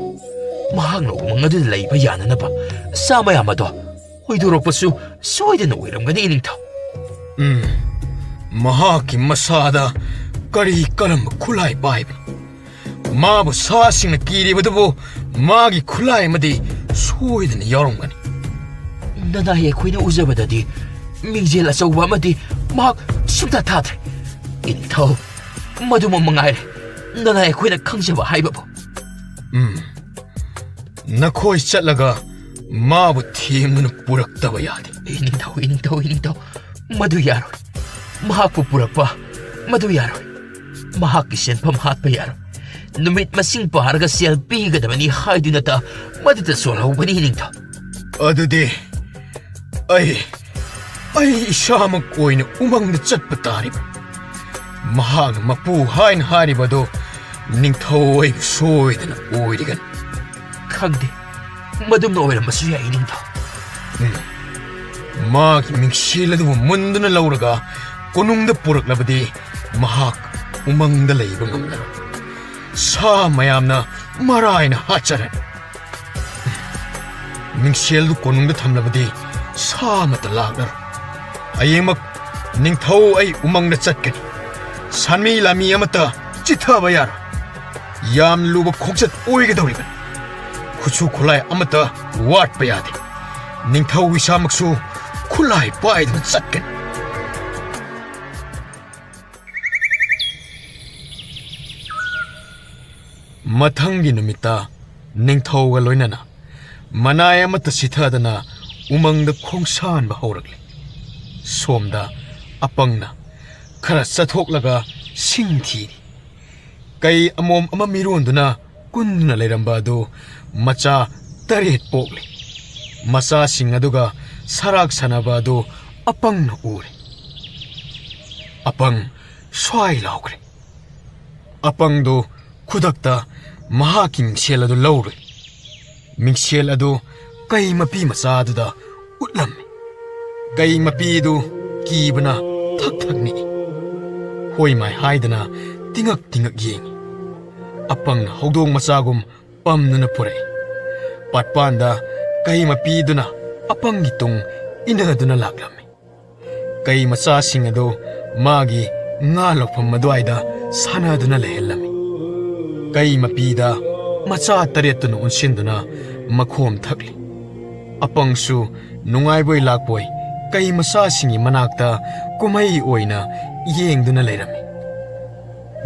ꯃꯍꯥꯛꯅ ꯎꯃꯪ ꯑꯗꯨꯗ ꯂꯩꯕ ꯌꯥꯅꯅꯕ ꯁꯥ ꯃꯌꯥꯝ ꯑꯗꯣ ꯍꯣꯏꯗꯣꯔꯛꯄꯁꯨ ꯁꯣꯏꯗꯅ ꯑꯣꯏꯔꯝꯒꯅꯤ, ꯏꯅꯤꯡꯊꯧ꯫ ꯎꯝ, ꯃꯍꯥꯛꯀꯤ ꯃꯁꯥꯗ ꯀꯔꯤ ꯀꯔꯝꯕ ꯈꯨꯠꯂꯥꯏ ꯄꯥꯏꯕꯅꯣ? ꯃꯥꯕꯨ ꯁꯥꯁꯤꯡꯅ ꯀꯤꯔꯤꯕꯗꯨꯕꯨ ꯃꯥꯒꯤ ꯈꯨꯠꯂꯥꯏ ꯑꯃꯗꯤ ꯁꯣꯏꯗꯅ ꯌꯥꯎꯔꯝꯒꯅꯤ꯫ ꯅꯅꯥꯏ ꯑꯩꯈꯣꯏꯅ ꯎꯖꯕꯗꯗꯤ ꯃꯤꯡꯖꯦꯜ ꯑꯆꯧꯕ ꯑꯃꯗꯤ ꯃꯍꯥꯛ ꯁꯨꯡꯊꯥ ꯊꯥꯗ꯭ꯔꯦ꯫ ꯏꯅꯤꯡꯊꯧ, ꯃꯗꯨꯃꯛ ꯃꯉꯥꯏꯔꯦ ꯅꯅꯥꯏ ꯑꯩꯈꯣꯏꯅ ꯈꯪꯖꯕ ꯍꯥꯏꯕꯕꯨ꯫ ꯎꯝ, ꯅꯈꯣꯏ ꯆꯠꯂꯒ ꯃꯥꯕꯨ ꯊꯦꯡꯗꯨꯅ ꯄꯨꯔꯛꯇꯕ ꯌꯥꯗꯦ꯫ ꯏꯅꯤꯡꯊꯧ, ꯏꯅꯤꯡꯊꯧ, ꯏꯅꯤꯡꯊꯧ, ꯃꯗꯨ ꯌꯥꯔꯣꯏ꯫ ꯃꯍꯥꯛꯄꯨ ꯄꯨꯔꯛꯄ ꯃꯗꯨ ꯌꯥꯔꯣꯏ꯫ ꯃꯍꯥꯛꯀꯤ ꯁꯦꯟꯐꯝ ꯍꯥꯠꯄ ꯌꯥꯔꯣꯏ꯫ ꯅꯨꯃꯤꯠ ꯃꯁꯤꯡ ꯄꯥꯔꯒ ꯁꯦꯜ ꯄꯤꯒꯗꯕꯅꯤ ꯍꯥꯏꯗꯨꯅꯇ ꯃꯗꯨꯗ ꯁꯣꯜꯍꯧꯕꯅꯤ, ꯏꯅꯤꯡꯊꯧ꯫ ꯑꯗꯨꯗꯤ ꯑꯩ, ꯑꯩ ꯏꯁꯥꯃꯛ ꯑꯣꯏꯅ ꯎꯃꯪꯗ ꯆꯠꯄ ꯇꯥꯔꯤꯕ꯫ ꯃꯍꯥꯛꯅ ꯃꯄꯨ ꯍꯥꯏꯅ ꯍꯥꯏꯔꯤꯕ ꯑꯗꯨ ꯅꯤꯡꯊꯧ ꯑꯩꯕꯨ ꯁꯣꯏꯗꯅ ꯑꯣꯏꯔꯒꯅꯤ꯫ ꯈꯪꯗꯦ, ꯃꯗꯨꯝꯅ ꯑꯣꯏꯔꯝꯕꯁꯨ ꯌꯥꯏ, ꯅꯤꯡꯊꯧ꯫ ꯎꯝ꯫ ꯃꯥꯒꯤ ꯃꯤꯡꯁꯦꯜ ꯑꯗꯨꯕꯨ ꯃꯨꯟꯗꯨꯅ ꯂꯧꯔꯒ ꯀꯣꯅꯨꯡꯗ ꯄꯨꯔꯛꯂꯕꯗꯤ ꯃꯍꯥꯛ ꯎꯃꯪꯗ ꯂꯩꯕ ꯉꯝꯂꯔꯣꯏ꯫ ꯁꯥ ꯃꯌꯥꯝꯅ ꯃꯔꯥꯏꯅ ꯍꯥꯠꯆꯔꯅꯤ꯫ ꯃꯤꯡꯁꯦꯜꯗꯨ ꯀꯣꯅꯨꯡꯗ ꯊꯝꯂꯕꯗꯤ ꯁꯥ ꯑꯃꯠꯇ ꯂꯥꯛꯂꯔꯣꯏ꯫ ꯍꯌꯦꯡꯃꯛ ꯅꯤꯡꯊꯧ ꯑꯩ ꯎꯃꯪꯗ ꯆꯠꯀꯅꯤ꯫ ꯁꯟꯃꯤ ꯂꯥꯟꯃꯤ ꯑꯃꯠꯇ ꯆꯤꯊꯕ ꯌꯥꯔꯣꯏ꯫ ꯌꯥꯝ ꯂꯨꯕ ꯈꯣꯡꯆꯠ ꯑꯣꯏꯒꯗꯧꯔꯤꯕꯅꯤ꯫ ꯈꯨꯠꯁꯨ ꯈꯨꯠꯂꯥꯏ ꯑꯃꯠꯇ ꯋꯥꯠꯄ ꯌꯥꯗꯦ꯫ ꯅꯤꯡꯊꯧ ꯏꯁꯥꯃꯛꯁꯨ ꯈꯨꯠꯂꯥꯏ ꯄꯥꯏꯗꯨꯅ ꯆꯠꯀꯅꯤ꯫ ꯃꯊꯪꯒꯤ ꯅꯨꯃꯤꯠꯇ ꯅꯤꯡꯊꯧꯒ ꯂꯣꯏꯅꯅ ꯃꯅꯥꯏ ꯑꯃꯠꯇ ꯁꯤꯊꯗꯅ ꯎꯃꯪꯗ ꯈꯣꯡꯁꯥꯟꯕ ꯍꯧꯔꯛꯂꯦ꯫ ꯁꯣꯝꯗ ꯑꯄꯪꯅ ꯈꯔ ꯆꯠꯊꯣꯛꯂꯒ ꯁꯤꯡ ꯊꯤꯔꯤ꯫ ꯀꯩ ꯑꯃꯣꯝ ꯑꯃ ꯃꯤꯔꯣꯟꯗꯨꯅ ꯀꯨꯟꯗꯨꯅ ꯂꯩꯔꯝꯕ ꯑꯗꯨ ꯃꯆꯥ ꯇꯔꯦꯠ ꯄꯣꯛꯂꯦ꯫ ꯃꯆꯥꯁꯤꯡ ꯑꯗꯨꯒ ꯁꯔꯥꯛ ꯁꯥꯟꯅꯕ ꯑꯗꯨ ꯑꯄꯪꯅ ꯎꯔꯦ꯫ ꯑꯄꯪ ꯁ꯭ꯋꯥꯏ ꯂꯥꯎꯈ꯭ꯔꯦ꯫ ꯑꯄꯪꯗꯨ ꯈꯨꯗꯛꯇ ꯃꯍꯥꯛꯀꯤ ꯃꯤꯡꯁꯦꯜ ꯑꯗꯨ ꯂꯧꯔꯨꯏ꯫ ꯃꯤꯡꯁꯦꯜ ꯑꯗꯨ ꯀꯩ ꯃꯄꯤ ꯃꯆꯥ ꯑꯗꯨꯗ ꯎꯠꯂꯝꯃꯤ꯫ ꯀꯩ ꯃꯄꯤ ꯑꯗꯨ ꯀꯤꯕꯅ ꯊꯛ ꯊꯛ ꯅꯤꯛꯏ꯫ ꯍꯣꯏ ꯃꯥꯏ ꯍꯥꯏꯗꯅ ꯇꯤꯉꯛ ꯇꯤꯉꯛ ꯌꯦꯡꯏ꯫ ꯑꯄꯪꯅ ꯍꯧꯗꯣꯡ ꯃꯆꯥꯒꯨꯝ ꯄꯝꯗꯨꯅ ꯄꯨꯔꯛꯏ꯫ ꯄꯥꯠꯄꯥꯟꯗ ꯀꯩ ꯃꯄꯤꯗꯨꯅ ꯑꯄꯪꯒꯤ ꯇꯨꯡ ꯏꯟꯅꯗꯨꯅ ꯂꯥꯛꯂꯝꯃꯤ꯫ ꯀꯩ ꯃꯆꯥꯁꯤꯡ ꯑꯗꯨ ꯃꯥꯒꯤ ꯉꯥ ꯂꯧꯐꯝ ꯑꯗꯨꯋꯥꯏꯗ ꯁꯥꯟꯅꯗꯨꯅ ꯂꯩꯍꯜꯂꯝꯃꯤ꯫ ꯀꯩ ꯃꯄꯤꯗ ꯃꯆꯥ ꯇꯔꯦꯠꯇꯨꯅ ꯑꯣꯟꯁꯤꯟꯗꯨꯅ ꯃꯈꯣꯝ ꯊꯛꯂꯤ꯫ ꯑꯄꯪꯁꯨ ꯅꯨꯡꯉꯥꯏꯕꯣꯏ ꯂꯥꯛꯄꯣꯏ ꯀꯩ ꯃꯆꯥꯁꯤꯡꯒꯤ ꯃꯅꯥꯛꯇ ꯀꯨꯝꯍꯩ ꯑꯣꯏꯅ ꯌꯦꯡꯗꯨꯅ ꯂꯩꯔꯝꯃꯤ꯫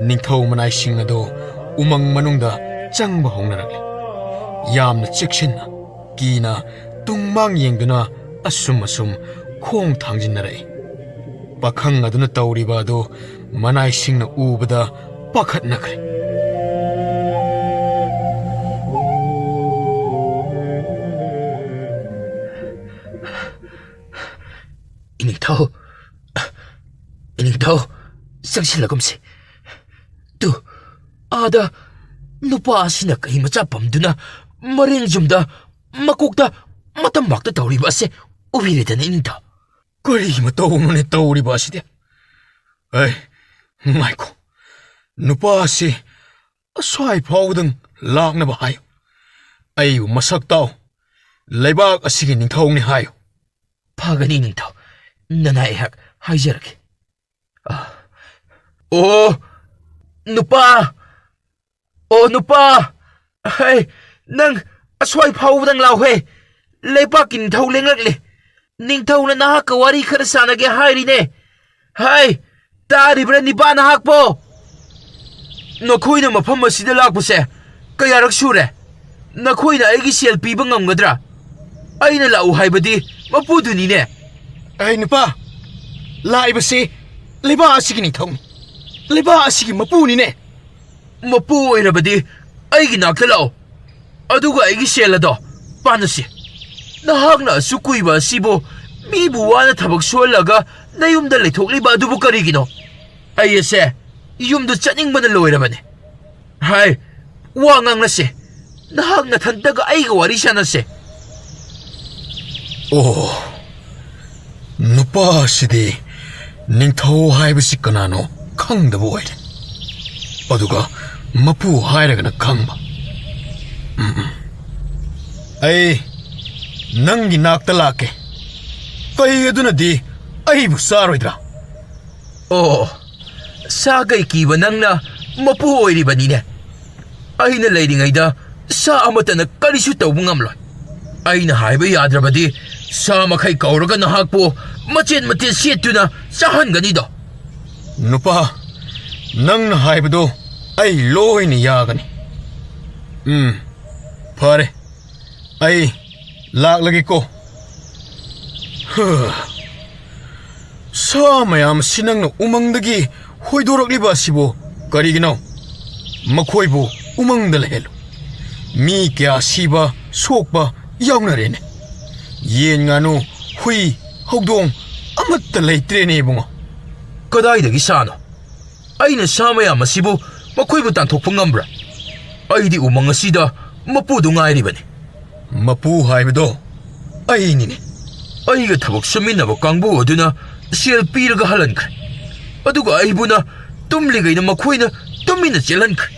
ꯅꯤꯡꯊꯧ ꯃꯅꯥꯏꯁꯤꯡ ꯑꯗꯨ ꯎꯃꯪ ꯃꯅꯨꯡꯗ ꯆꯪꯕ ꯍꯧꯅꯔꯛꯂꯤ꯫ ꯌꯥꯝꯅ ꯆꯦꯛꯁꯤꯟꯅ, ꯀꯤꯅ, ꯇꯨꯡ ꯃꯥꯡ ꯌꯦꯡꯗꯨꯅ ꯑꯁꯨꯝ ꯑꯁꯨꯝ ꯈꯣꯡ ꯊꯥꯡꯖꯤꯟꯅꯔꯛꯏ꯫ ꯄꯥꯈꯪ ꯑꯗꯨꯅ ꯇꯧꯔꯤꯕ ꯑꯗꯨ ꯃꯅꯥꯏꯁꯤꯡꯅ ꯎꯕꯗ ꯄꯥꯈꯠꯅꯈ꯭ꯔꯦ꯫ "ꯏꯅꯤꯡꯊꯧ, ꯏꯅꯤꯡꯊꯧ, ꯆꯪꯁꯤꯜꯂꯒꯨꯝꯁꯤ꯫ ꯇꯨ, ꯑꯥꯗ ꯅꯨꯄꯥ ꯑꯁꯤꯅ ꯀꯩ ꯃꯆꯥ ꯄꯝꯗꯨꯅ ꯃꯔꯦꯡ ꯌꯨꯝꯗ ꯃꯀꯣꯛꯇ ꯃꯇꯝꯕꯥꯛꯇ ꯇꯧꯔꯤꯕ ꯑꯁꯦ ꯎꯕꯤꯔꯦꯗꯅ, ꯏꯅꯤꯡꯊꯧ?" "ꯀꯔꯤ ꯃꯇꯧꯅꯣꯅꯦ ꯇꯧꯔꯤꯕ ꯑꯁꯤꯗꯤ? ꯑꯦ, ꯉꯥꯏꯈꯣ, ꯅꯨꯄꯥ ꯑꯁꯤ ꯑꯁ꯭ꯋꯥꯏ ꯐꯥꯎꯕꯗꯪ ꯂꯥꯛꯅꯕ ꯍꯥꯏꯌꯨ꯫ ꯑꯩꯕꯨ ꯃꯁꯛ ꯇꯥꯛꯎ, ꯂꯩꯕꯥꯛ ꯑꯁꯤꯒꯤ ꯅꯤꯡꯊꯧꯅꯤ ꯍꯥꯏꯌꯨ꯫" "ꯐꯒꯅꯤ, ꯅꯤꯡꯊꯧ, ꯅꯅꯥꯏ ꯑꯩꯍꯥꯛ ꯍꯥꯏꯖꯔꯒꯦ꯫ ꯑ, ꯑꯣ, ꯅꯨꯄꯥ! ꯑꯣ, ꯅꯨꯄꯥ! ꯍꯩ, ꯅꯪ ꯑꯁ꯭ꯋꯥꯏ ꯐꯥꯎꯕꯗꯪ ꯂꯥꯎꯍꯦ꯫ ꯂꯩꯕꯥꯛꯀꯤ ꯅꯤꯡꯊꯧ ꯂꯦꯡꯂꯛꯂꯦ꯫ ꯅꯤꯡꯊꯧꯅ ꯅꯍꯥꯛꯀ ꯋꯥꯔꯤ ꯈꯔ ꯁꯥꯟꯅꯒꯦ ꯍꯥꯏꯔꯤꯅꯦ꯫ ꯍꯩ, ꯇꯥꯔꯤꯕ꯭ꯔꯥ ꯅꯤꯄꯥ ꯅꯍꯥꯛꯄꯣ? ꯅꯈꯣꯏꯅ ꯃꯐꯝ ꯑꯁꯤꯗ ꯂꯥꯛꯄꯁꯦ ꯀꯌꯥꯔꯛ ꯁꯨꯔꯦ? ꯅꯈꯣꯏꯅ ꯑꯩꯒꯤ ꯁꯦꯜ ꯄꯤꯕ ꯉꯝꯒꯗ꯭ꯔꯥ? ꯑꯩꯅ ꯂꯥꯛꯎ ꯍꯥꯏꯕꯗꯤ ꯃꯄꯨꯗꯨꯅꯤꯅꯦ꯫" "ꯑꯩ ꯅꯨꯄꯥ, ꯂꯥꯛꯏꯕꯁꯤ ꯂꯩꯕꯥꯛ ꯑꯁꯤꯒꯤ ꯅꯤꯡꯊꯧꯅꯤ, ꯂꯩꯕꯥꯛ ꯑꯁꯤꯒꯤ ꯃꯄꯨꯅꯤꯅꯦ꯫" "ꯃꯄꯨ ꯑꯣꯏꯔꯕꯗꯤ ꯑꯩꯒꯤ ꯅꯥꯛꯇ ꯂꯥꯛꯑꯣ, ꯑꯗꯨꯒ ꯑꯩꯒꯤ ꯁꯦꯜ ꯑꯗꯣ ꯄꯥꯟꯅꯁꯤ꯫ ꯅꯍꯥꯛꯅ ꯑꯁꯨꯛ ꯀꯨꯏꯕ ꯑꯁꯤꯕꯨ ꯃꯤꯕꯨ ꯋꯥꯅ ꯊꯕꯛ ꯁꯨꯍꯜꯂꯒ ꯅꯌꯨꯝꯗ ꯂꯩꯊꯣꯛꯂꯤꯕ ꯑꯗꯨꯕꯨ ꯀꯔꯤꯒꯤꯅꯣ? ꯑꯩ ꯑꯁꯦ ꯌꯨꯝꯗ ꯆꯠꯅꯤꯡꯕꯅ ꯂꯣꯏꯔꯕꯅꯤ꯫ ꯍꯥꯏ, ꯋꯥ ꯉꯥꯡꯅꯁꯦ, ꯅꯍꯥꯛ ꯅꯊꯟꯇꯒ ꯑꯩꯒ ꯋꯥꯔꯤ ꯁꯥꯟꯅꯁꯦ꯫" ꯑꯣ, ꯅꯨꯄꯥ ꯑꯁꯤꯗꯤ ꯅꯤꯡꯊꯧ ꯍꯥꯏꯕꯁꯤ ꯀꯅꯥꯅꯣ ꯈꯪꯗꯕ ꯑꯣꯏꯔꯦ꯫ ꯑꯗꯨꯒ ꯃꯄꯨ ꯍꯥꯏꯔꯒꯅ ꯈꯪꯕ꯫ ꯎꯝ, ꯎꯝ꯫ ꯑꯩ ꯅꯪꯒꯤ ꯅꯥꯛꯇ ꯂꯥꯛꯀꯦ꯫ ꯀꯩ ꯑꯗꯨꯅꯗꯤ ꯑꯩꯕꯨ ꯆꯥꯔꯣꯏꯗ꯭ꯔꯥ? ꯑꯣ, ꯁꯥ ꯀꯩ ꯀꯤꯕ ꯅꯪꯅ ꯃꯄꯨ ꯑꯣꯏꯔꯤꯕꯅꯤꯅꯦ꯫ ꯑꯩꯅ ꯂꯩꯔꯤꯉꯩꯗ ꯁꯥ ꯑꯃꯠꯇꯅ ꯀꯔꯤꯁꯨ ꯇꯧꯕ ꯉꯝꯂꯣꯏ꯫ ꯑꯩꯅ ꯍꯥꯏꯕ ꯌꯥꯗ꯭ꯔꯕꯗꯤ ꯁꯥ ꯃꯈꯩ ꯀꯧꯔꯒ ꯅꯍꯥꯛꯄꯨ ꯃꯆꯦꯠ ꯃꯆꯦꯠ ꯁꯦꯠꯇꯨꯅ ꯆꯥꯍꯟꯒꯅꯤꯗꯣ꯫ ꯅꯨꯄꯥ, ꯅꯪꯅ ꯍꯥꯏꯕꯗꯣ ꯑꯩ ꯂꯣꯏꯅ ꯌꯥꯒꯅꯤ꯫ ꯎꯝ, ꯐꯔꯦ꯫ ꯑꯩ ꯂꯥꯛꯂꯒꯦꯀꯣ꯫ ꯍ꯫ ꯁꯥ ꯃꯌꯥꯝ ꯑꯁꯤ ꯅꯪꯅ ꯎꯃꯪꯗꯒꯤ ꯍꯣꯏꯗꯣꯔꯛꯂꯤꯕ ꯑꯁꯤꯕꯨ ꯀꯔꯤꯒꯤꯅꯣ? ꯃꯈꯣꯏꯕꯨ ꯎꯃꯪꯗ ꯂꯩꯍꯜꯂꯨ꯫ ꯃꯤ ꯀꯌꯥ ꯁꯤꯕ, ꯁꯣꯛꯄ ꯌꯥꯎꯅꯔꯦꯅꯦ꯫ ꯌꯦꯟ, ꯉꯥꯅꯨ, ꯍꯨꯏ, ꯍꯧꯗꯣꯡ ꯑꯃꯠꯇ ꯂꯩꯇ꯭ꯔꯦꯅꯦ, ꯏꯕꯨꯡꯉꯣ꯫ ꯀꯗꯥꯏꯗꯒꯤ ꯁꯥꯅꯣ? ꯑꯩꯅ ꯁꯥ ꯃꯌꯥꯝ ꯑꯁꯤꯕꯨ ꯃꯈꯣꯏꯕꯨ ꯇꯥꯟꯊꯣꯛꯄ ꯉꯝꯕ꯭ꯔꯥ? ꯑꯩꯗꯤ ꯎꯃꯪ ꯑꯁꯤꯗ ꯃꯄꯨꯗꯨ ꯉꯥꯏꯔꯤꯕꯅꯤ꯫ ꯃꯄꯨ ꯍꯥꯏꯕꯗꯣ ꯑꯩꯅꯤꯅꯦ꯫ ꯑꯩꯒ ꯊꯕꯛ ꯁꯨꯃꯤꯟꯅꯕ ꯀꯥꯡꯕꯨ ꯑꯗꯨꯅ ꯁꯦꯜ ꯄꯤꯔꯒ ꯍꯜꯍꯟꯈ꯭ꯔꯦ꯫ ꯑꯗꯨꯒ ꯑꯩꯕꯨꯅ ꯇꯨꯝꯂꯤꯉꯩꯗ ꯃꯈꯣꯏꯅ ꯇꯨꯃꯤꯟꯅ ꯆꯦꯜꯍꯟꯈ꯭ꯔꯦ꯫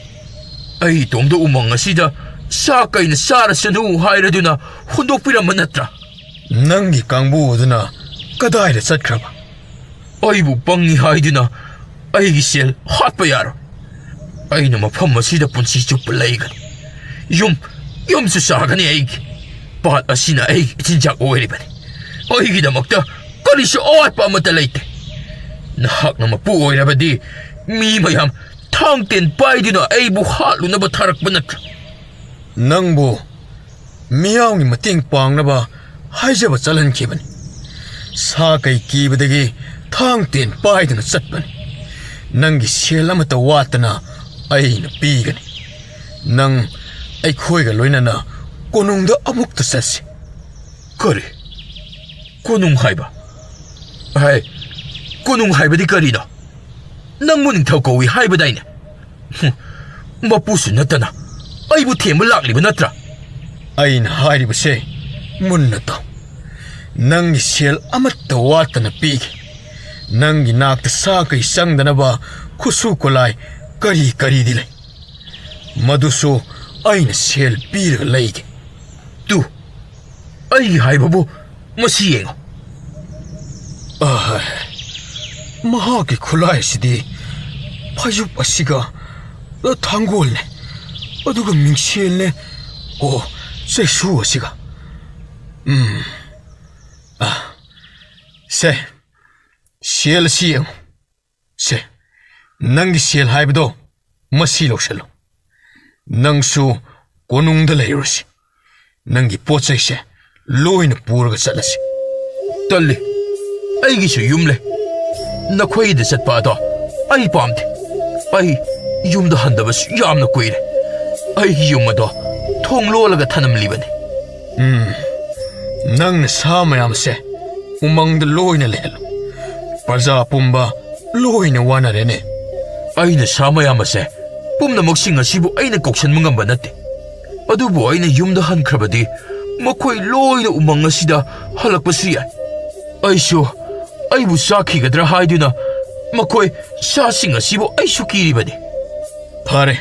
ꯑꯩ ꯏꯇꯣꯝꯗ ꯎꯃꯪ ꯑꯁꯤꯗ ꯁꯥ ꯀꯩꯅ ꯆꯥꯔꯁꯅꯨ ꯍꯥꯏꯔꯗꯨꯅ ꯍꯨꯟꯗꯣꯛꯄꯤꯔꯝꯕ ꯅꯠꯇ꯭ꯔꯥ? ꯅꯪꯒꯤ ꯀꯥꯡꯕꯨ ꯑꯗꯨꯅ ꯀꯗꯥꯏꯗ ꯆꯠꯈ꯭ꯔꯕ? ꯑꯩꯕꯨ ꯄꯪꯉꯤ ꯍꯥꯏꯗꯨꯅ ꯑꯩꯒꯤ ꯁꯦꯜ ꯍꯥꯠꯄ ꯌꯥꯔꯣꯏ꯫ ꯑꯩꯅ ꯃꯐꯝ ꯑꯁꯤꯗ ꯄꯨꯟꯁꯤ ꯆꯨꯞꯄ ꯂꯩꯒꯅꯤ꯫ ꯌꯨꯝ, ꯌꯨꯝꯁꯨ ꯁꯥꯒꯅꯤ ꯑꯩꯒꯤ꯫ ꯄꯥꯠ ꯑꯁꯤꯅ ꯑꯩꯒꯤ ꯏꯆꯤꯟꯖꯥꯛ ꯑꯣꯏꯔꯤꯕꯅꯤ꯫ ꯑꯩꯒꯤꯗꯃꯛꯇ ꯀꯔꯤꯁꯨ ꯑꯋꯥꯠꯄ ꯑꯃꯠꯇ ꯂꯩꯇꯦ꯫ ꯅꯍꯥꯛꯅ ꯃꯄꯨ ꯑꯣꯏꯔꯕꯗꯤ ꯃꯤ ꯃꯌꯥꯝ ꯊꯥꯡ ꯇꯦꯟ ꯄꯥꯏꯗꯨꯅ ꯑꯩꯕꯨ ꯍꯥꯠꯂꯨꯅꯕ ꯊꯥꯔꯛꯄ ꯅꯠꯇ꯭ꯔꯥ? ꯅꯪꯕꯨ ꯃꯤꯌꯥꯝꯒꯤ ꯃꯇꯦꯡ ꯄꯥꯡꯅꯕ ꯍꯥꯏꯖꯕ ꯆꯠꯍꯟꯈꯤꯕꯅꯤ꯫ ꯁꯥ ꯀꯩ ꯀꯤꯕꯗꯒꯤ ꯊꯥꯡ ꯇꯦꯟ ꯄꯥꯏꯗꯨꯅ ꯆꯠꯄꯅꯤ꯫ ꯅꯪꯒꯤ ꯁꯦꯜ ꯑꯃꯠꯇ ꯋꯥꯠꯇꯅ ꯑꯩꯅ ꯄꯤꯒꯅꯤ꯫ ꯅꯪ ꯑꯩꯈꯣꯏꯒ ꯂꯣꯏꯅꯅ ꯀꯣꯅꯨꯡꯗ ꯑꯃꯨꯛꯇ ꯆꯠꯁꯤ꯫ ꯀꯔꯤ? ꯀꯣꯅꯨꯡ ꯍꯥꯏꯕ? ꯍꯥꯏ, ꯀꯣꯅꯨꯡ ꯍꯥꯏꯕꯗꯤ ꯀꯔꯤꯅꯣ? ꯅꯪꯕꯨ ꯅꯤꯡꯊꯧ ꯀꯧꯏ ꯍꯥꯏꯕꯗꯥꯏꯅꯦ? ꯍꯨꯝ, ꯃꯄꯨꯁꯨ ꯅꯠꯇꯅ ꯑꯩꯕꯨ ꯊꯦꯝꯕ ꯂꯥꯛꯂꯤꯕ ꯅꯠꯇ꯭ꯔꯥ? ꯑꯩꯅ ꯍꯥꯏꯔꯤꯕꯁꯦ ꯃꯨꯟꯅ ꯇꯥꯎ꯫ ꯅꯪꯒꯤ ꯁꯦꯜ ꯑꯃꯠꯇ ꯋꯥꯠꯇꯅ ꯄꯤꯒꯦ꯫ ꯅꯪꯒꯤ ꯅꯥꯛꯇ ꯁꯥ ꯀꯩ ꯆꯪꯗꯅꯕ ꯈꯨꯠꯁꯨ ꯈꯨꯠꯂꯥꯏ ꯀꯔꯤ ꯀꯔꯤꯗꯤ ꯂꯩ, ꯃꯗꯨꯁꯨ ꯑꯩꯅ ꯁꯦꯜ ꯄꯤꯔꯒ ꯂꯩꯒꯦ꯫ ꯇꯨ, ꯑꯩꯒꯤ ꯍꯥꯏꯕꯕꯨ ꯃꯁꯤ ꯌꯦꯡꯉꯨ꯫ ꯑꯍ, ꯃꯍꯥꯛꯀꯤ ꯈꯨꯠꯂꯥꯏ ꯑꯁꯤꯗꯤ ꯐꯩꯖꯨꯞ ꯑꯁꯤꯒ ꯊꯥꯡꯒꯣꯜꯅꯦ, ꯑꯗꯨꯒ ꯃꯤꯡꯁꯦꯜꯅꯦ, ꯑꯣ, ꯆꯩꯁꯨ ꯑꯁꯤꯒ꯫ ꯎꯝ, ꯑ, ꯁꯦ, ꯁꯦꯜ ꯑꯁꯤ ꯌꯦꯡꯉꯨ꯫ ꯁꯦ, ꯅꯪꯒꯤ ꯁꯦꯜ ꯍꯥꯏꯕꯗꯣ ꯃꯁꯤ ꯂꯧꯁꯜꯂꯨ꯫ ꯅꯪꯁꯨ ꯀꯣꯅꯨꯡꯗ ꯂꯩꯔꯨꯔꯁꯤ꯫ ꯅꯪꯒꯤ ꯄꯣꯠ ꯆꯩꯁꯦ ꯂꯣꯏꯅ ꯄꯨꯔꯒ ꯆꯠꯂꯁꯤ꯫ ꯇꯜꯂꯤ꯫ ꯑꯩꯒꯤꯁꯨ ꯌꯨꯝ ꯂꯩ꯫ ꯅꯈꯣꯏꯒꯤꯗ ꯆꯠꯄ ꯑꯗꯣ ꯑꯩ ꯄꯥꯝꯗꯦ꯫ ꯑꯩ ꯌꯨꯝꯗ ꯍꯟꯗꯕꯁꯨ ꯌꯥꯝꯅ ꯀꯨꯏꯔꯦ꯫ ꯑꯩꯒꯤ ꯌꯨꯝ ꯑꯗꯣ ꯊꯣꯡ ꯂꯣꯜꯂꯒ ꯊꯅꯝꯂꯤꯕꯅꯤ꯫ ꯎꯝ, ꯅꯪꯅ ꯁꯥ ꯃꯌꯥꯝꯁꯦ ꯎꯃꯪꯗ ꯂꯣꯏꯅ ꯂꯩꯍꯜꯂꯨ꯫ ꯄ꯭ꯔꯖꯥ ꯄꯨꯝꯕ ꯂꯣꯏꯅ ꯋꯥꯅꯔꯦꯅꯦ꯫ ꯑꯩꯅ ꯁꯥ ꯃꯌꯥꯝ ꯑꯁꯦ ꯄꯨꯝꯅꯃꯛꯁꯤꯡ ꯑꯁꯤꯕꯨ ꯑꯩꯅ ꯀꯧꯁꯟꯕ ꯉꯝꯕ ꯅꯠꯇꯦ꯫ ꯑꯗꯨꯕꯨ ꯑꯩꯅ ꯌꯨꯝꯗ ꯍꯟꯈ꯭ꯔꯕꯗꯤ ꯃꯈꯣꯏ ꯂꯣꯏꯅ ꯎꯃꯪ ꯑꯁꯤꯗ ꯍꯜꯂꯛꯄꯁꯨ ꯌꯥꯏ꯫ ꯑꯩꯁꯨ ꯑꯩꯕꯨ ꯆꯥꯈꯤꯒꯗ꯭ꯔꯥ ꯍꯥꯏꯗꯨꯅ ꯃꯈꯣꯏ ꯁꯥꯁꯤꯡ ꯑꯁꯤꯕꯨ ꯑꯩꯁꯨ ꯀꯤꯔꯤꯕꯅꯤ꯫ ꯐꯔꯦ,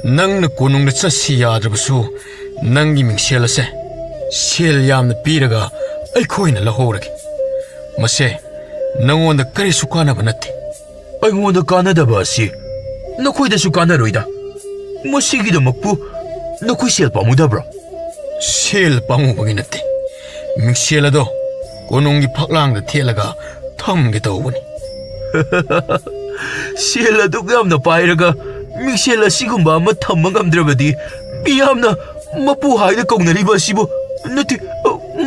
ꯅꯪꯅ ꯀꯣꯅꯨꯡꯗ ꯆꯠꯁꯤ ꯌꯥꯗ꯭ꯔꯕꯁꯨ ꯅꯪꯒꯤ ꯃꯤꯡꯁꯦꯜ ꯑꯁꯦ ꯁꯦꯜ ꯌꯥꯝꯅ ꯄꯤꯔꯒ ꯑꯩꯈꯣꯏꯅ ꯂꯧꯍꯧꯔꯒꯦ꯫ ꯃꯁꯦ ꯅꯉꯣꯟꯗ ꯀꯔꯤꯁꯨ ꯀꯥꯟꯅꯕ ꯅꯠꯇꯦ꯫ ꯑꯩꯉꯣꯟꯗ ꯀꯥꯟꯅꯗꯕ ꯑꯁꯤ ꯅꯈꯣꯏꯗꯁꯨ ꯀꯥꯟꯅꯔꯣꯏꯗ꯫ ꯃꯁꯤꯒꯤꯗꯃꯛꯄꯨ ꯅꯈꯣꯏ ꯁꯦꯜ ꯄꯥꯝꯃꯨꯗꯕ꯭ꯔꯣ? ꯁꯦꯜ ꯄꯥꯝꯃꯨꯕꯒꯤ ꯅꯠꯇꯦ, ꯃꯤꯡꯁꯦꯜ ꯑꯗꯣ ꯀꯣꯅꯨꯡꯒꯤ ꯐꯛꯂꯥꯡꯗ ꯊꯦꯠꯂꯒ ꯊꯝꯒꯦ ꯇꯧꯕꯅꯤ꯫ ꯁꯦꯜ ꯑꯗꯨꯛ ꯌꯥꯝꯅ ꯄꯥꯏꯔꯒ ꯃꯤꯡꯁꯦꯜ ꯑꯁꯤꯒꯨꯝꯕ ꯑꯃ ꯊꯝꯕ ꯉꯝꯗ꯭ꯔꯕꯗꯤ ꯃꯤꯌꯥꯝꯅ ꯃꯄꯨ ꯍꯥꯏꯅ ꯀꯧꯅꯔꯤꯕ ꯑꯁꯤꯕꯨ, ꯅꯠꯇꯦ,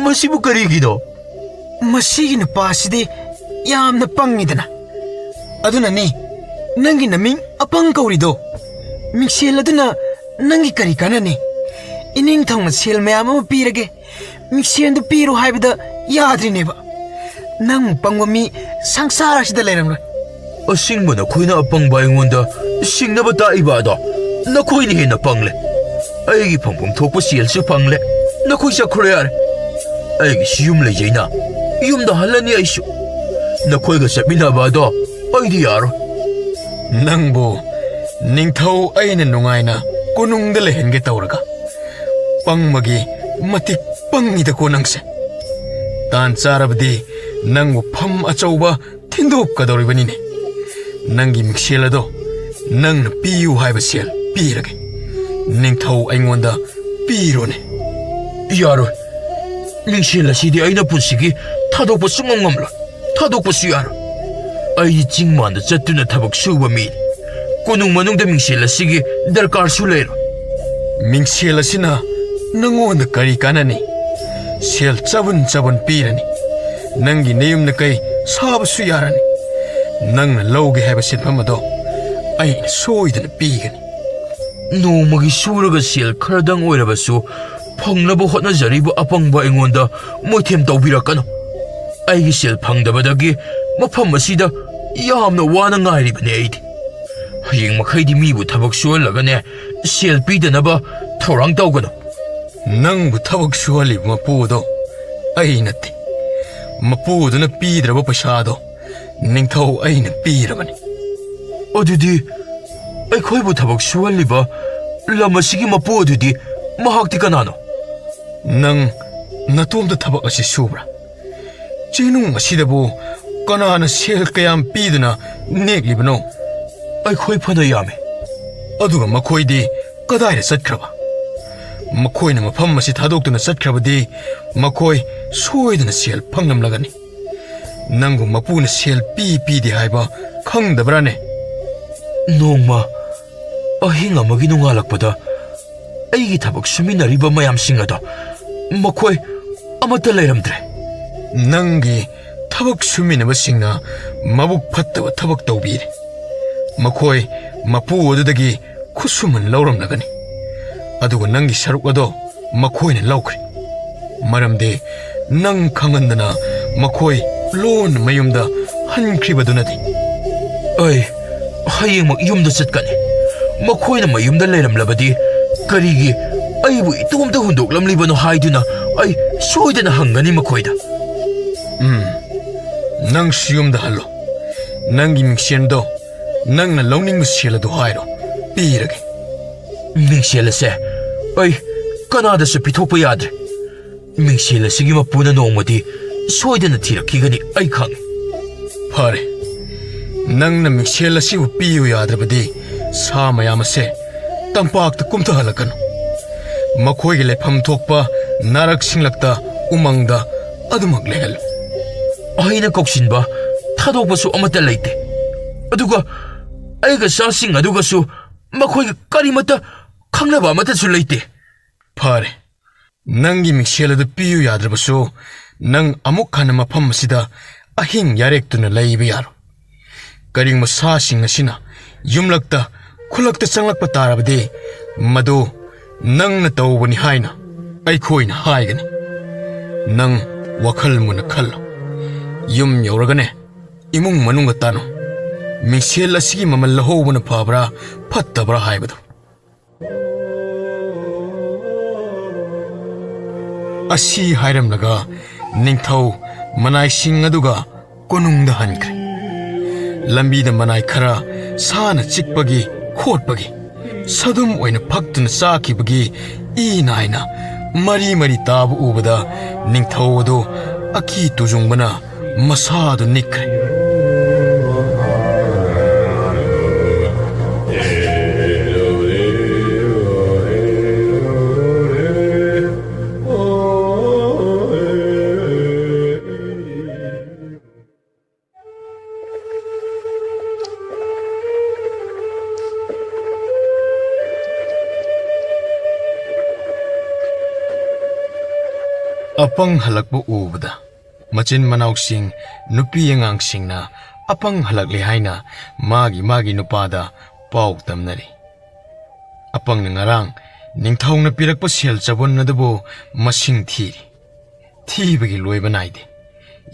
ꯃꯁꯤꯕꯨ ꯀꯔꯤꯒꯤꯅꯣ? ꯃꯁꯤꯒꯤ ꯅꯨꯄꯥꯁꯤꯗꯤ ꯌꯥꯝꯅ ꯄꯪꯉꯤꯗꯅ꯫ ꯑꯗꯨꯅꯅꯤ ꯅꯪꯒꯤ ꯅꯃꯤꯡ ꯑꯄꯪ ꯀꯧꯔꯤꯗꯣ꯫ ꯃꯤꯡꯁꯦꯜ ꯑꯗꯨꯅ ꯅꯪꯒꯤ ꯀꯔꯤ ꯀꯥꯟꯅꯅꯤ? ꯏꯅꯤꯡꯊꯧꯅ ꯁꯦꯜ ꯃꯌꯥꯝ ꯑꯃ ꯄꯤꯔꯒꯦ, ꯃꯤꯡꯁꯦꯜꯗꯨ ꯄꯤꯔꯣ ꯍꯥꯏꯕꯗ ꯌꯥꯗ꯭ꯔꯤꯅꯦꯕ꯫ ꯅꯪ ꯄꯪꯕ ꯃꯤ ꯁꯪꯁꯥꯔ ꯑꯁꯤꯗ ꯂꯩꯔꯝꯂꯣꯏ꯫ ꯑꯁꯤꯡꯕ ꯅꯈꯣꯏꯅ ꯑꯄꯪꯕ ꯑꯩꯉꯣꯟꯗ ꯁꯤꯡꯅꯕ ꯇꯥꯛꯏꯕ ꯑꯗꯣ ꯅꯈꯣꯏꯅ ꯍꯦꯟꯅ ꯄꯪꯂꯦ꯫ ꯑꯩꯒꯤ ꯐꯪꯐꯝ ꯊꯣꯛꯄ ꯁꯦꯜꯁꯨ ꯐꯪꯂꯦ꯫ ꯅꯈꯣꯏ ꯆꯠꯈ꯭ꯔꯣ ꯌꯥꯔꯦ꯫ ꯑꯩꯒꯤꯁꯨ ꯌꯨꯝ ꯂꯩꯖꯩꯅ꯫ ꯌꯨꯝꯗ ꯍꯜꯂꯅꯤ ꯑꯩꯁꯨ꯫ ꯅꯈꯣꯏꯒ ꯆꯠꯃꯤꯟꯅꯕ ꯑꯗꯣ ꯑꯩꯗꯤ ꯌꯥꯔꯣꯏ꯫ ꯅꯪꯕꯨ ꯅꯤꯡꯊꯧ ꯑꯩꯅ ꯅꯨꯡꯉꯥꯏꯅ ꯀꯣꯅꯨꯡꯗ ꯂꯩꯍꯟꯒꯦ ꯇꯧꯔꯒ꯫ ꯄꯪꯕꯒꯤ ꯃꯇꯤꯛ ꯄꯪꯉꯤꯗꯀꯣ ꯅꯪꯁꯦ꯫ ꯇꯥꯟ ꯆꯥꯔꯕꯗꯤ ꯅꯪꯕꯨ ꯐꯝ ꯑꯆꯧꯕ ꯊꯤꯟꯗꯣꯛꯀꯗꯧꯔꯤꯕꯅꯤꯅꯦ꯫ ꯅꯪꯒꯤ ꯃꯤꯡꯁꯦꯜ ꯑꯗꯣ ꯅꯪꯅ ꯄꯤꯌꯨ ꯍꯥꯏꯕ ꯁꯦꯜ ꯄꯤꯔꯒꯦ꯫ ꯅꯤꯡꯊꯧ ꯑꯩꯉꯣꯟꯗ ꯄꯤꯔꯣꯅꯦ꯫ ꯌꯥꯔꯣꯏ꯫ ꯃꯤꯡꯁꯦꯜ ꯑꯁꯤꯗꯤ ꯑꯩꯅ ꯄꯨꯟꯁꯤꯒꯤ ꯊꯥꯗꯣꯛꯄ ꯁꯨꯡꯉꯝ ꯉꯝꯂꯣꯏ꯫ ꯊꯥꯗꯣꯛꯄꯁꯨ ꯌꯥꯔꯣꯏ꯫ ꯑꯩꯗꯤ ꯆꯤꯡ ꯃꯥꯟꯗ ꯆꯠꯇꯨꯅ ꯊꯕꯛ ꯁꯨꯕ ꯃꯤꯅꯤ꯫ ꯀꯣꯅꯨꯡ ꯃꯅꯨꯡꯗ ꯃꯤꯡꯁꯦꯜ ꯑꯁꯤꯒꯤ ꯗꯔꯀꯥꯔꯁꯨ ꯂꯩꯔꯣꯏ꯫ ꯃꯤꯡꯁꯦꯜ ꯑꯁꯤꯅ ꯅꯪꯉꯣꯟꯗ ꯀꯔꯤ ꯀꯥꯟꯅꯅꯤ? ꯁꯦꯜ ꯆꯕꯨꯟ ꯆꯕꯨꯟ ꯄꯤꯔꯅꯤ꯫ ꯅꯪꯒꯤ ꯅꯌꯨꯝ ꯅꯀꯩ ꯁꯥꯕꯁꯨ ꯌꯥꯔꯅꯤ꯫ ꯅꯪꯅ ꯂꯧꯒꯦ ꯍꯥꯏꯕ ꯁꯤꯟꯐꯝ ꯑꯗꯣ ꯑꯩꯅ ꯁꯣꯏꯗꯅ ꯄꯤꯒꯅꯤ꯫ ꯅꯣꯡꯃꯒꯤ ꯁꯨꯔꯒ ꯁꯦꯜ ꯈꯔꯗꯪ ꯑꯣꯏꯔꯕꯁꯨ ꯐꯪꯅꯕ ꯍꯣꯠꯅꯖꯔꯤꯕ ꯑꯄꯪꯕ ꯑꯩꯉꯣꯟꯗ ꯃꯣꯏꯊꯦꯝ ꯇꯧꯕꯤꯔꯛꯀꯅꯨ꯫ ꯑꯩꯒꯤ ꯁꯦꯜ ꯐꯪꯗꯕꯗꯒꯤ ꯃꯐꯝ ꯑꯁꯤꯗ ꯌꯥꯝꯅ ꯋꯥꯅ ꯉꯥꯏꯔꯤꯕꯅꯦ ꯑꯩꯗꯤ꯫ ꯍꯌꯦꯡ ꯃꯈꯩꯗꯤ ꯃꯤꯕꯨ ꯊꯕꯛ ꯁꯨꯍꯜꯂꯒꯅꯦ, ꯁꯦꯜ ꯄꯤꯗꯅꯕ ꯊꯧꯔꯥꯡ ꯇꯧꯒꯅꯨ꯫ ꯅꯪꯕꯨ ꯊꯕꯛ ꯁꯨꯍꯜꯂꯤꯕ ꯃꯄꯨ ꯑꯗꯣ ꯑꯩ ꯅꯠꯇꯦ꯫ ꯃꯄꯨ ꯑꯗꯨꯅ ꯄꯤꯗ꯭ꯔꯕ ꯄꯩꯁꯥꯗꯣ ꯅꯤꯡꯊꯧ ꯑꯩꯅ ꯄꯤꯔꯕꯅꯤ꯫ ꯑꯗꯨꯗꯤ ꯑꯩꯈꯣꯏꯕꯨ ꯊꯕꯛ ꯁꯨꯍꯜꯂꯤꯕ ꯂꯝ ꯑꯁꯤꯒꯤ ꯃꯄꯨ ꯑꯗꯨꯗꯤ ꯃꯍꯥꯛꯇꯤ ꯀꯅꯥꯅꯣ? ꯅꯪ ꯅꯇꯣꯝꯇ ꯊꯕꯛ ꯑꯁꯤ ꯁꯨꯕ꯭ꯔꯥ? ꯆꯤꯡꯅꯨꯡ ꯑꯁꯤꯗꯕꯨ ꯀꯅꯥꯅ ꯁꯦꯜ ꯀꯌꯥꯝ ꯄꯤꯗꯨꯅ ꯅꯦꯛꯂꯤꯕꯅꯣ? ꯑꯩꯈꯣꯏ ꯐꯅ ꯌꯥꯝꯃꯤ꯫ ꯑꯗꯨꯒ ꯃꯈꯣꯏꯗꯤ ꯀꯗꯥꯏꯗ ꯆꯠꯈ꯭ꯔꯕ? ꯃꯈꯣꯏꯅ ꯃꯐꯝ ꯑꯁꯤ ꯊꯥꯗꯣꯛꯇꯨꯅ ꯆꯠꯈ꯭ꯔꯕꯗꯤ ꯃꯈꯣꯏ ꯁꯣꯏꯗꯅ ꯁꯦꯜ ꯐꯪꯂꯝꯂꯒꯅꯤ꯫ ꯅꯪꯕꯨ ꯃꯄꯨꯅ ꯁꯦꯜ ꯄꯤ ꯄꯤꯗꯦ ꯍꯥꯏꯕ ꯈꯪꯗꯕ꯭ꯔꯥꯅꯦ? ꯅꯣꯡꯃ ꯑꯍꯤꯡ ꯑꯃꯒꯤ ꯅꯣꯡꯉꯥꯜꯂꯛꯄꯗ ꯑꯩꯒꯤ ꯊꯕꯛ ꯁꯨꯃꯤꯟꯅꯔꯤꯕ ꯃꯌꯥꯝꯁꯤꯡ ꯑꯗꯣ ꯃꯈꯣꯏ ꯑꯃꯠꯇ ꯂꯩꯔꯝꯗ꯭ꯔꯦ꯫ ꯅꯪꯒꯤ ꯊꯕꯛ ꯁꯨꯃꯤꯟꯅꯕꯁꯤꯡꯅ ꯃꯕꯨꯛ ꯐꯠꯇꯕ ꯊꯕꯛ ꯇꯧꯕꯤꯔꯦ꯫ ꯃꯈꯣꯏ ꯃꯄꯨ ꯑꯗꯨꯗꯒꯤ ꯈꯨꯠꯁꯨꯃꯟ ꯂꯧꯔꯝꯂꯒꯅꯤ꯫ ꯑꯗꯨꯒ ꯅꯪꯒꯤ ꯁꯔꯨꯛ ꯑꯗꯣ ꯃꯈꯣꯏꯅ ꯂꯧꯈ꯭ꯔꯦ꯫ ꯃꯔꯝꯗꯤ ꯅꯪ ꯈꯪꯍꯟꯗꯅ ꯃꯈꯣꯏ ꯂꯣꯟꯅ ꯃꯌꯨꯝꯗ ꯍꯟꯈ꯭ꯔꯤꯕꯗꯨꯅꯗꯤ꯫ ꯑꯩ ꯍꯌꯦꯡꯃꯛ ꯌꯨꯝꯗ ꯆꯠꯀꯅꯤ꯫ ꯃꯈꯣꯏꯅ ꯃꯌꯨꯝꯗ ꯂꯩꯔꯝꯂꯕꯗꯤ ꯀꯔꯤꯒꯤ ꯑꯩꯕꯨ ꯏꯇꯣꯝꯇ ꯍꯨꯟꯗꯣꯛꯂꯝꯂꯤꯕꯅꯣ ꯍꯥꯏꯗꯨꯅ ꯑꯩ ꯁꯣꯏꯗꯅ ꯍꯪꯒꯅꯤ ꯃꯈꯣꯏꯗ꯫ ꯎꯝ, ꯅꯪꯁꯨ ꯌꯨꯝꯗ ꯍꯜꯂꯣ꯫ ꯅꯪꯒꯤ ꯃꯤꯡꯁꯦꯟꯗꯣ ꯅꯪꯅ ꯂꯧꯅꯤꯡꯕ ꯁꯦꯜ ꯑꯗꯨ ꯍꯥꯏꯔꯣ, ꯄꯤꯔꯒꯦ꯫ ꯃꯤꯡꯁꯦꯜ ꯑꯁꯦ ꯑꯩ ꯀꯅꯥꯗꯁꯨ ꯄꯤꯊꯣꯛꯄ ꯌꯥꯗ꯭ꯔꯦ꯫ ꯃꯤꯡꯁꯦꯜ ꯑꯁꯤꯒꯤ ꯃꯄꯨꯅ ꯅꯣꯡꯃꯗꯤ ꯁꯣꯏꯗꯅ ꯊꯤꯔꯛꯈꯤꯒꯅꯤ, ꯑꯩ ꯈꯪꯏ꯫ ꯐꯔꯦ, ꯅꯪꯅ ꯃꯤꯡꯁꯦꯜ ꯑꯁꯤꯕꯨ ꯄꯤꯌꯨ ꯌꯥꯗ꯭ꯔꯕꯗꯤ ꯁꯥ ꯃꯌꯥꯝ ꯑꯁꯦ ꯇꯝꯄꯥꯛꯇ ꯀꯨꯝꯊꯍꯜꯂꯛꯀꯅꯨ꯫ ꯃꯈꯣꯏꯒꯤ ꯂꯩꯐꯝ ꯊꯣꯛꯄ ꯅꯥꯔꯛ ꯁꯤꯡꯂꯛꯇ, ꯎꯃꯪꯗ ꯑꯗꯨꯃꯛ ꯂꯩꯍꯜꯂꯨ꯫ ꯑꯩꯅ ꯀꯧꯁꯤꯟꯕ ꯊꯥꯗꯣꯛꯄꯁꯨ ꯑꯃꯠꯇ ꯂꯩꯇꯦ꯫ ꯑꯗꯨꯒ ꯑꯩꯒ ꯁꯥꯁꯤꯡ ꯑꯗꯨꯒꯁꯨ ꯃꯈꯣꯏꯒ ꯀꯔꯤꯃꯠꯇ ꯈꯪꯅꯕ ꯑꯃꯠꯇꯁꯨ ꯂꯩꯇꯦ꯫ ꯐꯔꯦ, ꯅꯪꯒꯤ ꯃꯤꯡꯁꯦꯜ ꯑꯗꯨ ꯄꯤꯌꯨ ꯌꯥꯗ꯭ꯔꯕꯁꯨ, ꯅꯪ ꯑꯃꯨꯛ ꯍꯟꯅ ꯃꯐꯝ ꯑꯁꯤꯗ ꯑꯍꯤꯡ ꯌꯥꯔꯦꯛꯇꯨꯅ ꯂꯩꯕ ꯌꯥꯔꯣꯏ꯫ ꯀꯔꯤꯒꯨꯝꯕ ꯁꯥꯁꯤꯡ ꯑꯁꯤꯅ ꯌꯨꯝꯂꯛꯇ, ꯈꯨꯜꯂꯛꯇ ꯆꯪꯂꯛꯄ ꯇꯥꯔꯕꯗꯤ, ꯃꯗꯨ ꯅꯪꯅ ꯇꯧꯕꯅꯤ ꯍꯥꯏꯅ ꯑꯩꯈꯣꯏꯅ ꯍꯥꯏꯒꯅꯤ꯫ ꯅꯪ ꯋꯥꯈꯜ ꯃꯨꯟꯅ ꯈꯜꯂꯨ꯫ ꯌꯨꯝ ꯌꯧꯔꯒꯅꯦ, ꯏꯃꯨꯡ ꯃꯅꯨꯡꯒ ꯇꯥꯅꯧ꯫ ꯃꯤꯡꯁꯦꯜ ꯑꯁꯤꯒꯤ ꯃꯃꯜ ꯂꯧꯍꯧꯕꯅ ꯐꯕ꯭ꯔꯥ, ꯐꯠꯇꯕ꯭ꯔꯥ ꯍꯥꯏꯕꯗꯨ꯫ ꯑꯁꯤ ꯍꯥꯏꯔꯝꯂꯒ ꯅꯤꯡꯊꯧ ꯃꯅꯥꯏꯁꯤꯡ ꯑꯗꯨꯒ ꯀꯣꯅꯨꯡꯗ ꯍꯟꯈ꯭ꯔꯦ꯫ ꯂꯝꯕꯤꯗ ꯃꯅꯥꯏ ꯈꯔ ꯁꯥꯅ ꯆꯤꯛꯄꯒꯤ, ꯈꯣꯠꯄꯒꯤ, ꯁꯥꯗꯨꯝ ꯑꯣꯏꯅ ꯐꯛꯇꯨꯅ ꯆꯥꯈꯤꯕꯒꯤ ꯏ ꯅꯥꯏꯅ ꯃꯔꯤ ꯃꯔꯤ ꯇꯥꯕ ꯎꯕꯗ ꯅꯤꯡꯊꯧ ꯑꯗꯨ ꯑꯀꯤ ꯇꯨꯖꯨꯡꯕꯅ ꯃꯁꯥꯗꯨ ꯅꯤꯛꯈ꯭ꯔꯦ꯫ ꯑꯄꯪ ꯍꯜꯂꯛꯄ ꯎꯕꯗ, ꯃꯆꯤꯟ ꯃꯅꯥꯎꯁꯤꯡ, ꯅꯨꯄꯤ ꯑꯉꯥꯡꯁꯤꯡꯅ ꯑꯄꯪ ꯍꯜꯂꯛꯂꯦ ꯍꯥꯏꯅ ꯃꯥꯒꯤ ꯃꯥꯒꯤ ꯅꯨꯄꯥꯗ ꯄꯥꯎ ꯇꯝꯅꯔꯤ꯫ ꯑꯄꯪꯅ ꯉꯔꯥꯡ ꯅꯤꯡꯊꯧꯅ ꯄꯤꯔꯛꯄ ꯁꯦꯜ ꯆꯕꯨꯟ ꯑꯗꯨꯕꯨ ꯃꯁꯤꯡ ꯊꯤꯔꯤ꯫ ꯊꯤꯕꯒꯤ ꯂꯣꯏꯕ ꯅꯥꯏꯗꯦ꯫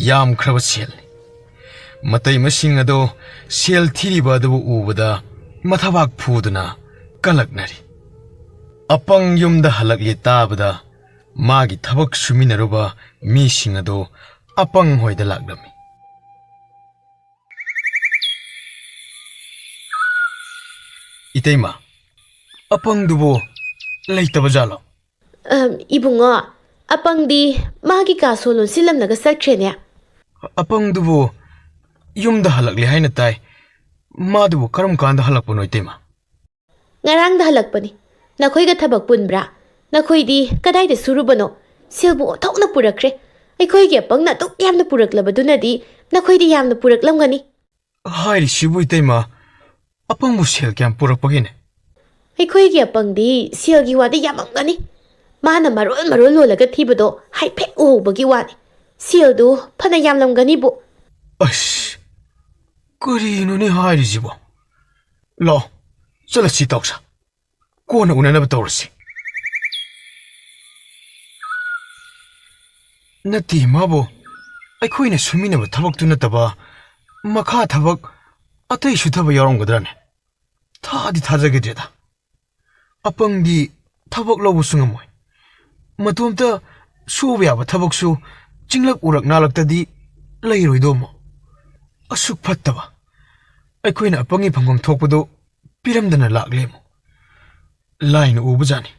ꯌꯥꯝꯈ꯭ꯔꯕ ꯁꯦꯜꯅꯤ꯫ ꯃꯇꯩ ꯃꯁꯤꯡ ꯑꯗꯣ ꯁꯦꯜ ꯊꯤꯔꯤꯕ ꯑꯗꯨꯕꯨ ꯎꯕꯗ ꯃꯊꯕꯥꯛ ꯐꯨꯗꯨꯅ ꯀꯂꯛꯅꯔꯤ꯫ ꯑꯄꯪ ꯌꯨꯝꯗ ꯍꯜꯂꯛꯂꯦ ꯇꯥꯕꯗ ꯃꯥꯒꯤ ꯊꯕꯛ ꯁꯨꯃꯤꯟꯅꯔꯨꯕ ꯃꯤꯁꯤꯡ ꯑꯗꯣ ꯑꯄꯪ ꯍꯣꯏꯗ ꯂꯥꯛꯂꯝꯃꯤ꯫ ꯏꯇꯩꯃ, ꯑꯄꯪꯗꯨꯕꯨ ꯂꯩꯇꯕ ꯖꯥꯠꯂꯣ? ꯑꯝ, ꯏꯕꯨꯡꯉꯣ, ꯑꯄꯪꯗꯤ ꯃꯥꯒꯤ ꯀꯥ ꯁꯣ ꯂꯣꯟꯁꯤꯜꯂꯝꯂꯒ ꯆꯠꯈ꯭ꯔꯦꯅꯦ꯫ ꯑꯄꯪꯗꯨꯕꯨ ꯌꯨꯝꯗ ꯍꯜꯂꯛꯂꯦ ꯍꯥꯏꯅ ꯇꯥꯏ꯫ ꯃꯥꯗꯨꯕꯨ ꯀꯔꯝ ꯀꯥꯟꯗ ꯍꯜꯂꯛꯄꯅꯣ, ꯏꯇꯩꯃ? ꯉꯔꯥꯡꯗ ꯍꯜꯂꯛꯄꯅꯤ꯫ ꯅꯈꯣꯏꯒ ꯊꯕꯛ ꯄꯨꯟꯕ꯭ꯔꯥ? ꯅꯈꯣꯏꯗꯤ ꯀꯗꯥꯏꯗ ꯁꯨꯔꯨꯕꯅꯣ? ꯁꯦꯜꯕꯨ ꯑꯣꯟꯊꯣꯛꯅ ꯄꯨꯔꯛꯈ꯭ꯔꯦ꯫ ꯑꯩꯈꯣꯏꯒꯤ ꯑꯄꯪꯅ ꯑꯗꯨꯛ ꯌꯥꯝꯅ ꯄꯨꯔꯛꯂꯕꯗꯨꯅꯗꯤ ꯅꯈꯣꯏꯗꯤ ꯌꯥꯝꯅ ꯄꯨꯔꯛꯂꯝꯒꯅꯤ꯫ ꯍꯥꯏꯔꯤꯁꯤꯕꯨ, ꯏꯇꯩꯃ, ꯑꯄꯪꯕꯨ ꯁꯦꯜ ꯀꯌꯥꯝ ꯄꯨꯔꯛꯄꯒꯦꯅꯦ? ꯑꯩꯈꯣꯏꯒꯤ ꯑꯄꯪꯗꯤ ꯁꯦꯜꯒꯤ ꯋꯥꯗꯤ ꯌꯥꯝꯃꯝꯒꯅꯤ꯫ ꯃꯥꯅ ꯃꯔꯣꯜ ꯃꯔꯣꯜ ꯂꯣꯜꯂꯒ ꯊꯤꯕꯗꯣ ꯍꯥꯏꯐꯦꯠ ꯎꯍꯧꯕꯒꯤ ꯋꯥꯅꯤ꯫ ꯁꯦꯜꯗꯨ ꯐꯅ ꯌꯥꯝꯂꯝꯒꯅꯤꯕꯨ꯫ ꯑꯁ, ꯀꯔꯤꯅꯣꯅꯦ ꯍꯥꯏꯔꯤꯁꯤꯕꯣ? ꯂꯥꯛꯑꯣ, ꯆꯠꯂꯁꯤ ꯇꯧꯁ꯫ ꯀꯣꯟꯅ ꯎꯅꯅꯕ ꯇꯧꯔꯁꯤ꯫ ꯅꯠꯇꯦ, ꯃꯥꯕꯨ ꯑꯩꯈꯣꯏꯅ ꯁꯨꯃꯤꯟꯅꯕ ꯊꯕꯛꯇꯨ ꯅꯠꯇꯕ ꯃꯈꯥ ꯊꯕꯛ ꯑꯇꯩ ꯁꯨꯊꯕ ꯌꯥꯎꯔꯝꯒꯗ꯭ꯔꯅꯦ? ꯊꯥꯗꯤ ꯊꯥꯖꯈꯤꯗ꯭ꯔꯦꯗ꯫ ꯑꯄꯪꯗꯤ ꯊꯕꯛ ꯂꯧꯕꯁꯨ ꯉꯝꯃꯣꯏ꯫ ꯃꯇꯣꯝꯇ ꯁꯨꯕ ꯌꯥꯕ ꯊꯕꯛꯁꯨ ꯆꯤꯡꯂꯛ ꯎꯔꯛ ꯅꯥꯂꯛꯇꯗꯤ ꯂꯩꯔꯣꯏꯗꯣꯃꯣ꯫ ꯑꯁꯨꯛ ꯐꯠꯇꯕ꯫ ꯑꯩꯈꯣꯏꯅ ꯑꯄꯪꯒꯤ ꯐꯪꯐꯝ ꯊꯣꯛꯄꯗꯨ ꯄꯤꯔꯝꯗꯅ ꯂꯥꯛꯂꯦ ꯑꯃꯨꯛ꯫ ꯂꯥꯏꯅ ꯎꯕꯖꯥꯠꯅꯤ꯫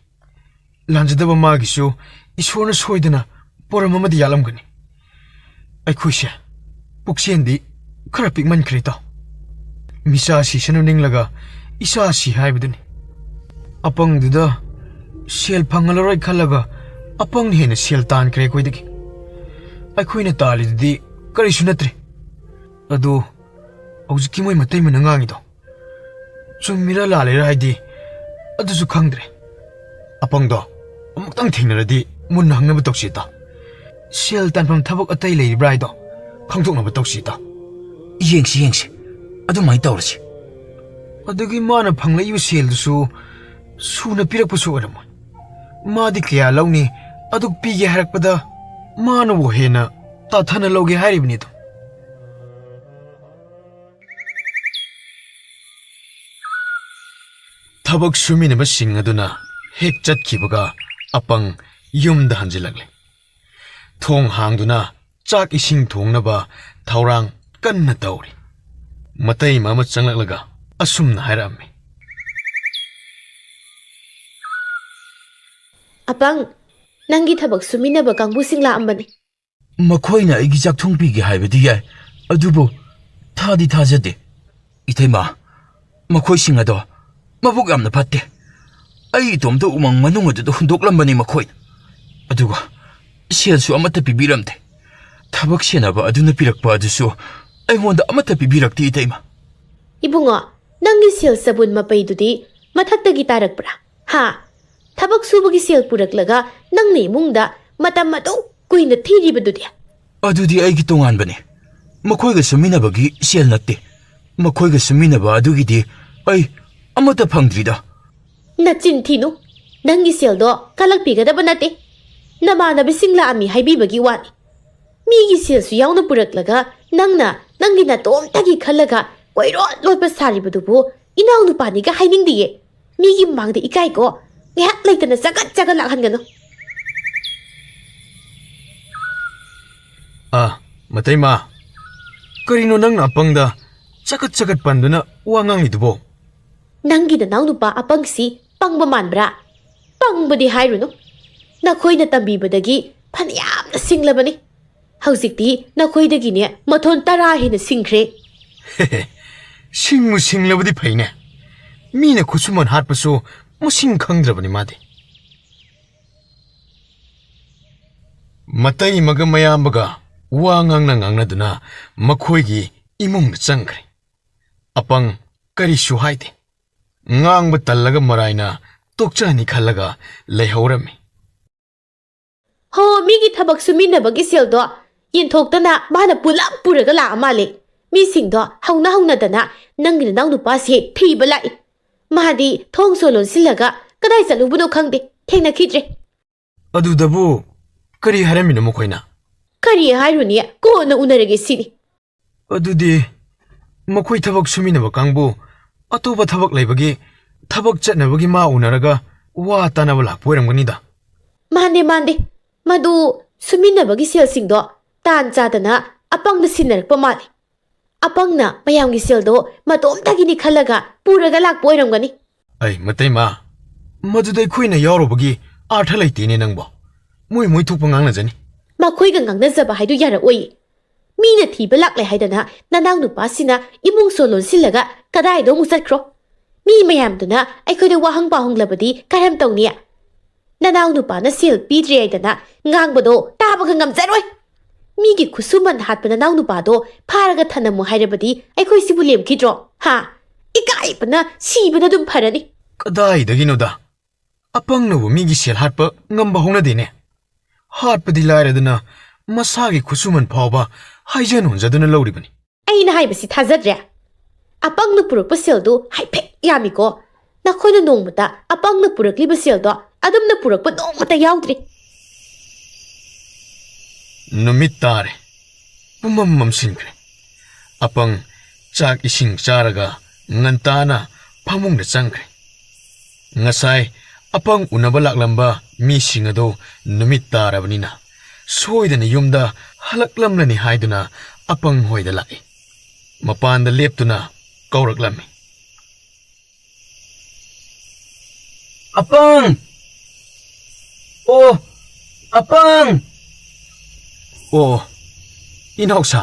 ꯂꯥꯟꯖꯗꯕ ꯃꯥꯒꯤꯁꯨ ꯏꯁꯣꯔꯅ ꯁꯣꯏꯗꯅ ꯄꯣꯔꯝ ꯑꯃꯗꯤ ꯌꯥꯜꯂꯝꯒꯅꯤ꯫ ꯑꯩꯈꯣꯏꯁꯦ ꯄꯨꯛꯆꯦꯜꯗꯤ ꯈꯔ ꯄꯤꯛꯃꯟꯈ꯭ꯔꯦ, ꯏꯇꯥꯎ꯫ ꯃꯤꯆꯥ ꯁꯤꯁꯅꯨ ꯅꯤꯡꯂꯒ ꯏꯆꯥ ꯁꯤ ꯍꯥꯏꯕꯗꯨꯅꯤ꯫ ꯑꯄꯪꯗꯨꯗ ꯁꯦꯜ ꯐꯪꯍꯜꯂꯔꯣꯏ ꯈꯜꯂꯒ ꯑꯄꯪꯅ ꯍꯦꯟꯅ ꯁꯦꯜ ꯇꯥꯟꯈ꯭ꯔꯦ ꯑꯩꯈꯣꯏꯗꯒꯤ꯫ ꯑꯩꯈꯣꯏꯅ ꯇꯥꯜꯂꯤꯗꯨꯗꯤ ꯀꯔꯤꯁꯨ ꯅꯠꯇ꯭ꯔꯦ꯫ ꯑꯗꯨ ꯍꯧꯖꯤꯛꯀꯤ ꯃꯣꯏ ꯃꯇꯩꯃꯅ ꯉꯥꯡꯉꯤꯗꯣ ꯆꯨꯝꯃꯤꯔꯥ ꯂꯥꯜꯂꯤꯔꯥ ꯍꯥꯏꯗꯤ ꯑꯗꯨꯁꯨ ꯈꯪꯗ꯭ꯔꯦ꯫ ꯑꯄꯪꯗꯣ ꯑꯃꯨꯛꯇꯪ ꯊꯦꯡꯅꯔꯗꯤ ꯃꯨꯟꯅ ꯍꯪꯅꯕ ꯇꯧꯁꯤ, ꯏꯇꯥꯎ꯫ ꯁꯦꯜ ꯇꯥꯟꯐꯝ ꯊꯕꯛ ꯑꯇꯩ ꯂꯩꯔꯤꯕ꯭ꯔꯥ ꯍꯥꯏꯗꯣ ꯈꯪꯗꯣꯛꯅꯕ ꯇꯧꯁꯤ, ꯏꯇꯥꯎ꯫ ꯌꯦꯡꯁꯤ, ꯌꯦꯡꯁꯤ꯫ ꯑꯗꯨꯃꯥꯏꯅ ꯇꯧꯔꯁꯤ꯫ ꯑꯗꯨꯒꯤ ꯃꯥꯅ ꯐꯪꯂꯛꯏꯕ ꯁꯦꯜꯗꯨꯁꯨ ꯁꯨꯅ ꯄꯤꯔꯛꯄꯁꯨ ꯑꯣꯏꯔꯝꯃꯣꯏ꯫ ꯃꯥꯗꯤ ꯀꯌꯥ ꯂꯧꯅꯤ, ꯑꯗꯨꯛ ꯄꯤꯒꯦ ꯍꯥꯏꯔꯛꯄꯗ ꯃꯥꯅꯕꯨ ꯍꯦꯟꯅ ꯇꯥꯊꯅ ꯂꯧꯒꯦ ꯍꯥꯏꯔꯤꯕꯅꯤꯗꯣ꯫ ꯊꯕꯛ ꯁꯨꯃꯤꯟꯅꯕꯁꯤꯡ ꯑꯗꯨꯅ ꯍꯦꯛ ꯆꯠꯈꯤꯕꯒ ꯑꯄꯪ ꯌꯨꯝꯗ ꯍꯟꯖꯤꯜꯂꯛꯂꯦ꯫ ꯊꯣꯡ ꯍꯥꯡꯗꯨꯅ ꯆꯥꯛ ꯏꯁꯤꯡ ꯊꯣꯡꯅꯕ ꯊꯧꯔꯥꯡ ꯀꯟꯅ ꯇꯧꯔꯤ꯫ ꯃꯇꯩꯃ ꯑꯃ ꯆꯪꯂꯛꯂꯒ ꯑꯁꯨꯝꯅ ꯍꯥꯏꯔꯛꯑꯝꯃꯤ꯫ ꯑꯄꯪ, ꯅꯪꯒꯤ ꯊꯕꯛ ꯁꯨꯃꯤꯟꯅꯕ ꯀꯥꯡꯕꯨꯁꯤꯡ ꯂꯥꯛꯑꯝꯕꯅꯤ꯫ ꯃꯈꯣꯏꯅ ꯑꯩꯒꯤ ꯆꯥꯛꯊꯨꯡ ꯄꯤꯒꯦ ꯍꯥꯏꯕꯗꯤ ꯌꯥꯏ, ꯑꯗꯨꯕꯨ ꯊꯥꯗꯤ ꯊꯥꯖꯗꯦ꯫ ꯏꯇꯩꯃ, ꯃꯈꯣꯏꯁꯤꯡ ꯑꯗꯣ ꯃꯕꯨꯛ ꯌꯥꯝꯅ ꯐꯠꯇꯦ꯫ ꯑꯩ ꯏꯇꯣꯝꯇ ꯎꯃꯪ ꯃꯅꯨꯡ ꯑꯗꯨꯗ ꯍꯨꯟꯗꯣꯛꯂꯝꯕꯅꯤ ꯃꯈꯣꯏꯅ꯫ ꯑꯗꯨꯒ ꯁꯦꯜꯁꯨ ꯑꯃꯠꯇ ꯄꯤꯕꯤꯔꯝꯗꯦ꯫ ꯊꯕꯛ ꯁꯦꯟꯅꯕ ꯑꯗꯨꯅ ꯄꯤꯔꯛꯄ ꯑꯗꯨꯁꯨ ꯑꯩꯉꯣꯟꯗ ꯑꯃꯠꯇ ꯄꯤꯕꯤꯔꯛꯇꯦ, ꯏꯇꯩꯃ꯫ ꯏꯕꯨꯡꯉꯣ, ꯅꯪꯒꯤ ꯁꯦꯜ ꯆꯕꯨꯟ ꯃꯄꯩꯗꯨꯗꯤ ꯃꯊꯛꯇꯒꯤ ꯇꯥꯔꯛꯄ꯭ꯔꯥ? ꯍꯥ? ꯊꯕꯛ ꯁꯨꯕꯒꯤ ꯁꯦꯜ ꯄꯨꯔꯛꯂꯒ ꯅꯪꯅ ꯏꯃꯨꯡꯗ ꯃꯇꯝ ꯑꯗꯨꯛ ꯀꯨꯏꯅ ꯊꯤꯔꯤꯕꯗꯨꯗꯤ? ꯑꯗꯨꯗꯤ ꯑꯩꯒꯤ ꯇꯣꯉꯥꯟꯕꯅꯤ꯫ ꯃꯈꯣꯏꯒ ꯁꯨꯃꯤꯟꯅꯕꯒꯤ ꯁꯦꯜ ꯅꯠꯇꯦ꯫ ꯃꯈꯣꯏꯒ ꯁꯨꯃꯤꯟꯅꯕ ꯑꯗꯨꯒꯤꯗꯤ ꯑꯩ ꯑꯃꯠꯇ ꯐꯪꯗ꯭ꯔꯤꯗ꯫ ꯅꯆꯤꯟ ꯊꯤꯅꯨ꯫ ꯅꯪꯒꯤ ꯁꯦꯜꯗꯣ ꯀꯂꯛꯄꯤꯒꯗꯕ ꯅꯠꯇꯦ꯫ ꯅꯃꯥꯟꯅꯕꯁꯤꯡ ꯂꯥꯛꯑꯝꯃꯤ ꯍꯥꯏꯕꯤꯕꯒꯤ ꯋꯥꯅꯤ꯫ ꯃꯤꯒꯤ ꯁꯦꯜꯁꯨ ꯌꯥꯎꯅ ꯄꯨꯔꯛꯂꯒ ꯅꯪꯅ ꯅꯪꯒꯤ ꯅꯇꯣꯝꯇꯒꯤ ꯈꯜꯂꯒ ꯀꯣꯏꯔꯣꯠ ꯂꯣꯠꯄ ꯁꯥꯔꯤꯕꯗꯨꯕꯨ ꯏꯅꯥꯎꯅꯨꯄꯥꯅꯤꯒ ꯍꯥꯏꯅꯤꯡꯗꯤꯌꯦ꯫ ꯃꯤꯒꯤ ꯃꯥꯡꯗ ꯏꯀꯥꯏꯀꯣ꯫ ꯉꯥꯏꯍꯥꯛ ꯂꯩꯇꯅ ꯆꯒꯠ ꯆꯒꯠ ꯂꯥꯛꯍꯟꯒꯅꯨ꯫ ꯑꯥ, ꯃꯇꯩꯃ, ꯀꯔꯤꯅꯣ ꯅꯪꯅ ꯑꯄꯪꯗ ꯆꯒꯠ ꯆꯒꯠ ꯄꯟꯗꯨꯅ ꯋꯥ ꯉꯥꯡꯂꯤꯗꯨꯕꯣ? ꯅꯪꯒꯤ ꯅꯅꯥꯎꯅꯨꯄꯥ ꯑꯄꯪꯁꯤ ꯄꯪꯕ ꯃꯥꯟꯕ꯭ꯔꯥ? ꯄꯪꯕꯗꯤ ꯍꯥꯏꯔꯨꯅꯨ꯫ ꯅꯈꯣꯏꯅ ꯇꯝꯕꯤꯕꯗꯒꯤ ꯐꯅꯌꯥꯝꯅ ꯁꯤꯡꯂꯕꯅꯤ꯫ ꯍꯧꯖꯤꯛꯇꯤ ꯅꯈꯣꯏꯗꯒꯤꯅꯦ ꯃꯊꯣꯟ ꯇꯔꯥ ꯍꯦꯟꯅ ꯁꯤꯡꯈ꯭ꯔꯦ꯫ ꯁꯤꯡꯕꯨ ꯁꯤꯡꯂꯕꯗꯤ ꯐꯩꯅꯦ꯫ ꯃꯤꯅ ꯈꯨꯠꯁꯨꯃꯟ ꯍꯥꯠꯄꯁꯨ ꯃꯁꯤꯡ ꯈꯪꯗ꯭ꯔꯕꯅꯤ ꯃꯥꯗꯤ꯫ ꯃꯇꯩꯃꯒ ꯃꯌꯥꯝꯕꯒ ꯋꯥ ꯉꯥꯡꯅ ꯉꯥꯡꯅꯗꯨꯅ ꯃꯈꯣꯏꯒꯤ ꯏꯃꯨꯡꯗ ꯆꯪꯈ꯭ꯔꯦ꯫ ꯑꯄꯪ ꯀꯔꯤꯁꯨ ꯍꯥꯏꯗꯦ꯫ ꯉꯥꯡꯕ ꯇꯜꯂꯒ ꯃꯔꯥꯏꯅ ꯇꯣꯛꯆꯅꯤ ꯈꯜꯂꯒ ꯂꯩꯍꯧꯔꯝꯃꯤ꯫ ꯍꯣ, ꯃꯤꯒꯤ ꯊꯕꯛ ꯁꯨꯃꯤꯟꯅꯕꯒꯤ ꯁꯦꯜꯗꯣ ꯌꯦꯟꯊꯣꯛꯇꯅ ꯃꯥꯅ ꯄꯨꯂꯞ ꯄꯨꯔꯒ ꯂꯥꯛꯑ ꯃꯥꯜꯂꯦ꯫ ꯃꯤꯁꯤꯡꯗꯣ ꯍꯧꯅ ꯍꯧꯅꯗꯅ ꯅꯪꯒꯤ ꯅꯅꯥꯎ ꯅꯨꯄꯥꯁꯦ ꯊꯤꯕ ꯂꯥꯛꯏ꯫ ꯃꯥꯗꯤ ꯊꯣꯡꯁꯨ ꯂꯣꯟꯁꯤꯜꯂꯒ ꯀꯗꯥꯏ ꯆꯠꯂꯨꯕꯅꯣ ꯈꯪꯗꯦ, ꯊꯦꯡꯅꯈꯤꯗ꯭ꯔꯦ꯫ ꯑꯗꯨꯗꯕꯨ ꯀꯔꯤ ꯍꯥꯏꯔꯝꯃꯤꯅꯣ ꯃꯈꯣꯏꯅ? ꯀꯔꯤ ꯍꯥꯏꯔꯨꯅꯤ, ꯀꯣꯟꯅ ꯎꯅꯔꯒꯦ ꯁꯤꯅꯤ꯫ ꯑꯗꯨꯗꯤ ꯃꯈꯣꯏ ꯊꯕꯛ ꯁꯨꯃꯤꯟꯅꯕ ꯀꯥꯡꯕꯨ ꯑꯇꯣꯞꯄ ꯊꯕꯛ ꯂꯩꯕꯒꯤ ꯊꯕꯛ ꯆꯠꯅꯕꯒꯤ ꯃꯥ ꯎꯅꯔꯒ ꯋꯥ ꯇꯥꯅꯕ ꯂꯥꯛꯄ ꯑꯣꯏꯔꯝꯒꯅꯤꯗ꯫ ꯃꯥꯟꯗꯦ, ꯃꯥꯟꯗꯦ꯫ ꯃꯗꯨ ꯁꯨꯃꯤꯟꯅꯕꯒꯤ ꯁꯦꯜꯁꯤꯡꯗꯣ ꯇꯥꯟ ꯆꯥꯗꯅ ꯑꯄꯪꯗ ꯁꯤꯟꯅꯔꯛꯄ ꯃꯥꯜꯂꯤ꯫ ꯑꯄꯪꯅ ꯃꯌꯥꯝꯒꯤ ꯁꯦꯜꯗꯣ ꯃꯇꯣꯝꯇꯒꯤꯅꯤ ꯈꯜꯂꯒ ꯄꯨꯔꯒ ꯂꯥꯛꯄ ꯑꯣꯏꯔꯝꯒꯅꯤ꯫ ꯑꯩ ꯃꯇꯩꯃ, ꯃꯗꯨꯗ ꯑꯩꯈꯣꯏꯅ ꯌꯥꯎꯔꯨꯕꯒꯤ ꯑꯥꯔꯊ ꯂꯩꯇꯦꯅꯦ ꯅꯪꯕꯣ꯫ ꯃꯣꯏ ꯃꯣꯏ ꯊꯣꯛꯄ ꯉꯥꯡꯅꯖꯅꯤ꯫ ꯃꯈꯣꯏꯒ ꯉꯥꯡꯅꯖꯕ ꯍꯥꯏꯗꯨ ꯌꯥꯔꯛꯑꯣꯏ꯫ ꯃꯤꯅ ꯊꯤꯕ ꯂꯥꯛꯂꯦ ꯍꯥꯏꯗꯅ ꯅꯅꯥꯎ ꯅꯨꯄꯥꯁꯤꯅ ꯏꯃꯨꯡ ꯁꯣ ꯂꯣꯟꯁꯤꯜꯂꯒ ꯀꯗꯥꯏꯗ ꯑꯃꯨꯛ ꯆꯠꯈ꯭ꯔꯣ? ꯃꯤ ꯃꯌꯥꯝꯗꯨꯅ ꯑꯩꯈꯣꯏꯗ ꯋꯥꯍꯪ ꯄꯥꯎꯍꯪꯂꯕꯗꯤ ꯀꯔꯝ ꯇꯧꯅꯤ? ꯅꯅꯥꯎ ꯅꯨꯄꯥꯅ ꯁꯦꯜ ꯄꯤꯗ꯭ꯔꯦ ꯍꯥꯏꯗꯅ ꯉꯥꯡꯕꯗꯣ ꯇꯥꯕꯒ ꯉꯝꯖꯔꯣꯏ꯫ ꯃꯤꯒꯤ ꯈꯨꯠꯁꯨꯃꯟ ꯍꯥꯠꯄ ꯅꯅꯥꯎ ꯅꯨꯄꯥꯗꯣ ꯐꯥꯔꯒ ꯊꯅꯝꯃꯨ ꯍꯥꯏꯔꯕꯗꯤ ꯑꯩꯈꯣꯏꯁꯤꯕꯨ ꯂꯦꯝꯈꯤꯗ꯭ꯔꯣ? ꯍꯥ? ꯏꯀꯥꯏꯕꯅ ꯁꯤꯕꯅ ꯑꯗꯨꯝ ꯐꯔꯅꯤ꯫ ꯀꯗꯥꯏꯗꯒꯤꯅꯣꯗ? ꯑꯄꯪꯅꯕꯨ ꯃꯤꯒꯤ ꯁꯦꯜ ꯍꯥꯠꯄ ꯉꯝꯕ ꯍꯧꯅꯗꯦꯅꯦ꯫ ꯍꯥꯠꯄꯗꯤ ꯂꯥꯏꯔꯗꯅ ꯃꯁꯥꯒꯤ ꯈꯨꯠꯁꯨꯃꯟ ꯐꯥꯎꯕ ꯍꯥꯏꯖꯟ ꯍꯨꯟꯖꯗꯨꯅ ꯂꯧꯔꯤꯕꯅꯤ꯫ ꯑꯩꯅ ꯍꯥꯏꯕꯁꯤ ꯊꯥꯖꯗ꯭ꯔꯦ꯫ ꯑꯄꯪꯅ ꯄꯨꯔꯛꯄ ꯁꯦꯜꯗꯨ ꯍꯥꯏꯐꯦꯠ ꯌꯥꯝꯃꯤꯀꯣ꯫ ꯅꯈꯣꯏꯅ ꯅꯣꯡꯃꯇ ꯑꯄꯪꯅ ꯄꯨꯔꯛꯂꯤꯕ ꯁꯦꯜꯗꯣ ꯑꯗꯨꯝꯅ ꯄꯨꯔꯛꯄ ꯅꯣꯡꯃꯇ ꯌꯥꯎꯗ꯭ꯔꯤ꯫ ꯅꯨꯃꯤꯠ ꯇꯥꯔꯦ꯫ ꯄꯨꯝꯃꯝ ꯃꯝꯁꯤꯟꯈ꯭ꯔꯦ꯫ ꯑꯄꯪ ꯆꯥꯛ ꯏꯁꯤꯡ ꯆꯥꯔꯒ ꯉꯟꯇꯥꯅ ꯐꯃꯨꯡꯗ ꯆꯪꯈ꯭ꯔꯦ꯫ ꯉꯁꯥꯏ ꯑꯄꯪ ꯎꯅꯕ ꯂꯥꯛꯂꯝꯕ ꯃꯤꯁꯤꯡ ꯑꯗꯨ ꯅꯨꯃꯤꯠ ꯇꯥꯔꯕꯅꯤꯅ ꯁꯣꯏꯗꯅ ꯌꯨꯝꯗ ꯍꯜꯂꯛꯂꯝꯂꯅꯤ ꯍꯥꯏꯗꯨꯅ ꯑꯄꯪ ꯍꯣꯏꯗ ꯂꯥꯛꯏ꯫ ꯃꯄꯥꯟꯗ ꯂꯦꯞꯇꯨꯅ ꯀꯧꯔꯛꯂꯝꯃꯤ꯫ "ꯑꯄꯪ! ꯑꯣ, ꯑꯄꯪ!" "ꯑꯣ, ꯏꯅꯥꯎꯁꯥ,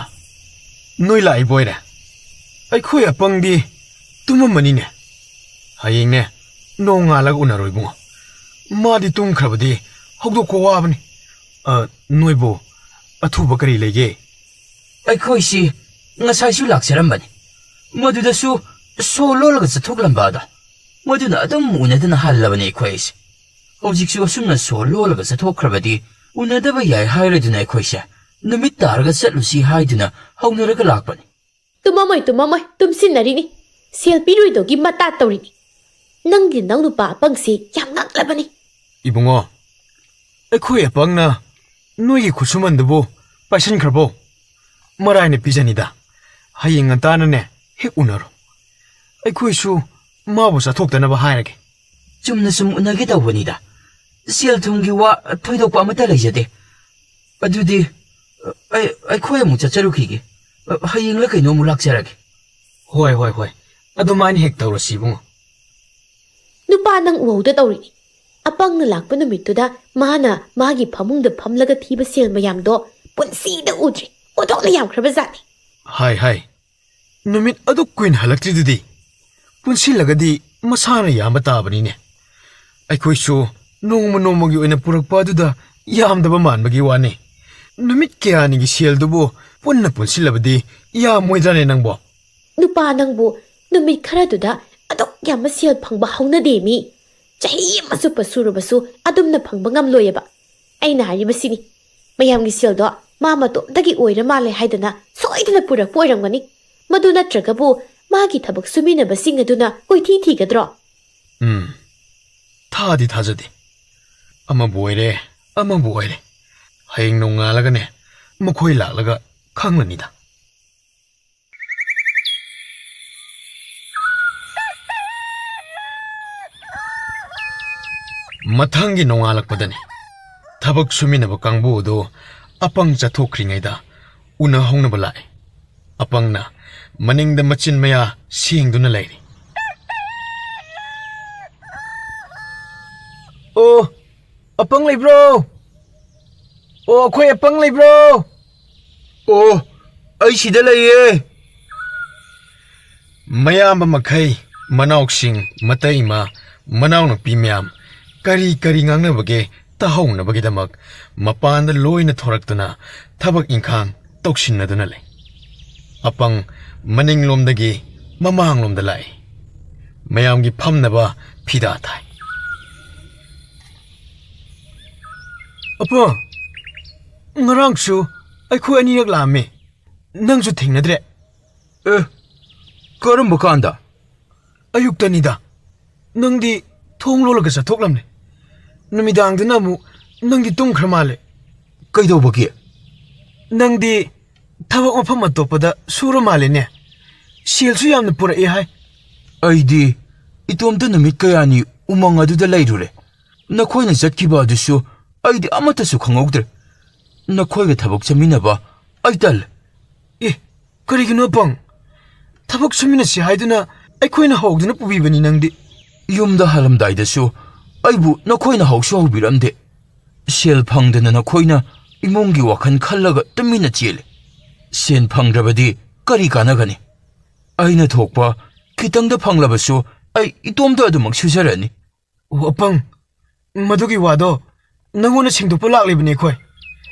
ꯅꯣꯏ ꯂꯥꯛꯏꯕꯣꯏꯔꯦ꯫ ꯑꯩꯈꯣꯏ ꯑꯄꯪꯗꯤ ꯇꯨꯝꯃꯝꯃꯅꯤꯅꯦ꯫ ꯍꯌꯦꯡꯅꯦ, ꯅꯣꯡꯉꯥꯜꯂꯒ ꯎꯅꯔꯣ ꯏꯕꯨꯡꯉꯣ꯫ ꯃꯥꯗꯤ ꯇꯨꯝꯈ꯭ꯔꯕꯗꯤ ꯍꯧꯗꯣꯛꯄ ꯋꯥꯕꯅꯤ꯫ ꯑ, ꯅꯣꯏꯕꯨ ꯑꯊꯨꯕ ꯀꯔꯤ ꯂꯩꯒꯦ?" "ꯑꯩꯈꯣꯏꯁꯤ ꯉꯁꯥꯏꯁꯨ ꯂꯥꯛꯆꯔꯝꯕꯅꯤ꯫ ꯃꯗꯨꯗꯁꯨ ꯁꯣ ꯂꯣꯜꯂꯒ ꯆꯠꯊꯣꯛꯂꯝꯕ ꯑꯗꯣ, ꯃꯗꯨꯅ ꯑꯗꯨꯝ ꯎꯅꯗꯅ ꯍꯜꯂꯕꯅꯤ ꯑꯩꯈꯣꯏꯁꯦ꯫ ꯍꯧꯖꯤꯛꯁꯨ ꯑꯁꯨꯝꯅ ꯁꯣ ꯂꯣꯜꯂꯒ ꯆꯠꯊꯣꯛꯈ꯭ꯔꯕꯗꯤ ꯎꯅꯗꯕ ꯌꯥꯏ ꯍꯥꯏꯔꯗꯨꯅ ꯑꯩꯈꯣꯏꯁꯦ ꯅꯨꯃꯤꯠ ꯇꯥꯔꯒ ꯆꯠꯂꯨꯁꯤ ꯍꯥꯏꯗꯨꯅ ꯍꯧꯅꯔꯒ ꯂꯥꯛꯄꯅꯤ꯫" "ꯇꯨꯝꯃꯝꯃꯣꯏ, ꯇꯨꯝꯃꯝꯃꯣꯏ, ꯇꯨꯝꯁꯤꯟꯅꯔꯤꯅꯤ꯫ ꯁꯦꯜ ꯄꯤꯔꯣꯏꯗꯧꯒꯤ ꯃꯇꯥ ꯇꯧꯔꯤꯅꯤ꯫ ꯅꯪꯒꯤ ꯅꯅꯥꯎ ꯅꯨꯄꯥ ꯑꯄꯪꯁꯤ ꯌꯥꯝ ꯉꯛꯂꯕꯅꯤ꯫" "ꯏꯕꯨꯡꯉꯣ, ꯑꯩꯈꯣꯏ ꯑꯄꯪꯅ ꯅꯣꯏꯒꯤ ꯈꯨꯠꯁꯨꯃꯟꯗꯨꯕꯨ ꯄꯥꯏꯁꯤꯟꯈ꯭ꯔꯕꯣ? ꯃꯔꯥꯏꯅ ꯄꯤꯖꯅꯤꯗ꯫ ꯍꯌꯦꯡ ꯉꯟꯇꯥꯅꯅꯦ ꯍꯦꯛ ꯎꯅꯔꯣ꯫ ꯑꯩꯈꯣꯏꯁꯨ ꯃꯥꯕꯨ ꯆꯠꯊꯣꯛꯇꯅꯕ ꯍꯥꯏꯔꯒꯦ꯫" "ꯆꯨꯝꯅ ꯁꯨꯝ ꯎꯅꯒꯦ ꯇꯧꯕꯅꯤꯗ꯫ ꯁꯦꯜ ꯊꯨꯝꯒꯤ ꯋꯥ ꯊꯣꯏꯗꯣꯛꯄ ꯑꯃꯠꯇ ꯂꯩꯖꯗꯦ꯫ ꯑꯗꯨꯗꯤ ꯑꯩ, ꯑꯩꯈꯣꯏ ꯑꯃꯨꯛ ꯆꯠꯆꯔꯨꯈꯤꯒꯦ꯫ ꯍꯌꯦꯡꯂ ꯀꯩꯅꯣ ꯑꯃꯨꯛ ꯂꯥꯛꯆꯔꯒꯦ꯫" "ꯍꯣꯏ, ꯍꯣꯏ, ꯍꯣꯏ꯫ ꯑꯗꯨꯃꯥꯏꯅ ꯍꯦꯛ ꯇꯧꯔꯁꯤ ꯏꯕꯨꯡꯉꯣ꯫" ꯅꯨꯄꯥ ꯅꯪ ꯎꯍꯧꯗ ꯇꯧꯔꯤꯅꯤ꯫ ꯑꯄꯪꯅ ꯂꯥꯛꯄ ꯅꯨꯃꯤꯠꯇꯨꯗ ꯃꯥꯅ ꯃꯥꯒꯤ ꯐꯃꯨꯡꯗ ꯐꯝꯂꯒ ꯊꯤꯕ ꯁꯦꯜ ꯃꯌꯥꯝꯗꯣ ꯄꯨꯟꯁꯤꯗ ꯎꯗ꯭ꯔꯤ꯫ ꯑꯣꯟꯊꯣꯛꯅ ꯌꯥꯝꯈ꯭ꯔꯕ ꯖꯥꯠꯅꯤ꯫ ꯍꯥꯏ ꯍꯥꯏ, ꯅꯨꯃꯤꯠ ꯑꯗꯨꯛ ꯀꯨꯏꯅ ꯍꯜꯂꯛꯇ꯭ꯔꯤꯗꯨꯗꯤ꯫ ꯄꯨꯟꯁꯤꯜꯂꯒꯗꯤ ꯃꯁꯥꯅ ꯌꯥꯝꯕ ꯇꯥꯕꯅꯤꯅꯦ꯫ ꯑꯩꯈꯣꯏꯁꯨ ꯅꯣꯡꯃ ꯅꯣꯡꯃꯒꯤ ꯑꯣꯏꯅ ꯄꯨꯔꯛꯄ ꯑꯗꯨꯗ ꯌꯥꯝꯗꯕ ꯃꯥꯟꯕꯒꯤ ꯋꯥꯅꯤ꯫ ꯅꯨꯃꯤꯠ ꯀꯌꯥꯅꯤꯒꯤ ꯁꯦꯜꯗꯨꯕꯨ ꯄꯨꯟꯅ ꯄꯨꯟꯁꯤꯜꯂꯕꯗꯤ ꯌꯥꯝꯃꯣꯏꯗ꯭ꯔꯥꯅꯦ ꯅꯪꯕꯣ? ꯅꯨꯄꯥ ꯅꯪꯕꯨ, ꯅꯨꯃꯤꯠ ꯈꯔꯗꯨꯗ ꯑꯗꯨꯛ ꯌꯥꯝꯕ ꯁꯦꯜ ꯐꯪꯕ ꯍꯧꯅꯗꯦ ꯃꯤ꯫ ꯆꯍꯤ ꯑꯃ ꯆꯨꯞꯄ ꯁꯨꯔꯕꯁꯨ ꯑꯗꯨꯝꯅ ꯐꯪꯕ ꯉꯝꯂꯣꯏꯑꯕ꯫ ꯑꯩꯅ ꯍꯥꯏꯔꯤꯕꯁꯤꯅꯤ, ꯃꯌꯥꯝꯒꯤ ꯁꯦꯜꯗꯣ ꯃꯥ ꯃꯇꯣꯝꯇꯒꯤ ꯑꯣꯏꯔ ꯃꯥꯜꯂꯦ ꯍꯥꯏꯗꯅ ꯁꯣꯏꯗꯅ ꯄꯨꯔꯛꯄ ꯑꯣꯏꯔꯝꯒꯅꯤ꯫ ꯃꯗꯨ ꯅꯠꯇ꯭ꯔꯒꯕꯨ ꯃꯥꯒꯤ ꯊꯕꯛ ꯁꯨꯃꯤꯟꯅꯕꯁꯤꯡ ꯑꯗꯨꯅ ꯀꯣꯏꯊꯤ ꯊꯤꯒꯗ꯭ꯔꯣ? ꯎꯝ, ꯊꯥꯗꯤ ꯊꯥꯖꯗꯦ꯫ ꯑꯃꯕꯨ ꯑꯣꯏꯔꯦ, ꯑꯃꯕꯨ ꯑꯣꯏꯔꯦ, ꯍꯌꯦꯡ ꯅꯣꯡꯉꯥꯜꯂꯒꯅꯦ ꯃꯈꯣꯏ ꯂꯥꯛꯂꯒ ꯈꯪꯂꯅꯤꯗ꯫ ꯃꯊꯪꯒꯤ ꯅꯣꯡꯉꯥꯜꯂꯛꯄꯗꯅꯤ ꯊꯕꯛ ꯁꯨꯃꯤꯟꯅꯕ ꯀꯥꯡꯕꯨ ꯑꯗꯨ ꯑꯄꯪ ꯆꯠꯊꯣꯛꯈ꯭ꯔꯤꯉꯩꯗ ꯎꯅꯍꯧꯅꯕ ꯂꯥꯛꯏ꯫ ꯑꯄꯪꯅ ꯃꯅꯤꯡꯗ ꯃꯆꯤꯟ ꯃꯌꯥ ꯁꯦꯡꯗꯨꯅ ꯂꯩꯔꯤ꯫ "ꯑꯣ, ꯑꯄꯪ ꯂꯩꯕ꯭ꯔꯣ? ꯑꯣ, ꯑꯩꯈꯣꯏ ꯑꯄꯪ ꯂꯩꯕ꯭ꯔꯣ?" "ꯑꯣ, ꯑꯩ ꯁꯤꯗ ꯂꯩꯌꯦ꯫" ꯃꯌꯥꯝꯕ ꯃꯈꯩ, ꯃꯅꯥꯎꯁꯤꯡ, ꯃꯇꯩꯃ, ꯃꯅꯥꯎꯅꯨꯄꯤ ꯃꯌꯥꯝ ꯀꯔꯤ ꯀꯔꯤ ꯉꯥꯡꯅꯕꯒꯦ ꯇꯥꯍꯧꯅꯕꯒꯤꯗꯃꯛ ꯃꯄꯥꯟꯗ ꯂꯣꯏꯅ ꯊꯣꯔꯛꯇꯨꯅ ꯊꯕꯛ ꯏꯪꯈꯥꯡ ꯇꯧꯁꯤꯟꯅꯗꯨꯅ ꯂꯩ꯫ ꯑꯄꯪ ꯃꯅꯤꯡꯂꯣꯝꯗꯒꯤ ꯃꯃꯥꯡꯂꯣꯝꯗ ꯂꯥꯛꯏ꯫ ꯃꯌꯥꯝꯒꯤ ꯐꯝꯅꯕ ꯐꯤꯗꯥ ꯊꯥꯏ꯫ "ꯑꯄꯪ, ꯉꯔꯥꯡꯁꯨ ꯑꯩꯈꯣꯏ ꯑꯅꯤꯔꯛ ꯂꯥꯛꯑꯝꯃꯤ, ꯅꯪꯁꯨ ꯊꯦꯡꯅꯗ꯭ꯔꯦ꯫" "ꯑꯦ, ꯀꯔꯝꯕ ꯀꯥꯟꯗ?" "ꯑꯌꯨꯛꯇꯅꯤꯗ꯫ ꯅꯪꯗꯤ ꯊꯣꯡ ꯂꯣꯜꯂꯒ ꯆꯠꯊꯣꯛꯂꯝꯂꯦ꯫ ꯅꯨꯃꯤꯗꯥꯡꯗꯅ ꯑꯃꯨꯛ ꯅꯪꯗꯤ ꯇꯨꯝꯈ꯭ꯔ ꯃꯥꯜꯂꯦ꯫" "ꯀꯩꯗꯧꯕꯒꯤ?" "ꯅꯪꯗꯤ ꯊꯕꯛ ꯃꯐꯝ ꯑꯇꯣꯞꯄꯗ ꯁꯨꯔ ꯃꯥꯜꯂꯦꯅꯦ꯫ ꯁꯦꯜꯁꯨ ꯌꯥꯝꯅ ꯄꯨꯔꯛꯑꯦ ꯍꯥꯏ꯫" "ꯑꯩꯗꯤ ꯏꯇꯣꯝꯇ ꯅꯨꯃꯤꯠ ꯀꯌꯥꯅꯤ ꯎꯃꯪ ꯑꯗꯨꯗ ꯂꯩꯔꯨꯔꯦ꯫ ꯅꯈꯣꯏꯅ ꯆꯠꯈꯤꯕ ꯑꯗꯨꯁꯨ ꯑꯩꯗꯤ ꯑꯃꯠꯇꯁꯨ ꯈꯪꯍꯧꯗ꯭ꯔꯦ꯫ ꯅꯈꯣꯏꯒ ꯊꯕꯛ ꯆꯠꯃꯤꯟꯅꯕ ꯑꯩ ꯇꯜꯂꯦ꯫" "ꯑꯦ, ꯀꯔꯤꯒꯤꯅꯣ ꯑꯄꯪ? ꯊꯕꯛ ꯁꯨꯃꯤꯟꯅꯁꯤ ꯍꯥꯏꯗꯨꯅ ꯑꯩꯈꯣꯏꯅ ꯍꯧꯗꯨꯅ ꯄꯨꯕꯤꯕꯅꯤ ꯅꯪꯗꯤ꯫" "ꯌꯨꯝꯗ ꯍꯜꯂꯝꯗꯥꯏꯗꯁꯨ ꯑꯩꯕꯨ ꯅꯈꯣꯏꯅ ꯍꯧꯁꯨ ꯍꯧꯕꯤꯔꯝꯗꯦ꯫ ꯁꯦꯜ ꯐꯪꯗꯅ ꯅꯈꯣꯏꯅ ꯏꯃꯨꯡꯒꯤ ꯋꯥꯈꯜ ꯈꯜꯂꯒ ꯇꯨꯃꯤꯟꯅ ꯆꯦꯜꯂꯤ꯫ ꯁꯦꯟ ꯐꯪꯗ꯭ꯔꯕꯗꯤ ꯀꯔꯤ ꯀꯥꯟꯅꯒꯅꯤ? ꯑꯩꯅ ꯊꯣꯛꯄ ꯈꯤꯇꯪꯗ ꯐꯪꯂꯕꯁꯨ ꯑꯩ ꯏꯇꯣꯝꯇ ꯑꯗꯨꯃꯛ ꯁꯨꯖꯔꯅꯤ꯫ ꯑꯣ, ꯑꯄꯪ, ꯃꯗꯨꯒꯤ ꯋꯥꯗꯣ ꯅꯪꯉꯣꯟꯗ ꯁꯦꯡꯗꯣꯛꯄ ꯂꯥꯛꯂꯤꯕꯅꯤ ꯑꯩꯈꯣꯏ꯫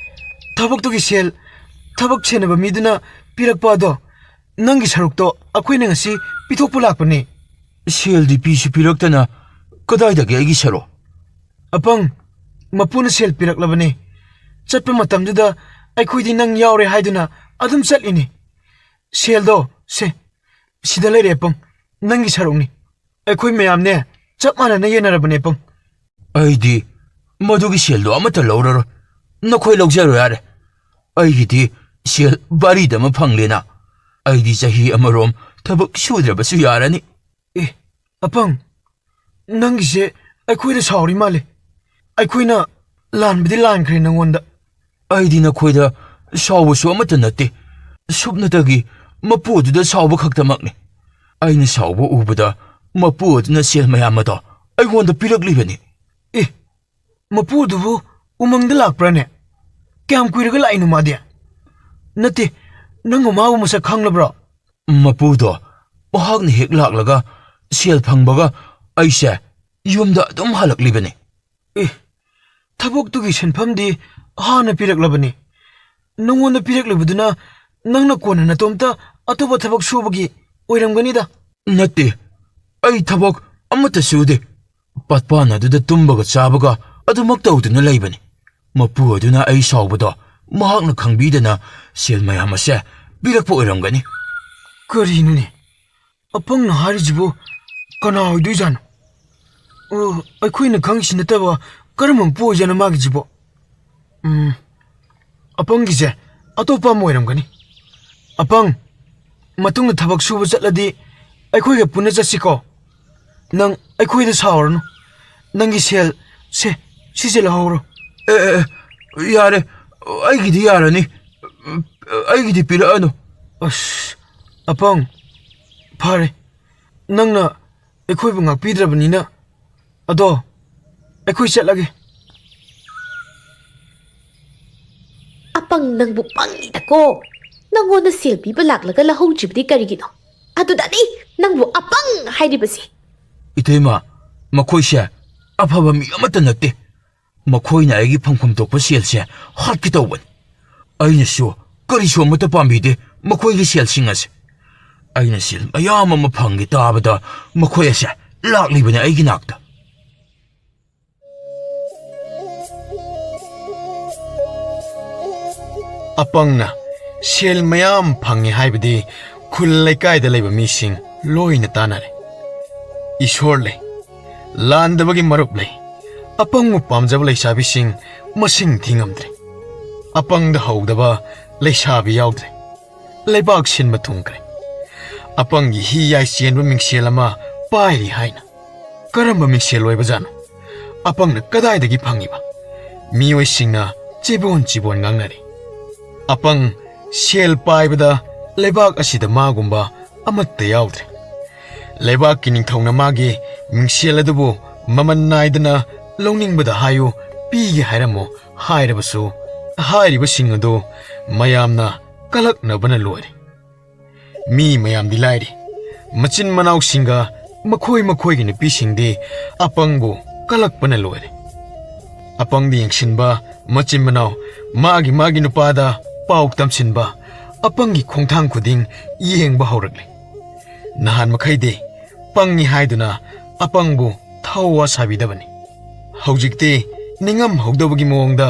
ꯊꯕꯛꯇꯨꯒꯤ ꯁꯦꯜ, ꯊꯕꯛ ꯁꯦꯟꯅꯕ ꯃꯤꯗꯨꯅ ꯄꯤꯔꯛꯄ ꯑꯗꯣ, ꯅꯪꯒꯤ ꯁꯔꯨꯛꯇꯣ ꯑꯩꯈꯣꯏꯅ ꯉꯁꯤ ꯄꯤꯊꯣꯛꯄ ꯂꯥꯛꯄꯅꯤ꯫ ꯁꯦꯜꯗꯤ ꯄꯤꯁꯨ ꯄꯤꯔꯛꯇꯅ ꯀꯗꯥꯏꯗꯒꯤ ꯑꯩꯒꯤ ꯁꯔꯨꯛ? ꯑꯄꯪ, ꯃꯄꯨꯅ ꯁꯦꯜ ꯄꯤꯔꯛꯂꯕꯅꯤ꯫ ꯆꯠꯄ ꯃꯇꯝꯗꯨꯗ ꯑꯩꯈꯣꯏꯗꯤ ꯅꯪ ꯌꯥꯎꯔꯦ ꯍꯥꯏꯗꯨꯅ ꯑꯗꯨꯝ ꯆꯠꯂꯤꯅꯤ꯫ ꯁꯦꯜꯗꯣ ꯁꯦ, ꯁꯤꯗ ꯂꯩꯔꯦ ꯑꯄꯪ, ꯅꯪꯒꯤ ꯁꯔꯨꯛꯅꯤ꯫ ꯑꯩꯈꯣꯏ ꯃꯌꯥꯝꯅꯦ ꯆꯞ ꯃꯥꯟꯅꯅ ꯌꯦꯟꯅꯔꯕꯅꯦ ꯑꯄꯪ꯫ ꯑꯩꯗꯤ ꯃꯗꯨꯒꯤ ꯁꯦꯜꯗꯣ ꯑꯃꯠꯇ ꯂꯧꯔꯔꯣꯏ꯫ ꯅꯈꯣꯏ ꯂꯧꯖꯔꯣ ꯌꯥꯔꯦ꯫ ꯑꯩꯒꯤꯗꯤ ꯁꯦꯜ ꯕꯥꯔꯤꯗ ꯑꯃ ꯐꯪꯂꯦꯅ꯫ ꯑꯩꯗꯤ ꯆꯍꯤ ꯑꯃꯔꯣꯝ ꯊꯕꯛ ꯁꯨꯗ꯭ꯔꯕꯁꯨ ꯌꯥꯔꯅꯤ꯫ ꯑꯦ, ꯑꯄꯪ, ꯅꯪꯒꯤꯁꯦ ꯑꯩꯈꯣꯏꯗ ꯁꯥꯎꯔꯤ ꯃꯥꯜꯂꯦ꯫ ꯑꯩꯈꯣꯏꯅ ꯂꯥꯟꯕꯗꯤ ꯂꯥꯟꯈ꯭ꯔꯦ ꯅꯪꯉꯣꯟꯗ꯫ ꯑꯩꯗꯤ ꯅꯈꯣꯏꯗ ꯁꯥꯎꯕꯁꯨ ꯑꯃꯠꯇ ꯅꯠꯇꯦ꯫ ꯁꯨꯞꯅꯇꯒꯤ ꯃꯄꯨ ꯑꯗꯨꯗ ꯁꯥꯎꯕ ꯈꯛꯇꯃꯛꯅꯤ꯫ ꯑꯩꯅ ꯁꯥꯎꯕ ꯎꯕꯗ ꯃꯄꯨ ꯑꯗꯨꯅ ꯁꯦꯜ ꯃꯌꯥꯝ ꯑꯗꯣ ꯑꯩꯉꯣꯟꯗ ꯄꯤꯔꯛꯂꯤꯕꯅꯤ꯫ ꯑꯦ, ꯃꯄꯨ ꯑꯗꯨꯕꯨ ꯎꯃꯪꯗ ꯂꯥꯛꯄ꯭ꯔꯥꯅꯦ? ꯀꯌꯥꯝ ꯀꯨꯏꯔꯒ ꯂꯥꯛꯏꯅꯣ ꯃꯥꯗꯤ? ꯅꯠꯇꯦ, ꯅꯪꯕꯨ ꯃꯥꯕꯨ ꯃꯁꯛ ꯈꯪꯂꯕ꯭ꯔꯣ? ꯃꯄꯨꯗꯣ ꯃꯍꯥꯛꯅ ꯍꯦꯛ ꯂꯥꯛꯂꯒ ꯁꯦꯜ ꯐꯪꯕꯒ ꯑꯩꯁꯦ ꯌꯨꯝꯗ ꯑꯗꯨꯝ ꯍꯜꯂꯛꯂꯤꯕꯅꯤ꯫ ꯑꯦ, ꯊꯕꯛꯇꯨꯒꯤ ꯁꯦꯟꯐꯝꯗꯤ ꯍꯥꯟꯅ ꯄꯤꯔꯛꯂꯕꯅꯤ꯫ ꯅꯉꯣꯟꯗ ꯄꯤꯔꯛꯂꯤꯕꯗꯨꯅ ꯅꯪꯅ ꯀꯣꯟꯅ ꯅꯇꯣꯝꯇ ꯑꯇꯣꯞꯄ ꯊꯕꯛ ꯁꯨꯕꯒꯤ ꯑꯣꯏꯔꯝꯒꯅꯤꯗ꯫ ꯅꯠꯇꯦ, ꯑꯩ ꯊꯕꯛ ꯑꯃꯠꯇ ꯁꯨꯗꯦ꯫ ꯄꯥꯠꯄꯥꯟ ꯑꯗꯨꯗ ꯇꯨꯝꯕꯒ ꯆꯥꯕꯒ ꯑꯗꯨꯃꯛ ꯇꯧꯗꯨꯅ ꯂꯩꯕꯅꯤ꯫ ꯃꯄꯨ ꯑꯗꯨꯅ ꯑꯩ ꯁꯥꯎꯕꯗꯣ ꯃꯍꯥꯛꯅ ꯈꯪꯕꯤꯗꯅ ꯁꯦꯜ ꯃꯌꯥꯝ ꯑꯁꯦ ꯄꯤꯔꯛꯄ ꯑꯣꯏꯔꯝꯒꯅꯤ꯫ ꯀꯔꯤꯅꯣꯅꯦ? ꯑꯄꯪꯅ ꯍꯥꯏꯔꯤꯁꯤꯕꯨ ꯀꯅꯥ ꯑꯣꯏꯗꯣꯏꯖꯥꯠꯅꯣ? ꯑꯣ, ꯑꯩꯈꯣꯏꯅ ꯈꯪꯉꯤꯁꯤ ꯅꯠꯇꯕ ꯀꯔꯝꯕ ꯃꯄꯨ ꯑꯣꯏꯖꯥꯠꯅꯣ ꯃꯥꯒꯤꯁꯤꯕꯣ? ꯎꯝ, ꯑꯄꯪꯒꯤꯁꯦ ꯑꯇꯣꯞꯄ ꯑꯃ ꯑꯣꯏꯔꯝꯒꯅꯤ꯫ ꯑꯄꯪ, ꯃꯇꯨꯡꯗ ꯊꯕꯛ ꯁꯨꯕ ꯆꯠꯂꯗꯤ ꯑꯩꯈꯣꯏꯒ ꯄꯨꯟꯅ ꯆꯠꯁꯤꯀꯣ꯫ ꯅꯪ ꯑꯩꯈꯣꯏꯗ ꯁꯥꯎꯔꯅꯨ꯫ ꯅꯪꯒꯤ ꯁꯦꯜ, ꯁꯦ, ꯁꯤꯁꯦ ꯂꯧꯍꯧꯔꯣ꯫ ꯑꯦ, ꯑꯦ, ꯑꯦ, ꯌꯥꯔꯦ, ꯑꯩꯒꯤꯗꯤ ꯌꯥꯔꯅꯤ꯫ ꯑꯩꯒꯤꯗꯤ ꯄꯤꯔꯛꯑꯅꯨ꯫ ꯑꯁ, ꯑꯄꯪ, ꯐꯔꯦ, ꯅꯪꯅ ꯑꯩꯈꯣꯏꯕꯨ ꯉꯥꯛꯄꯤꯗ꯭ꯔꯕꯅꯤꯅ꯫ ꯑꯗꯣ ꯑꯩꯈꯣꯏ ꯆꯠꯂꯒꯦ꯫ ꯑꯄꯪ ꯅꯪꯕꯨ ꯄꯪꯉꯤꯗꯀꯣ꯫ ꯅꯪꯉꯣꯟꯗ ꯁꯦꯜ ꯄꯤꯕ ꯂꯥꯛꯂꯒ ꯂꯧꯍꯧꯗ꯭ꯔꯤꯕꯗꯤ ꯀꯔꯤꯒꯤꯅꯣ? ꯑꯗꯨꯗꯅꯤ ꯅꯪꯕꯨ ꯑꯄꯪ ꯍꯥꯏꯔꯤꯕꯁꯦ꯫ ꯏꯇꯩꯃ, ꯃꯈꯣꯏꯁꯦ ꯑꯐꯕ ꯃꯤ ꯑꯃꯠꯇ ꯅꯠꯇꯦ꯫ ꯃꯈꯣꯏꯅ ꯑꯩꯒꯤ ꯐꯪꯐꯝ ꯊꯣꯛꯄ ꯁꯦꯜꯁꯦ ꯍꯥꯠꯀꯦ ꯇꯧꯕꯅꯤ꯫ ꯑꯩꯅꯁꯨ ꯀꯔꯤꯁꯨ ꯑꯃꯠꯇ ꯄꯥꯝꯕꯤꯗꯦ ꯃꯈꯣꯏꯒꯤ ꯁꯦꯜꯁꯤꯡ ꯑꯁꯦ꯫ ꯑꯩꯅ ꯁꯦꯜ ꯃꯌꯥꯝ ꯑꯃ ꯐꯪꯒꯦ ꯇꯥꯕꯗ ꯃꯈꯣꯏ ꯑꯁꯦ ꯂꯥꯛꯂꯤꯕꯅꯤ ꯑꯩꯒꯤ ꯅꯥꯛꯇ꯫ ꯑꯄꯪꯅ ꯁꯦꯜ ꯃꯌꯥꯝ ꯐꯪꯉꯤ ꯍꯥꯏꯕꯗꯤ ꯈꯨꯜ ꯂꯩꯀꯥꯏꯗ ꯂꯩꯕ ꯃꯤꯁꯤꯡ ꯂꯣꯏꯅ ꯇꯥꯟꯅꯔꯦ꯫ ꯏꯁꯣꯔ ꯂꯩ, ꯂꯥꯟꯗꯕꯒꯤ ꯃꯔꯨꯞ ꯂꯩ꯫ ꯑꯄꯪꯕꯨ ꯄꯥꯝꯖꯕ ꯂꯩꯁꯥꯕꯤꯁꯤꯡ ꯃꯁꯤꯡ ꯊꯤ ꯉꯝꯗ꯭ꯔꯦ꯫ ꯑꯄꯪꯗ ꯍꯧꯗꯕ ꯂꯩꯁꯥꯕꯤ ꯌꯥꯎꯗ꯭ꯔꯦ꯫ ꯂꯩꯕꯥꯛ ꯁꯤꯟꯕ ꯊꯨꯡꯈ꯭ꯔꯦ꯫ ꯑꯄꯪꯒꯤ ꯍꯤ ꯌꯥꯏ ꯆꯦꯟꯕ ꯃꯤꯡꯁꯦꯜ ꯑꯃ ꯄꯥꯏꯔꯤ ꯍꯥꯏꯅ꯫ ꯀꯔꯝꯕ ꯃꯤꯡꯁꯦꯜ ꯑꯣꯏꯕꯖꯥꯠꯅꯣ? ꯑꯄꯪꯅ ꯀꯗꯥꯏꯗꯒꯤ ꯐꯪꯉꯤꯕ? ꯃꯤꯑꯣꯏꯁꯤꯡꯅ ꯆꯤꯕꯣꯟ ꯆꯤꯕꯣꯟ ꯉꯥꯡꯅꯔꯤ꯫ ꯑꯄꯪ ꯁꯦꯜ ꯄꯥꯏꯕꯗ ꯂꯩꯕꯥꯛ ꯑꯁꯤꯗ ꯃꯥꯒꯨꯝꯕ ꯑꯃꯠꯇ ꯌꯥꯎꯗ꯭ꯔꯦ꯫ ꯂꯩꯕꯥꯛꯀꯤ ꯅꯤꯡꯊꯧꯅ ꯃꯥꯒꯤ ꯃꯤꯡꯁꯦꯜ ꯑꯗꯨꯕꯨ ꯃꯃꯜ ꯅꯥꯏꯗꯅ ꯂꯧꯅꯤꯡꯕꯗ ꯍꯥꯏꯌꯨ, ꯄꯤꯒꯦ ꯍꯥꯏꯔꯝꯃꯨ ꯍꯥꯏꯔꯕꯁꯨ, ꯍꯥꯏꯔꯤꯕꯁꯤꯡ ꯑꯗꯨ ꯃꯌꯥꯝꯅ ꯀꯂꯛꯅꯕꯅ ꯂꯣꯏꯔꯦ꯫ ꯃꯤ ꯃꯌꯥꯝꯗꯤ ꯂꯥꯏꯔꯤ, ꯃꯆꯤꯟ ꯃꯅꯥꯎꯁꯤꯡꯒ ꯃꯈꯣꯏ ꯃꯈꯣꯏꯒꯤ ꯅꯨꯄꯤꯁꯤꯡꯗꯤ ꯑꯄꯪꯕꯨ ꯀꯂꯛꯄꯅ ꯂꯣꯏꯔꯦ꯫ ꯑꯄꯪꯗ ꯌꯦꯡꯁꯤꯟꯕ ꯃꯆꯤꯟ ꯃꯅꯥꯎ ꯃꯥꯒꯤ ꯃꯥꯒꯤ ꯅꯨꯄꯥꯗ ꯄꯥꯎ ꯇꯝꯁꯤꯟꯕ, ꯑꯄꯪꯒꯤ ꯈꯣꯡꯊꯥꯡ ꯈꯨꯗꯤꯡ ꯌꯦꯡꯕ ꯍꯧꯔꯛꯂꯦ꯫ ꯅꯍꯥꯟ ꯃꯈꯩꯗꯤ ꯄꯪꯉꯤ ꯍꯥꯏꯗꯨꯅ ꯑꯄꯪꯕꯨ ꯊꯧꯋꯥ ꯁꯥꯕꯤꯗꯕꯅꯤ꯫ ꯍꯧꯖꯤꯛꯇꯤ ꯅꯤꯡꯉꯝ ꯍꯧꯗꯕꯒꯤ ꯃꯑꯣꯡꯗ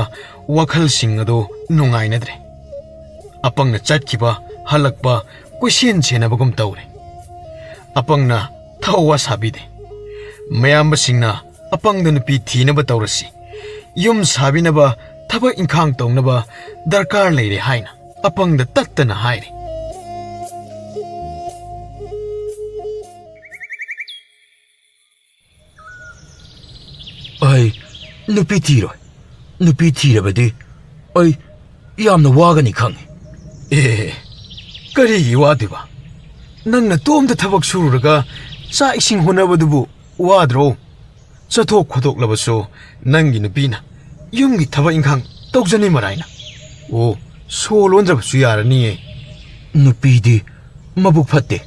ꯋꯥꯈꯜꯁꯤꯡ ꯑꯗꯨ ꯅꯨꯡꯉꯥꯏꯅꯗ꯭ꯔꯦ꯫ ꯑꯄꯪꯅ ꯆꯠꯈꯤꯕ ꯍꯜꯂꯛꯄ ꯀꯣꯏꯁꯦꯟ ꯁꯦꯟꯅꯕꯒꯨꯝ ꯇꯧꯔꯦ꯫ ꯑꯄꯪꯅ ꯊꯧꯋꯥ ꯁꯥꯕꯤꯗꯦ꯫ ꯃꯌꯥꯝꯕꯁꯤꯡꯅ ꯑꯄꯪꯗ ꯅꯨꯄꯤ ꯊꯤꯅꯕ ꯇꯧꯔꯁꯤ, ꯌꯨꯝ ꯁꯥꯕꯤꯅꯕ, ꯊꯕꯛ ꯏꯪꯈꯥꯡ ꯇꯧꯅꯕ ꯗꯔꯀꯥꯔ ꯂꯩꯔꯦ ꯍꯥꯏꯅ ꯑꯄꯪꯗ ꯇꯠꯇꯅ ꯍꯥꯏꯔꯤ꯫ ꯑꯩ ꯅꯨꯄꯤ ꯊꯤꯔꯣꯏ꯫ ꯅꯨꯄꯤ ꯊꯤꯔꯕꯗꯤ ꯑꯩ ꯌꯥꯝꯅ ꯋꯥꯒꯅꯤ ꯈꯪꯉꯤ꯫ ꯑꯦ, ꯀꯔꯤꯒꯤ ꯋꯥꯗꯣꯏꯕ? ꯅꯪ ꯅꯇꯣꯝꯇ ꯊꯕꯛ ꯁꯨꯔꯨꯔꯒ ꯆꯥꯛ ꯏꯁꯤꯡ ꯍꯣꯠꯅꯕꯗꯨꯕꯨ ꯋꯥꯗ꯭ꯔꯣ? ꯆꯠꯊꯣꯛ ꯈꯣꯠꯇꯣꯛꯂꯕꯁꯨ ꯅꯪꯒꯤ ꯅꯨꯄꯤꯅ ꯌꯨꯝꯒꯤ ꯊꯕꯛ ꯏꯪꯈꯥꯡ ꯇꯧꯖꯅꯤ ꯃꯔꯥꯏꯅ꯫ ꯑꯣ, ꯁꯣ ꯂꯣꯟꯗ꯭ꯔꯕꯁꯨ ꯌꯥꯔꯅꯤꯌꯦ꯫ ꯅꯨꯄꯤꯗꯤ ꯃꯕꯨꯛ ꯐꯠꯇꯦ꯫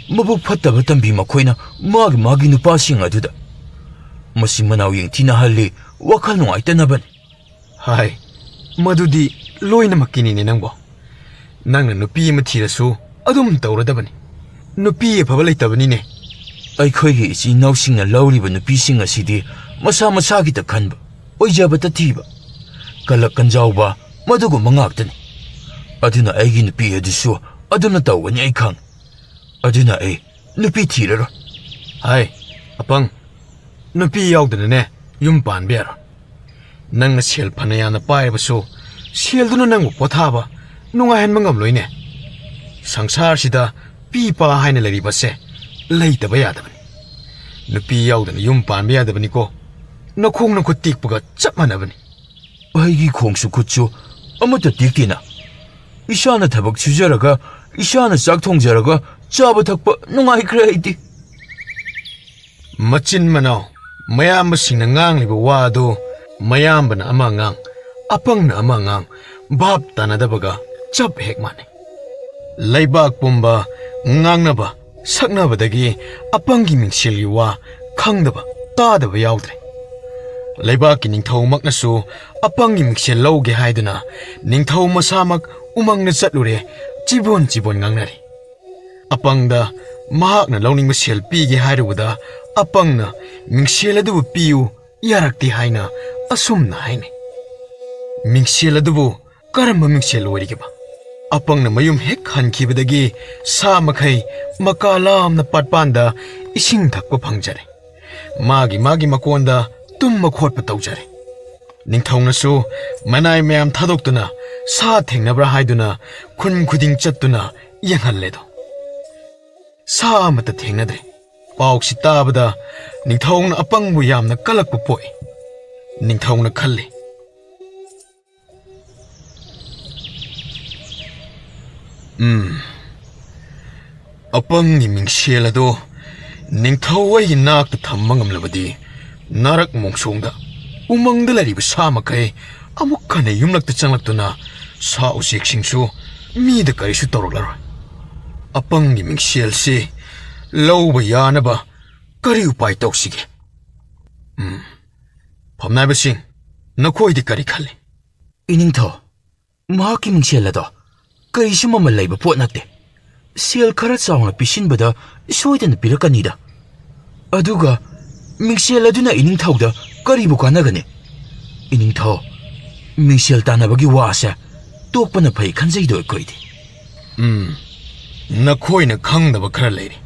ꯃꯕꯨꯛ ꯐꯠꯇꯕ ꯇꯝꯕꯤ ꯃꯈꯣꯏꯅ ꯃꯥꯒꯤ ꯃꯥꯒꯤ ꯅꯨꯄꯥꯁꯤꯡ ꯑꯗꯨꯗ꯫ ꯃꯁꯤ ꯃꯅꯥꯎ ꯌꯦꯡꯊꯤꯅꯍꯜꯂꯤ, ꯋꯥꯈꯜ ꯅꯨꯡꯉꯥꯏꯇꯅꯕꯅꯤ꯫ ꯍꯥꯏ, ꯃꯗꯨꯗꯤ ꯂꯣꯏꯅꯃꯛꯀꯤꯅꯤꯅꯦ ꯅꯪꯕꯣ꯫ ꯅꯪꯅ ꯅꯨꯄꯤ ꯑꯃ ꯊꯤꯔꯁꯨ ꯑꯗꯨꯝ ꯇꯧꯔꯗꯕꯅꯤ꯫ ꯅꯨꯄꯤ ꯑꯐꯕ ꯂꯩꯇꯕꯅꯤꯅꯦ꯫ ꯑꯩꯈꯣꯏꯒꯤ ꯏꯆꯤꯟ ꯏꯅꯥꯎꯁꯤꯡꯅ ꯂꯧꯔꯤꯕ ꯅꯨꯄꯤꯁꯤꯡ ꯑꯁꯤꯗꯤ ꯃꯁꯥ ꯃꯁꯥꯒꯤꯇ ꯈꯟꯕ, ꯑꯣꯏꯖꯕꯇ ꯊꯤꯕ, ꯀꯂꯛ ꯀꯟꯖꯥꯎꯕ, ꯃꯗꯨꯒꯨꯝꯕ ꯉꯥꯛꯇꯅꯤ꯫ ꯑꯗꯨꯅ ꯑꯩꯒꯤ ꯅꯨꯄꯤ ꯑꯗꯨꯁꯨ ꯑꯗꯨꯝꯅ ꯇꯧꯒꯅꯤ ꯑꯩ ꯈꯪ꯫ ꯑꯗꯨꯅ ꯑꯩ ꯅꯨꯄꯤ ꯊꯤꯔꯔꯣꯏ꯫ ꯍꯥꯏ, ꯑꯄꯪ, ꯅꯨꯄꯤ ꯌꯥꯎꯗꯅꯅꯦ ꯌꯨꯝ ꯄꯥꯟꯕ ꯌꯥꯔꯣꯏ꯫ ꯅꯪꯅ ꯁꯦꯜ ꯐꯅ ꯌꯥꯝꯅ ꯄꯥꯏꯔꯕꯁꯨ, ꯁꯦꯜꯗꯨꯅ ꯅꯪꯕꯨ ꯄꯣꯊꯥꯕ, ꯅꯨꯡꯉꯥꯏꯍꯟꯕ ꯉꯝꯂꯣꯏꯅꯦ꯫ ꯁꯪꯁꯥꯔꯁꯤꯗ ꯄꯤ ꯄꯥ ꯍꯥꯏꯅ ꯂꯩꯔꯤꯕꯁꯦ ꯂꯩꯇꯕ ꯌꯥꯗꯕꯅꯤ꯫ ꯅꯨꯄꯤ ꯌꯥꯎꯗꯅ ꯌꯨꯝ ꯄꯥꯟꯕ ꯌꯥꯗꯕꯅꯤꯀꯣ꯫ ꯅꯈꯣꯡ ꯅꯈꯨꯠ ꯇꯦꯛꯄꯒ ꯆꯞ ꯃꯥꯟꯅꯕꯅꯤ꯫ ꯑꯩꯒꯤ ꯈꯣꯡꯁꯨ ꯈꯨꯠꯁꯨ ꯑꯃꯠꯇ ꯇꯦꯛꯇꯦꯅ꯫ ꯏꯁꯥꯅ ꯊꯕꯛ ꯁꯨꯖꯔꯒ, ꯏꯁꯥꯅ ꯆꯥꯛ ꯊꯣꯡꯖꯔꯒ ꯆꯥꯕ ꯊꯛꯄ ꯅꯨꯡꯉꯥꯏꯈ꯭ꯔꯦ ꯑꯩꯗꯤ꯫ ꯃꯆꯤꯟ ꯃꯅꯥꯎ ꯃꯌꯥꯝꯕꯁꯤꯡꯅ ꯉꯥꯡꯂꯤꯕ ꯋꯥ ꯑꯗꯨ ꯃꯌꯥꯝꯕꯅ ꯑꯃ ꯉꯥꯡ, ꯑꯄꯪꯅ ꯑꯃ ꯉꯥꯡ, ꯚꯥꯞ ꯇꯥꯅꯗꯕꯒ ꯆꯞ ꯍꯦꯛ ꯃꯥꯟꯅꯩ꯫ ꯂꯩꯕꯥꯛ ꯄꯨꯝꯕ ꯉꯥꯡꯅꯕ ꯁꯛꯅꯕꯗꯒꯤ ꯑꯄꯪꯒꯤ ꯃꯤꯡꯁꯦꯜꯒꯤ ꯋꯥ ꯈꯪꯗꯕ ꯇꯥꯗꯕ ꯌꯥꯎꯗ꯭ꯔꯦ꯫ ꯂꯩꯕꯥꯛꯀꯤ ꯅꯤꯡꯊꯧꯃꯛꯅꯁꯨ ꯑꯄꯪꯒꯤ ꯃꯤꯡꯁꯦꯜ ꯂꯧꯒꯦ ꯍꯥꯏꯗꯨꯅ ꯅꯤꯡꯊꯧ ꯃꯁꯥꯃꯛ ꯎꯃꯪꯗ ꯆꯠꯂꯨꯔꯦ, ꯆꯤꯕꯣꯟ ꯆꯤꯕꯣꯟ ꯉꯥꯡꯅꯔꯤ꯫ ꯑꯄꯪꯗ ꯃꯍꯥꯛꯅ ꯂꯧꯅꯤꯡꯕ ꯁꯦꯜ ꯄꯤꯒꯦ ꯍꯥꯏꯔꯨꯕꯗ ꯑꯄꯪꯅ ꯃꯤꯡꯁꯦꯜ ꯑꯗꯨꯕꯨ ꯄꯤꯌꯨ ꯌꯥꯔꯛꯇꯦ ꯍꯥꯏꯅ ꯑꯁꯨꯝꯅ ꯍꯥꯏꯅꯩ꯫ ꯃꯤꯡꯁꯦꯜ ꯑꯗꯨꯕꯨ ꯀꯔꯝꯕ ꯃꯤꯡꯁꯦꯜ ꯑꯣꯏꯔꯤꯒꯦꯕ? ꯑꯄꯪꯅ ꯃꯌꯨꯝ ꯍꯦꯛ ꯍꯟꯈꯤꯕꯗꯒꯤ ꯁꯥ ꯃꯈꯩ ꯃꯀꯥ ꯂꯥꯝꯅ ꯄꯥꯠꯄꯥꯟꯗ ꯏꯁꯤꯡ ꯊꯛꯄ ꯐꯪꯖꯔꯦ꯫ ꯃꯥꯒꯤ ꯃꯥꯒꯤ ꯃꯀꯣꯟꯗ ꯇꯨꯝꯕ ꯈꯣꯠꯄ ꯇꯧꯖꯔꯦ꯫ ꯅꯤꯡꯊꯧꯅꯁꯨ ꯃꯅꯥꯏ ꯃꯌꯥꯝ ꯊꯥꯗꯣꯛꯇꯨꯅ ꯁꯥ ꯊꯦꯡꯅꯕ꯭ꯔꯥ ꯍꯥꯏꯗꯨꯅ ꯈꯨꯟ ꯈꯨꯗꯤꯡ ꯆꯠꯇꯨꯅ ꯌꯦꯡꯍꯜꯂꯦꯗꯣ꯫ ꯁꯥ ꯑꯃꯠꯇ ꯊꯦꯡꯅꯗ꯭ꯔꯦ꯫ ꯄꯥꯎꯁꯤ ꯇꯥꯕꯗ ꯅꯤꯡꯊꯧꯅ ꯑꯄꯪꯕꯨ ꯌꯥꯝꯅ ꯀꯜꯂꯛꯄ ꯄꯣꯛꯏ꯫ ꯅꯤꯡꯊꯧꯅ ꯈꯜꯂꯤ, "ꯎꯝ, ꯑꯄꯪꯒꯤ ꯃꯤꯡꯁꯦꯜ ꯑꯗꯣ ꯅꯤꯡꯊꯧ ꯑꯩꯒꯤ ꯅꯥꯛꯇ ꯊꯝꯕ ꯉꯝꯂꯕꯗꯤ ꯅꯥꯔꯛ ꯃꯣꯡꯁꯣꯡꯗ ꯎꯃꯪꯗ ꯂꯩꯔꯤꯕ ꯁꯥ ꯃꯈꯩ ꯑꯃꯨꯛ ꯍꯟꯅ ꯌꯨꯝꯂꯛꯇ ꯆꯪꯂꯛꯇꯨꯅ ꯁꯥ ꯎꯆꯦꯛꯁꯤꯡꯁꯨ ꯃꯤꯗ ꯀꯔꯤꯁꯨ ꯇꯧꯔꯛꯂꯔꯣꯏ꯫ ꯑꯄꯪꯒꯤ ꯃꯤꯡꯁꯦꯜꯁꯤ ꯂꯧꯕ ꯌꯥꯅꯕ ꯀꯔꯤ ꯎꯄꯥꯏ ꯇꯧꯁꯤꯒꯦ? ꯎꯝ, ꯐꯝꯅꯥꯏꯕꯁꯤꯡ, ꯅꯈꯣꯏꯗꯤ ꯀꯔꯤ ꯈꯜꯂꯤ? ꯏꯅꯤꯡꯊꯧ, ꯃꯍꯥꯛꯀꯤ ꯃꯤꯡꯁꯦꯜ ꯑꯗꯣ ꯀꯔꯤꯁꯨ ꯃꯃꯜ ꯂꯩꯕ ꯄꯣꯠ ꯅꯠꯇꯦ꯫ ꯁꯦꯜ ꯈꯔ ꯆꯥꯎꯅ ꯄꯤꯁꯤꯟꯕꯗ ꯁꯣꯏꯗꯅ ꯄꯤꯔꯛꯀꯅꯤꯗ꯫ ꯑꯗꯨꯒ ꯃꯤꯡꯁꯦꯜ ꯑꯗꯨꯅ ꯏꯅꯤꯡꯊꯧꯗ ꯀꯔꯤꯕꯨ ꯀꯥꯟꯅꯒꯅꯤ? ꯏꯅꯤꯡꯊꯧ, ꯃꯤꯡꯁꯦꯜ ꯇꯥꯟꯅꯕꯒꯤ ꯋꯥꯁꯦ ꯇꯣꯛꯄꯅ ꯐꯩ ꯈꯟꯖꯩꯗꯣ ꯑꯩꯈꯣꯏꯗꯤ꯫ ꯎꯝ, ꯅꯈꯣꯏꯅ ꯈꯪꯗꯕ ꯈꯔ ꯂꯩꯔꯤ꯫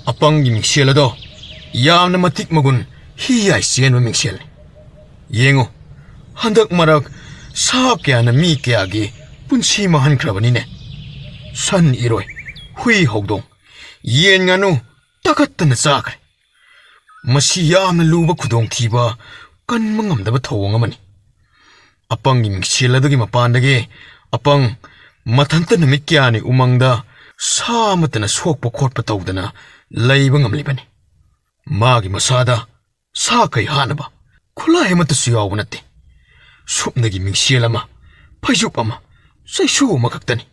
ꯑꯄꯪꯒꯤ ꯃꯤꯡꯁꯦꯜ ꯑꯗꯣ ꯌꯥꯝꯅ ꯃꯇꯤꯛ ꯃꯒꯨꯟ ꯍꯤ ꯌꯥꯏ ꯆꯦꯟꯕ ꯃꯤꯡꯁꯦꯜꯅꯤ꯫ ꯌꯦꯡꯉꯨ, ꯍꯟꯗꯛ ꯃꯔꯛ ꯁꯥ ꯀꯌꯥꯅ ꯃꯤ ꯀꯌꯥꯒꯤ ꯄꯨꯟꯁꯤ ꯃꯥꯡꯍꯟꯈ꯭ꯔꯕꯅꯤꯅꯦ꯫ ꯁꯟ, ꯏꯔꯣꯏ, ꯍꯨꯏ, ꯍꯧꯗꯣꯡ, ꯌꯦꯟ, ꯉꯥꯅꯨ ꯇꯥꯈꯠꯇꯅ ꯆꯥꯈ꯭ꯔꯦ꯫ ꯃꯁꯤ ꯌꯥꯝꯅ ꯂꯨꯕ ꯈꯨꯗꯣꯡꯊꯤꯕ, ꯀꯟꯕ ꯉꯝꯗꯕ ꯊꯧꯑꯣꯡ ꯑꯃꯅꯤ꯫ ꯑꯄꯪꯒꯤ ꯃꯤꯡꯁꯦꯜ ꯑꯗꯨꯒꯤ ꯃꯄꯥꯟꯗꯒꯤ ꯑꯄꯪ ꯃꯊꯟꯇ ꯅꯨꯃꯤꯠ ꯀꯌꯥꯅꯤ ꯎꯃꯪꯗ ꯁꯥ ꯑꯃꯠꯇꯅ ꯁꯣꯛꯄ ꯈꯣꯠꯄ ꯇꯧꯗꯅ ꯂꯩꯕ ꯉꯝꯂꯤꯕꯅꯤ꯫ ꯃꯥꯒꯤ ꯃꯁꯥꯗ ꯁꯥ ꯀꯩ ꯍꯥꯠꯅꯕ ꯈꯨꯠꯂꯥꯏ ꯑꯃꯠꯇꯁꯨ ꯌꯥꯎꯕ ꯅꯠꯇꯦ꯫ ꯁꯨꯞꯅꯒꯤ ꯃꯤꯡꯁꯦꯜ ꯑꯃ, ꯐꯩꯖꯨꯞ ꯑꯃ, ꯆꯩꯁꯨ ꯑꯃꯈꯛꯇꯅꯤ꯫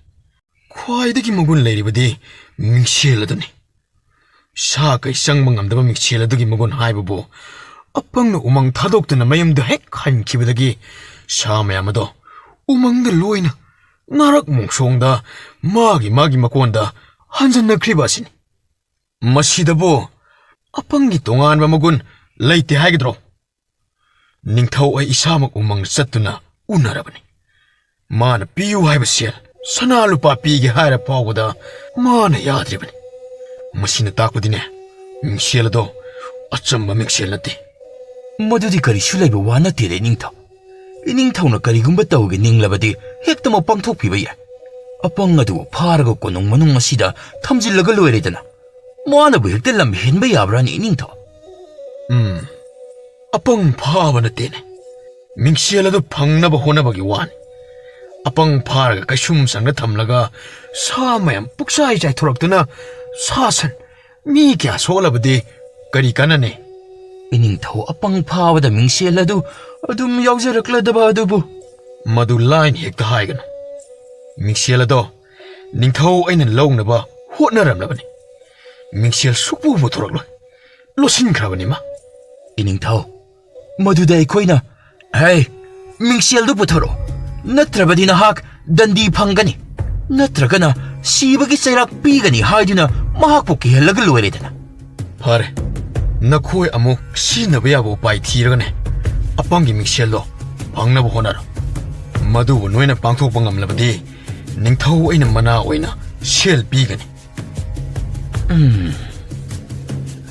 ꯈ꯭ꯋꯥꯏꯗꯒꯤ ꯃꯒꯨꯟ ꯂꯩꯔꯤꯕꯗꯤ ꯃꯤꯡꯁꯦꯜ ꯑꯗꯨꯅꯤ꯫ ꯁꯥ ꯀꯩ ꯆꯪꯕ ꯉꯝꯗꯕ ꯃꯤꯡꯁꯦꯜ ꯑꯗꯨꯒꯤ ꯃꯒꯨꯟ ꯍꯥꯏꯕꯕꯨ ꯑꯄꯪꯅ ꯎꯃꯪ ꯊꯥꯗꯣꯛꯇꯨꯅ ꯃꯌꯨꯝꯗ ꯍꯦꯛ ꯍꯟꯈꯤꯕꯗꯒꯤ ꯁꯥ ꯃꯌꯥꯝ ꯑꯗꯣ ꯎꯃꯪꯗ ꯂꯣꯏꯅ ꯅꯥꯔꯛ ꯃꯣꯡꯁꯣꯡꯗ ꯃꯥꯒꯤ ꯃꯥꯒꯤ ꯃꯀꯣꯟꯗ ꯍꯟꯖꯟꯅꯈ꯭ꯔꯤꯕ ꯑꯁꯤꯅꯤ꯫ ꯃꯁꯤꯗꯕꯨ ꯑꯄꯪꯒꯤ ꯇꯣꯉꯥꯟꯕ ꯃꯒꯨꯟ ꯂꯩꯇꯦ ꯍꯥꯏꯒꯗ꯭ꯔꯣ? ꯅꯤꯡꯊꯧ ꯑꯩ ꯏꯁꯥꯃꯛ ꯎꯃꯪꯗ ꯆꯠꯇꯨꯅ ꯎꯅꯔꯕꯅꯤ꯫ ꯃꯥꯅ ꯄꯤꯌꯨ ꯍꯥꯏꯕ ꯁꯦꯜ, ꯁꯅꯥ ꯂꯨꯄꯥ ꯄꯤꯒꯦ ꯍꯥꯏꯔ ꯐꯥꯎꯕꯗ ꯃꯥꯅ ꯌꯥꯗ꯭ꯔꯤꯕꯅꯤ꯫ ꯃꯁꯤꯅ ꯇꯥꯛꯄꯗꯤꯅꯦ, ꯃꯤꯡꯁꯦꯜ ꯑꯗꯣ ꯑꯆꯝꯕ ꯃꯤꯡꯁꯦꯜ ꯅꯠꯇꯦ꯫ ꯃꯗꯨꯗꯤ ꯀꯔꯤꯁꯨ ꯂꯩꯕ ꯋꯥ ꯅꯠꯇꯦꯗ, ꯏꯅꯤꯡꯊꯧ꯫ ꯏꯅꯤꯡꯊꯧꯅ ꯀꯔꯤꯒꯨꯝꯕ ꯇꯧꯒꯦ ꯅꯤꯡꯂꯕꯗꯤ ꯍꯦꯛꯇꯃꯛ ꯄꯥꯡꯊꯣꯛꯄꯤꯕ ꯌꯥꯏ꯫ ꯑꯄꯪ ꯑꯗꯨꯕꯨ ꯐꯥꯔꯒ ꯀꯣꯅꯨꯡ ꯃꯅꯨꯡ ꯑꯁꯤꯗ ꯊꯝꯖꯤꯜꯂꯒ ꯂꯣꯏꯔꯦꯗꯅ꯫ ꯃꯥꯅꯕꯨ ꯍꯦꯛꯇ ꯂꯝ ꯍꯦꯟꯕ ꯌꯥꯕ꯭ꯔꯥꯅꯦ, ꯏꯅꯤꯡꯊꯧ? ꯎꯝ, ꯑꯄꯪ ꯐꯥꯕ ꯅꯠꯇꯦꯅꯦ꯫ ꯃꯤꯡꯁꯦꯜ ꯑꯗꯨ ꯐꯪꯅꯕ ꯍꯣꯠꯅꯕꯒꯤ ꯋꯥꯅꯤ꯫ ꯑꯄꯪ ꯐꯥꯔꯒ ꯀꯩꯁꯨꯝ ꯁꯪꯗ ꯊꯝꯂꯒ ꯁꯥ ꯃꯌꯥꯝ ꯄꯨꯛꯆꯥꯏ ꯆꯥꯏꯊꯣꯔꯛꯇꯨꯅ ꯁꯥ ꯁꯟ ꯃꯤ ꯀꯌꯥ ꯁꯣꯛꯂꯕꯗꯤ ꯀꯔꯤ ꯀꯥꯟꯅꯅꯤ? ꯏꯅꯤꯡꯊꯧ ꯑꯄꯪ ꯐꯥꯕꯗ ꯃꯤꯡꯁꯦꯜ ꯑꯗꯨ ꯑꯗꯨꯝ ꯌꯥꯎꯖꯔꯛꯂꯗꯕ ꯑꯗꯨꯕꯨ꯫ ꯃꯗꯨ ꯂꯥꯏꯅ ꯍꯦꯛꯇ ꯍꯥꯏꯒꯅꯨ꯫ ꯃꯤꯡꯁꯦꯜ ꯑꯗꯣ ꯅꯤꯡꯊꯧ ꯑꯩꯅ ꯂꯧꯅꯕ ꯍꯣꯠꯅꯔꯝꯂꯕꯅꯤ꯫ ꯃꯤꯡꯁꯦꯜ ꯁꯨꯛꯄꯨ ꯄꯨꯊꯣꯔꯛꯂꯣꯏ꯫ ꯂꯣꯠꯁꯤꯟꯈ꯭ꯔꯕꯅꯤ ꯃꯥ꯫ ꯏꯅꯤꯡꯊꯧ, ꯃꯗꯨꯗ ꯑꯩꯈꯣꯏꯅ, "ꯍꯦ, ꯃꯤꯡꯁꯦꯜꯗꯨ ꯄꯨꯊꯣꯔꯛꯑꯣ, ꯅꯠꯇ꯭ꯔꯕꯗꯤ ꯅꯍꯥꯛ ꯗꯟꯗꯤ ꯐꯪꯒꯅꯤ, ꯅꯠꯇ꯭ꯔꯒꯅ ꯁꯤꯕꯒꯤ ꯆꯩꯔꯥꯛ ꯄꯤꯒꯅꯤ" ꯍꯥꯏꯗꯨꯅ ꯃꯍꯥꯛꯄꯨ ꯀꯤꯍꯜꯂꯒ ꯂꯣꯏꯔꯦꯗꯅ꯫ ꯐꯔꯦ, ꯅꯈꯣꯏ ꯑꯃꯨꯛ ꯁꯤꯖꯤꯟꯅꯕ ꯌꯥꯕ ꯎꯄꯥꯏ ꯊꯤꯔꯒꯅꯦ, ꯑꯄꯪꯒꯤ ꯃꯤꯡꯁꯦꯜꯗꯣ ꯐꯪꯅꯕ ꯍꯣꯠꯅꯔꯣ꯫ ꯃꯗꯨꯕꯨ ꯅꯣꯏꯅ ꯄꯥꯡꯊꯣꯛꯄ ꯉꯝꯂꯕꯗꯤ ꯅꯤꯡꯊꯧ ꯑꯩꯅ ꯃꯅꯥ ꯑꯣꯏꯅ ꯁꯦꯜ ꯄꯤꯒꯅꯤ꯫ ꯎꯝ,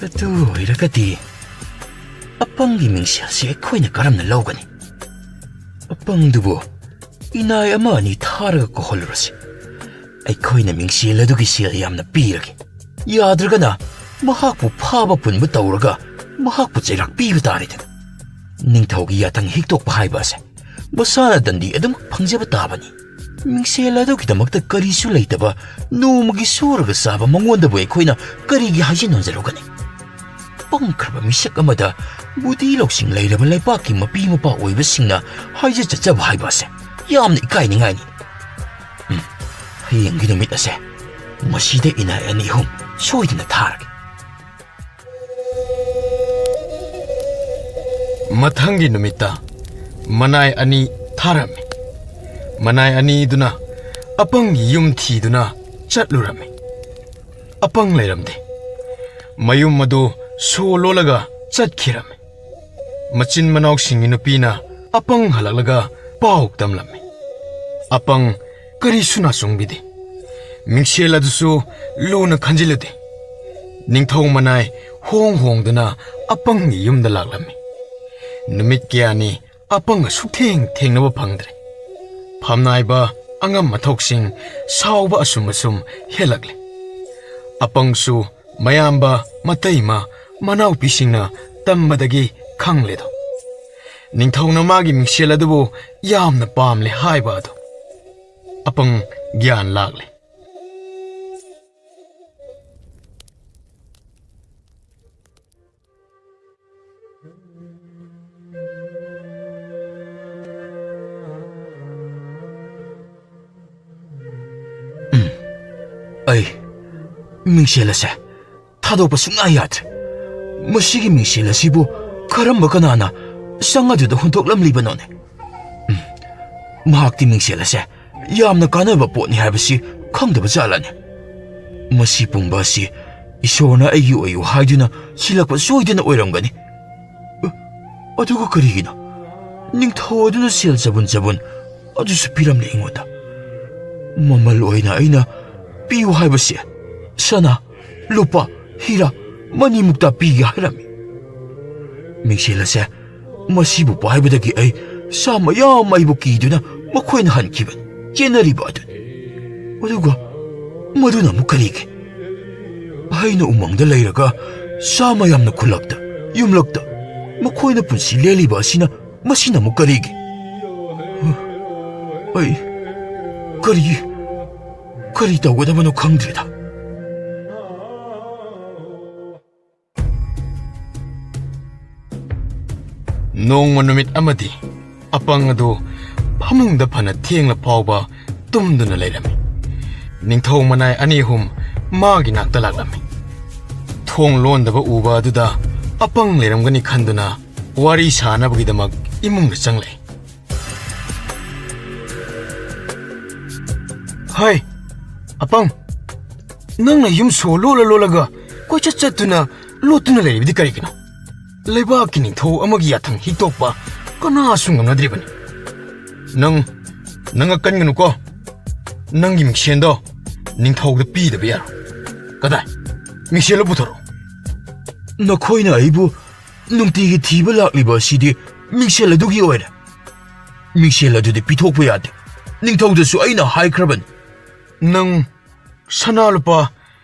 ꯑꯗꯨ ꯑꯣꯏꯔꯒꯗꯤ ꯑꯄꯪꯒꯤ ꯃꯤꯡꯁꯦꯜꯁꯤ ꯑꯩꯈꯣꯏꯅ ꯀꯔꯝꯅ ꯂꯧꯒꯅꯤ? ꯑꯄꯪꯗꯨꯕꯨ ꯏꯅꯥꯏ ꯑꯃ ꯑꯅꯤ ꯊꯥꯔꯒ ꯀꯧꯍꯜꯂꯨꯔꯁꯤ꯫ ꯑꯩꯈꯣꯏꯅ ꯃꯤꯡꯁꯦꯜ ꯑꯗꯨꯒꯤ ꯁꯦꯜ ꯌꯥꯝꯅ ꯄꯤꯔꯒꯦ꯫ ꯌꯥꯗ꯭ꯔꯒꯅ ꯃꯍꯥꯛꯄꯨ ꯐꯥꯕ ꯄꯨꯟꯕ ꯇꯧꯔꯒ ꯃꯍꯥꯛꯄꯨ ꯆꯩꯔꯥꯛ ꯄꯤꯕ ꯇꯥꯔꯦꯗꯅ꯫ ꯅꯤꯡꯊꯧꯒꯤ ꯌꯥꯊꯪ ꯍꯤꯛꯇꯣꯛꯄ ꯍꯥꯏꯕ ꯑꯁꯦ ꯃꯁꯥꯅ ꯗꯟꯗꯤ ꯑꯗꯨꯝ ꯐꯪꯖꯕ ꯇꯥꯕꯅꯤ꯫ ꯃꯤꯡꯁꯦꯜ ꯑꯗꯨꯒꯤꯗꯃꯛꯇ ꯀꯔꯤꯁꯨ ꯂꯩꯇꯕ, ꯅꯣꯡꯃꯒꯤ ꯁꯨꯔꯒ ꯆꯥꯕ ꯃꯉꯣꯟꯗꯕꯨ ꯑꯩꯈꯣꯏꯅ ꯀꯔꯤꯒꯤ ꯍꯥꯏꯖꯤꯟ ꯍꯟꯖꯔꯨꯒꯅꯤ? ꯄꯪꯈ꯭ꯔꯕ ꯃꯤꯁꯛ ꯑꯃꯗ ꯕꯨꯙꯤ ꯂꯧꯁꯤꯡ ꯂꯩꯔꯕ ꯂꯩꯕꯥꯛꯀꯤ ꯃꯄꯤ ꯃꯄꯥ ꯑꯣꯏꯕꯁꯤꯡꯅ ꯍꯥꯏꯖ ꯆꯠꯆꯕ ꯍꯥꯏꯕ ꯑꯁꯦ ꯌꯥꯝꯅ ꯏꯀꯥꯏꯅꯤꯡꯉꯥꯏꯅꯤ꯫ ꯎꯝ, ꯍꯌꯦꯡꯒꯤ ꯅꯨꯃꯤꯠ ꯑꯁꯦ ꯃꯁꯤꯗ ꯏꯅꯥꯏ ꯑꯅꯤ ꯑꯍꯨꯝ ꯁꯣꯏꯗꯅ ꯊꯥꯔꯒꯦ꯫ ꯃꯊꯪꯒꯤ ꯅꯨꯃꯤꯠꯇ ꯃꯅꯥꯏ ꯑꯅꯤ ꯊꯥꯔꯝꯃꯤ꯫ ꯃꯅꯥꯏ ꯑꯅꯤꯗꯨꯅ ꯑꯄꯪꯒꯤ ꯌꯨꯝ ꯊꯤꯗꯨꯅ ꯆꯠꯂꯨꯔꯝꯃꯤ꯫ ꯑꯄꯪ ꯂꯩꯔꯝꯗꯦ꯫ ꯃꯌꯨꯝ ꯑꯗꯨ ꯁꯣ ꯂꯣꯜꯂꯒ ꯆꯠꯈꯤꯔꯝꯃꯤ꯫ ꯃꯆꯤꯟ ꯃꯅꯥꯎꯁꯤꯡꯒꯤ ꯅꯨꯄꯤꯅ ꯑꯄꯪ ꯍꯜꯂꯛꯂꯒ ꯄꯥꯎ ꯇꯝꯂꯝꯃꯤ꯫ ꯑꯄꯪ ꯀꯔꯤꯁꯨ ꯅꯥꯆꯨꯡꯕꯤꯗꯦ꯫ ꯃꯤꯡꯁꯦꯜ ꯑꯗꯨꯁꯨ ꯂꯨꯅ ꯈꯟꯖꯤꯜꯂꯨꯗꯦ꯫ ꯅꯤꯡꯊꯧ ꯃꯅꯥꯏ ꯍꯣꯡ ꯍꯣꯡꯗꯨꯅ ꯑꯄꯪꯒꯤ ꯌꯨꯝꯗ ꯂꯥꯛꯂꯝꯃꯤ꯫ ꯅꯨꯃꯤꯠ ꯀꯌꯥꯅꯤ ꯑꯄꯪꯒ ꯁꯨꯛꯊꯦꯡ ꯊꯦꯡꯅꯕ ꯐꯪꯗ꯭ꯔꯦ꯫ ꯐꯝꯅꯥꯏꯕ ꯑꯉꯝ ꯑꯊꯧꯁꯤꯡ ꯁꯥꯎꯕ ꯑꯁꯨꯝ ꯑꯁꯨꯝ ꯍꯦꯜꯂꯛꯂꯦ꯫ ꯑꯄꯪꯁꯨ ꯃꯌꯥꯝꯕ, ꯃꯇꯩꯃ, ꯃꯅꯥꯎꯄꯤꯁꯤꯡꯅ ꯇꯝꯕꯗꯒꯤ ꯈꯪꯂꯦꯗꯣ꯫ ꯅꯤꯡꯊꯧꯅ ꯃꯥꯒꯤ ꯃꯤꯡꯁꯦꯜ ꯑꯗꯨꯕꯨ ꯌꯥꯝꯅ ꯄꯥꯝꯂꯦ ꯍꯥꯏꯕ ꯑꯗꯣ꯫ ꯑꯄꯪ ꯒ꯭ꯌꯥꯟ ꯂꯥꯛꯂꯦ꯫ ꯑꯩ ꯃꯤꯡꯁꯦꯜ ꯑꯁꯦ ꯊꯥꯗꯣꯛꯄ ꯁꯨꯡꯌꯥ ꯌꯥꯗ꯭ꯔꯦ꯫ ꯃꯁꯤꯒꯤ ꯃꯤꯡꯁꯦꯜ ꯑꯁꯤꯕꯨ ꯀꯔꯝꯕ ꯀꯅꯥꯅ ꯆꯪ ꯑꯗꯨꯗ ꯍꯨꯟꯗꯣꯛꯂꯝꯂꯤꯕꯅꯣꯅꯦ? ꯎꯝ, ꯃꯍꯥꯛꯇꯤ ꯃꯤꯡꯁꯦꯜ ꯑꯁꯦ ꯌꯥꯝꯅ ꯀꯥꯟꯅꯕ ꯄꯣꯠꯅꯤ ꯍꯥꯏꯕꯁꯤ ꯈꯪꯗꯕ ꯖꯥꯠꯂꯅꯦ? ꯃꯁꯤ ꯄꯨꯝꯕ ꯑꯁꯤ ꯏꯁꯣꯔꯅ ꯑꯩꯒꯤ ꯑꯣꯏꯌꯨ ꯍꯥꯏꯗꯨꯅ ꯁꯤꯜꯂꯛꯄ ꯁꯣꯏꯗꯅ ꯑꯣꯏꯔꯝꯒꯅꯤ꯫ ꯑ-, ꯑꯗꯨꯒ ꯀꯔꯤꯒꯤꯅꯣ ꯅꯤꯡꯊꯧ ꯑꯗꯨꯅ ꯁꯦꯜ ꯆꯕꯨꯟ ꯆꯕꯨꯟ ꯑꯗꯨꯁꯨ ꯄꯤꯔꯝꯂꯦ ꯑꯩꯉꯣꯟꯗ? ꯃꯃꯜ ꯑꯣꯏꯅ ꯑꯩꯅ ꯄꯤꯌꯨ ꯍꯥꯏꯕꯁꯦ ꯁꯅꯥ, ꯂꯨꯄꯥ, ꯍꯤꯔꯥ, ꯃꯅꯤ ꯃꯨꯛꯇ ꯄꯤꯒꯦ ꯍꯥꯏꯔꯝꯃꯤ꯫ ꯃꯤꯡꯁꯦꯜ ꯑꯁꯦ ꯃꯁꯤꯕꯨ ꯄꯥꯏꯕꯗꯒꯤ ꯑꯩ ꯁꯥ ꯃꯌꯥꯝ ꯑꯩꯕꯨ ꯀꯤꯗꯨꯅ ꯃꯈꯣꯏꯅ ꯍꯟꯈꯤꯕꯅꯤ, ꯆꯦꯟꯅꯔꯤꯕ ꯑꯗꯨꯅꯤ꯫ ꯑꯗꯨꯒ ꯃꯗꯨꯅ ꯑꯃꯨꯛ ꯀꯔꯤꯒꯤ? ꯑꯩꯅ ꯎꯃꯪꯗ ꯂꯩꯔꯒ ꯁꯥ ꯃꯌꯥꯝꯅ ꯈꯨꯜꯂꯛꯇ, ꯌꯨꯝꯂꯛꯇ ꯃꯈꯣꯏꯅ ꯄꯨꯟꯁꯤ ꯂꯦꯜꯂꯤꯕ ꯑꯁꯤꯅ, ꯃꯁꯤꯅ ꯑꯃꯨꯛ ꯀꯔꯤꯒꯤ? ꯑꯩ ꯀꯔꯤ, ꯀꯔꯤ ꯇꯧꯒꯗꯕꯅꯣ ꯈꯪꯗ꯭ꯔꯦꯗ꯫ ꯅꯣꯡꯃ ꯅꯨꯃꯤꯠ ꯑꯃꯗꯤ ꯑꯄꯪ ꯑꯗꯨ ꯐꯃꯨꯡꯗ ꯐꯅ ꯊꯦꯡꯂ ꯐꯥꯎꯕ ꯇꯨꯝꯗꯨꯅ ꯂꯩꯔꯝꯃꯤ꯫ ꯅꯤꯡꯊꯧ ꯃꯅꯥꯏ ꯑꯅꯤ ꯑꯍꯨꯝ ꯃꯥꯒꯤ ꯅꯥꯛꯇ ꯂꯥꯛꯂꯝꯃꯤ꯫ ꯊꯣꯡ ꯂꯣꯟꯗꯕ ꯎꯕ ꯑꯗꯨꯗ ꯑꯄꯪ ꯂꯩꯔꯝꯒꯅꯤ ꯈꯟꯗꯨꯅ ꯋꯥꯔꯤ ꯁꯥꯅꯕꯒꯤꯗꯃꯛ ꯏꯃꯨꯡꯗ ꯆꯪꯂꯛꯏ꯫ "ꯍꯩ, ꯑꯄꯪ, ꯅꯪꯅ ꯌꯨꯝ ꯁꯣ ꯂꯣꯜꯂ ꯂꯣꯜꯂꯒ ꯀꯣꯏꯆꯠ ꯆꯠꯇꯨꯅ ꯂꯣꯠꯇꯨꯅ ꯂꯩꯔꯤꯕꯗꯤ ꯀꯔꯤꯒꯤꯅꯣ? ꯂꯩꯕꯥꯛꯀꯤ ꯅꯤꯡꯊꯧ ꯑꯃꯒꯤ ꯌꯥꯊꯪ ꯍꯤꯛꯇꯣꯛꯄ ꯀꯅꯥꯁꯨ ꯉꯝꯅꯗ꯭ꯔꯤꯕꯅꯤ꯫ ꯅꯪ, ꯅꯪ ꯑꯀꯟꯒꯅꯨꯀꯣ꯫ ꯅꯪꯒꯤ ꯃꯤꯡꯁꯦꯟꯗꯣ ꯅꯤꯡꯊꯧꯗ ꯄꯤꯗꯕ ꯌꯥꯔꯣꯏ꯫ ꯀꯗꯥꯏ? ꯃꯤꯡꯁꯦꯜꯗꯣ ꯄꯨꯊꯣꯔꯛꯑꯣ꯫" ꯅꯈꯣꯏꯅ ꯑꯩꯕꯨ ꯅꯨꯡꯇꯤꯒꯤ ꯊꯤꯕ ꯂꯥꯛꯂꯤꯕ ꯑꯁꯤꯗꯤ ꯃꯤꯡꯁꯦꯜ ꯑꯗꯨꯒꯤ ꯑꯣꯏꯔꯦ꯫ ꯃꯤꯡꯁꯦꯜ ꯑꯗꯨꯗꯤ ꯄꯤꯊꯣꯛꯄ ꯌꯥꯗꯦ꯫ ꯅꯤꯡꯊꯧꯗꯁꯨ ꯑꯩꯅ ꯍꯥꯏꯈ꯭ꯔꯕꯅꯤ꯫ ꯅꯪ ꯁꯅꯥ ꯂꯨꯄꯥ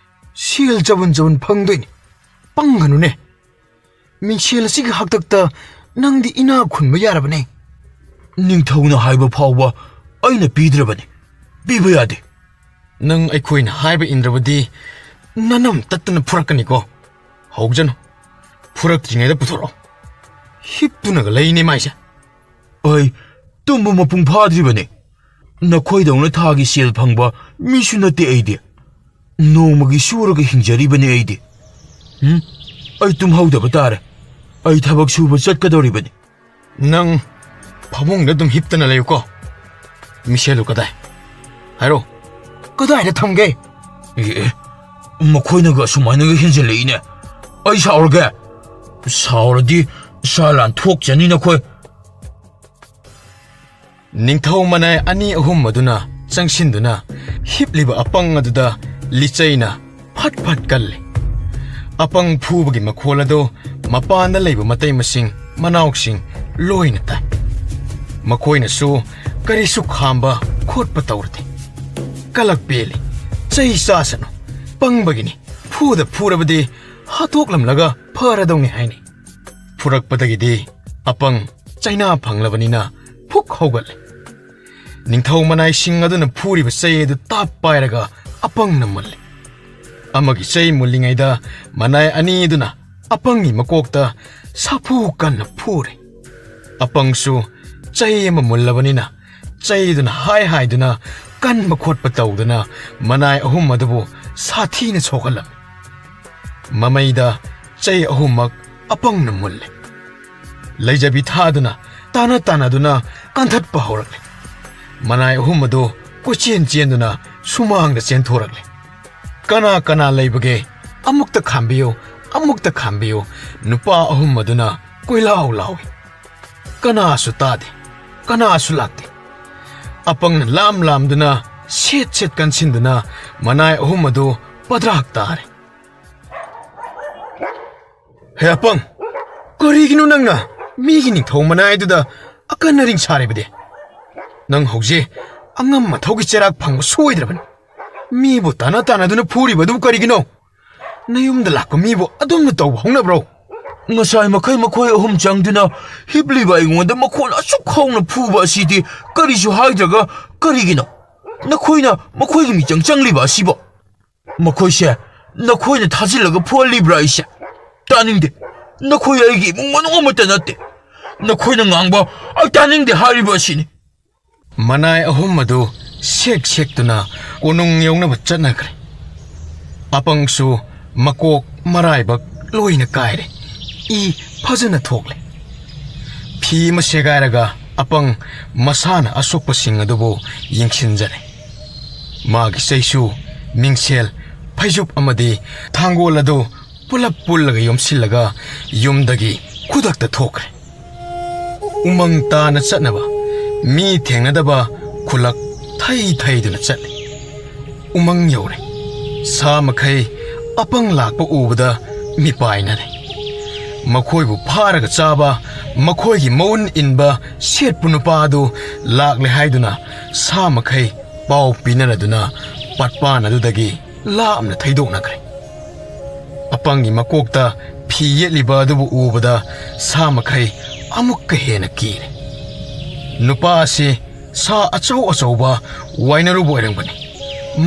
ꯁꯦꯜ ꯆꯕꯨꯟ ꯆꯕꯨꯟ ꯐꯪꯗꯣꯏꯅꯤ꯫ ꯄꯪꯒꯅꯨꯅꯦ꯫ ꯃꯤꯡꯁꯦꯜ ꯑꯁꯤꯒꯤ ꯍꯥꯛꯇꯛꯇ ꯅꯪꯗꯤ ꯏꯅꯥꯛ ꯈꯨꯟꯕ ꯌꯥꯔꯕꯅꯦ꯫ ꯅꯤꯡꯊꯧꯅ ꯍꯥꯏꯕ ꯐꯥꯎꯕ ꯑꯩꯅ ꯄꯤꯗ꯭ꯔꯕꯅꯤ꯫ ꯄꯤꯕ ꯌꯥꯗꯦ꯫ ꯅꯪ ꯑꯩꯈꯣꯏꯅ ꯍꯥꯏꯕ ꯏꯟꯗ꯭ꯔꯕꯗꯤ ꯅꯅꯝ ꯇꯠꯇꯅ ꯐꯨꯔꯛꯀꯅꯤꯀꯣ꯫ ꯍꯧꯖꯅꯨ꯫ ꯐꯨꯔꯛꯇ꯭ꯔꯤꯉꯩꯗ ꯄꯨꯊꯣꯔꯛꯑꯣ꯫ ꯍꯤꯞꯇꯨꯅꯒ ꯂꯩꯅꯦ ꯃꯥꯏꯁꯦ꯫ ꯑꯩ ꯇꯨꯝꯕ ꯃꯄꯨꯡ ꯐꯥꯗ꯭ꯔꯤꯕꯅꯤ꯫ ꯅꯈꯣꯏꯗꯧꯅ ꯊꯥꯒꯤ ꯁꯦꯜ ꯐꯪꯕ ꯃꯤꯁꯨ ꯅꯠꯇꯦ ꯑꯩꯗꯤ꯫ ꯅꯣꯡꯃꯒꯤ ꯁꯨꯔꯒ ꯍꯤꯡꯖꯔꯤꯕꯅꯤ ꯑꯩꯗꯤ꯫ ꯎꯝ? ꯑꯩ ꯇꯨꯝꯍꯧꯗꯕ ꯇꯥꯔꯦ꯫ ꯑꯩ ꯊꯕꯛ ꯁꯨꯕ ꯆꯠꯀꯗꯧꯔꯤꯕꯅꯤ꯫ ꯅꯪ ꯐꯃꯨꯡꯗ ꯑꯗꯨꯝ ꯍꯤꯞꯇꯅ ꯂꯩꯌꯨꯀꯣ꯫ ꯃꯤꯁꯦꯜꯗꯨ ꯀꯗꯥꯏ? ꯍꯥꯏꯔꯣ꯫ ꯀꯗꯥꯏꯗ ꯊꯝꯒꯦ? ꯑꯦ, ꯑꯦ, ꯃꯈꯣꯏꯅꯒ ꯑꯁꯨꯃꯥꯏꯅꯒ ꯍꯦꯟꯖꯜꯂꯛꯏꯅꯦ꯫ ꯑꯩ ꯁꯥꯎꯔꯒꯦ꯫ ꯁꯥꯎꯔꯗꯤ ꯁꯥ ꯂꯥꯟ ꯊꯣꯛꯆꯅꯤ ꯅꯈꯣꯏ꯫ ꯅꯤꯡꯊꯧ ꯃꯅꯥꯏ ꯑꯅꯤ ꯑꯍꯨꯝ ꯑꯗꯨꯅ ꯆꯪꯁꯤꯟꯗꯨꯅ ꯍꯤꯞꯂꯤꯕ ꯑꯄꯪ ꯑꯗꯨꯗ ꯂꯤꯆꯩꯅ ꯐꯠ ꯐꯠ ꯀꯜꯂꯤ꯫ ꯑꯄꯪ ꯐꯨꯕꯒꯤ ꯃꯈꯣꯜ ꯑꯗꯨ ꯃꯄꯥꯟꯗ ꯂꯩꯕ ꯃꯇꯩ ꯃꯁꯤꯡ ꯃꯅꯥꯎꯁꯤꯡ ꯂꯣꯏꯅ ꯇꯥꯏ꯫ ꯃꯈꯣꯏꯅꯁꯨ ꯀꯔꯤꯁꯨ ꯈꯥꯝꯕ ꯈꯣꯠꯄ ꯇꯧꯔꯗꯦ꯫ ꯀꯂꯛ ꯄꯦꯜꯂꯤ, ꯆꯩ ꯆꯥꯁꯅꯨ, ꯄꯪꯕꯒꯤꯅꯤ, ꯐꯨꯗ ꯐꯨꯔꯕꯗꯤ ꯍꯥꯠꯇꯣꯛꯂꯝꯂꯒ ꯐꯔꯗꯧꯅꯤ ꯍꯥꯏꯅꯩ꯫ ꯐꯨꯔꯛꯄꯗꯒꯤꯗꯤ ꯑꯄꯪ ꯆꯩꯅꯥ ꯐꯪꯂꯕꯅꯤꯅ ꯐꯨꯛ ꯍꯧꯒꯠꯂꯦ꯫ ꯅꯤꯡꯊꯧ ꯃꯅꯥꯏꯁꯤꯡ ꯑꯗꯨꯅ ꯐꯨꯔꯤꯕ ꯆꯩ ꯑꯗꯨ ꯇꯥꯞ ꯄꯥꯏꯔꯒ ꯑꯄꯪꯅ ꯃꯨꯜꯂꯤ꯫ ꯑꯃꯒꯤ ꯆꯩ ꯃꯨꯜꯂꯤꯉꯩꯗ ꯃꯅꯥꯏ ꯑꯅꯤꯗꯨꯅ ꯑꯄꯪꯒꯤ ꯃꯀꯣꯛꯇ ꯁꯥꯐꯨ ꯀꯟꯅ ꯐꯨꯔꯦ꯫ ꯑꯄꯪꯁꯨ ꯆꯩ ꯑꯃ ꯃꯨꯜꯂꯕꯅꯤꯅ ꯆꯩꯗꯨꯅ ꯍꯥꯏ ꯍꯥꯏꯗꯨꯅ ꯀꯟꯕ ꯈꯣꯠꯄ ꯇꯧꯗꯨꯅ ꯃꯅꯥꯏ ꯑꯍꯨꯝ ꯑꯗꯨꯕꯨ ꯁꯥꯊꯤꯅ ꯁꯣꯛꯍꯜꯂꯝꯃꯤ꯫ ꯃꯃꯩꯗ ꯆꯩ ꯑꯍꯨꯝꯃꯛ ꯑꯄꯪꯅ ꯃꯨꯜꯂꯦ꯫ ꯂꯩꯖꯕꯤ ꯊꯥꯗꯨꯅ ꯇꯥꯅ ꯇꯥꯅꯗꯨꯅ ꯀꯟꯊꯠꯄ ꯍꯧꯔꯛꯂꯦ꯫ ꯃꯅꯥꯏ ꯑꯍꯨꯝ ꯑꯗꯨ ꯀꯣꯏꯆꯦꯟ ꯆꯦꯟꯗꯨꯅ ꯁꯨꯃꯥꯡꯗ ꯆꯦꯟꯊꯣꯔꯛꯂꯦ꯫ "ꯀꯅꯥ ꯀꯅꯥ ꯂꯩꯕꯒꯦ? ꯑꯃꯨꯛꯇ ꯈꯥꯝꯕꯤꯌꯨ, ꯑꯃꯨꯛꯇ ꯈꯥꯝꯕꯤꯌꯨ!" ꯅꯨꯄꯥ ꯑꯍꯨꯝ ꯑꯗꯨꯅ ꯀꯣꯏꯂꯥꯎ ꯂꯥꯎꯏ꯫ ꯀꯅꯥꯁꯨ ꯇꯥꯗꯦ, ꯀꯅꯥꯁꯨ ꯂꯥꯛꯇꯦ꯫ ꯑꯄꯪꯅ ꯂꯥꯝ ꯂꯥꯝꯗꯨꯅ ꯁꯦꯠ ꯁꯦꯠ ꯀꯟꯁꯤꯟꯗꯨꯅ ꯃꯅꯥꯏ ꯑꯍꯨꯝ ꯑꯗꯨ ꯄꯗ꯭ꯔꯥꯛ ꯇꯥꯔꯦ꯫ "ꯍꯦ ꯑꯄꯪ, ꯀꯔꯤꯒꯤꯅꯣ ꯅꯪꯅ ꯃꯤꯒꯤ ꯅꯤꯡꯊꯧ ꯃꯅꯥꯏꯗꯨꯗ ꯑꯀꯟ ꯑꯔꯤꯡ ꯁꯥꯔꯤꯕꯗꯤ? ꯅꯪ ꯍꯧꯖꯤꯛ ꯑꯉꯝ ꯑꯊꯧꯒꯤ ꯆꯩꯔꯥꯛ ꯐꯪꯕ ꯁꯣꯏꯗ꯭ꯔꯕꯅꯤ꯫ ꯃꯤꯕꯨ ꯇꯥꯅ ꯇꯥꯅꯗꯨꯅ ꯐꯨꯔꯤꯕꯗꯨ ꯀꯔꯤꯒꯤꯅꯣ? ꯅꯌꯨꯝꯗ ꯂꯥꯛꯄ ꯃꯤꯕꯨ ꯑꯗꯨꯝꯅ ꯇꯧꯕ ꯍꯧꯅꯕ꯭ꯔꯣ?" "ꯉꯁꯥꯏ ꯃꯈꯩ ꯃꯈꯣꯏ ꯑꯍꯨꯝ ꯆꯪꯗꯨꯅ ꯍꯤꯞꯂꯤꯕ ꯑꯩꯉꯣꯟꯗ ꯃꯈꯣꯟ ꯑꯁꯨꯛ ꯍꯧꯅ ꯐꯨꯕ ꯑꯁꯤꯗꯤ ꯀꯔꯤꯁꯨ ꯍꯥꯏꯗ꯭ꯔꯒ ꯀꯔꯤꯒꯤꯅꯣ? ꯅꯈꯣꯏꯅ ꯃꯈꯣꯏꯒꯤ ꯃꯤꯆꯪ ꯆꯪꯂꯤꯕ ꯑꯁꯤꯕꯣ? ꯃꯈꯣꯏꯁꯦ ꯅꯈꯣꯏꯅ ꯊꯥꯖꯤꯜꯂꯒ ꯐꯨꯍꯜꯂꯤꯕ꯭ꯔꯥ ꯑꯩꯁꯦ? ꯇꯥꯅꯤꯡꯗꯦ꯫ ꯅꯈꯣꯏ ꯑꯩꯒꯤ ꯏꯃꯨꯡ ꯃꯅꯨꯡ ꯑꯃꯠꯇ ꯅꯠꯇꯦ꯫ ꯅꯈꯣꯏꯅ ꯉꯥꯡꯕ ꯑꯩ ꯇꯥꯅꯤꯡꯗꯦ ꯍꯥꯏꯔꯤꯕ ꯑꯁꯤꯅꯤ꯫" ꯃꯅꯥꯏ ꯑꯍꯨꯝ ꯑꯗꯨ ꯁꯦꯛ ꯁꯦꯛꯇꯨꯅ ꯀꯣꯅꯨꯡ ꯌꯧꯅꯕ ꯆꯠꯅꯈ꯭ꯔꯦ꯫ ꯑꯄꯪꯁꯨ ꯃꯀꯣꯛ ꯃꯔꯥꯏꯕꯛ ꯂꯣꯏꯅ ꯀꯥꯏꯔꯦ꯫ ꯏ ꯐꯖꯅ ꯊꯣꯛꯂꯦ꯫ ꯐꯤ ꯑꯃ ꯁꯦꯒꯥꯏꯔꯒ ꯑꯄꯪ ꯃꯁꯥꯅ ꯑꯁꯣꯛꯄꯁꯤꯡ ꯑꯗꯨꯕꯨ ꯌꯦꯡꯁꯤꯟꯖꯔꯦ꯫ ꯃꯥꯒꯤ ꯆꯩꯁꯨ, ꯃꯤꯡꯁꯦꯜ, ꯐꯩꯖꯨꯞ ꯑꯃꯗꯤ ꯊꯥꯡꯒꯣꯜ ꯑꯗꯨ ꯄꯨꯂꯞ ꯄꯨꯜꯂꯒ ꯌꯣꯝꯁꯤꯜꯂꯒ ꯌꯨꯝꯗꯒꯤ ꯈꯨꯗꯛꯇ ꯊꯣꯛꯈ꯭ꯔꯦ꯫ ꯎꯃꯪ ꯇꯥꯅ ꯆꯠꯅꯕ ꯃꯤ ꯊꯦꯡꯅꯗꯕ ꯈꯨꯂꯛ ꯊꯩ ꯊꯩꯗꯨꯅ ꯆꯠꯂꯤ꯫ ꯎꯃꯪ ꯌꯧꯔꯦ꯫ ꯁꯥ ꯃꯈꯩ ꯑꯄꯪ ꯂꯥꯛꯄ ꯎꯕꯗ ꯃꯤꯄꯥꯏꯅꯔꯦ꯫ ꯃꯈꯣꯏꯕꯨ ꯐꯥꯔꯒ ꯆꯥꯕ, ꯃꯈꯣꯏꯒꯤ ꯃꯎꯟ ꯏꯟꯕ ꯁꯦꯠꯄ ꯅꯨꯄꯥ ꯑꯗꯨ ꯂꯥꯛꯂꯦ ꯍꯥꯏꯗꯨꯅ ꯁꯥ ꯃꯈꯩ ꯄꯥꯎ ꯄꯤꯅꯔꯗꯨꯅ ꯄꯥꯠꯄꯥꯟ ꯑꯗꯨꯗꯒꯤ ꯂꯥꯞꯅ ꯊꯩꯗꯣꯛꯅꯈ꯭ꯔꯦ꯫ ꯑꯄꯪꯒꯤ ꯃꯀꯣꯛꯇ ꯐꯤ ꯌꯦꯠꯂꯤꯕ ꯑꯗꯨꯕꯨ ꯎꯕꯗ ꯁꯥ ꯃꯈꯩ ꯑꯃꯨꯛꯀ ꯍꯦꯟꯅ ꯀꯤꯔꯦ꯫ ꯅꯨꯄꯥ ꯑꯁꯤ ꯁꯥ ꯑꯆꯧ ꯑꯆꯧꯕ ꯋꯥꯏꯅꯔꯨꯕ ꯑꯣꯏꯔꯝꯒꯅꯤ꯫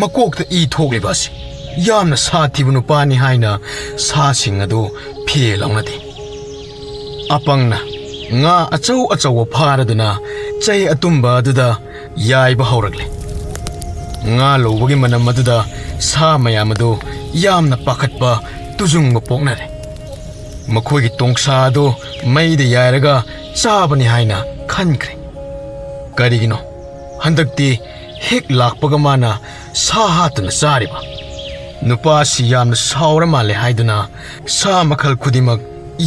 ꯃꯀꯣꯛꯇ ꯏ ꯊꯣꯛꯂꯤꯕ ꯑꯁꯤ ꯌꯥꯝꯅ ꯁꯥꯊꯤꯕ ꯅꯨꯄꯥꯅꯤ ꯍꯥꯏꯅ ꯁꯥꯁꯤꯡ ꯑꯗꯨ ꯐꯤ ꯂꯧꯅꯗꯦ꯫ ꯑꯄꯪꯅ ꯉꯥ ꯑꯆꯧ ꯑꯆꯧꯕ ꯐꯥꯔꯗꯨꯅ ꯆꯩ ꯑꯇꯨꯝꯕ ꯑꯗꯨꯗ ꯌꯥꯏꯕ ꯍꯧꯔꯛꯂꯦ꯫ ꯉꯥ ꯂꯧꯕꯒꯤ ꯃꯅꯝ ꯑꯗꯨꯗ ꯁꯥ ꯃꯌꯥꯝ ꯑꯗꯨ ꯌꯥꯝꯅ ꯄꯥꯈꯠꯄ, ꯇꯨꯖꯨꯡꯕ ꯄꯣꯛꯅꯔꯦ꯫ ꯃꯈꯣꯏꯒꯤ ꯇꯣꯡꯁꯥ ꯑꯗꯨ ꯃꯩꯗ ꯌꯥꯏꯔꯒ ꯆꯥꯕꯅꯤ ꯍꯥꯏꯅ ꯈꯟꯈ꯭ꯔꯦ꯫ ꯀꯔꯤꯒꯤꯅꯣ ꯍꯟꯗꯛꯇꯤ ꯍꯦꯛ ꯂꯥꯛꯄꯒ ꯃꯥꯅ ꯁꯥ ꯍꯥꯠꯇꯨꯅ ꯆꯥꯔꯤꯕ? ꯅꯨꯄꯥꯁꯤ ꯌꯥꯝꯅ ꯁꯥꯎꯔ ꯃꯥꯜꯂꯦ ꯍꯥꯏꯗꯨꯅ ꯁꯥ ꯃꯈꯜ ꯈꯨꯗꯤꯡꯃꯛ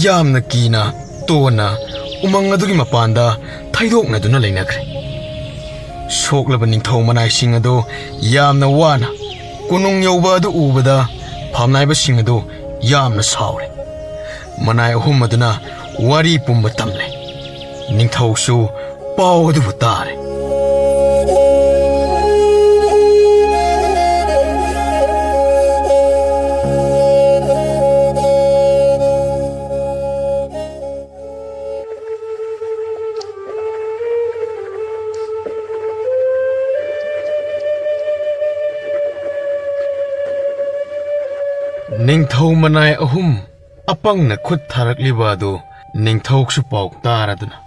ꯌꯥꯝꯅ ꯀꯤꯅ ꯇꯣꯟꯅ ꯎꯃꯪ ꯑꯗꯨꯒꯤ ꯃꯄꯥꯟꯗ ꯊꯩꯗꯣꯛꯅꯗꯨꯅ ꯂꯩꯅꯈ꯭ꯔꯦ꯫ ꯁꯣꯛꯂꯕ ꯅꯤꯡꯊꯧ ꯃꯅꯥꯏꯁꯤꯡ ꯑꯗꯨ ꯌꯥꯝꯅ ꯋꯥꯅ ꯀꯣꯅꯨꯡ ꯌꯧꯕ ꯑꯗꯨ ꯎꯕꯗ ꯐꯝꯅꯥꯏꯕꯁꯤꯡ ꯑꯗꯨ ꯌꯥꯝꯅ ꯁꯥꯎꯔꯦ꯫ ꯃꯅꯥꯏ ꯑꯍꯨꯝ ꯑꯗꯨꯅ ꯋꯥꯔꯤ ꯄꯨꯝꯕ ꯇꯝꯂꯦ꯫ ꯅꯤꯡꯊꯧꯁꯨ ꯄꯥꯎ ꯑꯗꯨꯕꯨ ꯇꯥꯔꯦ꯫ ꯅꯤꯡꯊꯧ ꯃꯅꯥꯏ ꯑꯍꯨꯝ ꯑꯄꯪꯅ ꯈꯨꯠ ꯊꯥꯔꯛꯂꯤꯕ ꯑꯗꯨ ꯅꯤꯡꯊꯧꯁꯨ ꯄꯥꯎ ꯇꯥꯔꯗꯨꯅ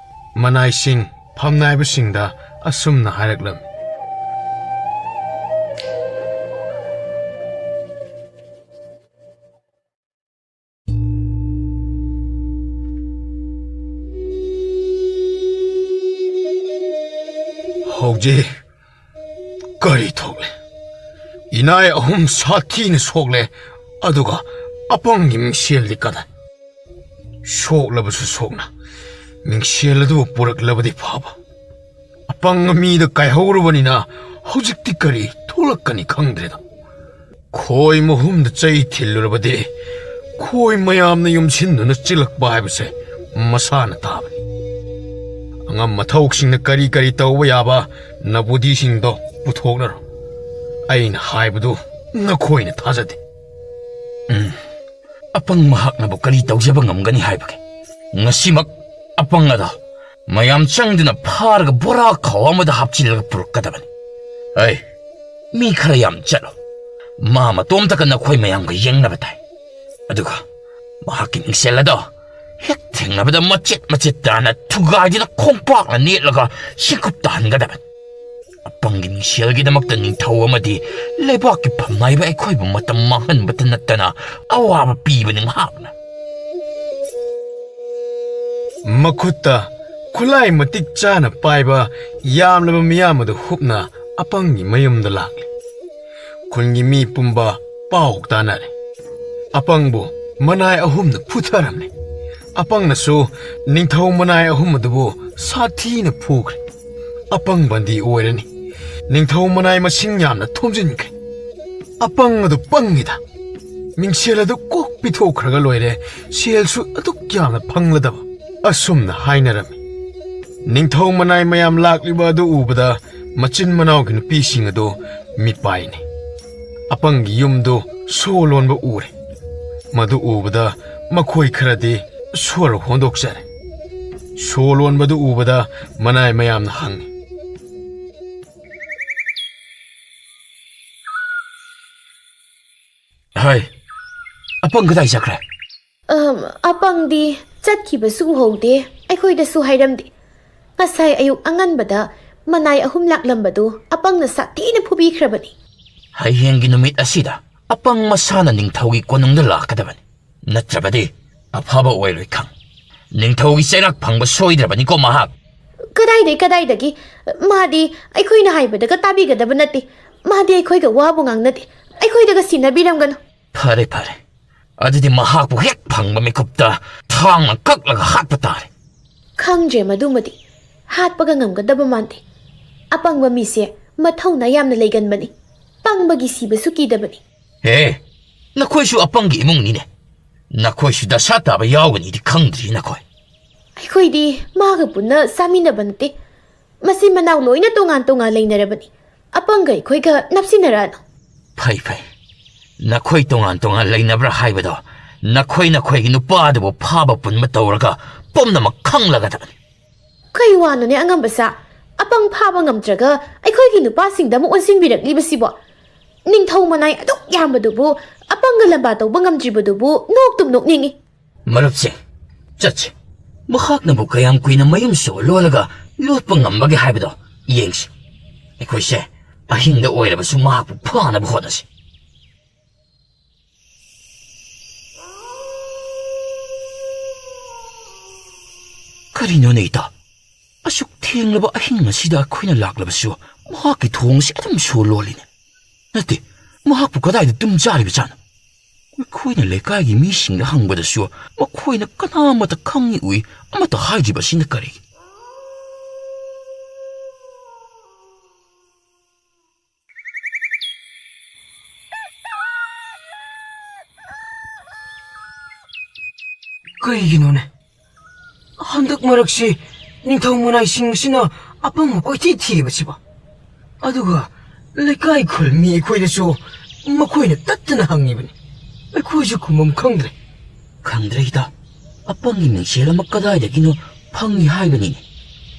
ꯃꯅꯥꯏꯁꯤꯡ ꯐꯝꯅꯥꯏꯕꯁꯤꯡꯗ ꯑꯁꯨꯝꯅ ꯍꯥꯏꯔꯛꯂꯝꯃꯤ꯫ ꯍꯧꯖꯤꯛ ꯀꯔꯤ ꯊꯣꯛꯂꯦ? ꯏꯅꯥꯏ ꯑꯍꯨꯝ ꯁꯥꯊꯤꯅ ꯁꯣꯛꯂꯦ, ꯑꯗꯨꯒ ꯑꯄꯪꯒꯤ ꯃꯤꯡꯁꯦꯜꯗꯤ ꯀꯗꯥꯏ? ꯁꯣꯛꯂꯕꯁꯨ ꯁꯣꯛꯅ ꯃꯤꯡꯁꯦꯜ ꯑꯗꯨ ꯄꯨꯔꯛꯂꯕꯗꯤ ꯐꯕ꯫ ꯑꯄꯪ ꯃꯤꯗ ꯀꯥꯏꯍꯧꯔꯕꯅꯤꯅ ꯍꯧꯖꯤꯛꯇꯤ ꯀꯔꯤ ꯊꯣꯛꯂꯛꯀꯅꯤ ꯈꯪꯗ꯭ꯔꯦꯗ꯫ ꯈꯣꯏ ꯃꯍꯨꯝꯗ ꯆꯩ ꯊꯤꯜꯂꯨꯔꯕꯗꯤ ꯈꯣꯏ ꯃꯌꯥꯝꯅ ꯌꯨꯝꯁꯤꯟꯗꯨꯅ ꯆꯤꯜꯂꯛꯄ ꯍꯥꯏꯕꯁꯦ ꯃꯁꯥꯅ ꯇꯥꯕꯅꯤ꯫ ꯑꯉꯝ ꯑꯊꯧꯁꯤꯡꯅ ꯀꯔꯤ ꯀꯔꯤ ꯇꯧꯕ ꯌꯥꯕ ꯅꯕꯨꯗꯤꯁꯤꯡꯗꯣ ꯄꯨꯊꯣꯛꯅꯔꯣ꯫ ꯑꯩꯅ ꯍꯥꯏꯕꯗꯨ ꯅꯈꯣꯏꯅ ꯊꯥꯖꯗꯦ꯫ ꯎꯝ, ꯑꯄꯪ ꯃꯍꯥꯛꯅꯕꯨ ꯀꯔꯤ ꯇꯧꯖꯕ ꯉꯝꯒꯅꯤ ꯍꯥꯏꯕꯒꯦ? ꯉꯁꯤꯃꯛ ꯑꯄꯪ ꯑꯗꯣ ꯃꯌꯥꯝ ꯆꯪꯗꯨꯅ ꯐꯥꯔꯒ ꯕꯣꯔꯥ ꯈꯥꯎ ꯑꯃꯗ ꯍꯥꯞꯆꯤꯜꯂꯒ ꯄꯨꯔꯛꯀꯗꯕꯅꯤ꯫ ꯑꯩ, ꯃꯤ ꯈꯔ ꯌꯥꯝ ꯆꯠꯂꯣ꯫ ꯃꯥ ꯃꯇꯣꯝꯇꯒ ꯅꯈꯣꯏ ꯃꯌꯥꯝꯒ ꯌꯦꯡꯅꯕ ꯇꯥꯏ꯫ ꯑꯗꯨꯒ ꯃꯍꯥꯛꯀꯤ ꯃꯤꯡꯁꯦꯜ ꯑꯗꯣ ꯍꯦꯛ ꯊꯦꯡꯅꯕꯗ ꯃꯆꯦꯠ ꯃꯆꯦꯠ ꯇꯥꯅ ꯊꯨꯒꯥꯏꯗꯨꯅ ꯈꯣꯡꯄꯥꯛꯅ ꯅꯦꯠꯂꯒ ꯁꯤꯡꯀꯨꯞ ꯇꯥꯍꯟꯒꯗꯕꯅꯤ꯫ ꯑꯄꯪꯒꯤ ꯃꯤꯡꯁꯦꯜꯒꯤꯗꯃꯛꯇ ꯅꯤꯡꯊꯧ ꯑꯃꯗꯤ ꯂꯩꯕꯥꯛꯀꯤ ꯐꯝꯅꯥꯏꯕ ꯑꯩꯈꯣꯏꯕꯨ ꯃꯇꯝ ꯃꯥꯡꯍꯟꯕꯇ ꯅꯠꯇꯅ ꯑꯋꯥꯕ ꯄꯤꯕꯅꯤ ꯃꯍꯥꯛꯅ꯫ ꯃꯈꯨꯠꯇ ꯈꯨꯠꯂꯥꯏ ꯃꯇꯤꯛ ꯆꯥꯅ ꯄꯥꯏꯕ ꯌꯥꯝꯂꯕ ꯃꯤꯌꯥꯝ ꯑꯗꯨ ꯍꯨꯞꯅ ꯑꯄꯪꯒꯤ ꯃꯌꯨꯝꯗ ꯂꯥꯛꯂꯦ꯫ ꯈꯨꯟꯒꯤ ꯃꯤ ꯄꯨꯝꯕ ꯄꯥꯎ ꯇꯥꯅꯔꯦ꯫ ꯑꯄꯪꯕꯨ ꯃꯅꯥꯏ ꯑꯍꯨꯝꯅ ꯐꯨꯊꯔꯝꯂꯦ꯫ ꯑꯄꯪꯅꯁꯨ ꯅꯤꯡꯊꯧ ꯃꯅꯥꯏ ꯑꯍꯨꯝ ꯑꯗꯨꯕꯨ ꯁꯥꯊꯤꯅ ꯐꯨꯈ꯭ꯔꯦ꯫ ꯑꯄꯪꯕꯗꯤ ꯑꯣꯏꯔꯅꯤ꯫ ꯅꯤꯡꯊꯧ ꯃꯅꯥꯏ ꯃꯁꯤꯡ ꯌꯥꯝꯅ ꯊꯣꯝꯖꯤꯟꯈ꯭ꯔꯦ꯫ ꯑꯄꯪ ꯑꯗꯨ ꯄꯪꯉꯤꯗ꯫ ꯃꯤꯡꯁꯦꯜ ꯑꯗꯨ ꯀꯣꯛ ꯄꯤꯊꯣꯛꯈ꯭ꯔꯒ ꯂꯣꯏꯔꯦ, ꯁꯦꯜꯁꯨ ꯑꯗꯨꯛ ꯌꯥꯝꯅ ꯐꯪꯂꯗꯕ꯫ ꯑꯁꯨꯝꯅ ꯍꯥꯏꯅꯔꯝꯃꯤ꯫ ꯅꯤꯡꯊꯧ ꯃꯅꯥꯏ ꯃꯌꯥꯝ ꯂꯥꯛꯂꯤꯕ ꯑꯗꯨ ꯎꯕꯗ ꯃꯆꯤꯟ ꯃꯅꯥꯎꯒꯤ ꯅꯨꯄꯤꯁꯤꯡ ꯑꯗꯨ ꯃꯤꯄꯥꯏꯅꯩ꯫ ꯑꯄꯪꯒꯤ ꯌꯨꯝꯗꯨ ꯁꯣ ꯂꯣꯟꯕ ꯎꯔꯦ꯫ ꯃꯗꯨ ꯎꯕꯗ ꯃꯈꯣꯏ ꯈꯔꯗꯤ ꯁꯣꯔ ꯍꯣꯟꯗꯣꯛꯆꯔꯦ꯫ ꯁꯣ ꯂꯣꯟꯕꯗꯨ ꯎꯕꯗ ꯃꯅꯥꯏ ꯃꯌꯥꯝꯅ ꯍꯪꯉꯤ꯫ ꯍꯥꯏ, ꯑꯄꯪ ꯀꯗꯥꯏ ꯆꯠꯈ꯭ꯔꯦ? ꯑꯝ, ꯑꯄꯪꯗꯤ ꯆꯠꯈꯤꯕꯁꯨ ꯎꯍꯧꯗꯦ, ꯑꯩꯈꯣꯏꯗꯁꯨ ꯍꯥꯏꯔꯝꯗꯦ꯫ ꯉꯁꯥꯏ ꯑꯌꯨꯛ ꯑꯉꯟꯕꯗ ꯃꯅꯥꯏ ꯑꯍꯨꯝ ꯂꯥꯛꯂꯝꯕꯗꯨ ꯑꯄꯪꯅ ꯁꯥꯊꯤꯅ ꯐꯨꯕꯤꯈ꯭ꯔꯕꯅꯤ꯫ ꯍꯌꯦꯡꯒꯤ ꯅꯨꯃꯤꯠ ꯑꯁꯤꯗ ꯑꯄꯪ ꯃꯁꯥꯅ ꯅꯤꯡꯊꯧꯒꯤ ꯀꯣꯅꯨꯡꯗ ꯂꯥꯛꯀꯗꯕꯅꯤ, ꯅꯠꯇ꯭ꯔꯕꯗꯤ ꯑꯐꯕ ꯑꯣꯏꯔꯣꯏ ꯈꯪ꯫ ꯅꯤꯡꯊꯧꯒꯤ ꯆꯩꯔꯥꯛ ꯐꯪꯕ ꯁꯣꯏꯗ꯭ꯔꯕꯅꯤꯀꯣ ꯃꯍꯥꯛ꯫ ꯀꯗꯥꯏꯗꯩ ꯀꯗꯥꯏꯗꯒꯤ? ꯃꯥꯗꯤ ꯑꯩꯈꯣꯏꯅ ꯍꯥꯏꯕꯗꯒ ꯇꯥꯕꯤꯒꯗꯕ ꯅꯠꯇꯦ꯫ ꯃꯥꯗꯤ ꯑꯩꯈꯣꯏꯒ ꯋꯥꯕꯨ ꯉꯥꯡꯅꯗꯦ꯫ ꯑꯩꯈꯣꯏꯗꯒ ꯁꯤꯟꯅꯕꯤꯔꯝꯒꯅꯨ꯫ ꯐꯔꯦ, ꯐꯔꯦ꯫ ꯑꯗꯨꯗꯤ ꯃꯍꯥꯛꯄꯨ ꯍꯦꯛ ꯐꯪꯕ ꯃꯤꯀꯨꯞꯇ ꯊꯥꯡꯅ ꯀꯛꯂꯒ ꯍꯥꯠꯄ ꯇꯥꯔꯦ꯫ ꯈꯪꯗ꯭ꯔꯦ ꯃꯗꯨꯃꯗꯤ꯫ ꯍꯥꯠꯄꯒ ꯉꯝꯒꯗꯕ ꯃꯥꯟꯗꯦ꯫ ꯑꯄꯪꯕ ꯃꯤꯁꯦ ꯃꯊꯧꯅꯥ ꯌꯥꯝꯅ ꯂꯩꯒꯟꯕꯅꯤ꯫ ꯄꯪꯕꯒꯤ ꯁꯤꯕꯁꯨ ꯀꯤꯗꯕꯅꯤ꯫ ꯍꯦ, ꯅꯈꯣꯏꯁꯨ ꯑꯄꯪꯒꯤ ꯏꯃꯨꯡꯅꯤꯅꯦ꯫ ꯅꯈꯣꯏꯁꯨ ꯗꯁꯥ ꯇꯥꯕ ꯌꯥꯎꯒꯅꯤꯗꯤ ꯈꯪꯗ꯭ꯔꯤ ꯅꯈꯣꯏ꯫ ꯑꯩꯈꯣꯏꯗꯤ ꯃꯥꯒ ꯄꯨꯟꯅ ꯆꯥꯃꯤꯟꯅꯕ ꯅꯠꯇꯦ꯫ ꯃꯆꯤꯟ ꯃꯅꯥꯎ ꯂꯣꯏꯅ ꯇꯣꯉꯥꯟ ꯇꯣꯉꯥꯟ ꯂꯩꯅꯔꯕꯅꯤ꯫ ꯑꯄꯪꯒ ꯑꯩꯈꯣꯏꯒ ꯅꯞꯁꯤꯟꯅꯔꯛꯑꯅꯨ꯫ ꯐꯩ, ꯐꯩ꯫ ꯅꯈꯣꯏ ꯇꯣꯉꯥꯟ ꯇꯣꯉꯥꯟ ꯂꯩꯅꯕ꯭ꯔꯥ ꯍꯥꯏꯕꯗꯣ ꯅꯈꯣꯏ ꯅꯈꯣꯏꯒꯤ ꯅꯨꯄꯥꯗꯨꯕꯨ ꯐꯥꯕ ꯄꯨꯟꯕ ꯇꯧꯔꯒ ꯄꯨꯝꯅꯃꯛ ꯈꯪꯂꯒꯗꯕꯅꯤ꯫ ꯀꯩ ꯋꯥꯅꯣꯅꯦ ꯑꯉꯝꯕ ꯁꯥ? ꯑꯄꯪ ꯐꯥꯕ ꯉꯝꯗ꯭ꯔꯒ ꯑꯩꯈꯣꯏꯒꯤ ꯅꯨꯄꯥꯁꯤꯡꯗ ꯑꯃꯨꯛ ꯑꯣꯟꯁꯤꯟꯕꯤꯔꯛꯂꯤꯕꯁꯤꯕꯣ? ꯅꯤꯡꯊꯧ ꯃꯅꯥꯏ ꯑꯗꯨꯛ ꯌꯥꯝꯕꯗꯨꯕꯨ ꯑꯄꯪꯒ ꯂꯝꯕꯥ ꯇꯧꯕ ꯉꯝꯗ꯭ꯔꯤꯕꯗꯨꯕꯨ ꯅꯣꯛꯇꯨꯝ ꯅꯣꯛꯅꯤꯡꯏ꯫ ꯃꯔꯨꯞꯁꯤꯡ, ꯆꯠꯁꯤ꯫ ꯃꯍꯥꯛꯅꯕꯨ ꯀꯌꯥꯝ ꯀꯨꯏꯅ ꯃꯌꯨꯝ ꯁꯣ ꯂꯣꯜꯂꯒ ꯂꯣꯠꯄ ꯉꯝꯕꯒꯦ ꯍꯥꯏꯕꯗꯣ ꯌꯦꯡꯁꯤ꯫ ꯑꯩꯈꯣꯏꯁꯦ ꯑꯍꯤꯡꯗ ꯑꯣꯏꯔꯕꯁꯨ ꯃꯍꯥꯛꯄꯨ ꯐꯥꯅꯕ ꯍꯣꯠꯅꯁꯤ꯫ ꯀꯔꯤꯅꯣꯅꯦ ꯏꯇꯥ? ꯑꯁꯨꯛ ꯊꯦꯡꯂꯕ ꯑꯍꯤꯡ ꯑꯁꯤꯗ ꯑꯩꯈꯣꯏꯅ ꯂꯥꯛꯂꯕꯁꯨ ꯃꯍꯥꯛꯀꯤ ꯊꯣꯡꯁꯤ ꯑꯗꯨꯝ ꯁꯣ ꯂꯣꯜꯂꯤꯅꯦ꯫ ꯅꯠꯇꯦ, ꯃꯍꯥꯛꯄꯨ ꯀꯗꯥꯏꯗ ꯇꯨꯝ ꯆꯥꯔꯤꯕꯖꯥꯠꯅꯣ? ꯑꯩꯈꯣꯏꯅ ꯂꯩꯀꯥꯏꯒꯤ ꯃꯤꯁꯤꯡꯗ ꯍꯪꯕꯗꯁꯨ ꯃꯈꯣꯏꯅ ꯀꯅꯥꯃꯠꯇ ꯈꯪꯏ ꯎꯏ ꯑꯃꯠꯇ ꯍꯥꯏꯗ꯭ꯔꯤꯕꯁꯤꯅ ꯀꯔꯤꯒꯤ? ꯀꯩꯒꯤꯅꯣꯅꯦ? ꯍꯟꯗꯛ ꯃꯔꯛꯁꯤ ꯅꯤꯡꯊꯧ ꯃꯅꯥꯏꯁꯤꯡ ꯑꯁꯤꯅ ꯑꯄꯪꯕ ꯀꯣꯏꯊꯤ ꯊꯤꯔꯤꯕꯁꯤꯕꯣ? ꯑꯗꯨꯒ ꯂꯩꯀꯥꯏ ꯈꯨꯜ ꯃꯤ ꯑꯩꯈꯣꯏꯗꯁꯨ ꯃꯈꯣꯏꯅ ꯇꯠꯇꯅ ꯍꯪꯉꯤꯕꯅꯤ꯫ ꯑꯩꯈꯣꯏꯁꯨ ꯈꯨꯝꯐꯝ ꯈꯪꯗ꯭ꯔꯦ꯫ ꯈꯪꯗ꯭ꯔꯦ ꯏꯇꯥꯎ, ꯑꯄꯪꯒꯤ ꯃꯤꯡꯁꯦꯜ ꯑꯃ ꯀꯗꯥꯏꯗꯒꯤꯅꯣ ꯐꯪꯏ ꯍꯥꯏꯕꯅꯤꯅꯦ꯫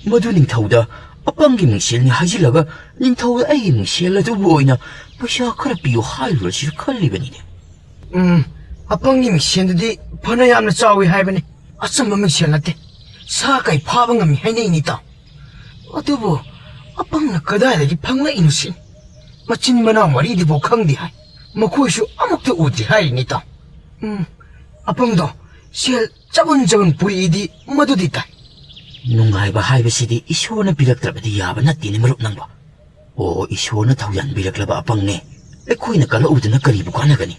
ꯃꯗꯨ ꯅꯤꯡꯊꯧꯗ ꯑꯄꯪꯒꯤ ꯃꯤꯡꯁꯦꯜꯅꯤ ꯍꯥꯏꯖꯤꯜꯂꯒ ꯅꯤꯡꯊꯧꯗ ꯑꯩꯒꯤ ꯃꯤꯡꯁꯦꯜ ꯑꯗꯨꯕꯨ ꯑꯣꯏꯅ ꯄꯩꯁꯥ ꯈꯔ ꯄꯤꯌꯨ ꯍꯥꯏꯔꯨꯔꯁꯤꯔ ꯈꯜꯂꯤꯕꯅꯤꯅꯦ꯫ ꯎꯝ, ꯑꯄꯪꯒꯤ ꯃꯤꯡꯁꯦꯜꯗꯨꯗꯤ ꯐꯅ ꯌꯥꯝꯅ ꯆꯥꯎꯏ ꯍꯥꯏꯕꯅꯤ꯫ ꯑꯆꯝꯕ ꯃꯤꯡꯁꯦꯜ ꯅꯠꯇꯦ꯫ ꯁꯥ ꯀꯩ ꯐꯥꯕ ꯉꯝꯃꯤ ꯍꯥꯏꯅꯩꯅꯤ ꯏꯇꯥꯎ꯫ ꯑꯗꯨꯕꯨ ꯑꯄꯪꯅ ꯀꯗꯥꯏꯗꯒꯤ ꯐꯪꯂꯛꯏꯅꯣ ꯁꯤꯅꯤ꯫ ꯃꯆꯤꯟ ꯃꯅꯥꯎ ꯃꯔꯤꯗꯨꯕꯨ ꯈꯪꯗꯦ ꯍꯥꯏ꯫ ꯃꯈꯣꯏꯁꯨ ꯑꯃꯨꯛꯇ ꯎꯗ꯭ꯔꯤ ꯍꯥꯏꯔꯤꯅꯤ ꯏꯇꯥꯎ꯫ ꯎꯝ, ꯑꯄꯪꯗꯣ ꯁꯦꯜ ꯆꯕꯨꯟ ꯆꯕꯨꯟ ꯄꯨꯔꯛꯏꯗꯤ ꯃꯗꯨꯗꯤ ꯇꯥꯏ꯫ ꯅꯨꯡꯉꯥꯏꯕ ꯍꯥꯏꯕꯁꯤꯗꯤ ꯏꯁꯣꯔꯅ ꯄꯤꯔꯛꯇ꯭ꯔꯕꯗꯤ ꯌꯥꯕ ꯅꯠꯇꯦꯅꯦ, ꯃꯔꯨꯞ ꯅꯪꯕꯣ꯫ ꯑꯣ, ꯏꯁꯣꯔꯅ ꯊꯧꯖꯥꯟꯕꯤꯔꯛꯂꯕ ꯑꯄꯪꯅꯦ꯫ ꯑꯩꯈꯣꯏꯅ ꯀꯜꯂꯛꯎꯗꯅ ꯀꯔꯤꯕꯨ ꯀꯥꯟꯅꯒꯅꯤ?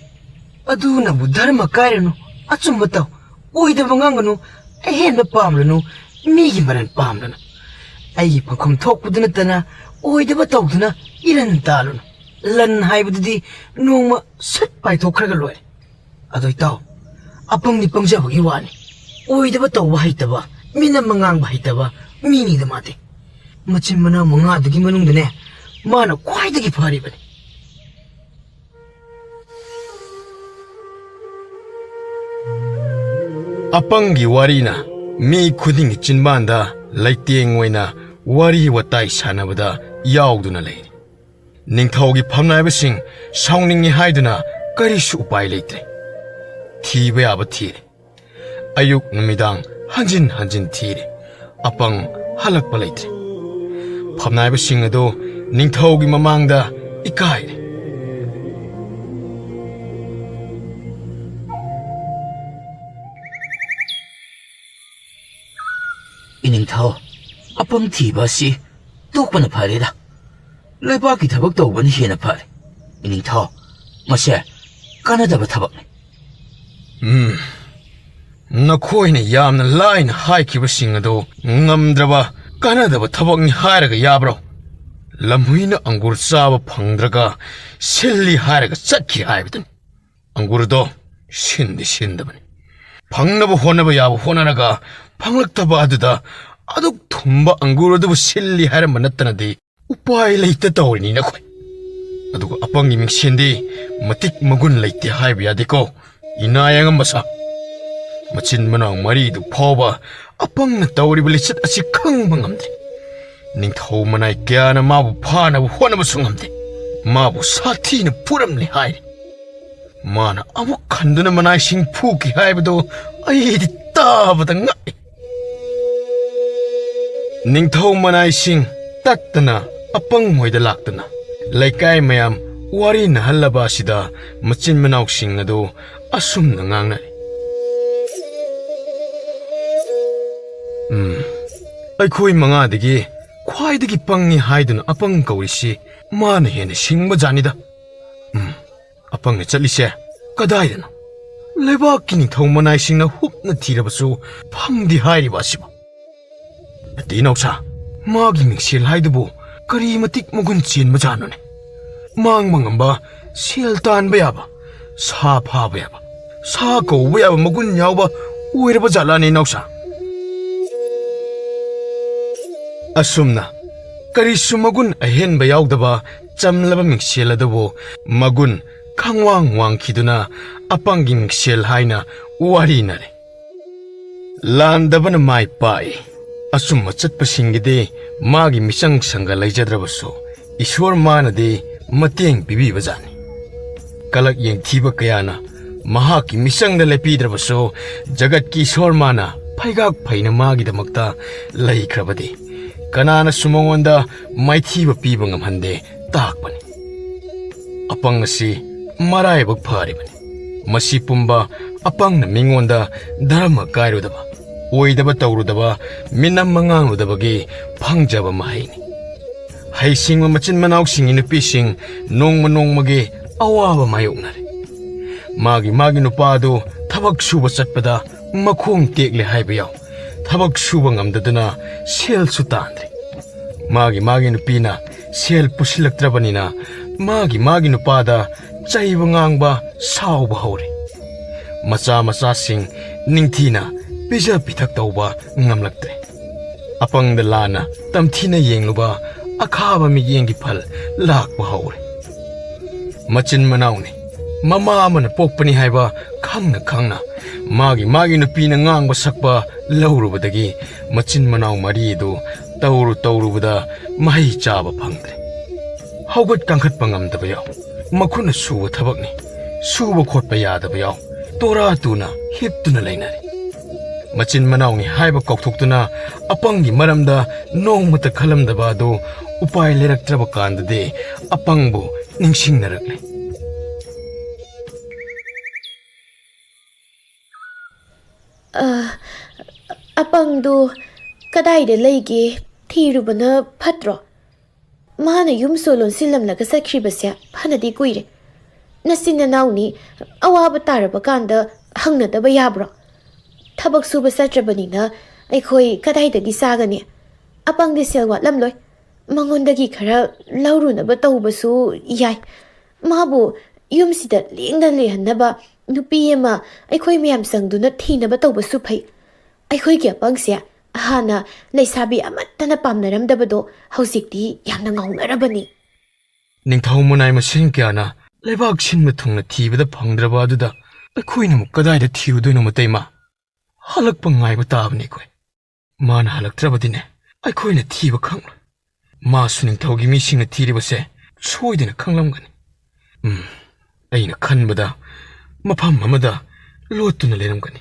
ꯑꯗꯨꯅꯕꯨ ꯙꯔꯃ ꯀꯥꯏꯔꯅꯨ, ꯑꯆꯨꯝꯕ ꯇꯧ, ꯑꯣꯏꯗꯕ ꯉꯥꯡꯒꯅꯨ, ꯑꯍꯦꯟꯕ ꯄꯥꯝꯂꯅꯨ, ꯃꯤꯒꯤ ꯃꯔꯟ ꯄꯥꯝꯂꯅꯨ꯫ ꯑꯩꯒꯤ ꯐꯪꯐꯝ ꯊꯣꯛꯄꯗꯨ ꯅꯠꯇꯅ ꯑꯣꯏꯗꯕ ꯇꯧꯗꯨꯅ ꯏꯔꯟ ꯇꯥꯜꯂꯨꯅꯨ꯫ ꯂꯟ ꯍꯥꯏꯕꯗꯨꯗꯤ ꯅꯣꯡꯃ ꯁꯠ ꯄꯥꯏꯊꯣꯛꯈ꯭ꯔꯒ ꯂꯣꯏꯔꯦ꯫ ꯑꯗꯣ ꯏꯇꯥꯎ, ꯑꯄꯪꯗꯤ ꯄꯪꯖꯕꯒꯤ ꯋꯥꯅꯤ꯫ ꯑꯣꯏꯗꯕ ꯇꯧꯕ ꯍꯩꯇꯕ, ꯃꯤꯅꯝꯕ ꯉꯥꯡꯕ ꯍꯩꯇꯕ ꯃꯤꯅꯤꯗ ꯃꯥꯗꯤ꯫ ꯃꯆꯤꯟ ꯃꯅꯥꯎ ꯃꯉꯥꯗꯨꯒꯤ ꯃꯅꯨꯡꯗꯅꯦ, ꯃꯥꯅ ꯈ꯭ꯋꯥꯏꯗꯒꯤ ꯐꯔꯤꯕꯅꯤ꯫ ꯑꯄꯪꯒꯤ ꯋꯥꯔꯤꯅ ꯃꯤ ꯈꯨꯗꯤꯡꯒꯤ ꯆꯤꯟꯕꯥꯟꯗ ꯂꯩꯇꯦꯡ ꯑꯣꯏꯅ ꯋꯥꯔꯤ ꯋꯥꯇꯥꯏ ꯁꯥꯟꯅꯕꯗ ꯌꯥꯎꯗꯨꯅ ꯂꯩꯔꯤ꯫ ꯅꯤꯡꯊꯧꯒꯤ ꯐꯝꯅꯥꯏꯕꯁꯤꯡ ꯁꯥꯎꯅꯤꯡꯉꯤ ꯍꯥꯏꯗꯨꯅ ꯀꯔꯤꯁꯨ ꯎꯄꯥꯏ ꯂꯩꯇ꯭ꯔꯦ꯫ ꯊꯤꯕ ꯌꯥꯕ ꯊꯤꯔꯦ꯫ ꯑꯌꯨꯛ ꯅꯨꯃꯤꯗꯥꯡ ꯍꯟꯖꯤꯟ ꯍꯟꯖꯤꯟ ꯊꯤꯔꯦ꯫ ꯑꯄꯪ ꯍꯜꯂꯛꯄ ꯂꯩꯇ꯭ꯔꯦ꯫ ꯐꯝꯅꯥꯏꯕꯁꯤꯡ ꯑꯗꯨ ꯅꯤꯡꯊꯧꯒꯤ ꯃꯃꯥꯡꯗ ꯏꯀꯥꯏꯔꯦ꯫ ꯏꯅꯤꯡꯊꯧ, ꯑꯄꯪ ꯊꯤꯕ ꯑꯁꯤ ꯇꯣꯛꯄꯅ ꯐꯔꯦꯗ꯫ ꯂꯩꯕꯥꯛꯀꯤ ꯊꯕꯛ ꯇꯧꯕꯅ ꯍꯦꯟꯅ ꯐꯔꯦ꯫ ꯏꯅꯤꯡꯊꯧ, ꯃꯁꯦ ꯀꯥꯟꯅꯗꯕ ꯊꯕꯛꯅꯤ꯫ ꯎꯝ, ꯅꯈꯣꯏꯅ ꯌꯥꯝꯅ ꯂꯥꯏꯅ ꯍꯥꯏꯈꯤꯕꯁꯤꯡ ꯑꯗꯨ ꯉꯝꯗ꯭ꯔꯕ ꯀꯥꯟꯅꯗꯕ ꯊꯕꯛꯅꯤ ꯍꯥꯏꯔꯒ ꯌꯥꯕ꯭ꯔꯣ? ꯂꯝꯍꯨꯏꯅ ꯑꯪꯒꯨꯔ ꯆꯥꯕ ꯐꯪꯗ꯭ꯔꯒ ꯁꯤꯜꯂꯤ ꯍꯥꯏꯔꯒ ꯆꯠꯈꯤ ꯍꯥꯏꯕꯗꯨꯅꯤ꯫ ꯑꯪꯒꯨꯔꯗꯣ ꯁꯤꯟꯗꯤ ꯁꯤꯟꯗꯕꯅꯤ꯫ ꯐꯪꯅꯕ ꯍꯣꯠꯅꯕ ꯌꯥꯕ ꯍꯣꯠꯅꯔꯒ ꯐꯪꯂꯛꯇꯕ ꯑꯗꯨꯗ ꯑꯗꯨꯛ ꯊꯨꯝꯕ ꯑꯪꯒꯨꯔ ꯑꯗꯨꯕꯨ ꯁꯤꯜꯂꯤ ꯍꯥꯏꯔꯝꯕ ꯅꯠꯇꯅꯗꯤ ꯎꯄꯥꯏ ꯂꯩꯇ ꯇꯧꯔꯤꯅꯤ ꯅꯈꯣꯏ꯫ ꯑꯗꯨꯒ ꯑꯄꯪꯒꯤ ꯃꯤꯡꯁꯦꯟꯗꯤ ꯃꯇꯤꯛ ꯃꯒꯨꯟ ꯂꯩꯇꯦ ꯍꯥꯏꯕ ꯌꯥꯗꯦꯀꯣ꯫ ꯏꯅꯥ ꯌꯥꯉꯝꯕ ꯁꯥ꯫ ꯃꯆꯤꯟ ꯃꯅꯥꯎ ꯃꯔꯤꯗꯨ ꯐꯥꯎꯕ ꯑꯄꯪꯅ ꯇꯧꯔꯤꯕ ꯂꯤꯆꯠ ꯑꯁꯤ ꯈꯪꯕ ꯉꯝꯗ꯭ꯔꯦ꯫ ꯅꯤꯡꯊꯧ ꯃꯅꯥꯏ ꯀꯌꯥꯅ ꯃꯥꯕꯨ ꯐꯥꯅꯕ ꯍꯣꯠꯅꯕꯁꯨ ꯉꯝꯗꯦ꯫ ꯃꯥꯕꯨ ꯁꯥꯊꯤꯅ ꯐꯨꯔꯝꯂꯦ ꯍꯥꯏꯔꯤ꯫ ꯃꯥꯅ ꯑꯃꯨꯛ ꯍꯟꯗꯨꯅ ꯃꯅꯥꯏꯁꯤꯡ ꯐꯨꯈꯤ ꯍꯥꯏꯕꯗꯨ ꯑꯩꯗꯤ ꯇꯥꯕꯗ ꯉꯛꯏ꯫ ꯅꯤꯡꯊꯧ ꯃꯅꯥꯏꯁꯤꯡ ꯇꯠꯇꯅ ꯑꯄꯪ ꯃꯣꯏꯗ ꯂꯥꯛꯇꯨꯅ ꯂꯩꯀꯥꯏ ꯃꯌꯥꯝ ꯋꯥꯔꯤ ꯅꯍꯜꯂꯕ ꯑꯁꯤꯗ ꯃꯆꯤꯟ ꯃꯅꯥꯎꯁꯤꯡ ꯑꯗꯨ ꯑꯁꯨꯝꯅ ꯉꯥꯡꯅꯔꯤ꯫ ꯎꯝ, ꯑꯩꯈꯣꯏ ꯃꯉꯥꯗꯒꯤ ꯈ꯭ꯋꯥꯏꯗꯒꯤ ꯄꯪꯉꯤ ꯍꯥꯏꯗꯨꯅ ꯑꯄꯪ ꯀꯧꯔꯤꯁꯤ ꯃꯥꯅ ꯍꯦꯟꯅ ꯁꯤꯡꯕ ꯖꯥꯠꯅꯤꯗ꯫ ꯎꯝ, ꯑꯄꯪꯅ ꯆꯠꯂꯤꯁꯦ ꯀꯗꯥꯏꯗꯅꯣ? ꯂꯩꯕꯥꯛꯀꯤ ꯅꯤꯡꯊꯧ ꯃꯅꯥꯏꯁꯤꯡꯅ ꯍꯨꯞꯅ ꯊꯤꯔꯕꯁꯨ ꯐꯪꯗꯦ ꯍꯥꯏꯔꯤꯕ ꯑꯁꯤꯕꯨ꯫ ꯅꯠꯇꯦ ꯏꯅꯥꯎꯁꯥ, ꯃꯥꯒꯤ ꯃꯤꯡꯁꯦꯜ ꯍꯥꯏꯗꯨꯕꯨ ꯀꯔꯤ ꯃꯇꯤꯛ ꯃꯒꯨꯟ ꯆꯦꯟꯕ ꯖꯥꯠꯅꯣꯅꯦ? ꯃꯥꯡꯕ ꯉꯝꯕ, ꯁꯦꯜ ꯇꯥꯟꯕ ꯌꯥꯕ, ꯁꯥ ꯐꯥꯕ ꯌꯥꯕ, ꯁꯥ ꯀꯧꯕ ꯌꯥꯕ ꯃꯒꯨꯟ ꯌꯥꯎꯕ ꯑꯣꯏꯔꯕ ꯖꯥꯠꯂꯥꯅꯦ ꯏꯅꯥꯎꯁꯥ? ꯑꯁꯨꯝꯅ ꯀꯔꯤꯁꯨ ꯃꯒꯨꯟ ꯑꯍꯦꯟꯕ ꯌꯥꯎꯗꯕ ꯆꯝꯂꯕ ꯃꯤꯡꯁꯦꯜ ꯑꯗꯨꯕꯨ ꯃꯒꯨꯟ ꯈꯪꯋꯥꯡ ꯋꯥꯡꯈꯤꯗꯨꯅ ꯑꯄꯪꯒꯤ ꯃꯤꯡꯁꯦꯜ ꯍꯥꯏꯅ ꯋꯥꯔꯤꯅꯔꯦ꯫ ꯂꯥꯟꯗꯕꯅ ꯃꯥꯏ ꯄꯥꯛꯏ꯫ ꯑꯆꯨꯝꯕ ꯆꯠꯄꯁꯤꯡꯒꯤꯗꯤ ꯃꯥꯒꯤ ꯃꯤꯆꯪ ꯁꯪꯒ ꯂꯩꯖꯗ꯭ꯔꯕꯁꯨ ꯏꯁꯣꯔ ꯃꯥꯅꯗꯤ ꯃꯇꯦꯡ ꯄꯤꯕꯤꯕꯖꯥꯠꯅꯤ꯫ ꯀꯂꯛ ꯌꯦꯡꯊꯤꯕ ꯀꯌꯥꯅ ꯃꯍꯥꯛꯀꯤ ꯃꯤꯆꯪꯗ ꯂꯦꯞꯄꯤꯗ꯭ꯔꯕꯁꯨ ꯖꯒꯠꯀꯤ ꯏꯁꯣꯔ ꯃꯥꯅ ꯐꯩꯒꯥꯛ ꯐꯩꯅ ꯃꯥꯒꯤꯗꯃꯛꯇ ꯂꯩꯈ꯭ꯔꯕꯗꯤ ꯀꯅꯥꯅꯁꯨ ꯃꯉꯣꯟꯗ ꯃꯥꯏꯊꯤꯕ ꯄꯤꯕ ꯉꯝꯍꯟꯗꯦ ꯇꯥꯛꯄꯅꯤ꯫ ꯑꯄꯪ ꯑꯁꯤ ꯃꯔꯥꯏꯕꯛ ꯐꯔꯤꯕꯅꯤ꯫ ꯃꯁꯤ ꯄꯨꯝꯕ ꯑꯄꯪꯅ ꯃꯤꯉꯣꯟꯗ ꯙꯔꯃ ꯀꯥꯏꯔꯨꯗꯕ, ꯑꯣꯏꯗꯕ ꯇꯧꯔꯨꯗꯕ, ꯃꯤꯅꯝ ꯉꯥꯡꯂꯨꯗꯕꯒꯤ ꯐꯪꯖꯕ ꯃꯍꯩꯅꯤ꯫ ꯍꯩꯁꯤꯡꯕ ꯃꯆꯤꯟ ꯃꯅꯥꯎꯁꯤꯡꯒꯤ ꯅꯨꯄꯤꯁꯤꯡ ꯅꯣꯡꯃ ꯅꯣꯡꯃꯒꯤ ꯑꯋꯥꯕ ꯃꯥꯌꯣꯛꯅꯔꯦ꯫ ꯃꯥꯒꯤ ꯃꯥꯒꯤ ꯅꯨꯄꯥ ꯑꯗꯨ ꯊꯕꯛ ꯁꯨꯕ ꯆꯠꯄꯗ ꯃꯈꯣꯡ ꯇꯦꯛꯂꯦ ꯍꯥꯏꯕ ꯌꯥꯎ, ꯊꯕꯛ ꯁꯨꯕ ꯉꯝꯗꯗꯨꯅ ꯁꯦꯜꯁꯨ ꯇꯥꯟꯗ꯭ꯔꯦ꯫ ꯃꯥꯒꯤ ꯃꯥꯒꯤ ꯅꯨꯄꯤꯅ ꯁꯦꯜ ꯄꯨꯁꯤꯜꯂꯛꯇ꯭ꯔꯕꯅꯤꯅ ꯃꯥꯒꯤ ꯃꯥꯒꯤ ꯅꯨꯄꯥꯗ ꯆꯩꯕ ꯉꯥꯡꯕ ꯁꯥꯎꯕ ꯍꯧꯔꯦ꯫ ꯃꯆꯥ ꯃꯆꯥꯁꯤꯡ ꯅꯤꯡꯊꯤꯅ ꯄꯤꯖ ꯄꯤꯊꯛ ꯇꯧꯕ ꯉꯝꯂꯛꯇ꯭ꯔꯦ꯫ ꯑꯄꯪꯗ ꯂꯥꯟꯅ ꯇꯝꯊꯤꯅ ꯌꯦꯡꯂꯨꯕ ꯑꯈꯥꯕ ꯃꯤꯠꯌꯦꯡꯒꯤ ꯐꯜ ꯂꯥꯛꯄ ꯍꯧꯔꯦ꯫ ꯃꯆꯤꯟ ꯃꯅꯥꯎꯅꯤ, ꯃꯃꯥ ꯑꯃꯅ ꯄꯣꯛꯄꯅꯤ ꯍꯥꯏꯕ ꯈꯪꯅ ꯈꯪꯅ ꯃꯥꯒꯤ ꯃꯥꯒꯤ ꯅꯨꯄꯤꯅ ꯉꯥꯡꯕ ꯁꯛꯄ ꯂꯧꯔꯨꯕꯗꯒꯤ ꯃꯆꯤꯟ ꯃꯅꯥꯎ ꯃꯔꯤ ꯑꯗꯨ ꯇꯧꯔꯨ ꯇꯧꯔꯨꯕꯗ ꯃꯍꯩ ꯆꯥꯕ ꯐꯪꯗ꯭ꯔꯦ꯫ ꯍꯧꯒꯠ ꯀꯥꯡꯈꯠꯄ ꯉꯝꯗꯕ ꯌꯥꯎ, ꯃꯈꯨꯠꯅ ꯁꯨꯕ ꯊꯕꯛꯅꯤ, ꯁꯨꯕ ꯈꯣꯠꯄ ꯌꯥꯗꯕ ꯌꯥꯎ, ꯇꯣꯔꯥ ꯇꯨꯅ ꯍꯤꯞꯇꯨꯅ ꯂꯩꯅꯔꯦ꯫ ꯃꯆꯤꯟ ꯃꯅꯥꯎꯅꯤ ꯍꯥꯏꯕ ꯀꯥꯎꯊꯣꯛꯇꯨꯅ ꯑꯄꯪꯒꯤ ꯃꯔꯝꯗ ꯅꯣꯡꯃꯇ ꯈꯜꯂꯝꯗꯕ ꯑꯗꯨ ꯎꯄꯥꯏ ꯂꯩꯔꯛꯇ꯭ꯔꯕ ꯀꯥꯟꯗꯗꯤ ꯑꯄꯪꯕꯨ ꯅꯤꯡꯁꯤꯡꯅꯔꯛꯂꯦ꯫ ꯑ, ꯑꯄꯪꯗꯨ ꯀꯗꯥꯏꯗ ꯂꯩꯒꯦ ꯊꯤꯔꯨꯕꯅ ꯐꯠꯇ꯭ꯔꯣ? ꯃꯥꯅ ꯌꯨꯝꯁꯨ ꯂꯣꯟꯁꯤꯜꯂꯝꯂꯒ ꯆꯠꯈ꯭ꯔꯤꯕꯁꯦ ꯐꯅꯗꯤ ꯀꯨꯏꯔꯦ꯫ ꯅꯆꯤꯟ ꯅꯅꯥꯎꯅꯤ ꯑꯋꯥꯕ ꯇꯥꯔꯕ ꯀꯥꯟꯗ ꯍꯪꯅꯗꯕ ꯌꯥꯕ꯭ꯔꯣ? ꯊꯕꯛ ꯁꯨꯕ ꯆꯠꯇ꯭ꯔꯕꯅꯤꯅ ꯑꯩꯈꯣꯏ ꯀꯗꯥꯏꯗꯒꯤ ꯆꯥꯒꯅꯤ? ꯑꯄꯪꯗꯤ ꯁꯦꯜ ꯋꯥꯠꯂꯝꯂꯣꯏ꯫ ꯃꯉꯣꯟꯗꯒꯤ ꯈꯔ ꯂꯧꯔꯨꯅꯕ ꯇꯧꯕꯁꯨ ꯌꯥꯏ꯫ ꯃꯥꯕꯨ ꯌꯨꯝꯁꯤꯗ ꯂꯦꯡꯗꯅ ꯂꯩꯍꯟꯅꯕ ꯅꯨꯄꯤ ꯑꯃ ꯑꯩꯈꯣꯏ ꯃꯌꯥꯝ ꯆꯪꯗꯨꯅ ꯊꯤꯅꯕ ꯇꯧꯕꯁꯨ ꯐꯩ꯫ ꯑꯩꯈꯣꯏꯒꯤ ꯑꯄꯪꯁꯦ ꯍꯥꯟꯅ ꯂꯩꯁꯥꯕꯤ ꯑꯃꯠꯇꯅ ꯄꯥꯝꯅꯔꯝꯗꯕꯗꯣ ꯍꯧꯖꯤꯛꯇꯤ ꯌꯥꯝꯅ ꯉꯥꯎꯅꯔꯕꯅꯤ꯫ ꯅꯤꯡꯊꯧ ꯃꯅꯥꯏ ꯃꯁꯦꯟ ꯀꯌꯥꯅ ꯂꯩꯕꯥꯛ ꯁꯤꯟꯕ ꯊꯨꯡꯅ ꯊꯤꯕꯗ ꯐꯪꯗ꯭ꯔꯕ ꯑꯗꯨꯗ ꯑꯩꯈꯣꯏꯅ ꯑꯃꯨꯛ ꯀꯗꯥꯏꯗ ꯊꯤꯔꯨꯗꯣꯏꯅꯣ, ꯃꯇꯩꯃ? ꯍꯜꯂꯛꯄ ꯉꯥꯏꯕ ꯇꯥꯕꯅꯤ ꯑꯩꯈꯣꯏ꯫ ꯃꯥꯅ ꯍꯜꯂꯛꯇ꯭ꯔꯕꯗꯤꯅꯦ, ꯑꯩꯈꯣꯏꯅ ꯊꯤꯕ ꯈꯪꯂꯣꯏ꯫ ꯃꯥꯁꯨ ꯅꯤꯡꯊꯧꯒꯤ ꯃꯤꯁꯤꯡꯅ ꯊꯤꯔꯤꯕꯁꯦ ꯁꯣꯏꯗꯅ ꯈꯪꯂꯝꯒꯅꯤ꯫ ꯎꯝ, ꯑꯩꯅ ꯈꯟꯕꯗ ꯃꯐꯝ ꯑꯃꯗ ꯂꯣꯠꯇꯨꯅ ꯂꯩꯔꯝꯒꯅꯤ꯫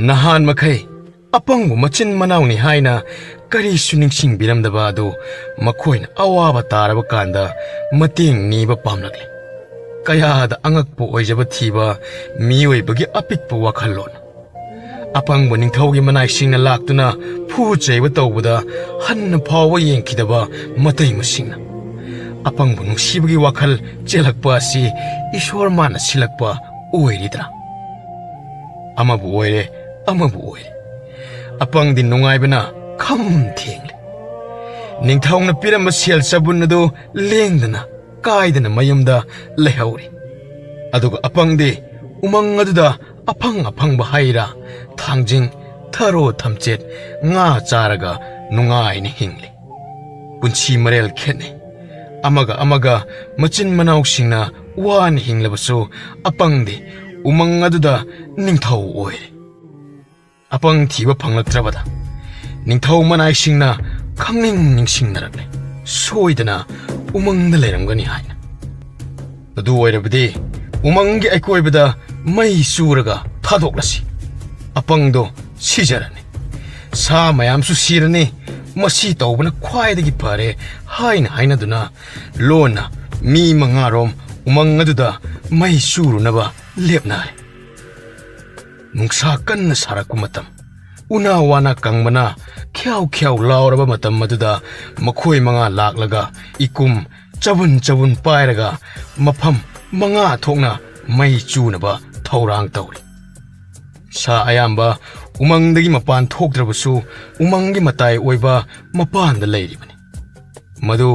ꯅꯍꯥꯟ ꯃꯈꯩ ꯑꯄꯪꯕꯨ ꯃꯆꯤꯟ ꯃꯅꯥꯎꯅꯤ ꯍꯥꯏꯅ ꯀꯔꯤꯁꯨ ꯅꯤꯡꯁꯤꯡꯕꯤꯔꯝꯗꯕ ꯑꯗꯨ ꯃꯈꯣꯏꯅ ꯑꯋꯥꯕ ꯇꯥꯔꯕ ꯀꯥꯟꯗ ꯃꯇꯦꯡ ꯅꯤꯕ ꯄꯥꯝꯂꯛꯂꯦ꯫ ꯀꯌꯥꯗ ꯑꯉꯛꯄ ꯑꯣꯏꯖꯕ ꯊꯤꯕ ꯃꯤꯑꯣꯏꯕꯒꯤ ꯑꯄꯤꯛꯄ ꯋꯥꯈꯜꯂꯣꯟ꯫ ꯑꯄꯪꯕ ꯅꯤꯡꯊꯧꯒꯤ ꯃꯅꯥꯏꯁꯤꯡꯅ ꯂꯥꯛꯇꯨꯅ ꯐꯨ ꯆꯩꯕ ꯇꯧꯕꯗ ꯍꯟꯅ ꯐꯥꯎꯕ ꯌꯦꯡꯈꯤꯗꯕ ꯃꯇꯩ ꯃꯁꯤꯡꯅ꯫ ꯑꯄꯪꯕ ꯅꯨꯡꯁꯤꯕꯒꯤ ꯋꯥꯈꯜ ꯆꯦꯜꯂꯛꯄ ꯑꯁꯤ ꯏꯁꯣꯔ ꯃꯥꯅ ꯁꯤꯜꯂꯛꯄ ꯑꯣꯏꯔꯤꯗ꯭ꯔꯥ? ꯑꯃꯕꯨ ꯑꯣꯏꯔꯦ, ꯑꯃꯕꯨ ꯑꯣꯏꯔꯦ, ꯑꯄꯪꯗꯤ ꯅꯨꯡꯉꯥꯏꯕꯅ ꯈꯝ ꯊꯦꯡꯂꯦ꯫ ꯅꯤꯡꯊꯧꯅ ꯄꯤꯔꯝꯕ ꯁꯦꯜ ꯆꯕꯨꯟ ꯑꯗꯨ ꯂꯦꯡꯗꯅ ꯀꯥꯏꯗꯅ ꯃꯌꯨꯝꯗ ꯂꯩꯍꯧꯔꯤ꯫ ꯑꯗꯨꯒ ꯑꯄꯪꯗꯤ ꯎꯃꯪ ꯑꯗꯨꯗ ꯑꯐꯪ ꯑꯐꯪꯕ ꯍꯩ ꯔꯥ, ꯊꯥꯡꯖꯤꯡ, ꯊꯔꯣ ꯊꯝꯆꯦꯠ, ꯉꯥ ꯆꯥꯔꯒ ꯅꯨꯡꯉꯥꯏꯅ ꯍꯤꯡꯂꯤ꯫ ꯄꯨꯟꯁꯤ ꯃꯔꯦꯜ ꯈꯦꯠꯅꯩ꯫ ꯑꯃꯒ ꯑꯃꯒ ꯃꯆꯤꯟ ꯃꯅꯥꯎꯁꯤꯡꯅ ꯋꯥꯅ ꯍꯤꯡꯂꯕꯁꯨ ꯑꯄꯪꯗꯤ ꯎꯃꯪ ꯑꯗꯨꯗ ꯅꯤꯡꯊꯧ ꯑꯣꯏꯔꯦ꯫ ꯑꯄꯪ ꯊꯤꯕ ꯐꯪꯂꯛꯇ꯭ꯔꯕꯗ ꯅꯤꯡꯊꯧ ꯃꯅꯥꯏꯁꯤꯡꯅ ꯈꯪꯅꯤꯡ ꯅꯤꯡꯁꯤꯡꯅꯔꯛꯂꯦ, ꯁꯣꯏꯗꯅ ꯎꯃꯪꯗ ꯂꯩꯔꯝꯒꯅꯤ ꯍꯥꯏꯅ꯫ ꯑꯗꯨ ꯑꯣꯏꯔꯕꯗꯤ ꯎꯃꯪꯒꯤ ꯑꯀꯣꯏꯕꯗ ꯃꯩ ꯆꯨꯔꯒ ꯊꯥꯗꯣꯛꯂꯁꯤ꯫ ꯑꯄꯪꯗꯣ ꯁꯤꯖꯔꯅꯤ, ꯁꯥ ꯃꯌꯥꯝꯁꯨ ꯁꯤꯔꯅꯤ꯫ ꯃꯁꯤ ꯇꯧꯕꯅ ꯈ꯭ꯋꯥꯏꯗꯒꯤ ꯐꯔꯦ ꯍꯥꯏꯅ ꯍꯥꯏꯅꯗꯨꯅ ꯂꯣꯟꯅ ꯃꯤ ꯃꯉꯥꯔꯣꯝ ꯎꯃꯪ ꯑꯗꯨꯗ ꯃꯩ ꯆꯨꯔꯨꯅꯕ ꯂꯦꯞꯅꯔꯦ꯫ ꯅꯨꯡꯁꯥ ꯀꯟꯅ ꯁꯥꯔꯛꯄ ꯃꯇꯝ, ꯎꯅꯥ ꯋꯥꯅꯥ ꯀꯪꯕꯅ ꯈ꯭ꯌꯥꯎ ꯈ꯭ꯌꯥꯎ ꯂꯥꯎꯔꯕ ꯃꯇꯝ ꯑꯗꯨꯗ ꯃꯈꯣꯏ ꯃꯉꯥ ꯂꯥꯛꯂꯒ ꯏꯀꯨꯝ ꯆꯕꯨꯟ ꯆꯕꯨꯟ ꯄꯥꯏꯔꯒ ꯃꯐꯝ ꯃꯉꯥ ꯊꯣꯛꯅ ꯃꯩ ꯆꯨꯅꯕ ꯊꯧꯔꯥꯡ ꯇꯧꯔꯤ꯫ ꯁꯥ ꯑꯌꯥꯝꯕ ꯎꯃꯪꯗꯒꯤ ꯃꯄꯥꯟ ꯊꯣꯛꯇ꯭ꯔꯕꯁꯨ, ꯎꯃꯪꯒꯤ ꯃꯇꯥꯏ ꯑꯣꯏꯕ ꯃꯄꯥꯟꯗ ꯂꯩꯔꯤꯕꯅꯤ꯫ ꯃꯗꯨ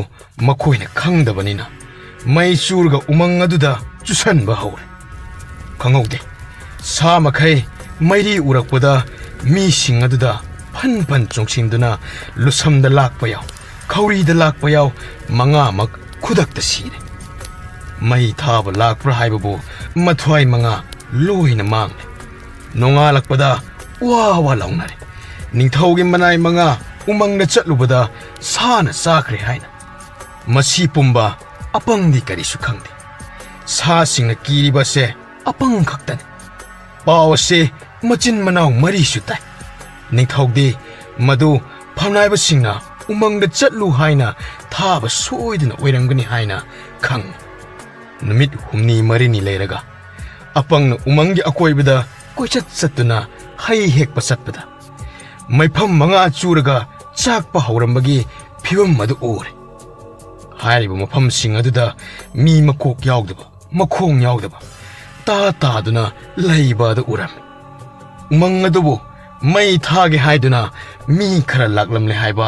ꯃꯈꯣꯏꯅ ꯈꯪꯗꯕꯅꯤꯅ ꯃꯩ ꯆꯨꯔꯒ ꯎꯃꯪ ꯑꯗꯨꯗ ꯆꯨꯁꯟꯕ ꯍꯧꯔꯦ꯫ ꯈꯪꯍꯧꯗꯦ, ꯁꯥ ꯃꯈꯩ ꯃꯩꯔꯤ ꯎꯔꯛꯄꯗ ꯃꯤꯁꯤꯡ ꯑꯗꯨꯗ ꯐꯟ ꯐꯟ ꯆꯣꯡꯁꯤꯟꯗꯨꯅ ꯂꯨꯁꯝꯗ ꯂꯥꯛꯄ ꯌꯥꯎ, ꯈꯧꯔꯤꯗ ꯂꯥꯛꯄ ꯌꯥꯎ, ꯃꯉꯥꯃꯛ ꯈꯨꯗꯛꯇ ꯁꯤꯔꯦ꯫ ꯃꯩ ꯊꯥꯕ ꯂꯥꯛꯄ꯭ꯔꯥ ꯍꯥꯏꯕꯕꯨ ꯃꯊ꯭ꯋꯥꯏ ꯃꯉꯥ ꯂꯣꯏꯅ ꯃꯥꯡꯂꯦ꯫ ꯅꯣꯡꯉꯥꯜꯂꯛꯄꯗ ꯋꯥ ꯋꯥ ꯂꯥꯎꯅꯔꯦ꯫ ꯅꯤꯡꯊꯧꯒꯤ ꯃꯅꯥꯏ ꯃꯉꯥ ꯎꯃꯪꯗ ꯆꯠꯂꯨꯕꯗ ꯁꯥꯅ ꯆꯥꯈ꯭ꯔꯦ ꯍꯥꯏꯅ꯫ ꯃꯁꯤ ꯄꯨꯝꯕ ꯑꯄꯪꯗꯤ ꯀꯔꯤꯁꯨ ꯈꯪꯗꯦ꯫ ꯁꯥꯁꯤꯡꯅ ꯀꯤꯔꯤꯕꯁꯦ ꯑꯄꯪ ꯈꯛꯇꯅꯤ꯫ ꯄꯥꯎ ꯑꯁꯤ ꯃꯆꯤꯟ ꯃꯅꯥꯎ ꯃꯔꯤꯁꯨ ꯇꯥꯏ꯫ ꯅꯤꯡꯊꯧꯗꯤ ꯃꯗꯨ ꯐꯝꯅꯥꯏꯕꯁꯤꯡꯅ ꯎꯃꯪꯗ ꯆꯠꯂꯨ ꯍꯥꯏꯅ ꯊꯥꯕ ꯁꯣꯏꯗꯅ ꯑꯣꯏꯔꯝꯒꯅꯤ ꯍꯥꯏꯅ ꯈꯪꯏ꯫ ꯅꯨꯃꯤꯠ ꯍꯨꯝꯅꯤ ꯃꯔꯤꯅꯤ ꯂꯩꯔꯒ ꯑꯄꯪꯅ ꯎꯃꯪꯒꯤ ꯑꯀꯣꯏꯕꯗ ꯀꯣꯏꯆꯠ ꯆꯠꯇꯨꯅ ꯍꯩ ꯍꯦꯛꯄ ꯆꯠꯄꯗ ꯃꯩꯐꯝ ꯃꯉꯥ ꯆꯨꯔꯒ ꯆꯥꯛꯄ ꯍꯧꯔꯝꯕꯒꯤ ꯐꯤꯕꯝ ꯑꯗꯨ ꯎꯔꯦ꯫ ꯍꯥꯏꯔꯤꯕ ꯃꯐꯝꯁꯤꯡ ꯑꯗꯨꯗ ꯃꯤ ꯃꯀꯣꯛ ꯌꯥꯎꯗꯕ, ꯃꯈꯣꯡ ꯌꯥꯎꯗꯕ, ꯇꯥ ꯇꯥꯗꯨꯅ ꯂꯩꯕ ꯑꯗꯨ ꯎꯔꯝꯃꯤ꯫ ꯎꯃꯪ ꯑꯗꯨꯕꯨ ꯃꯩ ꯊꯥꯒꯦ ꯍꯥꯏꯗꯨꯅ ꯃꯤ ꯈꯔ ꯂꯥꯛꯂꯝꯂꯦ ꯍꯥꯏꯕ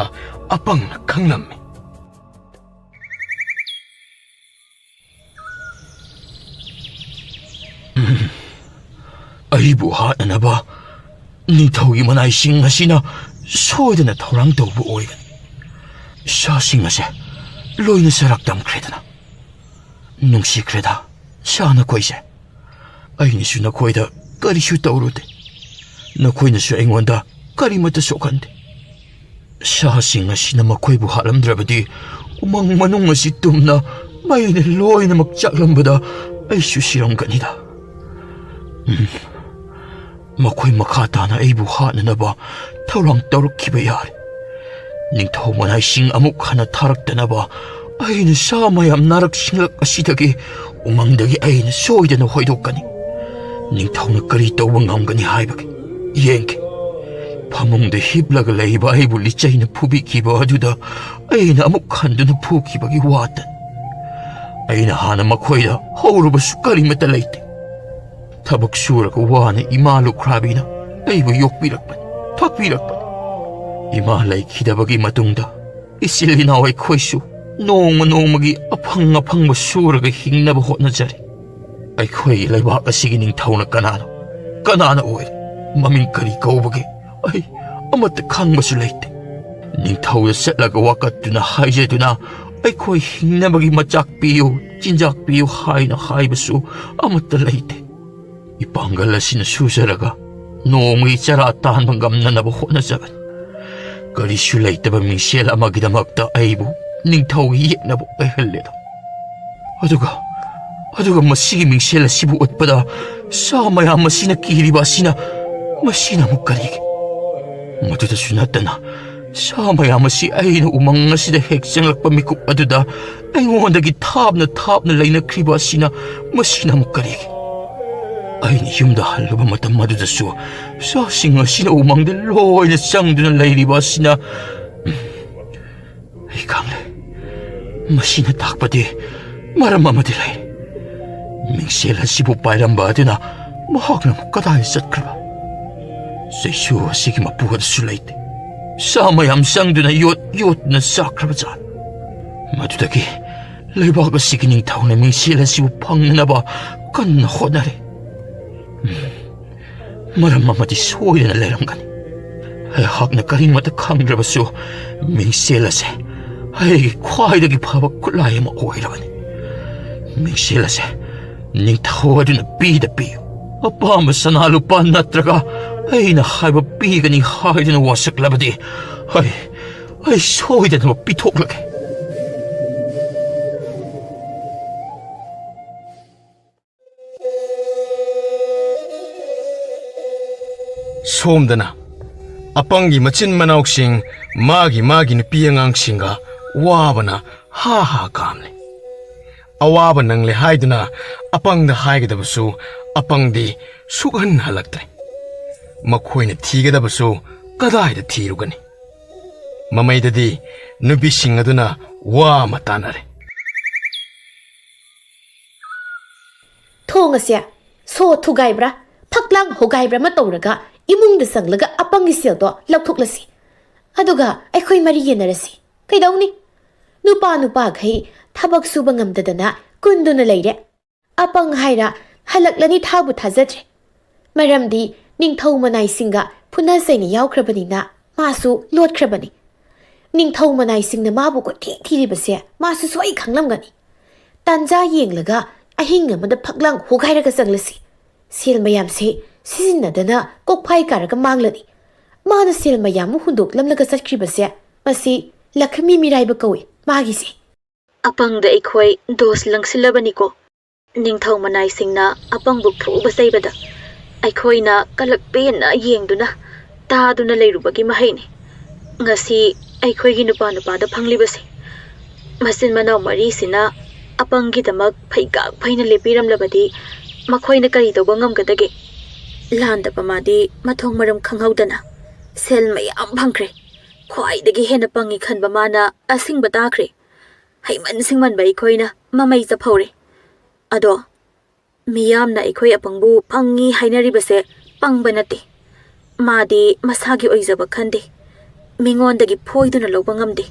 ꯑꯄꯪꯅ ꯈꯪꯂꯝꯃꯤ꯫ ꯑꯩꯕꯨ ꯍꯥꯠꯅꯅꯕ ꯅꯤꯡꯊꯧꯒꯤ ꯃꯅꯥꯏꯁꯤꯡ ꯑꯁꯤꯅ ꯁꯣꯏꯗꯅ ꯊꯧꯔꯥꯡ ꯇꯧꯕ ꯑꯣꯏꯒꯅꯤ꯫ ꯁꯥꯁꯤꯡ ꯑꯁꯦ ꯂꯣꯏꯅ ꯆꯔꯥꯛ ꯇꯝꯈ꯭ꯔꯦꯗꯅ꯫ ꯅꯨꯡꯁꯤꯈ꯭ꯔꯦꯗ, ꯁꯥ ꯅꯈꯣꯏꯁꯦ꯫ ꯑꯩꯅꯁꯨ ꯅꯈꯣꯏꯗ ꯀꯔꯤꯁꯨ ꯇꯧꯔꯨꯗꯦ꯫ ꯅꯈꯣꯏꯅꯁꯨ ꯑꯩꯉꯣꯟꯗ ꯀꯔꯤꯃꯠꯇ ꯁꯣꯛꯍꯟꯗꯦ꯫ ꯁꯥꯁꯤꯡ ꯑꯁꯤꯅ ꯃꯈꯣꯏꯕꯨ ꯍꯥꯠꯂꯝꯗ꯭ꯔꯕꯗꯤ ꯎꯃꯪ ꯃꯅꯨꯡ ꯑꯁꯤ ꯇꯨꯝꯅ ꯃꯩꯅ ꯂꯣꯏꯅꯃꯛ ꯆꯥꯛꯂꯝꯕꯗ ꯑꯩꯁꯨ ꯁꯤꯔꯝꯒꯅꯤꯗ꯫ ꯎꯝ, ꯃꯈꯣꯏ ꯃꯈꯥ ꯇꯥꯅ ꯑꯩꯕꯨ ꯍꯥꯠꯅꯅꯕ ꯊꯧꯔꯥꯡ ꯇꯧꯔꯛꯈꯤꯕ ꯌꯥꯔꯦ꯫ ꯅꯤꯡꯊꯧ ꯃꯅꯥꯏꯁꯤꯡ ꯑꯃꯨꯛ ꯍꯟꯅ ꯊꯥꯔꯛꯇꯅꯕ ꯑꯩꯅ ꯁꯥ ꯃꯌꯥꯝ ꯅꯥꯔꯛ ꯁꯤꯡꯂꯛ ꯑꯁꯤꯗꯒꯤ ꯎꯃꯪꯗꯒꯤ ꯑꯩꯅ ꯁꯣꯏꯗꯅ ꯍꯣꯏꯗꯣꯛꯀꯅꯤ꯫ ꯅꯤꯡꯊꯧꯅ ꯀꯔꯤ ꯇꯧꯕ ꯉꯝꯒꯅꯤ ꯍꯥꯏꯕꯒꯦ? ꯌꯦꯡꯒꯦ꯫ ꯐꯃꯨꯡꯗ ꯍꯤꯞꯂꯒ ꯂꯩꯕ ꯑꯩꯕꯨ ꯂꯤꯆꯩꯅ ꯐꯨꯕꯤꯈꯤꯕ ꯑꯗꯨꯗ ꯑꯩꯅ ꯑꯃꯨꯛ ꯍꯟꯗꯨꯅ ꯐꯨꯈꯤꯕꯒꯤ ꯋꯥꯇꯅꯤ꯫ ꯑꯩꯅ ꯍꯥꯟꯅ ꯃꯈꯣꯏꯗ ꯍꯧꯔꯨꯕꯁꯨ ꯀꯔꯤꯃꯠꯇ ꯂꯩꯇꯦ꯫ ꯊꯕꯛ ꯁꯨꯔꯒ ꯋꯥꯅ ꯏꯃꯥ ꯂꯨꯈ꯭ꯔꯥꯕꯤꯅ ꯑꯩꯕꯨ ꯌꯣꯛꯄꯤꯔꯛꯄꯅꯤ, ꯊꯥꯛꯄꯤꯔꯛꯄꯅꯤ꯫ ꯏꯃꯥ ꯂꯩꯈꯤꯗꯕꯒꯤ ꯃꯇꯨꯡꯗ ꯏꯆꯤꯜ ꯏꯅꯥꯎ ꯑꯩꯈꯣꯏꯁꯨ ꯅꯣꯡꯃ ꯅꯣꯡꯃꯒꯤ ꯑꯐꯪ ꯑꯐꯪꯕ ꯁꯨꯔꯒ ꯍꯤꯡꯅꯕ ꯍꯣꯠꯅꯖꯔꯤ꯫ ꯑꯩꯈꯣꯏꯒꯤ ꯂꯩꯕꯥꯛ ꯑꯁꯤꯒꯤ ꯅꯤꯡꯊꯧꯅ ꯀꯅꯥꯅꯣ? ꯀꯅꯥꯅ ꯑꯣꯏꯔꯤ? ꯃꯃꯤꯡ ꯀꯔꯤ ꯀꯧꯕꯒꯦ? ꯑꯩ ꯑꯃꯠꯇ ꯈꯪꯕꯁꯨ ꯂꯩꯇꯦ꯫ ꯅꯤꯡꯊꯧꯗ ꯆꯠꯂꯒ ꯋꯥꯀꯠꯇꯨꯅ ꯍꯥꯏꯖꯗꯨꯅ ꯑꯩꯈꯣꯏ ꯍꯤꯡꯅꯕꯒꯤ ꯃꯆꯥꯛ ꯄꯤꯌꯨ, ꯆꯤꯟꯖꯥꯛ ꯄꯤꯌꯨ ꯍꯥꯏꯅ ꯍꯥꯏꯕꯁꯨ ꯑꯃꯠꯇ ꯂꯩꯇꯦ꯫ ꯏꯄꯥꯡꯒꯜ ꯑꯁꯤꯅ ꯁꯨꯖꯔꯒ ꯅꯣꯡꯃꯒꯤ ꯆꯔꯥ ꯇꯥꯟꯕ ꯉꯝꯅꯅꯕ ꯍꯣꯠꯅꯖꯕꯅꯤ꯫ ꯀꯔꯤꯁꯨ ꯂꯩꯇꯕ ꯃꯤꯡꯁꯦꯜ ꯑꯃꯒꯤꯗꯃꯛꯇ ꯑꯩꯕꯨ ꯅꯤꯡꯊꯧꯒꯤ ꯌꯦꯛꯅꯕ ꯑꯣꯏꯍꯜꯂꯦꯗꯣ꯫ ꯑꯗꯨꯒ, ꯑꯗꯨꯒ ꯃꯁꯤꯒꯤ ꯃꯤꯡꯁꯦꯜ ꯑꯁꯤꯕꯨ ꯎꯠꯄꯗ ꯁꯥ ꯃꯌꯥꯝ ꯑꯁꯤꯅ ꯀꯤꯔꯤꯕ ꯑꯁꯤꯅ, ꯃꯁꯤꯅ ꯑꯃꯨꯛ ꯀꯔꯤꯒꯤ? ꯃꯗꯨꯗꯁꯨ ꯅꯠꯇꯅ, ꯁꯥ ꯃꯌꯥꯝ ꯑꯁꯤ ꯑꯩꯅ ꯎꯃꯪ ꯑꯁꯤꯗ ꯍꯦꯛ ꯆꯪꯂꯛꯄ ꯃꯤꯀꯨꯞ ꯑꯗꯨꯗ ꯑꯩꯉꯣꯟꯗꯒꯤ ꯊꯥꯞꯅ ꯊꯥꯞꯅ ꯂꯩꯅꯈ꯭ꯔꯤꯕ ꯑꯁꯤꯅ, ꯃꯁꯤꯅ ꯑꯃꯨꯛ ꯀꯔꯤꯒꯤ? ꯑꯩꯅ ꯌꯨꯝꯗ ꯍꯜꯂꯨꯕ ꯃꯇꯝ ꯑꯗꯨꯗꯁꯨ ꯁꯥꯁꯤꯡ ꯑꯁꯤꯅ ꯎꯃꯪꯗ ꯂꯣꯏꯅ ꯆꯪꯗꯨꯅ ꯂꯩꯔꯤꯕ ꯑꯁꯤꯅ, ꯑꯩ ꯈꯪꯂꯦ꯫ ꯃꯁꯤꯅ ꯇꯥꯛꯄꯗꯤ ꯃꯔꯝ ꯑꯃꯗꯤ ꯂꯩ꯫ ꯃꯤꯡꯁꯦꯜ ꯑꯁꯤꯕꯨ ꯄꯥꯏꯔꯝꯕ ꯑꯗꯨꯅ ꯃꯍꯥꯛꯅ ꯑꯃꯨꯛ ꯀꯗꯥꯏꯗ ꯆꯠꯈ꯭ꯔꯕ? ꯆꯩꯁꯨ ꯑꯁꯤꯒꯤ ꯃꯄꯨ ꯑꯗꯨꯁꯨ ꯂꯩꯇꯦ꯫ ꯁꯥ ꯃꯌꯥꯝ ꯆꯪꯗꯨꯅ ꯌꯣꯠ ꯌꯣꯠꯇꯨꯅ ꯆꯥꯈ꯭ꯔꯕ ꯖꯥꯠ꯫ ꯃꯗꯨꯗꯒꯤ ꯂꯩꯕꯥꯛ ꯑꯁꯤꯒꯤ ꯅꯤꯡꯊꯧꯅ ꯃꯤꯡꯁꯦꯜ ꯑꯁꯤꯕꯨ ꯐꯪꯅꯅꯕ ꯀꯟꯅ ꯍꯣꯠꯅꯔꯤ꯫ ꯎꯝ, ꯃꯔꯝ ꯑꯃꯗꯤ ꯁꯣꯏꯗꯅ ꯂꯩꯔꯝꯒꯅꯤ꯫ ꯑꯩꯍꯥꯛꯅ ꯀꯔꯤꯃꯠꯇ ꯈꯪꯗ꯭ꯔꯕꯁꯨ, ꯃꯤꯡꯁꯦꯜ ꯑꯁꯦ ꯑꯩꯒꯤ ꯈ꯭ꯋꯥꯏꯗꯒꯤ ꯐꯕ ꯈꯨꯠꯂꯥꯏ ꯑꯃ ꯑꯣꯏꯔꯕꯅꯤ꯫ ꯃꯤꯡꯁꯦꯜ ꯑꯁꯦ ꯅꯤꯡꯊꯧ ꯑꯗꯨꯅ ꯄꯤꯗ ꯄꯤꯌꯨ꯫ ꯑꯄꯥꯝꯕ ꯁꯅꯥ ꯂꯨꯄꯥ ꯅꯠꯇ꯭ꯔꯒ ꯑꯩꯅ ꯍꯥꯏꯕ ꯄꯤꯒꯅꯤ ꯍꯥꯏꯗꯨꯅ ꯋꯥꯁꯛꯂꯕꯗꯤ, ꯑꯩ, ꯑꯩ ꯁꯣꯏꯗꯅꯃꯛ ꯄꯤꯊꯣꯛꯂꯒꯦ꯫ ꯁꯣꯝꯗꯅ ꯑꯄꯪꯒꯤ ꯃꯆꯤꯟ ꯃꯅꯥꯎꯁꯤꯡ ꯃꯥꯒꯤ ꯃꯥꯒꯤ ꯅꯨꯄꯤ ꯑꯉꯥꯡꯁꯤꯡꯒ ꯋꯥꯕꯅ ꯍꯥ ꯍꯥ ꯀꯥꯝꯂꯤ꯫ ꯑꯋꯥꯕ ꯅꯪꯂꯦ ꯍꯥꯏꯗꯨꯅ ꯑꯄꯪꯗ ꯍꯥꯏꯒꯗꯕꯁꯨ ꯑꯄꯪꯗꯤ ꯁꯨꯛꯍꯟ ꯍꯜꯂꯛꯇ꯭ꯔꯦ꯫ ꯃꯈꯣꯏꯅ ꯊꯤꯒꯗꯕꯁꯨ ꯀꯗꯥꯏꯗ ꯊꯤꯔꯨꯒꯅꯤ? ꯃꯃꯩꯗꯗꯤ ꯅꯨꯄꯤꯁꯤꯡ ꯑꯗꯨꯅ ꯋꯥ ꯑꯃ ꯇꯥꯅꯔꯦ꯫ "ꯊꯣꯡ ꯑꯁꯦ ꯁꯣ ꯊꯨꯒꯥꯏꯕ꯭ꯔꯥ, ꯐꯛꯂꯥꯡ ꯍꯣꯒꯥꯏꯕ꯭ꯔꯥ ꯑꯃ ꯇꯧꯔꯒ ꯏꯃꯨꯡꯗ ꯆꯪꯂꯒ ꯑꯄꯪꯒꯤ ꯁꯦꯜꯗꯣ ꯂꯧꯊꯣꯛꯂꯁꯤ꯫ ꯑꯗꯨꯒ ꯑꯩꯈꯣꯏ ꯃꯔꯤ ꯌꯦꯟꯅꯔꯁꯤ꯫ ꯀꯩꯗꯧꯅꯤ? ꯅꯨꯄꯥ ꯅꯨꯄꯥꯈꯩ ꯊꯕꯛ ꯁꯨꯕ ꯉꯝꯗꯗꯅ ꯀꯨꯟꯗꯨꯅ ꯂꯩꯔꯦ꯫ ꯑꯄꯪ ꯍꯥꯏꯔ ꯍꯜꯂꯛꯂꯅꯤ ꯊꯥꯕꯨ ꯊꯥꯖꯗ꯭ꯔꯦ꯫ ꯃꯔꯝꯗꯤ ꯅꯤꯡꯊꯧ ꯃꯅꯥꯏꯁꯤꯡꯒ ꯐꯨꯅ ꯆꯩꯅ ꯌꯥꯎꯈ꯭ꯔꯕꯅꯤꯅ ꯃꯥꯁꯨ ꯂꯣꯠꯈ꯭ꯔꯕꯅꯤ꯫ ꯅꯤꯡꯊꯧ ꯃꯅꯥꯏꯁꯤꯡꯅ ꯃꯥꯕꯨ ꯀꯣꯏꯊꯤ ꯊꯤꯔꯤꯕꯁꯦ ꯃꯥꯁꯨ ꯁꯣꯏ ꯈꯪꯂꯝꯒꯅꯤ꯫ ꯇꯥꯟꯖꯥ ꯌꯦꯡꯂꯒ ꯑꯍꯤꯡ ꯑꯃꯗ ꯐꯛꯂꯥꯡ ꯍꯣꯒꯥꯏꯔꯒ ꯆꯪꯂꯁꯤ꯫ ꯁꯦꯜ ꯃꯌꯥꯝꯁꯦ ꯁꯤꯖꯤꯟꯅꯗꯅ ꯀꯣꯛꯐꯥꯏ ꯀꯥꯔꯒ ꯃꯥꯡꯂꯅꯤ꯫ ꯃꯥꯅ ꯁꯦꯜ ꯃꯌꯥꯝ ꯑꯃ ꯍꯨꯟꯗꯣꯛꯂꯝꯂꯒ ꯆꯠꯈ꯭ꯔꯤꯕꯁꯦ, ꯃꯁꯤ ꯂꯛꯈꯃꯤ ꯃꯤꯔꯥꯏꯕ ꯀꯧꯏ ꯃꯥꯒꯤꯁꯦ꯫ ꯑꯄꯪꯗ ꯑꯩꯈꯣꯏ ꯗꯣꯁ ꯂꯪꯁꯤꯜꯂꯕꯅꯤꯀꯣ꯫ ꯅꯤꯡꯊꯧ ꯃꯅꯥꯏꯁꯤꯡꯅ ꯑꯄꯪꯕꯨ ꯐꯨꯕ ꯆꯩꯕꯗ ꯑꯩꯈꯣꯏꯅ ꯀꯂꯛ ꯄꯦꯟꯅ ꯌꯦꯡꯗꯨꯅ ꯇꯥꯗꯨꯅ ꯂꯩꯔꯨꯕꯒꯤ ꯃꯍꯩꯅꯤ ꯉꯁꯤ ꯑꯩꯈꯣꯏꯒꯤ ꯅꯨꯄꯥ ꯅꯨꯄꯥꯗ ꯐꯪꯂꯤꯕꯁꯤ꯫ ꯃꯆꯤꯟ ꯃꯅꯥꯎ ꯃꯔꯤꯁꯤꯅ ꯑꯄꯪꯒꯤꯗꯃꯛ ꯐꯩꯒꯥꯛ ꯐꯩꯅ ꯂꯦꯞꯄꯤꯔꯝꯂꯕꯗꯤ ꯃꯈꯣꯏꯅ ꯀꯔꯤ ꯇꯧꯕ ꯉꯝꯒꯗꯒꯦ? ꯂꯥꯟꯗꯕ ꯃꯥꯗꯤ ꯃꯊꯣꯡ ꯃꯔꯝ ꯈꯪꯍꯧꯗꯅ ꯁꯦꯜ ꯃꯌꯥꯝ ꯐꯪꯈ꯭ꯔꯦ꯫ ꯈ꯭ꯋꯥꯏꯗꯒꯤ ꯍꯦꯟꯅ ꯄꯪꯉꯤ ꯈꯟꯕ ꯃꯥꯅ ꯑꯁꯤꯡꯕ ꯇꯥꯈ꯭ꯔꯦ꯫ ꯍꯩꯃꯟ ꯁꯤꯡꯃꯟꯕ ꯑꯩꯈꯣꯏꯅ ꯃꯃꯩ ꯆꯐꯧꯔꯦ꯫ ꯑꯗꯣ ꯃꯤꯌꯥꯝꯅ ꯑꯩꯈꯣꯏ ꯑꯄꯪꯕꯨ ꯄꯪꯉꯤ ꯍꯥꯏꯅꯔꯤꯕꯁꯦ ꯄꯪꯕ ꯅꯠꯇꯦ꯫ ꯃꯥꯗꯤ ꯃꯁꯥꯒꯤ ꯑꯣꯏꯖꯕ ꯈꯟꯗꯦ꯫ ꯃꯤꯉꯣꯟꯗꯒꯤ ꯐꯣꯏꯗꯨꯅ ꯂꯧꯕ ꯉꯝꯗꯦ꯫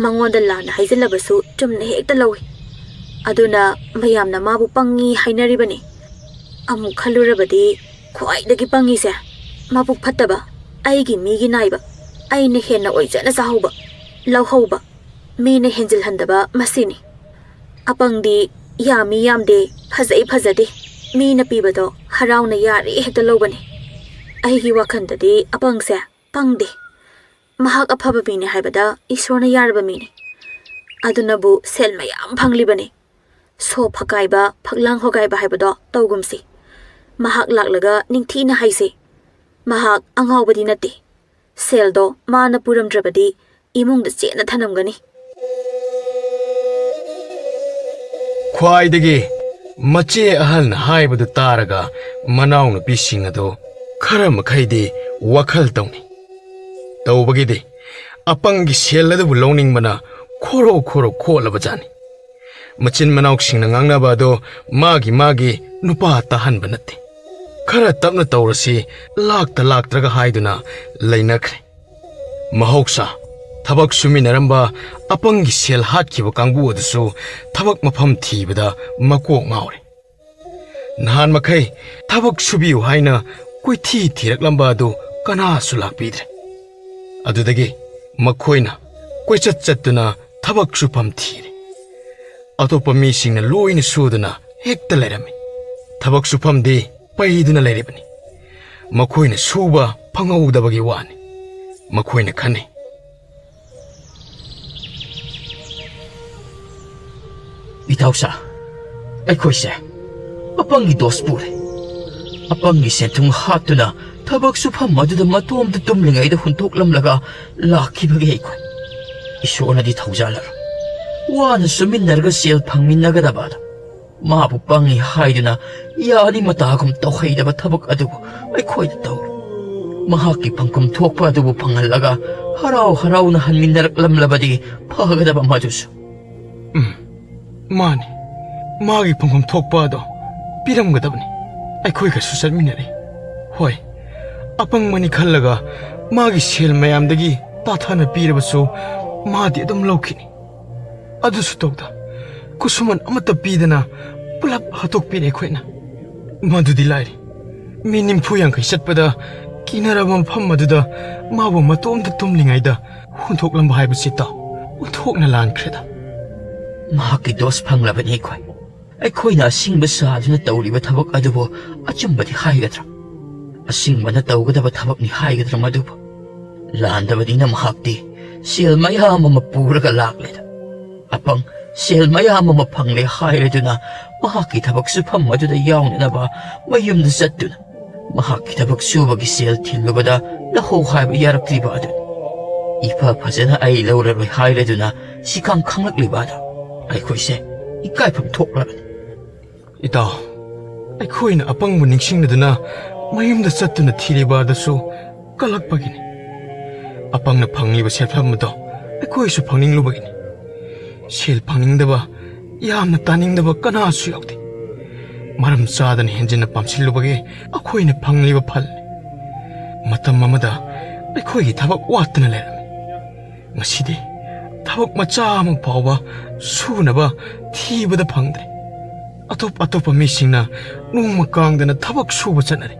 ꯃꯉꯣꯟꯗ ꯂꯥꯟꯅ ꯍꯥꯏꯖꯤꯜꯂꯕꯁꯨ ꯆꯨꯝꯅ ꯍꯦꯛꯇ ꯂꯧꯏ꯫ ꯑꯗꯨꯅ ꯃꯌꯥꯝꯅ ꯃꯥꯕꯨ ꯄꯪꯉꯤ ꯍꯥꯏꯅꯔꯤꯕꯅꯤ꯫ ꯑꯃꯨꯛ ꯈꯜꯂꯨꯔꯕꯗꯤ ꯈ꯭ꯋꯥꯏꯗꯒꯤ ꯄꯪꯉꯤꯁꯦ ꯃꯕꯨꯛ ꯐꯠꯇꯕ, ꯑꯩꯒꯤ ꯃꯤꯒꯤ ꯅꯥꯏꯕ, ꯑꯩꯅ ꯍꯦꯟꯅ ꯑꯣꯏꯖꯅ ꯆꯥꯍꯧꯕ, ꯂꯧꯍꯧꯕ, ꯃꯤꯅ ꯍꯦꯟꯖꯤꯜꯍꯟꯗꯕ ꯃꯁꯤꯅꯤ꯫ ꯑꯄꯪꯗꯤ ꯌꯥꯝꯃꯤ ꯌꯥꯝꯗꯦ, ꯐꯖꯩ ꯐꯖꯗꯦ, ꯃꯤꯅ ꯄꯤꯕꯗꯣ ꯍꯔꯥꯎꯅ ꯌꯥꯔꯦ ꯍꯦꯛꯇ ꯂꯧꯕꯅꯤ꯫ ꯑꯩꯒꯤ ꯋꯥꯈꯜꯗꯗꯤ ꯑꯄꯪꯁꯦ ꯄꯪꯗꯦ꯫ ꯃꯍꯥꯛ ꯑꯐꯕ ꯃꯤꯅꯤ ꯍꯥꯏꯕꯗ ꯏꯁꯣꯔꯅ ꯌꯥꯔꯕ ꯃꯤꯅꯤ꯫ ꯑꯗꯨꯅꯕꯨ ꯁꯦꯜ ꯃꯌꯥꯝ ꯐꯪꯂꯤꯕꯅꯤ꯫ ꯁꯣ ꯐꯀꯥꯏꯕ, ꯐꯛꯂꯥꯡ ꯍꯣꯒꯥꯏꯕ ꯍꯥꯏꯕꯗꯣ ꯇꯧꯒꯨꯝꯁꯤ꯫ ꯃꯍꯥꯛ ꯂꯥꯛꯂꯒ ꯅꯤꯡꯊꯤꯅ ꯍꯥꯏꯁꯤ꯫ ꯃꯍꯥꯛ ꯑꯉꯥꯎꯕꯗꯤ ꯅꯠꯇꯦ꯫ ꯁꯦꯜꯗꯣ ꯃꯥꯅ ꯄꯨꯔꯝꯗ꯭ꯔꯕꯗꯤ ꯏꯃꯨꯡꯗ ꯆꯦꯠꯅ ꯊꯅꯝꯒꯅꯤ꯫ ꯈ꯭ꯋꯥꯏꯗꯒꯤ ꯃꯆꯦ ꯑꯍꯜꯅ ꯍꯥꯏꯕꯗꯨ ꯇꯥꯔꯒ ꯃꯅꯥꯎꯅꯨꯄꯤꯁꯤꯡ ꯑꯗꯨ ꯈꯔ ꯃꯈꯩꯗꯤ ꯋꯥꯈꯜ ꯇꯧꯅꯤ꯫ ꯇꯧꯕꯒꯤꯗꯤ ꯑꯄꯪꯒꯤ ꯁꯦꯜ ꯑꯗꯨꯕꯨ ꯂꯧꯅꯤꯡꯕꯅ ꯈꯣꯔꯣ ꯈꯣꯔꯣ ꯈꯣꯠꯂꯕꯖꯥꯠꯅꯤ꯫ ꯃꯆꯤꯟ ꯃꯅꯥꯎꯁꯤꯡꯅ ꯉꯥꯡꯅꯕ ꯑꯗꯣ ꯃꯥꯒꯤ ꯃꯥꯒꯤ ꯅꯨꯄꯥ ꯇꯥꯍꯟꯕ ꯅꯠꯇꯦ꯫ ꯈꯔ ꯇꯞꯅ ꯇꯧꯔꯁꯤ, ꯂꯥꯛꯇ ꯂꯥꯛꯇ꯭ꯔꯒ ꯍꯥꯏꯗꯨꯅ ꯂꯩꯅꯈ꯭ꯔꯦ꯫ ꯃꯍꯧꯁꯥ ꯊꯕꯛ ꯁꯨꯃꯤꯟꯅꯔꯝꯕ ꯑꯄꯪꯒꯤ ꯁꯦꯜ ꯍꯥꯠꯈꯤꯕ ꯀꯥꯡꯕꯨ ꯑꯗꯨꯁꯨ ꯊꯕꯛ ꯃꯐꯝ ꯊꯤꯕꯗ ꯃꯀꯣꯛ ꯉꯥꯎꯔꯦ꯫ ꯅꯍꯥꯟ ꯃꯈꯩ ꯊꯕꯛ ꯁꯨꯕꯤꯌꯨ ꯍꯥꯏꯅ ꯀꯣꯏꯊꯤ ꯊꯤꯔꯛꯂꯝꯕ ꯑꯗꯨ ꯀꯅꯥꯁꯨ ꯂꯥꯛꯄꯤꯗ꯭ꯔꯦ꯫ ꯑꯗꯨꯗꯒꯤ ꯃꯈꯣꯏꯅ ꯀꯣꯏꯆꯠ ꯆꯠꯇꯨꯅ ꯊꯕꯛ ꯁꯨꯐꯝ ꯊꯤꯔꯦ꯫ ꯑꯇꯣꯞꯄ ꯃꯤꯁꯤꯡꯅ ꯂꯣꯏꯅ ꯁꯨꯗꯨꯅ ꯍꯦꯛꯇ ꯂꯩꯔꯝꯃꯤ꯫ ꯊꯕꯛ ꯁꯨꯐꯝꯗꯤ ꯄꯩꯗꯨꯅ ꯂꯩꯔꯤꯕꯅꯤ꯫ ꯃꯈꯣꯏꯅ ꯁꯨꯕ ꯐꯪꯍꯧꯗꯕꯒꯤ ꯋꯥꯅꯤ꯫ ꯃꯈꯣꯏꯅ ꯈꯟꯅꯩ꯫ ꯏꯇꯥꯎꯁꯥ, ꯑꯩꯈꯣꯏꯁꯦ ꯑꯄꯪꯒꯤ ꯗꯣꯁ ꯄꯨꯔꯦ꯫ ꯑꯄꯪꯒꯤ ꯁꯦꯟꯊꯨꯡ ꯍꯥꯠꯇꯨꯅ ꯊꯕꯛ ꯁꯨꯐꯝ ꯑꯗꯨꯗ ꯃꯇꯣꯝꯇ ꯇꯨꯝꯂꯤꯉꯩꯗ ꯍꯨꯟꯗꯣꯛꯂꯝꯂꯒ ꯂꯥꯛꯈꯤꯕꯒꯤ ꯑꯩꯈꯣꯏ꯫ ꯏꯁꯣꯔꯅꯗꯤ ꯊꯧꯖꯥꯜꯂꯔꯣꯏ꯫ ꯋꯥꯅ ꯁꯨꯃꯤꯟꯅꯔꯒ ꯁꯦꯜ ꯐꯪꯃꯤꯟꯅꯒꯗꯕ ꯑꯗꯣ ꯃꯥꯕꯨ ꯄꯪꯉꯤ ꯍꯥꯏꯗꯨꯅ ꯌꯥꯅꯤ ꯃꯇꯥꯒꯨꯝ ꯇꯧꯍꯩꯗꯕ ꯊꯕꯛ ꯑꯗꯨꯕꯨ ꯑꯩꯈꯣꯏꯅ ꯇꯧꯔꯦ꯫ ꯃꯍꯥꯛꯀꯤ ꯐꯪꯐꯝ ꯊꯣꯛꯄ ꯑꯗꯨꯕꯨ ꯐꯪꯍꯜꯂꯒ ꯍꯔꯥꯎ ꯍꯔꯥꯎꯅ ꯍꯟꯃꯤꯟꯅꯔꯛꯂꯝꯂꯕꯗꯤ ꯐꯒꯗꯕ ꯃꯗꯨꯁꯨ꯫ ꯎꯝ, ꯃꯥꯅꯤ꯫ ꯃꯥꯒꯤ ꯐꯪꯐꯝ ꯊꯣꯛꯄ ꯑꯗꯣ ꯄꯤꯔꯝꯒꯗꯕꯅꯤ꯫ ꯑꯩꯈꯣꯏꯒꯁꯨ ꯆꯠꯃꯤꯟꯅꯔꯦ꯫ ꯍꯣꯏ, ꯑꯄꯪꯕꯅꯤ ꯈꯜꯂꯒ ꯃꯥꯒꯤ ꯁꯦꯜ ꯃꯌꯥꯝꯗꯒꯤ ꯇꯥꯊꯅ ꯄꯤꯔꯕꯁꯨ ꯃꯥꯗꯤ ꯑꯗꯨꯝ ꯂꯧꯈꯤꯅꯤ꯫ ꯑꯗꯨꯁꯨ ꯇꯧꯗ, ꯈꯨꯠꯁꯨꯃꯟ ꯑꯃꯠꯇ ꯄꯤꯗꯅ ꯄꯨꯂꯞ ꯍꯥꯠꯇꯣꯛꯄꯤꯔꯦ ꯑꯩꯈꯣꯏꯅ꯫ ꯃꯗꯨꯗꯤ ꯂꯥꯏꯔꯤ, ꯃꯤ ꯅꯤꯝꯐꯨ ꯌꯥꯡꯈꯩ ꯆꯠꯄꯗ ꯀꯤꯅꯔꯕ ꯃꯐꯝ ꯑꯗꯨꯗ ꯃꯥꯕꯨ ꯃꯇꯣꯝꯇ ꯇꯨꯝꯂꯤꯉꯩꯗ ꯍꯨꯟꯗꯣꯛꯂꯝꯕ ꯍꯥꯏꯕꯁꯤ ꯇꯥꯎ, ꯑꯣꯟꯊꯣꯛꯅ ꯂꯥꯟꯈ꯭ꯔꯦꯗ꯫ ꯃꯍꯥꯛꯀꯤ ꯗꯣꯁ ꯐꯪꯂꯕꯅꯤ ꯑꯩꯈꯣꯏ꯫ ꯑꯩꯈꯣꯏꯅ ꯑꯁꯤꯡꯕ ꯁꯥꯗꯨꯅ ꯇꯧꯔꯤꯕ ꯊꯕꯛ ꯑꯗꯨꯕꯨ ꯑꯆꯨꯝꯕꯗꯤ ꯍꯥꯏꯒꯗ꯭ꯔꯥ? ꯑꯁꯤꯡꯕꯅ ꯇꯧꯒꯗꯕ ꯊꯕꯛꯅꯤ ꯍꯥꯏꯒꯗ꯭ꯔꯥ ꯃꯗꯨꯕꯨ? ꯂꯥꯟꯗꯕꯅꯤꯅ ꯃꯍꯥꯛꯇꯤ ꯁꯦꯜ ꯃꯌꯥꯝ ꯑꯃ ꯄꯨꯔꯒ ꯂꯥꯛꯂꯦꯗ꯫ ꯑꯄꯪ ꯁꯦꯜ ꯃꯌꯥꯝ ꯑꯃ ꯐꯪꯂꯦ ꯍꯥꯏꯔꯗꯨꯅ ꯃꯍꯥꯛꯀꯤ ꯊꯕꯛ ꯁꯨꯐꯝ ꯑꯗꯨꯗ ꯌꯥꯎꯅꯅꯕ ꯃꯌꯨꯝꯗ ꯆꯠꯇꯨꯅ ꯃꯍꯥꯛꯀꯤ ꯊꯕꯛ ꯁꯨꯕꯒꯤ ꯁꯦꯜ ꯊꯤꯜꯂꯨꯕꯗ ꯂꯧꯍꯧ ꯍꯥꯏꯕ ꯌꯥꯔꯛꯇ꯭ꯔꯤꯕ ꯑꯗꯨꯅꯤ꯫ ꯏꯐ ꯐꯖꯅ ꯑꯩ ꯂꯧꯔꯔꯣꯏ ꯍꯥꯏꯔꯗꯨꯅ ꯁꯤꯈꯥꯡ ꯈꯪꯂꯛꯂꯤꯕ ꯑꯗꯣ ꯑꯩꯈꯣꯏꯁꯦ ꯏꯀꯥꯏꯐꯝ ꯊꯣꯛꯂꯕꯅꯤ꯫ ꯏꯇꯥꯎ, ꯑꯩꯈꯣꯏꯅ ꯑꯄꯪꯕꯨ ꯅꯤꯡꯁꯤꯡꯅꯗꯨꯅ ꯃꯌꯨꯝꯗ ꯆꯠꯇꯨꯅ ꯊꯤꯔꯤꯕ ꯑꯗꯨꯁꯨ ꯀꯜꯂꯛꯄꯒꯤꯅꯤ꯫ ꯑꯄꯪꯅ ꯐꯪꯂꯤꯕ ꯁꯦꯟꯐꯝ ꯑꯗꯣ ꯑꯩꯈꯣꯏꯁꯨ ꯐꯪꯅꯤꯡꯂꯨꯕꯒꯤꯅꯤ꯫ ꯁꯦꯜ ꯐꯪꯅꯤꯡꯗꯕ, ꯌꯥꯝꯅ ꯇꯥꯅꯤꯡꯗꯕ ꯀꯅꯥꯁꯨ ꯌꯥꯎꯗꯦ꯫ ꯃꯔꯝ ꯆꯥꯗꯅ ꯍꯦꯟꯖꯤꯟꯅ ꯄꯥꯝꯁꯤꯜꯂꯨꯕꯒꯤ ꯑꯩꯈꯣꯏꯅ ꯐꯪꯂꯤꯕ ꯐꯜꯅꯤ꯫ ꯃꯇꯝ ꯑꯃꯗ ꯑꯩꯈꯣꯏꯒꯤ ꯊꯕꯛ ꯋꯥꯠꯇꯅ ꯂꯩꯔꯝꯃꯤ꯫ ꯉꯁꯤꯗꯤ ꯊꯕꯛ ꯃꯆꯥ ꯑꯃ ꯐꯥꯎꯕ ꯁꯨꯅꯕ ꯊꯤꯕꯗ ꯐꯪꯗ꯭ꯔꯦ꯫ ꯑꯇꯣꯞ ꯑꯇꯣꯞꯄ ꯃꯤꯁꯤꯡꯅ ꯅꯣꯡꯃ ꯀꯥꯡꯗꯅ ꯊꯕꯛ ꯁꯨꯕ ꯆꯠꯅꯔꯦ꯫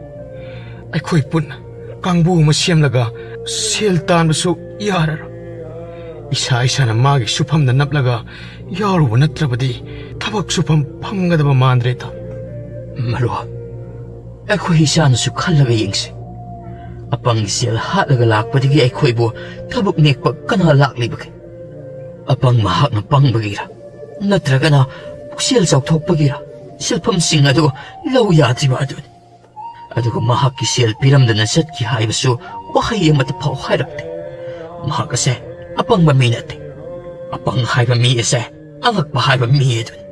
ꯑꯩꯈꯣꯏ ꯄꯨꯟꯅ ꯀꯥꯡꯕꯨ ꯑꯃ ꯁꯦꯝꯂꯒ ꯁꯦꯜ ꯇꯥꯟꯕꯁꯨ ꯌꯥꯔꯔꯣꯏ꯫ ꯏꯁꯥ ꯏꯁꯥꯅ ꯃꯥꯒꯤ ꯁꯨꯐꯝꯗ ꯅꯞꯂꯒ ꯌꯥꯎꯔꯨꯕ ꯅꯠꯇ꯭ꯔꯕꯗꯤ ꯊꯕꯛ ꯁꯨꯐꯝ ꯐꯪꯒꯗꯕ ꯃꯥꯟꯗ꯭ꯔꯦ, ꯏꯇꯥꯎ꯫ ꯃꯔꯨꯞ, ꯑꯩꯈꯣꯏ ꯏꯁꯥꯅꯁꯨ ꯈꯜꯂꯒ ꯌꯦꯡꯁꯤ꯫ ꯑꯄꯪꯒꯤ ꯁꯦꯜ ꯍꯥꯠꯂꯒ ꯂꯥꯛꯄꯗꯒꯤ ꯑꯩꯈꯣꯏꯕꯨ ꯊꯕꯛ ꯅꯦꯛꯄ ꯀꯅꯥ ꯂꯥꯛꯂꯤꯕꯒꯦ? ꯑꯄꯪ ꯃꯍꯥꯛꯅ ꯄꯪꯕꯒꯤꯔ, ꯅꯠꯇ꯭ꯔꯒꯅ ꯄꯨꯛꯆꯦꯜ ꯆꯥꯎꯊꯣꯛꯄꯒꯤꯔ ꯁꯦꯜꯐꯝꯁꯤꯡ ꯑꯗꯨ ꯂꯧ ꯌꯥꯗ꯭ꯔꯤꯕ ꯑꯗꯨꯅꯤ꯫ ꯑꯗꯨꯒ ꯃꯍꯥꯛꯀꯤ ꯁꯦꯜ ꯄꯤꯔꯝꯗꯅ ꯆꯠꯈꯤ ꯍꯥꯏꯕꯁꯨ ꯋꯥꯍꯩ ꯑꯃꯠꯇ ꯐꯥꯎ ꯍꯥꯏꯔꯛꯇꯦ꯫ ꯃꯍꯥꯛ ꯑꯁꯦ ꯑꯄꯪꯕ ꯃꯤ ꯅꯠꯇꯦ꯫ ꯑꯄꯪ ꯍꯥꯏꯕ ꯃꯤ ꯑꯁꯦ ꯑꯉꯛꯄ ꯍꯥꯏꯕ ꯃꯤ ꯑꯗꯨꯅꯤ꯫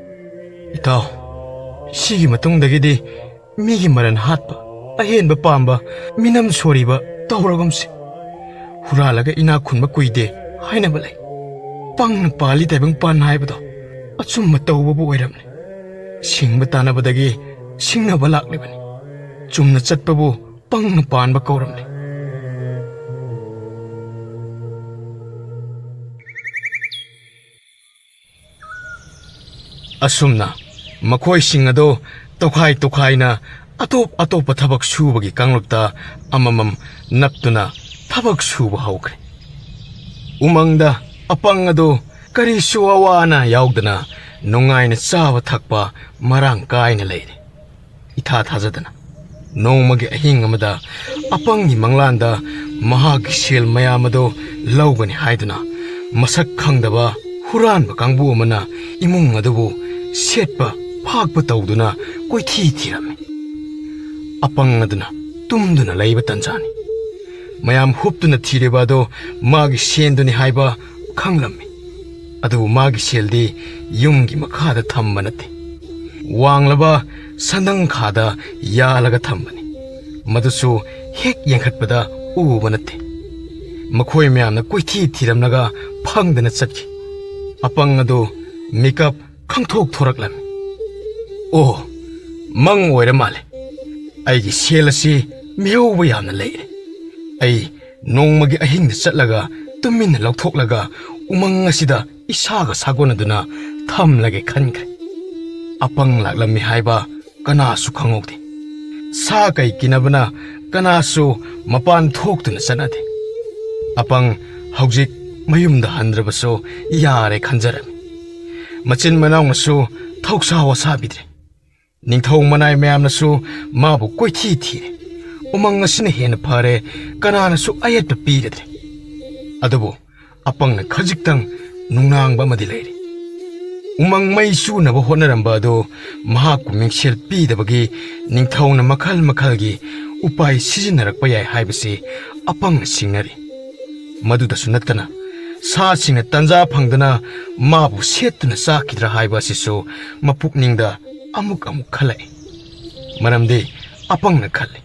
ꯏꯇꯥꯎ, ꯁꯤꯒꯤ ꯃꯇꯨꯡꯗꯒꯤꯗꯤ ꯃꯤꯒꯤ ꯃꯔꯟ ꯍꯥꯠꯄ, ꯑꯍꯦꯟꯕ ꯄꯥꯝꯕ, ꯃꯤꯅꯝ ꯁꯣꯔꯤꯕ ꯇꯧꯔꯒꯨꯝꯁꯤ꯫ ꯍꯨꯔꯥꯜꯂꯒ ꯏꯅꯥꯛ ꯈꯨꯟꯕ ꯀꯨꯏꯗꯦ ꯍꯥꯏꯅꯕ ꯂꯩ꯫ ꯄꯪꯅ ꯄꯥꯜꯂꯤ ꯇꯥꯏꯕꯪ ꯄꯥꯟ ꯍꯥꯏꯕꯗꯣ ꯑꯆꯨꯝꯕ ꯇꯧꯕꯕꯨ ꯑꯣꯏꯔꯝꯂꯦ꯫ ꯁꯤꯡꯕ ꯇꯥꯟꯅꯕꯗꯒꯤ ꯁꯤꯡꯅꯕ ꯂꯥꯛꯂꯤꯕꯅꯤ꯫ ꯆꯨꯝꯅ ꯆꯠꯄꯕꯨ ꯄꯪꯅ ꯄꯥꯟꯕ ꯀꯧꯔꯝꯂꯦ꯫ ꯑꯁꯨꯝꯅ ꯃꯈꯣꯏꯁꯤꯡ ꯑꯗꯨ ꯇꯣꯈꯥꯏ ꯇꯣꯈꯥꯏꯅ ꯑꯇꯣꯞ ꯑꯇꯣꯞꯄ ꯊꯕꯛ ꯁꯨꯕꯒꯤ ꯀꯥꯡꯂꯨꯞꯇ ꯑꯃꯃꯝ ꯅꯞꯇꯨꯅ ꯊꯕꯛ ꯁꯨꯕ ꯍꯧꯈ꯭ꯔꯦ꯫ ꯎꯃꯪꯗ ꯑꯄꯪ ꯑꯗꯨ ꯀꯔꯤꯁꯨ ꯑꯋꯥ ꯑꯅꯥ ꯌꯥꯎꯗꯅ ꯅꯨꯡꯉꯥꯏꯅ ꯆꯥꯕ ꯊꯛꯄ ꯃꯔꯥꯡ ꯀꯥꯏꯅ ꯂꯩꯔꯦ꯫ ꯏꯊꯥ ꯊꯥꯖꯗꯅ ꯅꯣꯡꯃꯒꯤ ꯑꯍꯤꯡ ꯑꯃꯗ ꯑꯄꯪꯒꯤ ꯃꯪꯂꯥꯟꯗ ꯃꯍꯥꯛꯀꯤ ꯁꯦꯜ ꯃꯌꯥꯝ ꯑꯗꯨ ꯂꯧꯒꯅꯤ ꯍꯥꯏꯗꯨꯅ ꯃꯁꯛ ꯈꯪꯗꯕ ꯍꯨꯔꯥꯟꯕ ꯀꯥꯡꯕꯨ ꯑꯃꯅ ꯏꯃꯨꯡ ꯑꯗꯨꯕꯨ ꯁꯦꯠꯄ ꯐꯥꯛꯄ ꯇꯧꯗꯨꯅ ꯀꯣꯏꯊꯤ ꯊꯤꯔꯝꯃꯤ꯫ ꯑꯄꯪ ꯑꯗꯨꯅ ꯇꯨꯝꯗꯨꯅ ꯂꯩꯕ ꯇꯟꯖꯥꯅꯤ꯫ ꯃꯌꯥꯝ ꯍꯨꯞꯇꯨꯅ ꯊꯤꯔꯤꯕ ꯑꯗꯨ ꯃꯥꯒꯤ ꯁꯦꯟꯗꯨꯅꯤ ꯍꯥꯏꯕ ꯈꯪꯂꯝꯃꯤ꯫ ꯑꯗꯨꯕꯨ ꯃꯥꯒꯤ ꯁꯦꯜꯗꯤ ꯌꯨꯝꯒꯤ ꯃꯈꯥꯗ ꯊꯝꯕ ꯅꯠꯇꯦ꯫ ꯋꯥꯡꯂꯕ ꯁꯟꯗꯪꯈꯥꯗ ꯌꯥꯜꯂꯒ ꯊꯝꯕꯅꯤ꯫ ꯃꯗꯨꯁꯨ ꯍꯦꯛ ꯌꯦꯡꯈꯠꯄꯗ ꯎꯕ ꯅꯠꯇꯦ꯫ ꯃꯈꯣꯏ ꯃꯌꯥꯝꯅ ꯀꯣꯏꯊꯤ ꯊꯤꯔꯝꯂꯒ ꯐꯪꯗꯅ ꯆꯠꯈꯤ꯫ ꯑꯄꯪ ꯑꯗꯨ ꯃꯤꯀꯞ ꯈꯪꯊꯣꯛ ꯊꯣꯔꯛꯂꯝꯃꯤ꯫ "ꯑꯣ, ꯃꯪ ꯑꯣꯏꯔ ꯃꯥꯜꯂꯦ꯫ ꯑꯩꯒꯤ ꯁꯦꯜ ꯑꯁꯤ ꯃꯤꯍꯧꯕ ꯌꯥꯝꯅ ꯂꯩꯔꯦ꯫ ꯑꯩ ꯅꯣꯡꯃꯒꯤ ꯑꯍꯤꯡꯗ ꯆꯠꯂꯒ ꯇꯨꯃꯤꯟꯅ ꯂꯧꯊꯣꯛꯂꯒ ꯎꯃꯪ ꯑꯁꯤꯗ ꯏꯁꯥꯒ ꯁꯥꯒꯣꯟꯅꯗꯨꯅ ꯊꯝꯂꯒꯦ" ꯈꯟꯈ꯭ꯔꯦ꯫ ꯑꯄꯪ ꯂꯥꯛꯂꯝꯃꯤ ꯍꯥꯏꯕ ꯀꯅꯥꯁꯨ ꯈꯪꯍꯧꯗꯦ꯫ ꯁꯥ ꯀꯩ ꯀꯤꯅꯕꯅ ꯀꯅꯥꯁꯨ ꯃꯄꯥꯟ ꯊꯣꯛꯇꯨꯅ ꯆꯠꯅꯗꯦ꯫ ꯑꯄꯪ ꯍꯧꯖꯤꯛ ꯃꯌꯨꯝꯗ ꯍꯟꯗ꯭ꯔꯕꯁꯨ ꯌꯥꯔꯦ ꯈꯟꯖꯔꯝꯃꯤ꯫ ꯃꯆꯤꯟ ꯃꯅꯥꯎꯅꯁꯨ ꯊꯧꯁꯥ ꯋꯥꯁꯥꯕꯤꯗ꯭ꯔꯦ꯫ ꯅꯤꯡꯊꯧ ꯃꯅꯥꯏ ꯃꯌꯥꯝꯅꯁꯨ ꯃꯥꯕꯨ ꯀꯣꯏꯊꯤ ꯊꯤꯔꯦ꯫ ꯎꯃꯪ ꯑꯁꯤꯅ ꯍꯦꯟꯅ ꯐꯔꯦ, ꯀꯅꯥꯅꯁꯨ ꯑꯌꯦꯠꯄ ꯄꯤꯔꯗ꯭ꯔꯦ꯫ ꯑꯗꯨꯕꯨ ꯑꯄꯪꯅ ꯈꯖꯤꯛꯇꯪ ꯅꯨꯡꯅꯥꯡꯕ ꯑꯃꯗꯤ ꯂꯩꯔꯤ꯫ ꯎꯃꯪ ꯃꯩ ꯆꯨꯅꯕ ꯍꯣꯠꯅꯔꯝꯕ ꯑꯗꯨ ꯃꯍꯥꯛꯄꯨ ꯃꯤꯡꯁꯦꯜ ꯄꯤꯗꯕꯒꯤ ꯅꯤꯡꯊꯧꯅ ꯃꯈꯜ ꯃꯈꯜꯒꯤ ꯎꯄꯥꯏ ꯁꯤꯖꯤꯟꯅꯔꯛꯄ ꯌꯥꯏ ꯍꯥꯏꯕꯁꯤ ꯑꯄꯪꯅ ꯁꯤꯡꯅꯔꯤ꯫ ꯃꯗꯨꯗꯁꯨ ꯅꯠꯇꯅ, ꯁꯥꯁꯤꯡꯅ ꯇꯟꯖꯥ ꯐꯪꯗꯅ ꯃꯥꯕꯨ ꯁꯦꯠꯇꯨꯅ ꯆꯥꯈꯤꯗ꯭ꯔꯥ ꯍꯥꯏꯕ ꯑꯁꯤꯁꯨ ꯃꯄꯨꯛꯅꯤꯡꯗ ꯑꯃꯨꯛ ꯑꯃꯨꯛ ꯈꯜꯂꯛꯏ꯫ ꯃꯔꯝꯗꯤ ꯑꯄꯪꯅ ꯈꯜꯂꯤ,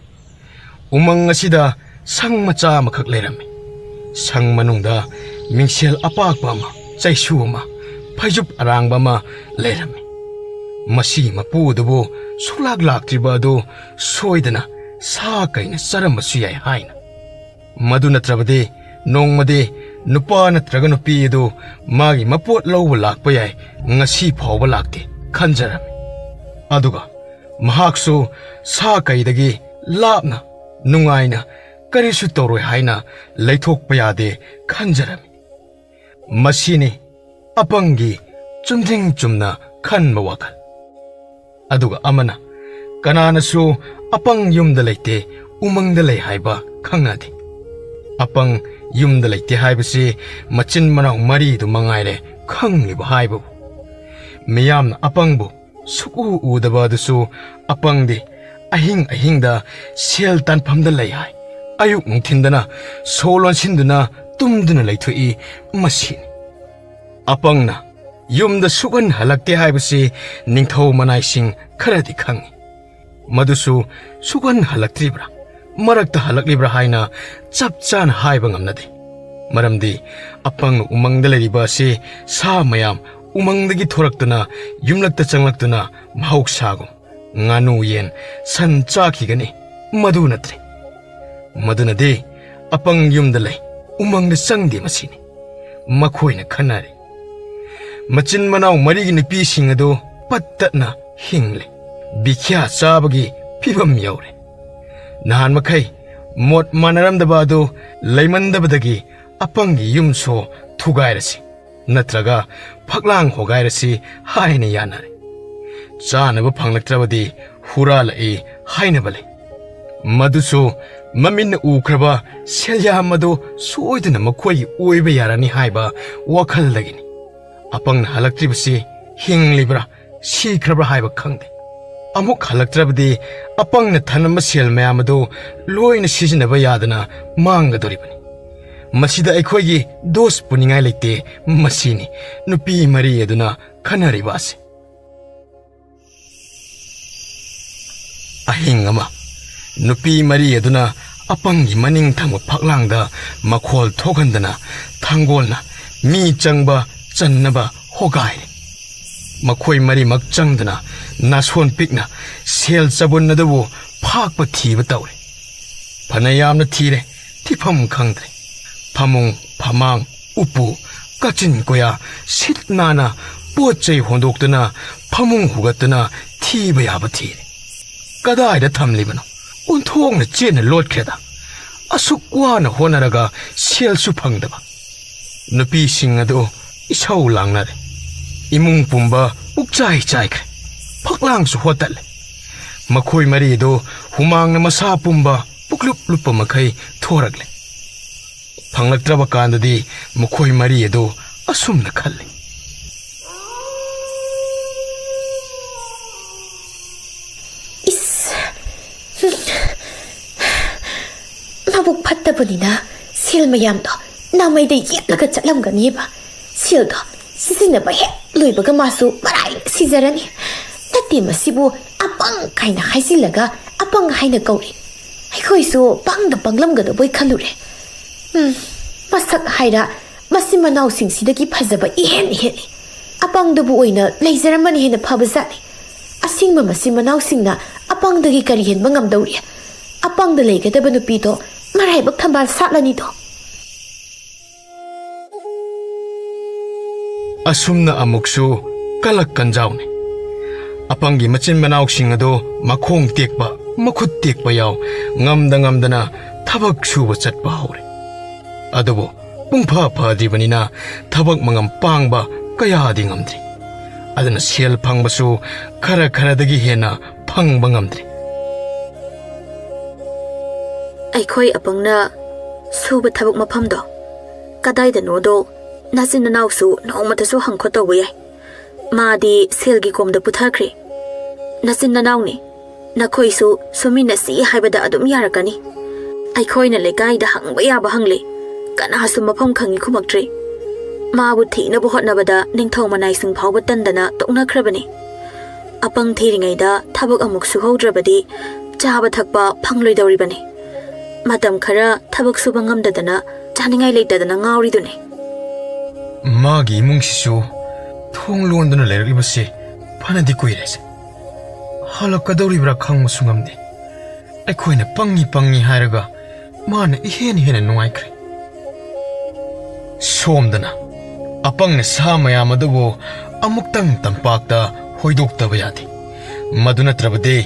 ꯎꯃꯪ ꯑꯁꯤꯗ ꯁꯪ ꯃꯆꯥ ꯑꯃꯈꯛ ꯂꯩꯔꯝꯃꯤ꯫ ꯁꯪ ꯃꯅꯨꯡꯗ ꯃꯤꯡꯁꯦꯜ ꯑꯄꯥꯛꯄ ꯑꯃ, ꯆꯩꯁꯨ ꯑꯃ, ꯐꯩꯖꯨꯞ ꯑꯔꯥꯡꯕ ꯑꯃ ꯂꯩꯔꯝꯃꯤ꯫ ꯃꯁꯤꯒꯤ ꯃꯄꯨ ꯑꯗꯨꯕꯨ ꯁꯨꯛꯂꯥꯛ ꯂꯥꯛꯇ꯭ꯔꯤꯕ ꯑꯗꯨ ꯁꯣꯏꯗꯅ ꯁꯥ ꯀꯩꯅ ꯆꯥꯔꯝꯕꯁꯨ ꯌꯥꯏ ꯍꯥꯏꯅ꯫ ꯃꯗꯨ ꯅꯠꯇ꯭ꯔꯕꯗꯤ ꯅꯣꯡꯃꯗꯤ ꯅꯨꯄꯥ ꯅꯠꯇ꯭ꯔꯒ ꯅꯨꯄꯤ ꯑꯗꯨ ꯃꯥꯒꯤ ꯃꯄꯣꯠ ꯂꯧꯕ ꯂꯥꯛꯄ ꯌꯥꯏ, ꯉꯁꯤ ꯐꯥꯎꯕ ꯂꯥꯛꯇꯦ ꯈꯟꯖꯔꯝꯃꯤ꯫ ꯑꯗꯨꯒ ꯃꯍꯥꯛꯁꯨ ꯁꯥ ꯀꯩꯗꯒꯤ ꯂꯥꯞꯅ ꯅꯨꯡꯉꯥꯏꯅ ꯀꯔꯤꯁꯨ ꯇꯧꯔꯣꯏ ꯍꯥꯏꯅ ꯂꯩꯊꯣꯛꯄ ꯌꯥꯗꯦ ꯈꯟꯖꯔꯝꯃꯤ꯫ ꯃꯁꯤꯅꯤ ꯑꯄꯪꯒꯤ ꯆꯨꯝꯗ꯭ꯔꯤꯡ ꯆꯨꯝꯅ ꯈꯟꯕ ꯋꯥꯈꯜ꯫ ꯑꯗꯨꯒ ꯑꯃꯅ, ꯀꯅꯥꯅꯁꯨ ꯑꯄꯪ ꯌꯨꯝꯗ ꯂꯩꯇꯦ, ꯎꯃꯪꯗ ꯂꯩ ꯍꯥꯏꯕ ꯈꯪꯅꯗꯦ꯫ ꯑꯄꯪ ꯌꯨꯝꯗ ꯂꯩꯇꯦ ꯍꯥꯏꯕꯁꯤ ꯃꯆꯤꯟ ꯃꯅꯥꯎ ꯃꯔꯤꯗꯨ ꯃꯉꯥꯏꯔꯦ ꯈꯪꯂꯤꯕ ꯍꯥꯏꯕꯕꯨ꯫ ꯃꯤꯌꯥꯝꯅ ꯑꯄꯪꯕꯨ ꯁꯨꯛꯎ ꯎꯗꯕ ꯑꯗꯨꯁꯨ ꯑꯄꯪꯗꯤ ꯑꯍꯤꯡ ꯑꯍꯤꯡꯗ ꯁꯦꯜ ꯇꯥꯟꯐꯝꯗ ꯂꯩ ꯍꯥꯏ꯫ ꯑꯌꯨꯛ ꯅꯨꯡꯊꯤꯟꯗꯅ ꯁꯣ ꯂꯣꯟꯁꯤꯟꯗꯨꯅ ꯇꯨꯝꯗꯨꯅ ꯂꯩꯊꯣꯛꯏ꯫ ꯃꯁꯤꯅꯤ꯫ ꯑꯄꯪꯅ ꯌꯨꯝꯗ ꯁꯨꯛꯍꯟ ꯍꯜꯂꯛꯇꯦ ꯍꯥꯏꯕꯁꯤ ꯅꯤꯡꯊꯧ ꯃꯅꯥꯏꯁꯤꯡ ꯈꯔꯗꯤ ꯈꯪꯏ꯫ ꯃꯗꯨꯁꯨ ꯁꯨꯛꯍꯟ ꯍꯜꯂꯛꯇ꯭ꯔꯤꯕ꯭ꯔꯥ, ꯃꯔꯛꯇ ꯍꯜꯂꯛꯂꯤꯕ꯭ꯔꯥ ꯍꯥꯏꯅ ꯆꯞ ꯆꯥꯅ ꯍꯥꯏꯕ ꯉꯝꯅꯗꯦ꯫ ꯃꯔꯝꯗꯤ ꯑꯄꯪ ꯎꯃꯪꯗ ꯂꯩꯔꯤꯕ ꯑꯁꯤ ꯁꯥ ꯃꯌꯥꯝ ꯎꯃꯪꯗꯒꯤ ꯊꯣꯔꯛꯇꯨꯅ ꯌꯨꯝꯂꯛꯇ ꯆꯪꯂꯛꯇꯨꯅ ꯃꯍꯧꯁꯥꯒꯨꯝ ꯉꯥꯅꯨ, ꯌꯦꯟ, ꯁꯟ ꯆꯥꯈꯤꯒꯅꯤ, ꯃꯗꯨ ꯅꯠꯇ꯭ꯔꯦ꯫ ꯃꯗꯨꯅꯗꯤ ꯑꯄꯪ ꯌꯨꯝꯗ ꯂꯩ, ꯎꯃꯪꯗ ꯆꯪꯗꯦ ꯃꯁꯤꯅꯤ꯫ ꯃꯈꯣꯏꯅ ꯈꯟꯅꯔꯦ꯫ ꯃꯆꯤꯟ ꯃꯅꯥꯎ ꯃꯔꯤꯒꯤ ꯅꯨꯄꯤꯁꯤꯡ ꯑꯗꯨ ꯄꯠ ꯇꯠꯅ ꯍꯤꯡꯂꯦ꯫ ꯕꯤꯈ꯭ꯌꯥ ꯆꯥꯕꯒꯤ ꯐꯤꯕꯝ ꯌꯧꯔꯦ꯫ ꯅꯍꯥꯟ ꯃꯈꯩ ꯃꯣꯠ ꯃꯥꯟꯅꯔꯝꯗꯕ ꯑꯗꯨ ꯂꯩꯃꯟꯗꯕꯗꯒꯤ ꯑꯄꯪꯒꯤ ꯌꯨꯝꯁꯨ ꯊꯨꯒꯥꯏꯔꯁꯤ, ꯅꯠꯇ꯭ꯔꯒ ꯐꯛꯂꯥꯡ ꯍꯣꯒꯥꯏꯔꯁꯤ ꯍꯥꯏꯅ ꯌꯥꯅꯔꯦ꯫ ꯆꯥꯅꯕ ꯐꯪꯂꯛꯇ꯭ꯔꯕꯗꯤ ꯍꯨꯔꯥꯜꯂꯛꯏ ꯍꯥꯏꯅꯕ ꯂꯩ꯫ ꯃꯗꯨꯁꯨ ꯃꯃꯤꯠꯅ ꯎꯈ꯭ꯔꯕ ꯁꯦꯜꯌꯥꯝ ꯑꯗꯨ ꯁꯣꯏꯗꯅ ꯃꯈꯣꯏꯒꯤ ꯑꯣꯏꯕ ꯌꯥꯔꯅꯤ ꯍꯥꯏꯕ ꯋꯥꯈꯜꯗꯒꯤꯅꯤ꯫ ꯑꯄꯪꯅ ꯍꯜꯂꯛꯇ꯭ꯔꯤꯕꯁꯤ ꯍꯤꯡꯂꯤꯕ꯭ꯔꯥ, ꯁꯤꯈ꯭ꯔꯕ꯭ꯔꯥ ꯍꯥꯏꯕ ꯈꯪꯗꯦ꯫ ꯑꯃꯨꯛ ꯍꯜꯂꯛꯇ꯭ꯔꯕꯗꯤ ꯑꯄꯪꯅ ꯊꯅꯝꯕ ꯁꯦꯜ ꯃꯌꯥꯝ ꯑꯗꯨ ꯂꯣꯏꯅ ꯁꯤꯖꯤꯟꯅꯕ ꯌꯥꯗꯅ ꯃꯥꯡꯒꯗꯧꯔꯤꯕꯅꯤ꯫ ꯃꯁꯤꯗ ꯑꯩꯈꯣꯏꯒꯤ ꯗꯣꯁ ꯄꯨꯅꯤꯡꯉꯥꯏ ꯂꯩꯇꯦ꯫ ꯃꯁꯤꯅꯤ ꯅꯨꯄꯤ ꯃꯔꯤ ꯑꯗꯨꯅ ꯈꯟꯅꯔꯤꯕ ꯑꯁꯤ꯫ ꯑꯍꯤꯡ ꯑꯃ ꯅꯨꯄꯤ ꯃꯔꯤ ꯑꯗꯨꯅ ꯑꯄꯪꯒꯤ ꯃꯅꯤꯡ ꯊꯪꯕ ꯐꯛꯂꯥꯡꯗ ꯃꯈꯣꯜ ꯊꯣꯛꯍꯟꯗꯅ ꯊꯥꯡꯒꯣꯜꯅ ꯃꯤ ꯆꯪꯕ ꯆꯟꯅꯕ ꯍꯣꯒꯥꯏꯔꯦ꯫ ꯃꯈꯣꯏ ꯃꯔꯤꯃꯛ ꯆꯪꯗꯨꯅ ꯅꯥꯁꯣꯟ ꯄꯤꯛꯅ ꯁꯦꯜ ꯆꯕꯨꯟ ꯑꯗꯨꯕꯨ ꯐꯥꯛꯄ ꯊꯤꯕ ꯇꯧꯔꯦ꯫ ꯐꯅ ꯌꯥꯝꯅ ꯊꯤꯔꯦ, ꯊꯤꯐꯝ ꯈꯪꯗ꯭ꯔꯦ꯫ ꯐꯃꯨꯡ, ꯐꯃꯥꯡ, ꯎꯄꯨ, ꯀꯥꯆꯤꯟ ꯀꯣꯌꯥ ꯁꯤꯠ ꯅꯥꯟꯅ ꯄꯣꯠ ꯆꯩ ꯍꯣꯟꯗꯣꯛꯇꯨꯅ ꯐꯃꯨꯡ ꯍꯨꯒꯠꯇꯨꯅ ꯊꯤꯕ ꯌꯥꯕ ꯊꯤꯔꯦ꯫ ꯀꯗꯥꯏꯗ ꯊꯝꯂꯤꯕꯅꯣ? ꯑꯣꯟꯊꯣꯛꯅ ꯆꯦꯠꯅ ꯂꯣꯠꯈ꯭ꯔꯦꯗ꯫ ꯑꯁꯨꯛ ꯋꯥꯅ ꯍꯣꯠꯅꯔꯒ ꯁꯦꯜꯁꯨ ꯐꯪꯗꯕ꯫ ꯅꯨꯄꯤꯁꯤꯡ ꯑꯗꯨ ꯏꯁꯧ ꯂꯥꯡꯅꯔꯦ꯫ ꯏꯃꯨꯡ ꯄꯨꯝꯕ ꯄꯨꯛꯆꯥꯏ ꯆꯥꯏꯈ꯭ꯔꯦ꯫ ꯐꯛꯂꯥꯡꯁꯨ ꯍꯣꯠꯇꯠꯂꯦ꯫ ꯃꯈꯣꯏ ꯃꯔꯤꯗꯨ ꯍꯨꯃꯥꯡꯅ ꯃꯁꯥ ꯄꯨꯝꯕ ꯄꯨꯛꯂꯨꯞ ꯂꯨꯞꯄ ꯃꯈꯩ ꯊꯣꯔꯛꯂꯦ꯫ ꯐꯪꯂꯛꯇ꯭ꯔꯕ ꯀꯥꯟꯗꯗꯤ ꯃꯈꯣꯏ ꯃꯔꯤ ꯑꯗꯨ ꯑꯁꯨꯝꯅ ꯈꯜꯂꯤ꯫ ꯏꯁ! ꯃꯕꯨꯛ ꯐꯠꯇꯕꯅꯤꯅ ꯁꯦꯜ ꯃꯌꯥꯝꯗꯣ ꯅꯥꯃꯩꯗ ꯌꯦꯠꯂꯒ ꯆꯠꯂꯝꯒꯅꯤꯕ꯫ ꯁꯦꯜꯗꯣ ꯁꯤꯖꯤꯟꯅꯕ ꯍꯦꯛ ꯂꯣꯏꯕꯒ ꯃꯥꯁꯨ ꯃꯔꯥꯏ ꯁꯤꯖꯔꯅꯤ꯫ ꯅꯠꯇꯦ, ꯃꯁꯤꯕꯨ ꯑꯄꯪ ꯍꯥꯏꯅ ꯍꯥꯏꯖꯤꯜꯂꯒ ꯑꯄꯪ ꯍꯥꯏꯅ ꯀꯧꯔꯤ꯫ ꯑꯩꯈꯣꯏꯁꯨ ꯄꯪꯗ ꯄꯪꯂꯝꯒꯗꯕꯣꯏ ꯈꯜꯂꯨꯔꯦ꯫ ꯎꯝ, ꯃꯁꯛ ꯍꯥꯏꯔ ꯃꯆꯤꯟ ꯃꯅꯥꯎꯁꯤꯡꯁꯤꯗꯒꯤ ꯐꯖꯕ ꯏꯍꯦꯟ ꯍꯦꯜꯂꯤ꯫ ꯑꯄꯪꯗꯕꯨ ꯑꯣꯏꯅ ꯂꯩꯖꯔꯝꯕꯅ ꯍꯦꯟꯅ ꯐꯕꯖꯥꯠꯅꯤ꯫ ꯑꯁꯤꯡꯕ ꯃꯆꯤꯟ ꯃꯅꯥꯎꯁꯤꯡꯅ ꯑꯄꯪꯗꯒꯤ ꯀꯔꯤ ꯍꯦꯟꯕ ꯉꯝꯗꯧꯔꯤ? ꯑꯄꯪꯗ ꯂꯩꯒꯗꯕ ꯅꯨꯄꯤꯗꯣ ꯃꯔꯥꯏꯕꯛ ꯊꯝꯕꯥꯜ ꯁꯥꯠꯂꯅꯤꯗꯣ꯫ ꯑꯁꯨꯝꯅ ꯑꯃꯨꯛꯁꯨ ꯀꯂꯛ ꯀꯟꯖꯥꯎꯅꯤ꯫ ꯑꯄꯪꯒꯤ ꯃꯆꯤꯟ ꯃꯅꯥꯎꯁꯤꯡ ꯑꯗꯨ ꯃꯈꯣꯡ ꯇꯦꯛꯄ, ꯃꯈꯨꯠ ꯇꯦꯛꯄ ꯌꯥꯎ ꯉꯝꯗ ꯉꯝꯗꯅ ꯊꯕꯛ ꯁꯨꯕ ꯆꯠꯄ ꯍꯧꯔꯦ꯫ ꯑꯗꯨꯕꯨ ꯄꯨꯡꯐ ꯐꯗ꯭ꯔꯤꯕꯅꯤꯅ ꯊꯕꯛ ꯃꯉꯝ ꯄꯥꯡꯕ ꯀꯌꯥꯗꯤ ꯉꯝꯗ꯭ꯔꯤ꯫ ꯑꯗꯨꯅ ꯁꯦꯜ ꯐꯪꯕꯁꯨ ꯈꯔ ꯈꯔꯗꯒꯤ ꯍꯦꯟꯅ ꯐꯪꯕ ꯉꯝꯗ꯭ꯔꯤ꯫ ꯑꯩꯈꯣꯏ ꯑꯄꯪꯅ ꯁꯨꯕ ꯊꯕꯛ ꯃꯐꯝꯗꯣ ꯀꯗꯥꯏꯗꯅꯣꯗꯣ ꯅꯆꯤꯟ ꯅꯅꯥꯎꯁꯨ ꯅꯣꯡꯃꯇꯁꯨ ꯍꯪꯈꯣ ꯇꯧꯕ ꯌꯥꯏ꯫ ꯃꯥꯗꯤ ꯁꯦꯜꯒꯤ ꯀꯣꯝꯗ ꯄꯨꯊꯈ꯭ꯔꯦ꯫ ꯅꯆꯤꯟ ꯅꯅꯥꯎꯅꯤ, ꯅꯈꯣꯏꯁꯨ ꯁꯨꯃꯤꯟꯅꯁꯤ ꯍꯥꯏꯕꯗ ꯑꯗꯨꯝ ꯌꯥꯔꯛꯀꯅꯤ꯫ ꯑꯩꯈꯣꯏꯅ ꯂꯩꯀꯥꯏꯗ ꯍꯪꯕ ꯌꯥꯕ ꯍꯪꯂꯦ, ꯀꯅꯥꯁꯨ ꯃꯐꯝ ꯈꯪꯉꯤ ꯈꯨꯝꯃꯛꯇ꯭ꯔꯦ꯫ ꯃꯥꯕꯨ ꯊꯤꯅꯕ ꯍꯣꯠꯅꯕꯗ ꯅꯤꯡꯊꯧ ꯃꯅꯥꯏꯁꯤꯡ ꯐꯥꯎꯕ ꯇꯟꯗꯅ ꯇꯣꯛꯅꯈ꯭ꯔꯕꯅꯤ꯫ ꯑꯄꯪ ꯊꯤꯔꯤꯉꯩꯗ ꯊꯕꯛ ꯑꯃꯨꯛ ꯁꯨꯍꯧꯗ꯭ꯔꯕꯗꯤ ꯆꯥꯕ ꯊꯛꯄ ꯐꯪꯂꯣꯏꯗꯧꯔꯤꯕꯅꯤ꯫ ꯃꯇꯝ ꯈꯔ ꯊꯕꯛ ꯁꯨꯕ ꯉꯝꯗꯗꯅ ꯆꯥꯅꯤꯡꯉꯥꯏ ꯂꯩꯇꯗꯅ ꯉꯥꯎꯔꯤꯗꯨꯅꯤ꯫ ꯃꯥꯒꯤ ꯏꯃꯨꯡꯁꯤꯁꯨ ꯊꯣꯡ ꯂꯣꯟꯗꯨꯅ ꯂꯩꯔꯛꯂꯤꯕꯁꯦ ꯐꯅꯗꯤ ꯀꯨꯏꯔꯦꯁꯦ꯫ ꯍꯜꯂꯛꯀꯗꯧꯔꯤꯕ꯭ꯔꯥ ꯈꯪꯕꯁꯨ ꯉꯝꯗꯦ꯫ ꯑꯩꯈꯣꯏꯅ ꯄꯪꯉꯤ ꯄꯪꯉꯤ ꯍꯥꯏꯔꯒ ꯃꯥꯅ ꯏꯍꯦꯟ ꯍꯦꯟꯅ ꯅꯨꯡꯉꯥꯏꯈ꯭ꯔꯦ꯫ ꯁꯣꯝꯗꯅ ꯑꯄꯪꯅ ꯁꯥ ꯃꯌꯥꯝ ꯑꯗꯨꯕꯨ ꯑꯃꯨꯛꯇꯪ ꯇꯝꯄꯥꯛꯇ ꯍꯣꯏꯗꯣꯛꯇꯕ ꯌꯥꯗꯦ꯫ ꯃꯗꯨ ꯅꯠꯇ꯭ꯔꯕꯗꯤ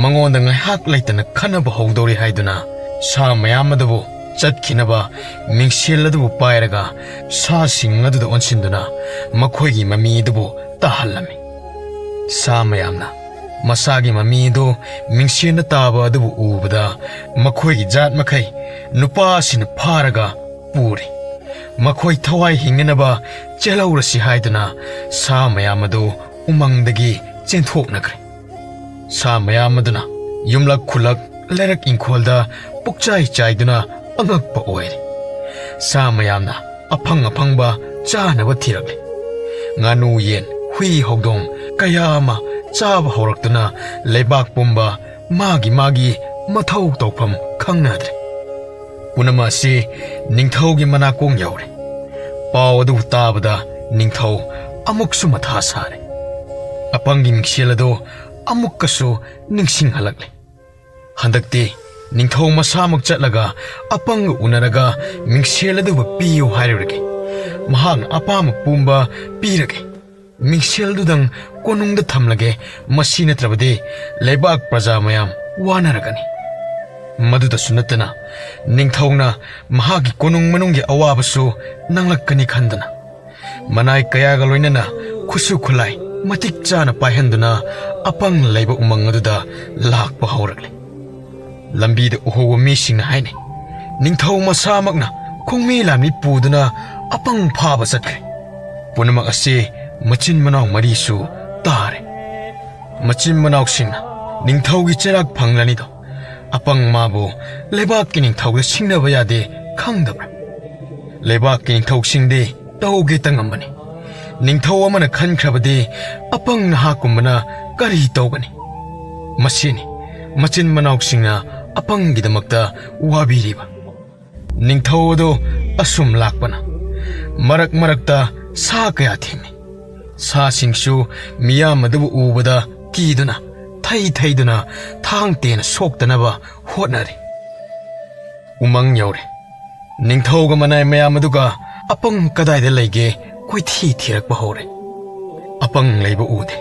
ꯃꯉꯣꯟꯗ ꯉꯥꯏꯍꯥꯛ ꯂꯩꯇꯅ ꯈꯠꯅꯕ ꯍꯧꯗꯧꯔꯤ ꯍꯥꯏꯗꯨꯅ ꯁꯥ ꯃꯌꯥꯝ ꯑꯗꯨꯕꯨ ꯆꯠꯈꯤꯅꯕ ꯃꯤꯡꯁꯦꯜ ꯑꯗꯨꯕꯨ ꯄꯥꯏꯔꯒ ꯁꯥꯁꯤꯡ ꯑꯗꯨꯗ ꯑꯣꯟꯁꯤꯟꯗꯨꯅ ꯃꯈꯣꯏꯒꯤ ꯃꯃꯤ ꯑꯗꯨꯕꯨ ꯇꯥꯍꯜꯂꯝꯃꯤ꯫ ꯁꯥ ꯃꯌꯥꯝꯅ ꯃꯁꯥꯒꯤ ꯃꯃꯤ ꯑꯗꯨ ꯃꯤꯡꯁꯦꯜꯗ ꯇꯥꯕ ꯑꯗꯨꯕꯨ ꯎꯕꯗ ꯃꯈꯣꯏꯒꯤ ꯖꯥꯠ ꯃꯈꯩ ꯅꯨꯄꯥꯁꯤꯡꯅ ꯐꯥꯔꯒ ꯄꯨꯔꯤ꯫ ꯃꯈꯣꯏ ꯊꯋꯥꯏ ꯍꯤꯡꯅꯅꯕ ꯆꯦꯜꯍꯧꯔꯁꯤ ꯍꯥꯏꯗꯨꯅ ꯁꯥ ꯃꯌꯥꯝ ꯑꯗꯨ ꯎꯃꯪꯗꯒꯤ ꯆꯦꯟꯊꯣꯛꯅꯈ꯭ꯔꯦ꯫ ꯁꯥ ꯃꯌꯥꯝ ꯑꯗꯨꯅ ꯌꯨꯝꯂꯛ ꯈꯨꯂꯛ, ꯂꯩꯔꯛ ꯏꯪꯈꯣꯜꯗ ꯄꯨꯛꯆꯥꯏ ꯆꯥꯏꯗꯨꯅ ꯑꯉꯛꯄ ꯑꯣꯏꯔꯦ꯫ ꯁꯥ ꯃꯌꯥꯝꯅ ꯑꯐꯪ ꯑꯐꯪꯕ ꯆꯥꯅꯕ ꯊꯤꯔꯛꯂꯦ꯫ ꯉꯥꯅꯨ, ꯌꯦꯟ, ꯍꯨꯏ, ꯍꯧꯗꯣꯡ ꯀꯌꯥ ꯑꯃ ꯆꯥꯕ ꯍꯧꯔꯛꯇꯨꯅ ꯂꯩꯕꯥꯛ ꯄꯨꯝꯕ ꯃꯥꯒꯤ ꯃꯥꯒꯤ ꯃꯊꯧ ꯇꯧꯐꯝ ꯈꯪꯅꯗ꯭ꯔꯦ꯫ ꯄꯨꯝꯅꯃꯛ ꯑꯁꯤ ꯅꯤꯡꯊꯧꯒꯤ ꯃꯅꯥꯀꯣꯡ ꯌꯧꯔꯦ꯫ ꯄꯥꯎ ꯑꯗꯨ ꯇꯥꯕꯗ ꯅꯤꯡꯊꯧ ꯑꯃꯨꯛꯁꯨ ꯃꯊꯥ ꯁꯥꯔꯦ꯫ ꯑꯄꯪꯒꯤ ꯃꯤꯡꯁꯦꯜ ꯑꯗꯨ ꯑꯃꯨꯛꯀꯁꯨ ꯅꯤꯡꯁꯤꯡꯍꯜꯂꯛꯂꯦ꯫ ꯍꯟꯗꯛꯇꯤ ꯅꯤꯡꯊꯧ ꯃꯁꯥꯃꯛ ꯆꯠꯂꯒ ꯑꯄꯪꯒ ꯎꯅꯔꯒ ꯃꯤꯡꯁꯦꯜ ꯑꯗꯨꯕꯨ ꯄꯤꯌꯨ ꯍꯥꯏꯔꯨꯔꯒꯦ꯫ ꯃꯍꯥꯛꯅ ꯑꯄꯥꯝꯕ ꯄꯨꯝꯕ ꯄꯤꯔꯒꯦ꯫ ꯃꯤꯡꯁꯦꯜꯗꯨꯗꯪ ꯀꯣꯅꯨꯡꯗ ꯊꯝꯂꯒꯦ꯫ ꯃꯁꯤ ꯅꯠꯇ꯭ꯔꯕꯗꯤ ꯂꯩꯕꯥꯛ ꯄ꯭ꯔꯖꯥ ꯃꯌꯥꯝ ꯋꯥꯅꯔꯒꯅꯤ꯫ ꯃꯗꯨꯗꯁꯨ ꯅꯠꯇꯅ ꯅꯤꯡꯊꯧꯅ ꯃꯍꯥꯛꯀꯤ ꯀꯣꯅꯨꯡ ꯃꯅꯨꯡꯒꯤ ꯑꯋꯥꯕꯁꯨ ꯅꯪꯂꯛꯀꯅꯤ ꯈꯟꯗꯨꯅ ꯃꯅꯥꯏ ꯀꯌꯥꯒ ꯂꯣꯏꯅꯅ ꯈꯨꯠꯁꯨ ꯈꯨꯠꯂꯥꯏ ꯃꯇꯤꯛ ꯆꯥꯅ ꯄꯥꯏꯍꯟꯗꯨꯅ ꯑꯄꯪ ꯂꯩꯕ ꯎꯃꯪ ꯑꯗꯨꯗ ꯂꯥꯛꯄ ꯍꯧꯔꯛꯂꯦ꯫ ꯂꯝꯕꯤꯗ ꯎꯍꯧꯕ ꯃꯤꯁꯤꯡꯅ ꯍꯥꯏꯅꯩ, ꯅꯤꯡꯊꯧ ꯃꯁꯥꯃꯛꯅ ꯈꯣꯡꯃꯤ ꯂꯥꯟꯃꯤ ꯄꯨꯗꯨꯅ ꯑꯄꯪ ꯐꯥꯕ ꯆꯠꯈ꯭ꯔꯦ꯫ ꯄꯨꯝꯅꯃꯛ ꯑꯁꯤ ꯃꯆꯤꯟ ꯃꯅꯥꯎ ꯃꯔꯤꯁꯨ ꯇꯥꯔꯦ꯫ ꯃꯆꯤꯟ ꯃꯅꯥꯎꯁꯤꯡꯅ ꯅꯤꯡꯊꯧꯒꯤ ꯆꯩꯔꯥꯛ ꯐꯪꯂꯅꯤꯗꯣ꯫ ꯑꯄꯪ ꯃꯥꯕꯨ ꯂꯩꯕꯥꯛꯀꯤ ꯅꯤꯡꯊꯧꯗ ꯁꯤꯡꯅꯕ ꯌꯥꯗꯦ ꯈꯪꯗꯕ꯭ꯔꯥ? ꯂꯩꯕꯥꯛꯀꯤ ꯅꯤꯡꯊꯧꯁꯤꯡꯗꯤ ꯇꯧꯒꯦ ꯇꯉꯝꯕꯅꯤ꯫ ꯅꯤꯡꯊꯧ ꯑꯃꯅ ꯈꯟꯈ꯭ꯔꯕꯗꯤ ꯑꯄꯪ ꯅꯍꯥꯛꯀꯨꯝꯕꯅ ꯀꯔꯤ ꯇꯧꯒꯅꯤ? ꯃꯁꯤꯅꯤ ꯃꯆꯤꯟ ꯃꯅꯥꯎꯁꯤꯡꯅ ꯑꯄꯪꯒꯤꯗꯃꯛꯇ ꯋꯥꯕꯤꯔꯤꯕ꯫ ꯅꯤꯡꯊꯧ ꯑꯗꯨ ꯑꯁꯨꯝ ꯂꯥꯛꯄꯅ ꯃꯔꯛ ꯃꯔꯛꯇ ꯁꯥ ꯀꯌꯥ ꯊꯦꯡꯅꯩ꯫ ꯁꯥꯁꯤꯡꯁꯨ ꯃꯤꯌꯥꯝ ꯑꯗꯨꯕꯨ ꯎꯕꯗ ꯀꯤꯗꯨꯅ ꯊꯩ ꯊꯩꯗꯨꯅ ꯊꯥꯡ ꯇꯦꯅ ꯁꯣꯛꯇꯅꯕ ꯍꯣꯠꯅꯔꯤ꯫ ꯎꯃꯪ ꯌꯧꯔꯦ꯫ ꯅꯤꯡꯊꯧꯒ ꯃꯅꯥꯏ ꯃꯌꯥꯝ ꯑꯗꯨꯒ ꯑꯄꯪ ꯀꯗꯥꯏꯗ ꯂꯩꯒꯦ ꯀꯣꯏꯊꯤ ꯊꯤꯔꯛꯄ ꯍꯧꯔꯦ꯫ ꯑꯄꯪ ꯂꯩꯕ ꯎꯗꯦ꯫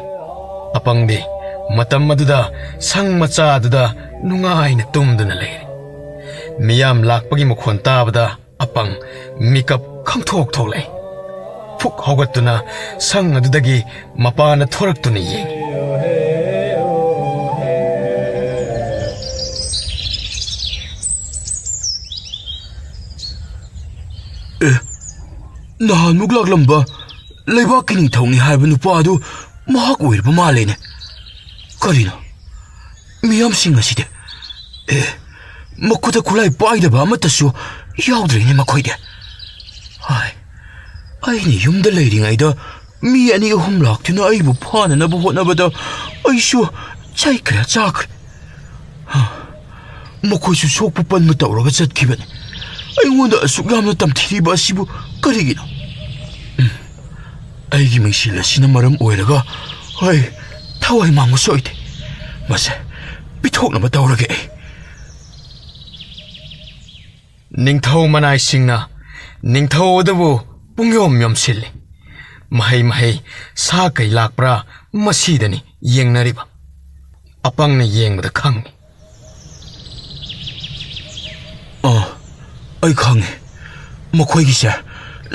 ꯑꯄꯪꯗꯤ ꯃꯇꯝ ꯑꯗꯨꯗ ꯁꯪ ꯃꯆꯥ ꯑꯗꯨꯗ ꯅꯨꯡꯉꯥꯏꯅ ꯇꯨꯝꯗꯨꯅ ꯂꯩꯔꯦ꯫ ꯃꯤꯌꯥꯝ ꯂꯥꯛꯄꯒꯤ ꯃꯈꯣꯟ ꯇꯥꯕꯗ ꯑꯄꯪ ꯃꯤꯀꯞ ꯈꯪꯊꯣꯛ ꯊꯣꯛꯂꯛꯏ꯫ ꯐꯨꯛ ꯍꯧꯒꯠꯇꯨꯅ ꯁꯪ ꯑꯗꯨꯗꯒꯤ ꯃꯄꯥꯟꯗ ꯊꯣꯔꯛꯇꯨꯅ ꯌꯦꯡꯉꯤ꯫ ꯑꯦ, ꯅꯍꯥꯟꯃꯨꯛ ꯂꯥꯛꯂꯝꯕ ꯂꯩꯕꯥꯛꯀꯤ ꯅꯤꯡꯊꯧꯅꯤ ꯍꯥꯏꯕ ꯅꯨꯄꯥ ꯑꯗꯨ ꯃꯍꯥꯛ ꯑꯣꯏꯔꯕ ꯃꯥꯜꯂꯦꯅꯦ꯫ ꯀꯔꯤꯅꯣ? ꯃꯤꯌꯥꯝꯁꯤꯡ ꯑꯁꯤꯗꯤ, ꯑꯦ, ꯃꯈꯨꯠꯇ ꯈꯨꯠꯂꯥꯏ ꯄꯥꯏꯗꯕ ꯑꯃꯠꯇꯁꯨ ꯌꯥꯎꯗ꯭ꯔꯦꯅꯦ ꯃꯈꯣꯏꯗꯤ꯫ ꯍꯥꯏ, ꯑꯩꯅ ꯌꯨꯝꯗ ꯂꯩꯔꯤꯉꯩꯗ ꯃꯤ ꯑꯅꯤ ꯑꯍꯨꯝ ꯂꯥꯛꯇꯨꯅ ꯑꯩꯕꯨ ꯐꯥꯅꯅꯕ ꯍꯣꯠꯅꯕꯗ ꯑꯩꯁꯨ ꯆꯩ ꯀꯌꯥ ꯆꯥꯈ꯭ꯔꯦ꯫ ꯍꯥ, ꯃꯈꯣꯏꯁꯨ ꯁꯣꯛꯄ ꯄꯟꯕ ꯇꯧꯔꯒ ꯆꯠꯈꯤꯕꯅꯤ꯫ ꯑꯩꯉꯣꯟꯗ ꯑꯁꯨꯛ ꯌꯥꯝꯅ ꯇꯝꯊꯤꯔꯤꯕ ꯑꯁꯤꯕꯨ ꯀꯔꯤꯒꯤꯅꯣ? ꯎꯝ, ꯑꯩꯒꯤ ꯃꯤꯡꯁꯦꯜ ꯑꯁꯤꯅ ꯃꯔꯝ ꯑꯣꯏꯔꯒ ꯑꯩ ꯊꯋꯥꯏ ꯃꯥꯡꯕ ꯁꯣꯏꯗꯦ꯫ ꯃꯁꯦ ꯄꯤꯊꯣꯛꯅꯕ ꯇꯧꯔꯒꯦ ꯑꯩ꯫ ꯅꯤꯡꯊꯧ ꯃꯅꯥꯏꯁꯤꯡꯅ ꯅꯤꯡꯊꯧ ꯑꯗꯨꯕꯨ ꯄꯨꯡꯌꯣꯝ ꯌꯣꯝꯁꯤꯜꯂꯤ꯫ ꯃꯍꯩ ꯃꯍꯩ ꯁꯥ ꯀꯩ ꯂꯥꯛꯄ꯭ꯔꯥ ꯃꯁꯤꯗꯅꯤ ꯌꯦꯡꯅꯔꯤꯕ꯫ ꯑꯄꯪꯅ ꯌꯦꯡꯕꯗ ꯈꯪꯏ꯫ ꯑꯥ, ꯑꯩ ꯈꯪꯉꯦ꯫ ꯃꯈꯣꯏꯒꯤꯁꯦ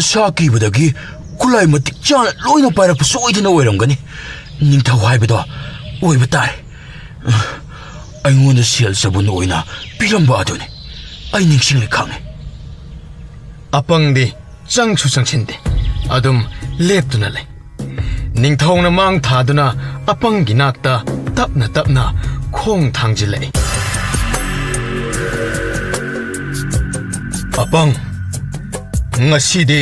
ꯁꯥ ꯀꯤꯕꯗꯒꯤ ꯈꯨꯠꯂꯥꯏ ꯃꯇꯤꯛ ꯆꯥꯅ ꯂꯣꯏꯅ ꯄꯥꯏꯔꯛꯄ ꯁꯣꯏꯗꯅ ꯑꯣꯏꯔꯝꯒꯅꯤ꯫ ꯅꯤꯡꯊꯧ ꯍꯥꯏꯕꯗꯣ ꯑꯣꯏꯕ ꯇꯥꯔꯦ꯫ ꯑꯩꯉꯣꯟꯗ ꯁꯦꯜ ꯆꯕꯨꯟ ꯑꯣꯏꯅ ꯄꯤꯔꯝꯕ ꯑꯗꯨꯅꯤ꯫ ꯑꯩ ꯅꯤꯡꯁꯤꯡꯂꯦ ꯈꯪꯉꯦ꯫ ꯑꯄꯪꯗꯤ ꯆꯪꯁꯨ ꯆꯪꯁꯤꯟꯗꯦ꯫ ꯑꯗꯨꯝ ꯂꯦꯞꯇꯨꯅ ꯂꯩ꯫ ꯅꯤꯡꯊꯧꯅ ꯃꯥꯡ ꯊꯥꯗꯨꯅ ꯑꯄꯪꯒꯤ ꯅꯥꯛꯇ ꯇꯞꯅ ꯇꯞꯅ ꯈꯣꯡ ꯊꯥꯡꯖꯤꯜꯂꯛꯏ꯫ "ꯑꯄꯪ, ꯉꯁꯤꯗꯤ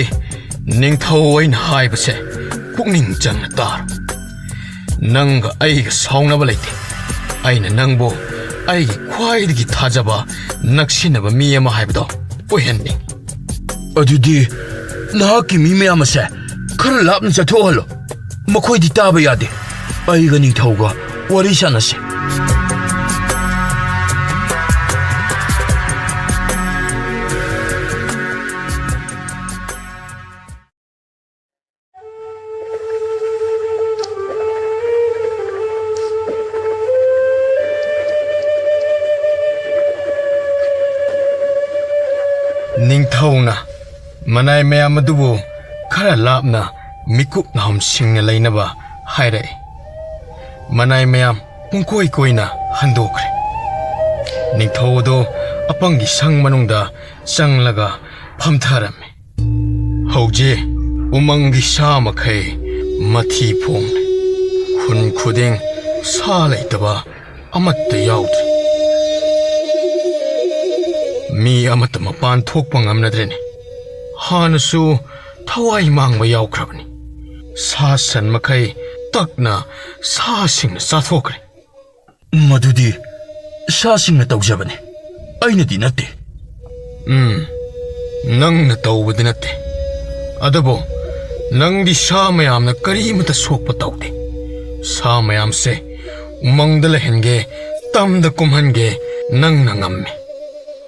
ꯅꯤꯡꯊꯧ ꯑꯩꯅ ꯍꯥꯏꯕꯁꯦ ꯄꯨꯛꯅꯤꯡ ꯆꯪꯅ ꯇꯥꯔꯣ꯫ ꯅꯪꯒ ꯑꯩꯒ ꯁꯥꯎꯅꯕ ꯂꯩꯇꯦ꯫ ꯑꯩꯅ ꯅꯪꯕꯨ ꯑꯩꯒꯤ ꯈ꯭ꯋꯥꯏꯗꯒꯤ ꯊꯥꯖꯕ ꯅꯛꯁꯤꯟꯅꯕ ꯃꯤ ꯑꯃ ꯍꯥꯏꯕꯗꯣ ꯑꯣꯏꯍꯟꯅꯤꯡ"꯫ "ꯑꯗꯨꯗꯤ ꯅꯍꯥꯛꯀꯤ ꯃꯤ ꯃꯌꯥꯝ ꯑꯁꯦ ꯈꯔ ꯂꯥꯞꯅ ꯆꯠꯊꯣꯛꯍꯜꯂꯣ꯫ ꯃꯈꯣꯏꯗꯤ ꯇꯥꯕ ꯌꯥꯗꯦ꯫ ꯑꯩꯒ ꯅꯤꯡꯊꯧꯒ ꯋꯥꯔꯤ ꯁꯥꯟꯅꯁꯦ"꯫ ꯅꯤꯡꯊꯧꯅ ꯃꯅꯥꯏ ꯃꯌꯥꯝ ꯑꯗꯨꯕꯨ ꯈꯔ ꯂꯥꯞꯅ ꯃꯤꯀꯨꯞ ꯅꯥꯍꯨꯝ ꯁꯤꯡꯅ ꯂꯩꯅꯕ ꯍꯥꯏꯔꯛꯏ꯫ ꯃꯅꯥꯏ ꯃꯌꯥꯝ ꯄꯨꯡꯀꯣꯏ ꯀꯣꯏꯅ ꯍꯟꯗꯣꯛꯈ꯭ꯔꯦ꯫ ꯅꯤꯡꯊꯧ ꯑꯗꯨ ꯑꯄꯪꯒꯤ ꯁꯪ ꯃꯅꯨꯡꯗ ꯆꯪꯂꯒ ꯐꯝꯊꯔꯝꯃꯤ꯫ ꯍꯧꯖꯤꯛ ꯎꯃꯪꯒꯤ ꯁꯥ ꯃꯈꯩ ꯃꯊꯤ ꯐꯣꯡꯂꯦ꯫ ꯈꯨꯟ ꯈꯨꯗꯤꯡ ꯁꯥ ꯂꯩꯇꯕ ꯑꯃꯠꯇ ꯌꯥꯎꯗ꯭ꯔꯦ꯫ ꯃꯤ ꯑꯃꯠꯇ ꯃꯄꯥꯟ ꯊꯣꯛꯄ ꯉꯝꯅꯗ꯭ꯔꯦꯅꯦ꯫ ꯍꯥꯟꯅꯁꯨ ꯊꯋꯥꯏ ꯃꯥꯡꯕ ꯌꯥꯎꯈ꯭ꯔꯕꯅꯤ꯫ ꯁꯥ ꯁꯟ ꯃꯈꯩ ꯇꯛꯅ ꯁꯥꯁꯤꯡꯅ ꯆꯥꯊꯣꯛꯈ꯭ꯔꯦ꯫ ꯃꯗꯨꯗꯤ ꯁꯥꯁꯤꯡꯅ ꯇꯧꯖꯕꯅꯤ, ꯑꯩꯅꯗꯤ ꯅꯠꯇꯦ꯫ ꯎꯝ, ꯅꯪꯅ ꯇꯧꯕꯗꯤ ꯅꯠꯇꯦ꯫ ꯑꯗꯨꯕꯨ ꯅꯪꯗꯤ ꯁꯥ ꯃꯌꯥꯝꯅ ꯀꯔꯤꯃꯇ ꯁꯣꯛꯄ ꯇꯧꯗꯦ꯫ ꯁꯥ ꯃꯌꯥꯝꯁꯦ ꯎꯃꯪꯗ ꯂꯩꯍꯟꯒꯦ, ꯇꯝꯗ ꯀꯨꯝꯍꯟꯒꯦ, ꯅꯪꯅ ꯉꯝꯃꯦ꯫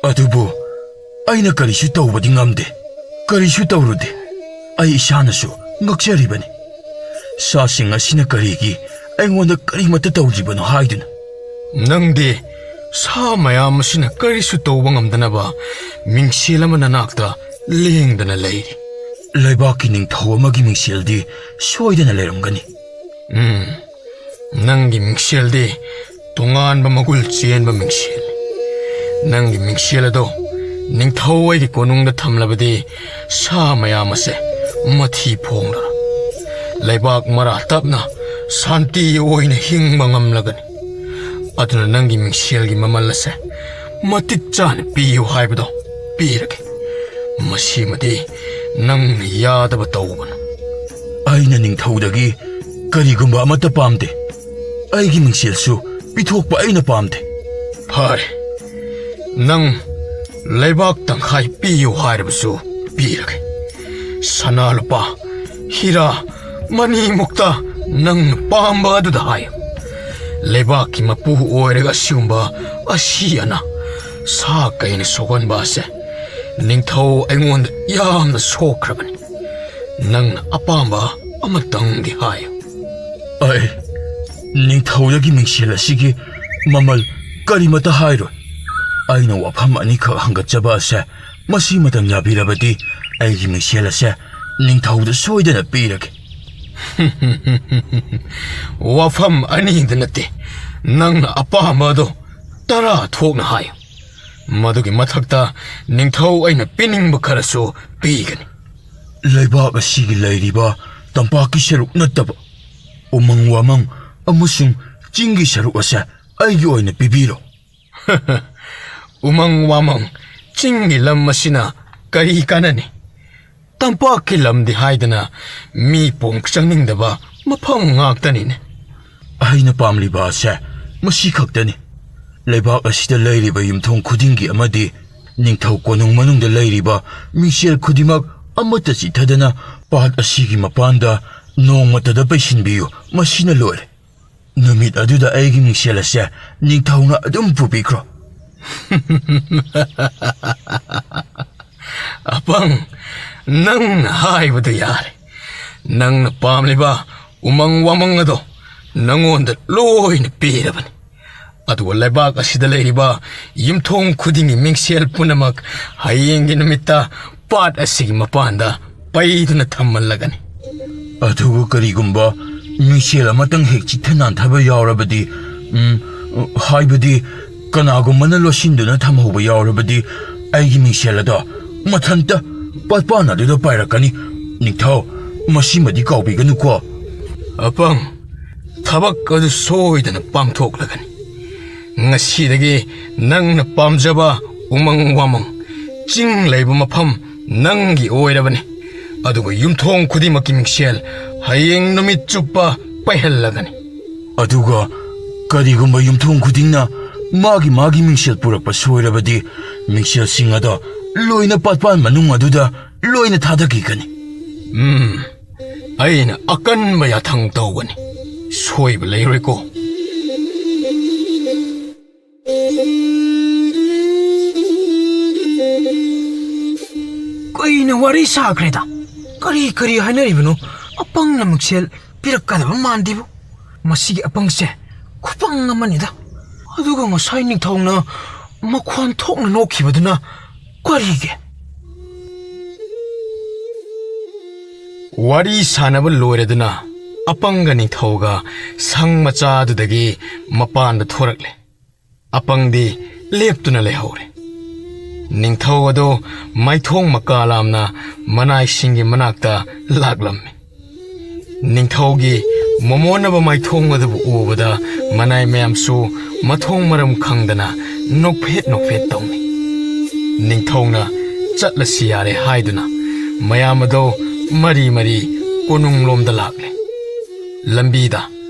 ꯑꯗꯨꯕꯨ ꯑꯩꯅ ꯀꯔꯤꯁꯨ ꯇꯧꯕꯗꯤ ꯉꯝꯗꯦ, ꯀꯔꯤꯁꯨ ꯇꯧꯔꯨꯗꯦ꯫ ꯑꯩ ꯏꯁꯥꯅꯁꯨ ꯉꯛꯆꯔꯤꯕꯅꯤ꯫ ꯁꯥꯁꯤꯡ ꯑꯁꯤꯅ ꯀꯔꯤꯒꯤ ꯑꯩꯉꯣꯟꯗ ꯀꯔꯤꯃꯠꯇ ꯇꯧꯗ꯭ꯔꯤꯕꯅꯣ ꯍꯥꯏꯗꯨꯅ? ꯅꯪꯗꯤ ꯁꯥ ꯃꯌꯥꯝ ꯑꯁꯤꯅ ꯀꯔꯤꯁꯨ ꯇꯧꯕ ꯉꯝꯗꯅꯕ ꯃꯤꯡꯁꯦꯜ ꯑꯃ ꯅꯅꯥꯛꯇ ꯂꯦꯡꯗꯅ ꯂꯩꯔꯤ꯫ ꯂꯩꯕꯥꯛꯀꯤ ꯅꯤꯡꯊꯧ ꯑꯃꯒꯤ ꯃꯤꯡꯁꯦꯜꯗꯤ ꯁꯣꯏꯗꯅ ꯂꯩꯔꯝꯒꯅꯤ꯫ ꯎꯝ, ꯅꯪꯒꯤ ꯃꯤꯡꯁꯦꯜꯗꯤ ꯇꯣꯉꯥꯟꯕ ꯃꯒꯨꯜ ꯆꯦꯟꯕ ꯃꯤꯡꯁꯦꯜꯅꯤ꯫ ꯅꯪꯒꯤ ꯃꯤꯡꯁꯦꯜ ꯑꯗꯣ ꯅꯤꯡꯊꯧ ꯑꯩꯒꯤ ꯀꯣꯅꯨꯡꯗ ꯊꯝꯂꯕꯗꯤ ꯁꯥ ꯃꯌꯥꯝ ꯑꯁꯦ ꯃꯊꯤ ꯐꯣꯡꯂꯔꯣꯏ꯫ ꯂꯩꯕꯥꯛ ꯃꯔꯥ ꯇꯞꯅ ꯁꯥꯟꯇꯤ ꯑꯣꯏꯅ ꯍꯤꯡꯕ ꯉꯝꯂꯒꯅꯤ꯫ ꯑꯗꯨꯅ ꯅꯪꯒꯤ ꯃꯤꯡꯁꯦꯜꯒꯤ ꯃꯃꯜ ꯑꯁꯦ ꯃꯇꯤꯛ ꯆꯥꯅ ꯄꯤꯌꯨ ꯍꯥꯏꯕꯗꯣ ꯄꯤꯔꯒꯦ꯫ ꯃꯁꯤꯃꯗꯤ ꯅꯪꯅ ꯌꯥꯗꯕ ꯇꯧꯒꯅꯨ꯫ ꯑꯩꯅ ꯅꯤꯡꯊꯧꯗꯒꯤ ꯀꯔꯤꯒꯨꯝꯕ ꯑꯃꯠꯇ ꯄꯥꯝꯗꯦ꯫ ꯑꯩꯒꯤ ꯃꯤꯡꯁꯦꯜꯁꯨ ꯄꯤꯊꯣꯛꯄ ꯑꯩꯅ ꯄꯥꯝꯗꯦ꯫ ꯐꯔꯦ, ꯅꯪ ꯂꯩꯕꯥꯛ ꯇꯪꯈꯥꯏ ꯄꯤꯌꯨ ꯍꯥꯏꯔꯕꯁꯨ ꯄꯤꯔꯒꯦ꯫ ꯁꯅꯥ ꯂꯨꯄꯥ, ꯍꯤꯔꯥ, ꯃꯅꯤꯃꯨꯛꯇ ꯅꯪꯅ ꯄꯥꯝꯕ ꯑꯗꯨꯗ ꯍꯥꯏꯌꯨ꯫ ꯂꯩꯕꯥꯛꯀꯤ ꯃꯄꯨ ꯑꯣꯏꯔꯒ ꯑꯁꯤꯒꯨꯝꯕ ꯑꯁꯤ ꯑꯅꯥ, ꯁꯥ ꯀꯩꯅ ꯁꯣꯛꯍꯟꯕ ꯑꯁꯦ ꯅꯤꯡꯊꯧ ꯑꯩꯉꯣꯟꯗ ꯌꯥꯝꯅ ꯁꯣꯛꯈ꯭ꯔꯕꯅꯤ꯫ ꯅꯪꯅ ꯑꯄꯥꯝꯕ ꯑꯃꯇꯪꯗꯤ ꯍꯥꯏꯌꯨ꯫ ꯑꯩ ꯅꯤꯡꯊꯧꯗꯒꯤ ꯃꯤꯡꯁꯦꯜ ꯑꯁꯤꯒꯤ ꯃꯃꯜ ꯀꯔꯤꯃꯇ ꯍꯥꯏꯔꯣꯏ꯫ ꯑꯩꯅ ꯋꯥꯐꯝ ꯑꯅꯤꯈꯛ ꯍꯪꯒꯠꯆꯕ ꯑꯁꯦ ꯃꯁꯤꯃꯇꯪ ꯌꯥꯕꯤꯔꯕꯗꯤ ꯑꯩꯒꯤ ꯃꯤꯡꯁꯦꯜ ꯑꯁꯦ ꯅꯤꯡꯊꯧꯗ ꯁꯣꯏꯗꯅ ꯄꯤꯔꯒꯦ꯫ ꯋꯥꯐꯝ ꯑꯅꯤꯗ ꯅꯠꯇꯦ, ꯅꯪꯅ ꯑꯄꯥꯝꯕ ꯑꯗꯣ ꯇꯔꯥ ꯊꯣꯛꯅ ꯍꯥꯏꯌꯨ꯫ ꯃꯗꯨꯒꯤ ꯃꯊꯛꯇ ꯅꯤꯡꯊꯧ ꯑꯩꯅ ꯄꯤꯅꯤꯡꯕ ꯈꯔꯁꯨ ꯄꯤꯒꯅꯤ꯫ ꯂꯩꯕꯥꯛ ꯑꯁꯤꯒꯤ ꯂꯩꯔꯤꯕ ꯇꯝꯄꯥꯛꯀꯤ ꯁꯔꯨꯛ ꯅꯠꯇꯕ ꯎꯃꯪ ꯋꯥꯃꯪ ꯑꯃꯁꯨꯡ ꯆꯤꯡꯒꯤ ꯁꯔꯨꯛ ꯑꯁꯦ ꯑꯩꯒꯤ ꯑꯣꯏꯅ ꯄꯤꯕꯤꯔꯣ꯫ ꯎꯃꯪ ꯋꯥꯃꯪ ꯆꯤꯡꯒꯤ ꯂꯝ ꯑꯁꯤꯅ ꯀꯔꯤ ꯀꯥꯟꯅꯅꯤ? ꯇꯝꯄꯥꯛꯀꯤ ꯂꯝꯗꯤ ꯍꯥꯏꯗꯅ ꯃꯤ ꯄꯣꯡ ꯆꯪꯅꯤꯡꯗꯕ ꯃꯐꯝ ꯉꯥꯛꯇꯅꯤꯅꯦ꯫ ꯑꯩꯅ ꯄꯥꯝꯂꯤꯕ ꯑꯁꯦ ꯃꯁꯤ ꯈꯛꯇꯅꯤ꯫ ꯂꯩꯕꯥꯛ ꯑꯁꯤꯗ ꯂꯩꯔꯤꯕ ꯌꯨꯝꯊꯣꯡ ꯈꯨꯗꯤꯡꯒꯤ ꯑꯃꯗꯤ ꯅꯤꯡꯊꯧ ꯀꯣꯅꯨꯡ ꯃꯅꯨꯡꯗ ꯂꯩꯔꯤꯕ ꯃꯤꯡꯁꯦꯜ ꯈꯨꯗꯤꯡꯃꯛ ꯑꯃꯠꯇ ꯆꯤꯠꯊꯗꯅ ꯄꯥꯠ ꯑꯁꯤꯒꯤ ꯃꯄꯥꯟꯗ ꯅꯣꯡꯃꯇꯗ ꯄꯩꯁꯤꯟꯕꯤꯌꯨ꯫ ꯃꯁꯤꯅ ꯂꯣꯏꯔꯦ꯫ ꯅꯨꯃꯤꯠ ꯑꯗꯨꯗ ꯑꯩꯒꯤ ꯃꯤꯡꯁꯦꯜ ꯑꯁꯦ ꯅꯤꯡꯊꯧꯅ ꯑꯗꯨꯝ ꯄꯨꯕꯤꯈ꯭ꯔꯣ꯫ ꯑꯄꯪ, ꯅꯪꯅ ꯍꯥꯏꯕꯗꯨ ꯌꯥꯔꯦ꯫ ꯅꯪꯅ ꯄꯥꯝꯂꯤꯕ ꯎꯃꯪ ꯋꯥꯃꯪ ꯑꯗꯣ ꯅꯪꯉꯣꯟꯗ ꯂꯣꯏꯅ ꯄꯤꯔꯕꯅꯤ꯫ ꯑꯗꯨꯒ ꯂꯩꯕꯥꯛ ꯑꯁꯤꯗ ꯂꯩꯔꯤꯕ ꯌꯨꯝꯊꯣꯡ ꯈꯨꯗꯤꯡꯒꯤ ꯃꯤꯡꯁꯦꯜ ꯄꯨꯝꯅꯃꯛ ꯍꯌꯦꯡꯒꯤ ꯅꯨꯃꯤꯠꯇ ꯄꯥꯠ ꯑꯁꯤꯒꯤ ꯃꯄꯥꯟꯗ ꯄꯩꯗꯨꯅ ꯊꯝꯃꯜꯂꯒꯅꯤ꯫ ꯑꯗꯨꯕꯨ ꯀꯔꯤꯒꯨꯝꯕ ꯃꯤꯡꯁꯦꯜ ꯑꯃꯇꯪ ꯍꯦꯛ ꯆꯤꯛꯊ ꯅꯥꯟꯊꯕ ꯌꯥꯎꯔꯕꯗꯤ, ꯎꯝ, ꯍꯥꯏꯕꯗꯤ ꯀꯅꯥꯒꯨꯝꯕꯅ ꯂꯣꯠꯁꯤꯟꯗꯨꯅ ꯊꯝꯍꯧꯕ ꯌꯥꯎꯔꯕꯗꯤ, ꯑꯩꯒꯤ ꯃꯤꯡꯁꯦꯜ ꯑꯗꯣ ꯃꯊꯟꯇ ꯄꯥꯠꯄꯥꯟ ꯑꯗꯨꯗ ꯄꯥꯏꯔꯛꯀꯅꯤ꯫ ꯅꯤꯡꯊꯧ, ꯃꯁꯤꯃꯗꯤ ꯀꯥꯎꯕꯤꯒꯅꯨꯀꯣ꯫ ꯑꯄꯪ, ꯊꯕꯛ ꯑꯗꯨ ꯁꯣꯏꯗꯅ ꯄꯥꯡꯊꯣꯛꯂꯒꯅꯤ꯫ ꯉꯁꯤꯗꯒꯤ ꯅꯪꯅ ꯄꯥꯝꯖꯕ ꯎꯃꯪ ꯋꯥꯃꯪ, ꯆꯤꯡ ꯂꯩꯕ ꯃꯐꯝ ꯅꯪꯒꯤ ꯑꯣꯏꯔꯕꯅꯤ꯫ ꯑꯗꯨꯒ ꯌꯨꯝꯊꯣꯡ ꯈꯨꯗꯤꯡꯃꯛꯀꯤ ꯃꯤꯡꯁꯦꯜ ꯍꯌꯦꯡ ꯅꯨꯃꯤꯠ ꯆꯨꯞꯄ ꯄꯩꯍꯜꯂꯒꯅꯤ꯫ ꯑꯗꯨꯒ ꯀꯔꯤꯒꯨꯝꯕ ꯌꯨꯝꯊꯣꯡ ꯈꯨꯗꯤꯡꯅ ꯃꯥꯒꯤ ꯃꯥꯒꯤ ꯃꯤꯡꯁꯦꯜ ꯄꯨꯔꯛꯄ ꯁꯣꯏꯔꯕꯗꯤ, ꯃꯤꯡꯁꯦꯜꯁꯤꯡ ꯑꯗꯣ ꯂꯣꯏꯅ ꯄꯥꯠꯄꯥꯟ ꯃꯅꯨꯡ ꯑꯗꯨꯗ ꯂꯣꯏꯅ ꯊꯥꯗꯈꯤꯒꯅꯤ꯫ ꯎꯝ, ꯑꯩꯅ ꯑꯀꯟꯕ ꯌꯥꯊꯪ ꯇꯧꯒꯅꯤ꯫ ꯁꯣꯏꯕ ꯂꯩꯔꯣꯏꯀꯣ꯫ ꯀꯨꯏꯅ ꯋꯥꯔꯤ ꯁꯥꯈ꯭ꯔꯦꯗ꯫ ꯀꯔꯤ ꯀꯔꯤ ꯍꯥꯏꯅꯔꯤꯕꯅꯣ? ꯑꯄꯪꯅ ꯃꯤꯡꯁꯦꯜ ꯄꯤꯔꯛꯀꯗꯕ ꯃꯥꯟꯗꯦꯕꯨ꯫ ꯃꯁꯤꯒꯤ ꯑꯄꯪꯁꯦ ꯈꯨꯄꯪ ꯑꯃꯅꯤꯗ꯫ ꯑꯗꯨꯒ ꯉꯁꯥꯏ ꯅꯤꯡꯊꯧꯅ ꯃꯈꯣꯟ ꯊꯣꯛꯅ ꯅꯣꯛꯈꯤꯕꯗꯨꯅ ꯀꯔꯤꯒꯤ? ꯋꯥꯔꯤ ꯁꯥꯟꯅꯕ ꯂꯣꯏꯔꯗꯨꯅ ꯑꯄꯪꯒ ꯅꯤꯡꯊꯧꯒ ꯁꯪ ꯃꯆꯥꯗꯨꯗꯒꯤ ꯃꯄꯥꯟꯗ ꯊꯣꯔꯛꯂꯦ꯫ ꯑꯄꯪꯗꯤ ꯂꯦꯞꯇꯨꯅ ꯂꯩꯍꯧꯔꯦ꯫ ꯅꯤꯡꯊꯧ ꯑꯗꯨ ꯃꯥꯏꯊꯣꯡ ꯃꯀꯥ ꯂꯥꯝꯅ ꯃꯅꯥꯏꯁꯤꯡꯒꯤ ꯃꯅꯥꯛꯇ ꯂꯥꯛꯂꯝꯃꯤ꯫ ꯅꯤꯡꯊꯧꯒꯤ ꯃꯃꯣꯟꯅꯕ ꯃꯥꯏꯊꯣꯡ ꯑꯗꯨꯕꯨ ꯎꯕꯗ ꯃꯅꯥꯏ ꯃꯌꯥꯝꯁꯨ ꯃꯊꯣꯡ ꯃꯔꯝ ꯈꯪꯗꯅ ꯅꯣꯛꯐꯦꯠ ꯅꯣꯛꯐꯦꯠ ꯇꯧꯅꯩ꯫ ꯅꯤꯡꯊꯧꯅ "ꯆꯠꯂꯁꯤ ꯌꯥꯔꯦ" ꯍꯥꯏꯗꯨꯅ ꯃꯌꯥꯝ ꯑꯗꯣ ꯃꯔꯤ ꯃꯔꯤ ꯀꯣꯅꯨꯡꯂꯣꯝꯗ ꯂꯥꯛꯂꯦ꯫ ꯂꯝꯕꯤꯗ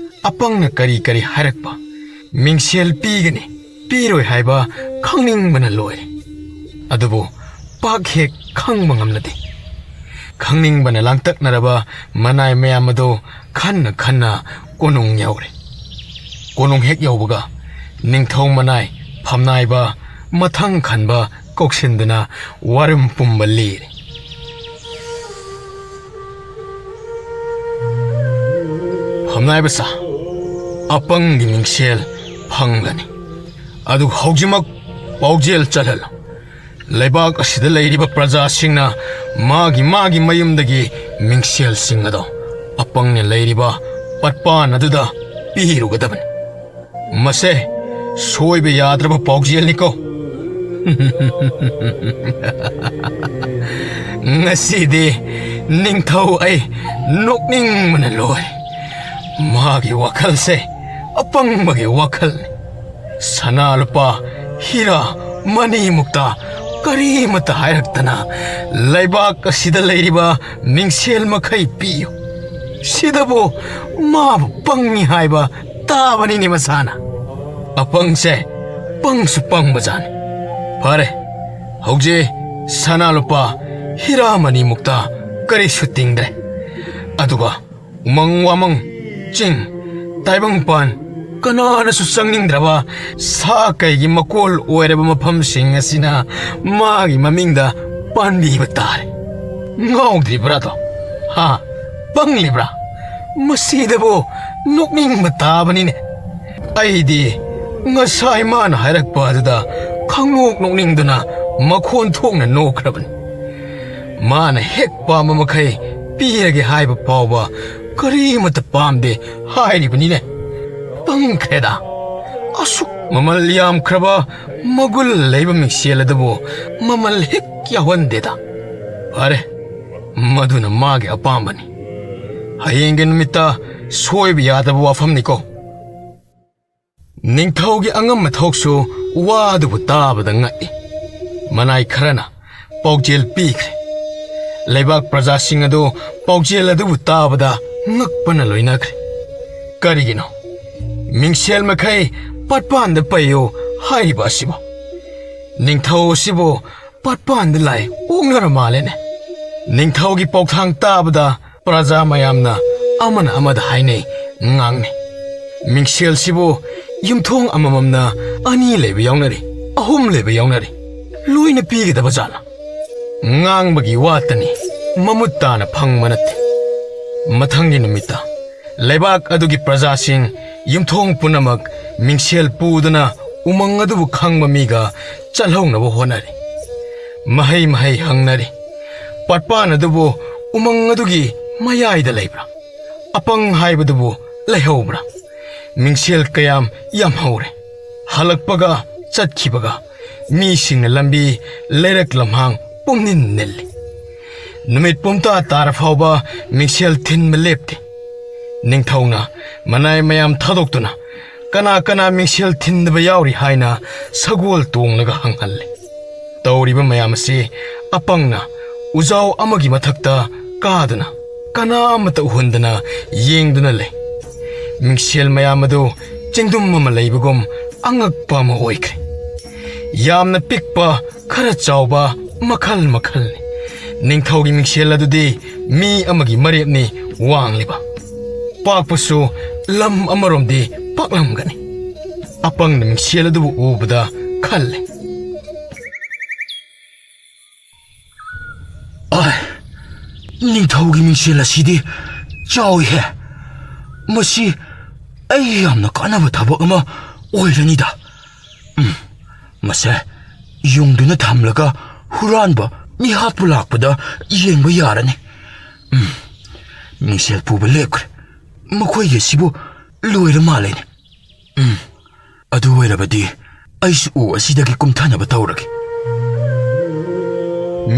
ꯑꯄꯪꯅ ꯀꯔꯤ ꯀꯔꯤ ꯍꯥꯏꯔꯛꯄ, ꯃꯤꯡꯁꯦꯜ ꯄꯤꯒꯅꯤ ꯄꯤꯔꯣꯏ ꯍꯥꯏꯕ ꯈꯪꯅꯤꯡꯕꯅ ꯂꯣꯏꯔꯦ꯫ ꯑꯗꯨꯕꯨ ꯄꯥꯛ ꯍꯦꯛ ꯈꯪꯕ ꯉꯝꯂꯗꯦ꯫ ꯈꯪꯅꯤꯡꯕꯅ ꯂꯥꯡꯇꯛꯅꯔꯕ ꯃꯅꯥꯏ ꯃꯌꯥꯝ ꯑꯗꯨ ꯈꯟꯅ ꯈꯟꯅ ꯀꯣꯅꯨꯡ ꯌꯧꯔꯦ꯫ ꯀꯣꯅꯨꯡ ꯍꯦꯛ ꯌꯧꯕꯒ ꯅꯤꯡꯊꯧ ꯃꯅꯥꯏ ꯐꯝꯅꯥꯏꯕ ꯃꯊꯪ ꯈꯟꯕ ꯀꯧꯁꯤꯟꯗꯨꯅ ꯋꯥꯔꯨꯝ ꯄꯨꯝꯕ ꯂꯤꯔꯦ꯫ ꯐꯝꯅꯥꯏꯕ ꯁꯥ, ꯑꯄꯪꯒꯤ ꯃꯤꯡꯁꯦꯜ ꯐꯪꯂꯅꯤ꯫ ꯑꯗꯨ ꯍꯧꯖꯤꯛꯃꯛ ꯄꯥꯎꯖꯦꯜ ꯆꯠꯍꯜꯂꯨ꯫ ꯂꯩꯕꯥꯛ ꯑꯁꯤꯗ ꯂꯩꯔꯤꯕ ꯄ꯭ꯔꯖꯥꯁꯤꯡꯅ ꯃꯥꯒꯤ ꯃꯥꯒꯤ ꯃꯌꯨꯝꯗꯒꯤ ꯃꯤꯡꯁꯦꯜꯁꯤꯡ ꯑꯗꯣ ꯑꯄꯪꯅ ꯂꯩꯔꯤꯕ ꯄꯠꯄꯥꯟ ꯑꯗꯨꯗ ꯄꯤꯔꯨꯒꯗꯕꯅꯤ꯫ ꯃꯁꯦ ꯁꯣꯏꯕ ꯌꯥꯗ꯭ꯔꯕ ꯄꯥꯎꯖꯦꯜꯅꯤꯀꯣ꯫ ꯉꯁꯤꯗꯤ ꯅꯤꯡꯊꯧ ꯑꯩ ꯅꯣꯛꯅꯤꯡꯕꯅ ꯂꯣꯏ꯫ ꯃꯥꯒꯤ ꯋꯥꯈꯜꯁꯦ ꯑꯄꯪꯕꯒꯤ ꯋꯥꯈꯜꯅꯤ꯫ ꯁꯅꯥ ꯂꯨꯄꯥ, ꯍꯤꯔꯥ, ꯃꯅꯤꯃꯨꯛꯇ ꯀꯔꯤꯃꯠꯇ ꯍꯥꯏꯔꯛꯇꯅ ꯂꯩꯕꯥꯛ ꯑꯁꯤꯗ ꯂꯩꯔꯤꯕ ꯃꯤꯡꯁꯦꯜ ꯃꯈꯩ ꯄꯤꯌꯨ꯫ ꯁꯤꯗꯕꯨ ꯃꯥꯕꯨ ꯄꯪꯉꯤ ꯍꯥꯏꯕ ꯇꯥꯕꯅꯤꯅꯦ ꯃꯁꯥꯅ꯫ ꯑꯄꯪꯁꯦ ꯄꯪꯁꯨ ꯄꯪꯕꯖꯥꯠꯅꯤ꯫ ꯐꯔꯦ, ꯍꯧꯖꯤꯛ ꯁꯅꯥ ꯂꯨꯄꯥ, ꯍꯤꯔꯥ ꯃꯅꯤꯃꯨꯛꯇ ꯀꯔꯤꯁꯨ ꯇꯤꯡꯗ꯭ꯔꯦ꯫ ꯑꯗꯨꯒ ꯎꯃꯪ ꯋꯥꯃꯪ, ꯆꯤꯡ, ꯇꯥꯏꯕꯪꯄꯥꯟ, ꯀꯅꯥꯅꯁꯨ ꯆꯪꯅꯤꯡꯗ꯭ꯔꯕ ꯁꯥ ꯀꯩꯒꯤ ꯃꯀꯣꯜ ꯑꯣꯏꯔꯕ ꯃꯐꯝꯁꯤꯡ ꯑꯁꯤꯅ ꯃꯥꯒꯤ ꯃꯃꯤꯡꯗ ꯄꯥꯟꯕꯤꯕ ꯇꯥꯔꯦ꯫ ꯉꯥꯎꯗ꯭ꯔꯤꯕ꯭ꯔꯥꯗꯣ? ꯍꯥ? ꯄꯪꯂꯤꯕ꯭ꯔꯥ? ꯃꯁꯤꯗꯕꯨ ꯅꯣꯛꯅꯤꯡꯕ ꯇꯥꯕꯅꯤꯅꯦ꯫ ꯑꯩꯗꯤ ꯉꯁꯥꯏ ꯃꯥꯅ ꯍꯥꯏꯔꯛꯄ ꯑꯗꯨꯗ ꯈꯪꯅꯣꯛ ꯅꯣꯛꯅꯤꯡꯗꯨꯅ ꯃꯈꯣꯟ ꯊꯣꯛꯅ ꯅꯣꯛꯈ꯭ꯔꯕꯅꯤ꯫ ꯃꯥꯅ ꯍꯦꯛ ꯄꯥꯝꯕ ꯃꯈꯩ ꯄꯤꯔꯒꯦ ꯍꯥꯏꯕ ꯐꯥꯎꯕ ꯀꯔꯤꯃꯠꯇ ꯄꯥꯝꯗꯦ ꯍꯥꯏꯔꯤꯕꯅꯤꯅꯦ꯫ ꯄꯪꯈ꯭ꯔꯦꯗ꯫ ꯑꯁꯨꯛ ꯃꯃꯜ ꯌꯥꯝꯈ꯭ꯔꯕ ꯃꯒꯨꯟ ꯂꯩꯕ ꯃꯤꯡꯁꯦꯜ ꯑꯗꯨꯕꯨ ꯃꯃꯜ ꯍꯦꯛ ꯌꯥꯎꯍꯟꯗꯦꯗ꯫ ꯐꯔꯦ, ꯃꯗꯨꯅ ꯃꯥꯒꯤ ꯑꯄꯥꯝꯕꯅꯤ꯫ ꯍꯌꯦꯡꯒꯤ ꯅꯨꯃꯤꯠꯇ ꯁꯣꯏꯕ ꯌꯥꯗꯕ ꯋꯥꯐꯝꯅꯤꯀꯣ꯫ ꯅꯤꯡꯊꯧꯒꯤ ꯑꯉꯝꯕ ꯊꯧꯁꯨ ꯋꯥꯗꯨꯕꯨ ꯇꯥꯕꯗ ꯉꯛꯏ꯫ ꯃꯅꯥꯏ ꯈꯔꯅ ꯄꯥꯎꯖꯦꯜ ꯄꯤꯈ꯭ꯔꯦ꯫ ꯂꯩꯕꯥꯛ ꯄ꯭ꯔꯖꯥꯁꯤꯡ ꯑꯗꯨ ꯄꯥꯎꯖꯦꯜ ꯑꯗꯨꯕꯨ ꯇꯥꯕꯗ ꯉꯛꯄꯅ ꯂꯣꯏꯅꯈ꯭ꯔꯦ꯫ ꯀꯔꯤꯒꯤꯅꯣ ꯃꯤꯡꯁꯦꯜ ꯃꯈꯩ ꯄꯠꯄꯥꯟꯗ ꯄꯩꯌꯨ ꯍꯥꯏꯔꯤꯕ ꯑꯁꯤꯕꯣ? ꯅꯤꯡꯊꯧ ꯑꯁꯤꯕꯨ ꯄꯠꯄꯥꯟꯗ ꯂꯥꯏ ꯑꯣꯛꯅꯔ ꯃꯥꯜꯂꯦꯅꯦ꯫ ꯅꯤꯡꯊꯧꯒꯤ ꯄꯥꯎꯊꯥꯡ ꯇꯥꯕꯗ ꯄ꯭ꯔꯖꯥ ꯃꯌꯥꯝꯅ ꯑꯃꯅ ꯑꯃꯗ ꯍꯥꯏꯅꯩ, ꯉꯥꯡꯅꯩ꯫ ꯃꯤꯡꯁꯦꯜꯁꯤꯕꯨ ꯌꯨꯝꯊꯣꯡ ꯑꯃꯃꯝꯅ ꯑꯅꯤ ꯂꯩꯕ ꯌꯥꯎꯅꯔꯤ, ꯑꯍꯨꯝ ꯂꯩꯕ ꯌꯥꯎꯅꯔꯤ꯫ ꯂꯣꯏꯅ ꯄꯤꯒꯗꯕ ꯖꯥꯠꯂ? ꯉꯥꯡꯕꯒꯤ ꯋꯥꯇꯅꯤ, ꯃꯃꯨꯠ ꯇꯥꯅ ꯐꯪꯕ ꯅꯠꯇꯦ꯫ ꯃꯊꯪꯒꯤ ꯅꯨꯃꯤꯠꯇ ꯂꯩꯕꯥꯛ ꯑꯗꯨꯒꯤ ꯄ꯭ꯔꯖꯥꯁꯤꯡ ꯌꯨꯝꯊꯣꯡ ꯄꯨꯝꯅꯃꯛ ꯃꯤꯡꯁꯦꯜ ꯄꯨꯗꯨꯅ ꯎꯃꯪ ꯑꯗꯨꯕꯨ ꯈꯪꯕ ꯃꯤꯒ ꯆꯠꯍꯧꯅꯕ ꯍꯣꯠꯅꯔꯤ꯫ ꯃꯍꯩ ꯃꯍꯩ ꯍꯪꯅꯔꯤ꯫ ꯄꯠꯄꯥꯟ ꯑꯗꯨꯕꯨ ꯎꯃꯪ ꯑꯗꯨꯒꯤ ꯃꯌꯥꯏꯗ ꯂꯩꯕ꯭ꯔꯥ? ꯑꯄꯪ ꯍꯥꯏꯕꯗꯨꯕꯨ ꯂꯩꯍꯧꯕ꯭ꯔꯥ? ꯃꯤꯡꯁꯦꯜ ꯀꯌꯥꯝ ꯌꯥꯝꯍꯧꯔꯦ꯫ ꯍꯜꯂꯛꯄꯒ ꯆꯠꯈꯤꯕꯒ ꯃꯤꯁꯤꯡꯅ ꯂꯝꯕꯤ, ꯂꯩꯔꯛ ꯂꯝꯍꯥꯡ ꯄꯨꯝꯅꯤꯟ ꯅꯤꯜꯂꯤ꯫ ꯅꯨꯃꯤꯠ ꯄꯨꯝꯇꯥ ꯇꯥꯔ ꯐꯥꯎꯕ ꯃꯤꯡꯁꯦꯜ ꯊꯤꯟꯕ ꯂꯦꯞꯇꯦ꯫ ꯅꯤꯡꯊꯧꯅ ꯃꯅꯥꯏ ꯃꯌꯥꯝ ꯊꯥꯗꯣꯛꯇꯨꯅ ꯀꯅꯥ ꯀꯅꯥ ꯃꯤꯡꯁꯦꯜ ꯊꯤꯟꯗꯕ ꯌꯥꯎꯔꯤ ꯍꯥꯏꯅ ꯁꯒꯣꯜ ꯇꯣꯡꯂꯒ ꯍꯪꯍꯜꯂꯤ꯫ ꯇꯧꯔꯤꯕ ꯃꯌꯥꯝ ꯑꯁꯤ ꯑꯄꯪꯅ ꯎꯖꯥꯎ ꯑꯃꯒꯤ ꯃꯊꯛꯇ ꯀꯥꯗꯨꯅ ꯀꯅꯥ ꯑꯃꯠꯇ ꯎꯍꯟꯗꯅ ꯌꯦꯡꯗꯨꯅ ꯂꯩ꯫ ꯃꯤꯡꯁꯦꯜ ꯃꯌꯥꯝ ꯑꯗꯨ ꯆꯤꯡꯗꯨꯝ ꯑꯃ ꯂꯩꯕꯒꯨꯝ ꯑꯉꯛꯄ ꯑꯃ ꯑꯣꯏꯈ꯭ꯔꯦ꯫ ꯌꯥꯝꯅ ꯄꯤꯛꯄ, ꯈꯔ ꯆꯥꯎꯕ, ꯃꯈꯜ ꯃꯈꯜꯅꯤ꯫ ꯅꯤꯡꯊꯧꯒꯤ ꯃꯤꯡꯁꯦꯜ ꯑꯗꯨꯗꯤ ꯃꯤ ꯑꯃꯒꯤ ꯃꯔꯦꯞꯅꯤ ꯋꯥꯡꯂꯤꯕ꯫ ꯄꯥꯛꯄꯁꯨ ꯂꯝ ꯑꯃꯔꯣꯝꯗꯤ ꯄꯥꯛꯂꯝꯒꯅꯤ꯫ ꯑꯄꯪꯅ ꯃꯤꯡꯁꯦꯜ ꯑꯗꯨꯕꯨ ꯎꯕꯗ ꯈꯜꯂꯦ, "ꯑꯥꯏ, ꯅꯤꯡꯊꯧꯒꯤ ꯃꯤꯡꯁꯦꯜ ꯑꯁꯤꯗꯤ ꯆꯥꯎꯏꯍꯦ꯫ ꯃꯁꯤ ꯑꯩ ꯌꯥꯝꯅ ꯀꯥꯟꯅꯕ ꯊꯕꯛ ꯑꯃ ꯑꯣꯏꯔꯅꯤꯗ꯫ ꯎꯝ, ꯃꯁꯦ ꯌꯨꯡꯗꯨꯅ ꯊꯝꯂꯒ ꯍꯨꯔꯥꯟꯕ ꯃꯤꯍꯥꯠꯄ ꯂꯥꯛꯄꯗ ꯌꯦꯡꯕ ꯌꯥꯔꯅꯤ꯫ ꯎꯝ, ꯃꯤꯡꯁꯦꯜ ꯄꯨꯕ ꯂꯦꯞꯈ꯭ꯔꯦ꯫ ꯃꯈꯣꯏꯒꯤ ꯑꯁꯤꯕꯨ ꯂꯣꯏꯔ ꯃꯥꯜꯂꯦꯅꯦ꯫ ꯎꯝ, ꯑꯗꯨ ꯑꯣꯏꯔꯕꯗꯤ ꯑꯩꯁꯨ ꯎ ꯑꯁꯤꯗꯒꯤ ꯀꯨꯝꯊꯅꯕ ꯇꯧꯔꯒꯦ꯫"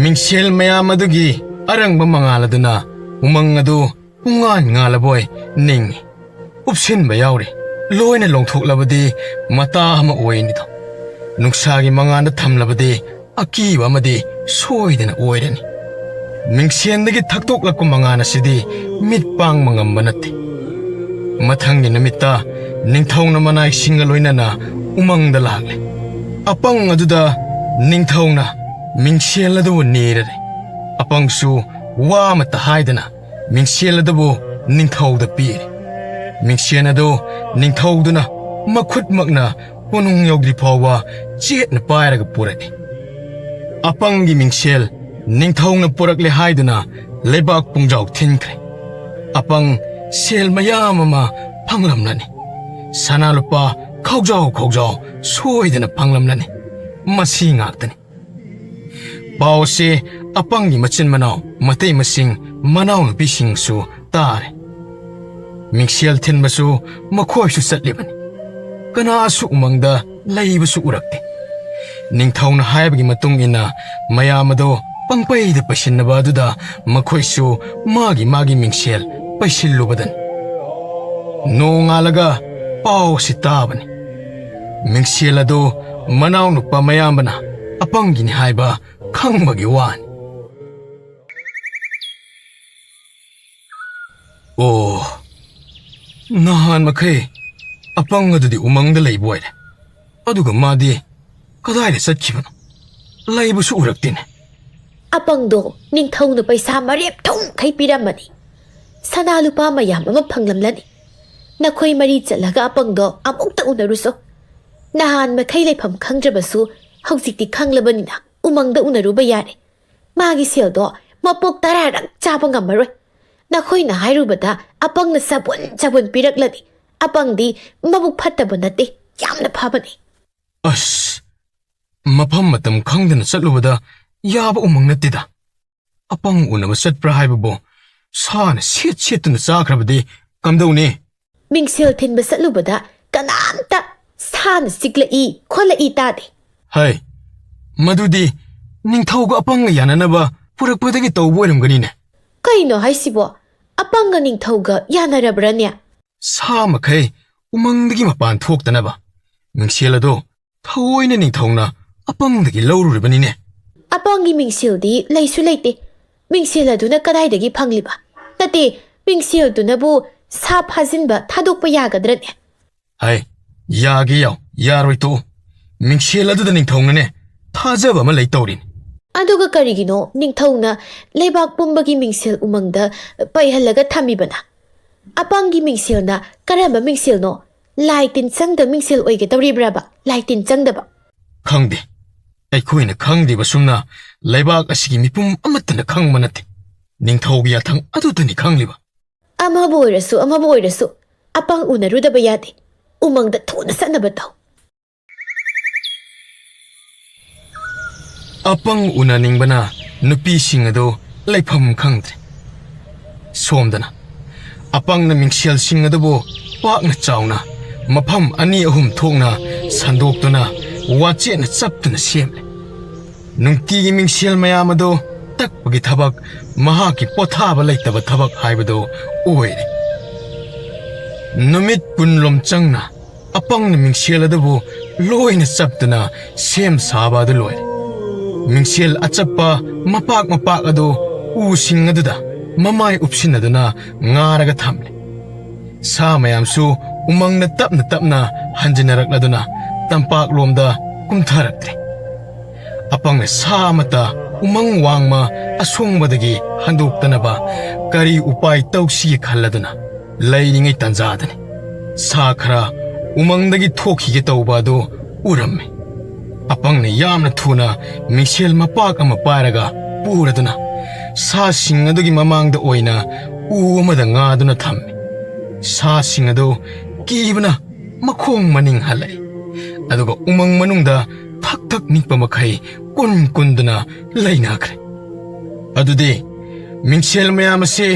ꯃꯤꯡꯁꯦꯜ ꯃꯌꯥꯝ ꯑꯗꯨꯒꯤ ꯑꯔꯪꯕ ꯃꯉꯥꯜ ꯑꯗꯨꯅ ꯎꯃꯪ ꯑꯗꯨ ꯄꯨꯡꯉꯥꯟ ꯉꯥꯜꯂꯕꯣꯏ ꯅꯤꯡꯏ꯫ ꯎꯞꯁꯤꯟꯕ ꯌꯥꯎꯔꯤ꯫ ꯂꯣꯏꯅ ꯂꯣꯡꯊꯣꯛꯂꯕꯗꯤ ꯃꯇꯥ ꯑꯃ ꯑꯣꯏꯅꯤꯗꯣ꯫ ꯅꯨꯡꯁꯥꯒꯤ ꯃꯉꯥꯜꯗ ꯊꯝꯂꯕꯗꯤ ꯑꯀꯤꯕ ꯑꯃꯗꯤ ꯁꯣꯏꯗꯅ ꯑꯣꯏꯔꯅꯤ꯫ ꯃꯤꯡꯁꯦꯟꯗꯒꯤ ꯊꯛꯇꯣꯛꯂꯛꯄ ꯃꯉꯥꯜ ꯑꯁꯤꯗꯤ ꯃꯤꯠ ꯄꯥꯡꯕ ꯉꯝꯕ ꯅꯠꯇꯦ꯫ ꯃꯊꯪꯒꯤ ꯅꯨꯃꯤꯠꯇ ꯅꯤꯡꯊꯧꯅ ꯃꯅꯥꯏꯁꯤꯡꯒ ꯂꯣꯏꯅꯅ ꯎꯃꯪꯗ ꯂꯥꯛꯂꯦ꯫ ꯑꯄꯪ ꯑꯗꯨꯗ ꯅꯤꯡꯊꯧꯅ ꯃꯤꯡꯁꯦꯜ ꯑꯗꯨꯕꯨ ꯅꯤꯔꯔꯦ꯫ ꯑꯄꯪꯁꯨ ꯋꯥ ꯑꯃꯠꯇ ꯍꯥꯏꯗꯅ ꯃꯤꯡꯁꯦꯜ ꯑꯗꯨꯕꯨ ꯅꯤꯡꯊꯧꯗ ꯄꯤꯔꯦ꯫ ꯃꯤꯡꯁꯦꯜ ꯑꯗꯨ ꯅꯤꯡꯊꯧꯗꯨꯅ ꯃꯈꯨꯠꯃꯛꯅ ꯀꯣꯅꯨꯡ ꯌꯧꯗ꯭ꯔꯤ ꯐꯥꯎꯕ ꯆꯦꯠꯅ ꯄꯥꯏꯔꯒ ꯄꯨꯔꯛꯏ꯫ ꯑꯄꯪꯒꯤ ꯃꯤꯡꯁꯦꯜ ꯅꯤꯡꯊꯧꯅ ꯄꯨꯔꯛꯂꯦ ꯍꯥꯏꯗꯨꯅ ꯂꯩꯕꯥꯛ ꯄꯨꯡꯖꯥꯎ ꯊꯤꯟꯈ꯭ꯔꯦ꯫ ꯑꯄꯪ ꯁꯦꯜ ꯃꯌꯥꯝ ꯑꯃ ꯐꯪꯂꯝꯂꯅꯤ꯫ ꯁꯅꯥ ꯂꯨꯄꯥ ꯈꯧꯖꯥꯎ ꯈꯧꯖꯥꯎ ꯁꯣꯏꯗꯅ ꯐꯪꯂꯝꯂꯅꯤ꯫ ꯃꯁꯤ ꯉꯥꯛꯇꯅꯤ꯫ ꯄꯥꯎ ꯑꯁꯤ ꯑꯄꯪꯒꯤ ꯃꯆꯤꯟ ꯃꯅꯥꯎ ꯃꯇꯩ ꯃꯁꯤꯡ ꯃꯅꯥꯎꯅꯨꯄꯤꯁꯤꯡꯁꯨ ꯇꯥꯔꯦ꯫ ꯃꯤꯡꯁꯦꯜ ꯊꯤꯟꯕꯁꯨ ꯃꯈꯣꯏꯁꯨ ꯆꯠꯂꯤꯕꯅꯤ꯫ ꯀꯅꯥꯁꯨ ꯎꯃꯪꯗ ꯂꯩꯕꯁꯨ ꯎꯔꯛꯇꯦ꯫ ꯅꯤꯡꯊꯧꯅ ꯍꯥꯏꯕꯒꯤ ꯃꯇꯨꯡ ꯏꯟꯅ ꯃꯌꯥꯝ ꯑꯗꯨ ꯄꯪꯄꯩꯗ ꯄꯩꯁꯤꯟꯅꯕ ꯑꯗꯨꯗ ꯃꯈꯣꯏꯁꯨ ꯃꯥꯒꯤ ꯃꯥꯒꯤ ꯃꯤꯡꯁꯦꯜ ꯄꯩꯁꯤꯜꯂꯨꯕꯗꯅꯤ꯫ ꯅꯣꯡꯉꯥꯜꯂꯒ ꯄꯥꯎ ꯑꯁꯤ ꯇꯥꯕꯅꯤ꯫ ꯃꯤꯡꯁꯦꯜ ꯑꯗꯨ ꯃꯅꯥꯎꯅꯨꯄꯥ ꯃꯌꯥꯝꯕꯅ ꯑꯄꯪꯒꯤꯅꯤ ꯍꯥꯏꯕ ꯈꯪꯕꯒꯤ ꯋꯥꯅꯤ꯫ ꯑꯣ, ꯅꯍꯥꯟ ꯃꯈꯩ ꯑꯄꯪ ꯑꯗꯨꯗꯤ ꯎꯃꯪꯗ ꯂꯩꯕ ꯑꯣꯏꯔꯦ꯫ ꯑꯗꯨꯒ ꯃꯥꯗꯤ ꯀꯗꯥꯏꯗ ꯆꯠꯈꯤꯕꯅꯣ? ꯂꯩꯕꯁꯨ ꯎꯔꯛꯇꯦꯅꯦ꯫ ꯑꯄꯪꯗꯣ ꯅꯤꯡꯊꯧꯅ ꯄꯩꯁꯥ ꯃꯔꯦꯞ ꯊꯨꯝꯈꯩ ꯄꯤꯔꯝꯃꯅꯤ꯫ ꯁꯅꯥ ꯂꯨꯄꯥ ꯃꯌꯥꯝ ꯑꯃ ꯐꯪꯂꯝꯂꯅꯤ꯫ ꯅꯈꯣꯏ ꯃꯔꯤ ꯆꯠꯂꯒ ꯑꯄꯪꯗꯣ ꯑꯃꯨꯛꯇ ꯎꯅꯔꯨꯁꯣ꯫ ꯅꯍꯥꯟ ꯃꯈꯩ ꯂꯩꯐꯝ ꯈꯪꯗ꯭ꯔꯕꯁꯨ ꯍꯧꯖꯤꯛꯇꯤ ꯈꯪꯂꯕꯅꯤꯅ ꯎꯃꯪꯗ ꯎꯅꯔꯨꯕ ꯌꯥꯔꯦ꯫ ꯃꯥꯒꯤ ꯁꯦꯜꯗꯣ ꯃꯄꯣꯛ ꯇꯔꯥꯔꯛ ꯆꯥꯕ ꯉꯝꯃꯔꯣꯏ꯫ ꯅꯈꯣꯏꯅ ꯍꯥꯏꯔꯨꯕꯗ ꯑꯄꯪꯅ ꯆꯕꯨꯟ ꯆꯕꯨꯟ ꯄꯤꯔꯛꯂꯅꯤ꯫ ꯑꯄꯪꯗꯤ ꯃꯕꯨꯛ ꯐꯠꯇꯕ ꯅꯠꯇꯦ, ꯌꯥꯝꯅ ꯐꯕꯅꯤ꯫ ꯑꯁ, ꯃꯐꯝ ꯃꯇꯝ ꯈꯪꯗꯅ ꯆꯠꯂꯨꯕꯗ ꯌꯥꯕ ꯎꯃꯪ ꯅꯠꯇꯦꯗ꯫ ꯑꯄꯪ ꯎꯅꯕ ꯆꯠꯄ꯭ꯔꯥ ꯍꯥꯏꯕꯕꯨ ꯁꯥꯅ ꯁꯦꯠ ꯁꯦꯠꯇꯨꯅ ꯆꯥꯈ꯭ꯔꯕꯗꯤ ꯀꯝꯗꯧꯅꯤ? ꯃꯤꯡꯁꯦꯜ ꯊꯤꯟꯕ ꯆꯠꯂꯨꯕꯗ ꯀꯅꯥꯝꯇ ꯁꯥꯅ ꯆꯤꯛꯂꯛꯏ ꯈꯣꯠꯂꯛꯏ ꯇꯥꯗꯦ꯫ ꯍꯩ, ꯃꯗꯨꯗꯤ ꯅꯤꯡꯊꯧꯒ ꯑꯄꯪꯒ ꯌꯥꯅꯅꯕ ꯄꯨꯔꯛꯄꯗꯒꯤ ꯇꯧꯕ ꯑꯣꯏꯔꯝꯒꯅꯤꯅꯦ꯫ ꯀꯩꯅꯣ ꯍꯥꯏꯁꯤꯕꯣ? ꯑꯄꯪꯒ ꯅꯤꯡꯊꯧꯒ ꯌꯥꯅꯔꯕ꯭ꯔꯅꯦ? ꯁꯥ ꯃꯈꯩ ꯎꯃꯪꯗꯒꯤ ꯃꯄꯥꯟ ꯊꯣꯛꯇꯅꯕ ꯃꯤꯡꯁꯦꯜ ꯑꯗꯨ ꯊꯑꯣꯏꯅ ꯅꯤꯡꯊꯧꯅ ꯑꯄꯪꯗꯒꯤ ꯂꯧꯔꯨꯔꯤꯕꯅꯤꯅꯦ꯫ ꯑꯄꯪꯒꯤ ꯃꯤꯡꯁꯦꯜꯗꯤ ꯂꯩꯁꯨ ꯂꯩꯇꯦ꯫ ꯃꯤꯡꯁꯦꯜ ꯑꯗꯨꯅ ꯀꯗꯥꯏꯗꯒꯤ ꯐꯪꯂꯤꯕ? ꯅꯠꯇꯦ, ꯃꯤꯡꯁꯦꯜꯗꯨꯅꯕꯨ ꯁꯥ ꯐꯥꯖꯤꯟꯕ ꯊꯥꯗꯣꯛꯄ ꯌꯥꯒꯗ꯭ꯔꯅꯦ? ꯍꯥꯏ, ꯌꯥꯒꯦ ꯌꯥꯎ, ꯌꯥꯔꯣꯏ ꯇꯣꯛꯎ꯫ ꯃꯤꯡꯁꯦꯜ ꯑꯗꯨꯗ ꯅꯤꯡꯊꯧꯅꯅꯦ ꯊꯥꯖꯕ ꯑꯃ ꯂꯩ ꯇꯧꯔꯤꯅꯤ꯫ ꯑꯗꯨꯒ ꯀꯔꯤꯒꯤꯅꯣ ꯅꯤꯡꯊꯧꯅ ꯂꯩꯕꯥꯛ ꯄꯨꯝꯕꯒꯤ ꯃꯤꯡꯁꯦꯜ ꯎꯃꯪꯗ ꯄꯩꯍꯜꯂꯒ ꯊꯝꯃꯤꯕꯅ? ꯑꯄꯪꯒꯤ ꯃꯤꯡꯁꯦꯜꯅ ꯀꯔꯝꯕ ꯃꯤꯡꯁꯦꯜꯅꯣ? ꯂꯥꯏ ꯇꯤꯟ ꯆꯪꯗ ꯃꯤꯡꯁꯦꯜ ꯑꯣꯏꯒꯗꯧꯔꯤꯕ꯭ꯔꯕ? ꯂꯥꯏ ꯇꯤꯟ ꯆꯪꯗꯕ? ꯈꯪꯗꯦ꯫ ꯑꯩꯈꯣꯏꯅ ꯈꯪꯗ꯭ꯔꯤꯕ ꯁꯨꯝꯅ ꯂꯩꯕꯥꯛ ꯑꯁꯤꯒꯤ ꯃꯤꯄꯨꯝ ꯑꯃꯠꯇꯅ ꯈꯪꯕ ꯅꯠꯇꯦ꯫ ꯅꯤꯡꯊꯧꯒꯤ ꯌꯥꯊꯪ ꯑꯗꯨꯗꯅꯤ ꯈꯪꯂꯤꯕ꯫ ꯑꯃꯕꯨ ꯑꯣꯏꯔꯁꯨ, ꯑꯃꯕꯨ ꯑꯣꯏꯔꯁꯨ, ꯑꯄꯪ ꯎꯅꯔꯨꯗꯕ ꯌꯥꯗꯦ꯫ ꯎꯃꯪꯗ ꯊꯨꯅ ꯆꯠꯅꯕ ꯇꯧ꯫ ꯑꯄꯪ ꯎꯅꯅꯤꯡꯕꯅ ꯅꯨꯄꯤꯁꯤꯡ ꯑꯗꯨ ꯂꯩꯐꯝ ꯈꯪꯗ꯭ꯔꯦ꯫ ꯁꯣꯝꯗꯅ ꯑꯄꯪꯅ ꯃꯤꯡꯁꯦꯜꯁꯤꯡ ꯑꯗꯨꯕꯨ ꯄꯥꯛꯅ ꯆꯥꯎꯅ ꯃꯐꯝ ꯑꯅꯤ ꯑꯍꯨꯝ ꯊꯣꯛꯅ ꯁꯟꯗꯣꯛꯇꯨꯅ ꯋꯥꯆꯦꯠꯅ ꯆꯞꯇꯨꯅ ꯁꯦꯝꯂꯦ꯫ ꯅꯨꯡꯇꯤꯒꯤ ꯃꯤꯡꯁꯦꯜ ꯃꯌꯥꯝ ꯑꯗꯨ ꯇꯛꯄꯒꯤ ꯊꯕꯛ ꯃꯍꯥꯛꯀꯤ ꯄꯣꯊꯥꯕ ꯂꯩꯇꯕ ꯊꯕꯛ ꯍꯥꯏꯕꯗꯨ ꯑꯣꯏꯔꯦ꯫ ꯅꯨꯃꯤꯠ ꯀꯨꯟꯂꯣꯝ ꯆꯪꯅ ꯑꯄꯪꯅ ꯃꯤꯡꯁꯦꯜ ꯑꯗꯨꯕꯨ ꯂꯣꯏꯅ ꯆꯞꯇꯨꯅ ꯁꯦꯝ ꯁꯥꯕ ꯑꯗꯨ ꯂꯣꯏꯔꯦ꯫ ꯃꯤꯡꯁꯦꯜ ꯑꯆꯞꯄ ꯃꯄꯥꯛ ꯃꯄꯥꯛ ꯑꯗꯨ ꯎꯁꯤꯡ ꯑꯗꯨꯗ ꯃꯃꯥꯏ ꯎꯞꯁꯤꯟꯅꯗꯨꯅ ꯉꯥꯔꯒ ꯊꯝꯂꯦ꯫ ꯁꯥ ꯃꯌꯥꯝꯁꯨ ꯎꯃꯪꯅ ꯇꯞꯅ ꯇꯞꯅ ꯍꯟꯖꯤꯟꯅꯔꯛꯂꯗꯨꯅ ꯇꯝꯄꯥꯛꯂꯣꯝꯗ ꯀꯨꯝꯊꯔꯛꯇ꯭ꯔꯦ꯫ ꯑꯄꯪꯅ ꯁꯥ ꯑꯃꯠꯇ ꯎꯃꯪ ꯋꯥꯡꯃ ꯑꯁꯣꯡꯕꯗꯒꯤ ꯍꯟꯗꯣꯛꯇꯅꯕ ꯀꯔꯤ ꯎꯄꯥꯏ ꯇꯧꯁꯤꯒꯦ ꯈꯜꯂꯗꯨꯅ ꯂꯩꯔꯤꯉꯩ ꯇꯥꯟꯖꯥꯗꯅꯤ ꯁꯥ ꯈꯔ ꯎꯃꯪꯗꯒꯤ ꯊꯣꯛꯈꯤꯒꯦ ꯇꯧꯕ ꯑꯗꯨ ꯎꯔꯝꯃꯤ꯫ ꯑꯄꯪꯅ ꯌꯥꯝꯅ ꯊꯨꯅ ꯃꯤꯡꯁꯦꯜ ꯃꯄꯥꯛ ꯑꯃ ꯄꯥꯏꯔꯒ ꯄꯨꯔꯗꯨꯅ ꯁꯥꯁꯤꯡ ꯑꯗꯨꯒꯤ ꯃꯃꯥꯡꯗ ꯑꯣꯏꯅ ꯎ ꯑꯃꯗ ꯉꯥꯗꯨꯅ ꯊꯝꯃꯤ꯫ ꯁꯥꯁꯤꯡ ꯑꯗꯨ ꯀꯤꯕꯅ ꯃꯈꯣꯡ ꯃꯅꯤꯡ ꯍꯜꯂꯛꯏ꯫ ꯑꯗꯨꯒ ꯎꯃꯪ ꯃꯅꯨꯡꯗ ꯊꯛ ꯊꯛ ꯅꯤꯛꯄ ꯃꯈꯩ ꯀꯨꯟ ꯀꯨꯟꯗꯨꯅ ꯂꯩꯅꯈ꯭ꯔꯦ꯫ ꯑꯗꯨꯗꯤ ꯃꯤꯡꯁꯦꯜ ꯃꯌꯥꯝ ꯑꯁꯤ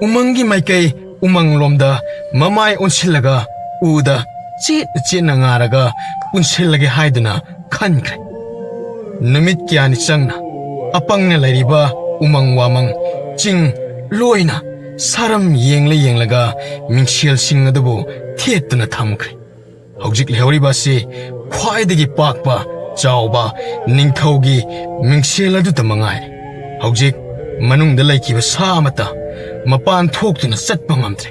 ꯎꯃꯪꯒꯤ ꯃꯥꯏꯀꯩ ꯎꯃꯪꯂꯣꯝꯗ ꯃꯃꯥꯏ ꯑꯣꯟꯁꯤꯜꯂꯒ ꯎꯗ ꯆꯦꯠꯅ ꯆꯦꯠꯅ ꯉꯥꯔꯒ ꯄꯨꯟꯁꯤꯜꯂꯒꯦ ꯍꯥꯏꯗꯨꯅ ꯈꯟꯈ꯭ꯔꯦ꯫ ꯅꯨꯃꯤꯠ ꯀꯌꯥꯅꯤ ꯆꯪꯅ ꯑꯄꯪꯅ ꯂꯩꯔꯤꯕ ꯎꯃꯪ ꯋꯥꯃꯪ ꯆꯤꯡ ꯂꯣꯏꯅ ꯁꯥꯔꯝ ꯌꯦꯡꯂ ꯌꯦꯡꯂꯒ ꯃꯤꯡꯁꯦꯜꯁꯤꯡ ꯑꯗꯨꯕꯨ ꯊꯦꯠꯇꯨꯅ ꯊꯝꯈ꯭ꯔꯦ꯫ ꯍꯧꯖꯤꯛ ꯂꯩꯍꯧꯔꯤꯕ ꯑꯁꯤ ꯈ꯭ꯋꯥꯏꯗꯒꯤ ꯄꯥꯛꯄ ꯆꯥꯎꯕ ꯅꯤꯡꯊꯧꯒꯤ ꯃꯤꯡꯁꯦꯜ ꯑꯗꯨꯇ ꯃꯉꯥꯏꯔꯦ꯫ ꯍꯧꯖꯤꯛ ꯃꯅꯨꯡꯗ ꯂꯩꯈꯤꯕ ꯁꯥ ꯑꯃꯠꯇ ꯃꯄꯥꯟ ꯊꯣꯛꯇꯨꯅ ꯆꯠꯄ ꯉꯝꯗ꯭ꯔꯦ꯫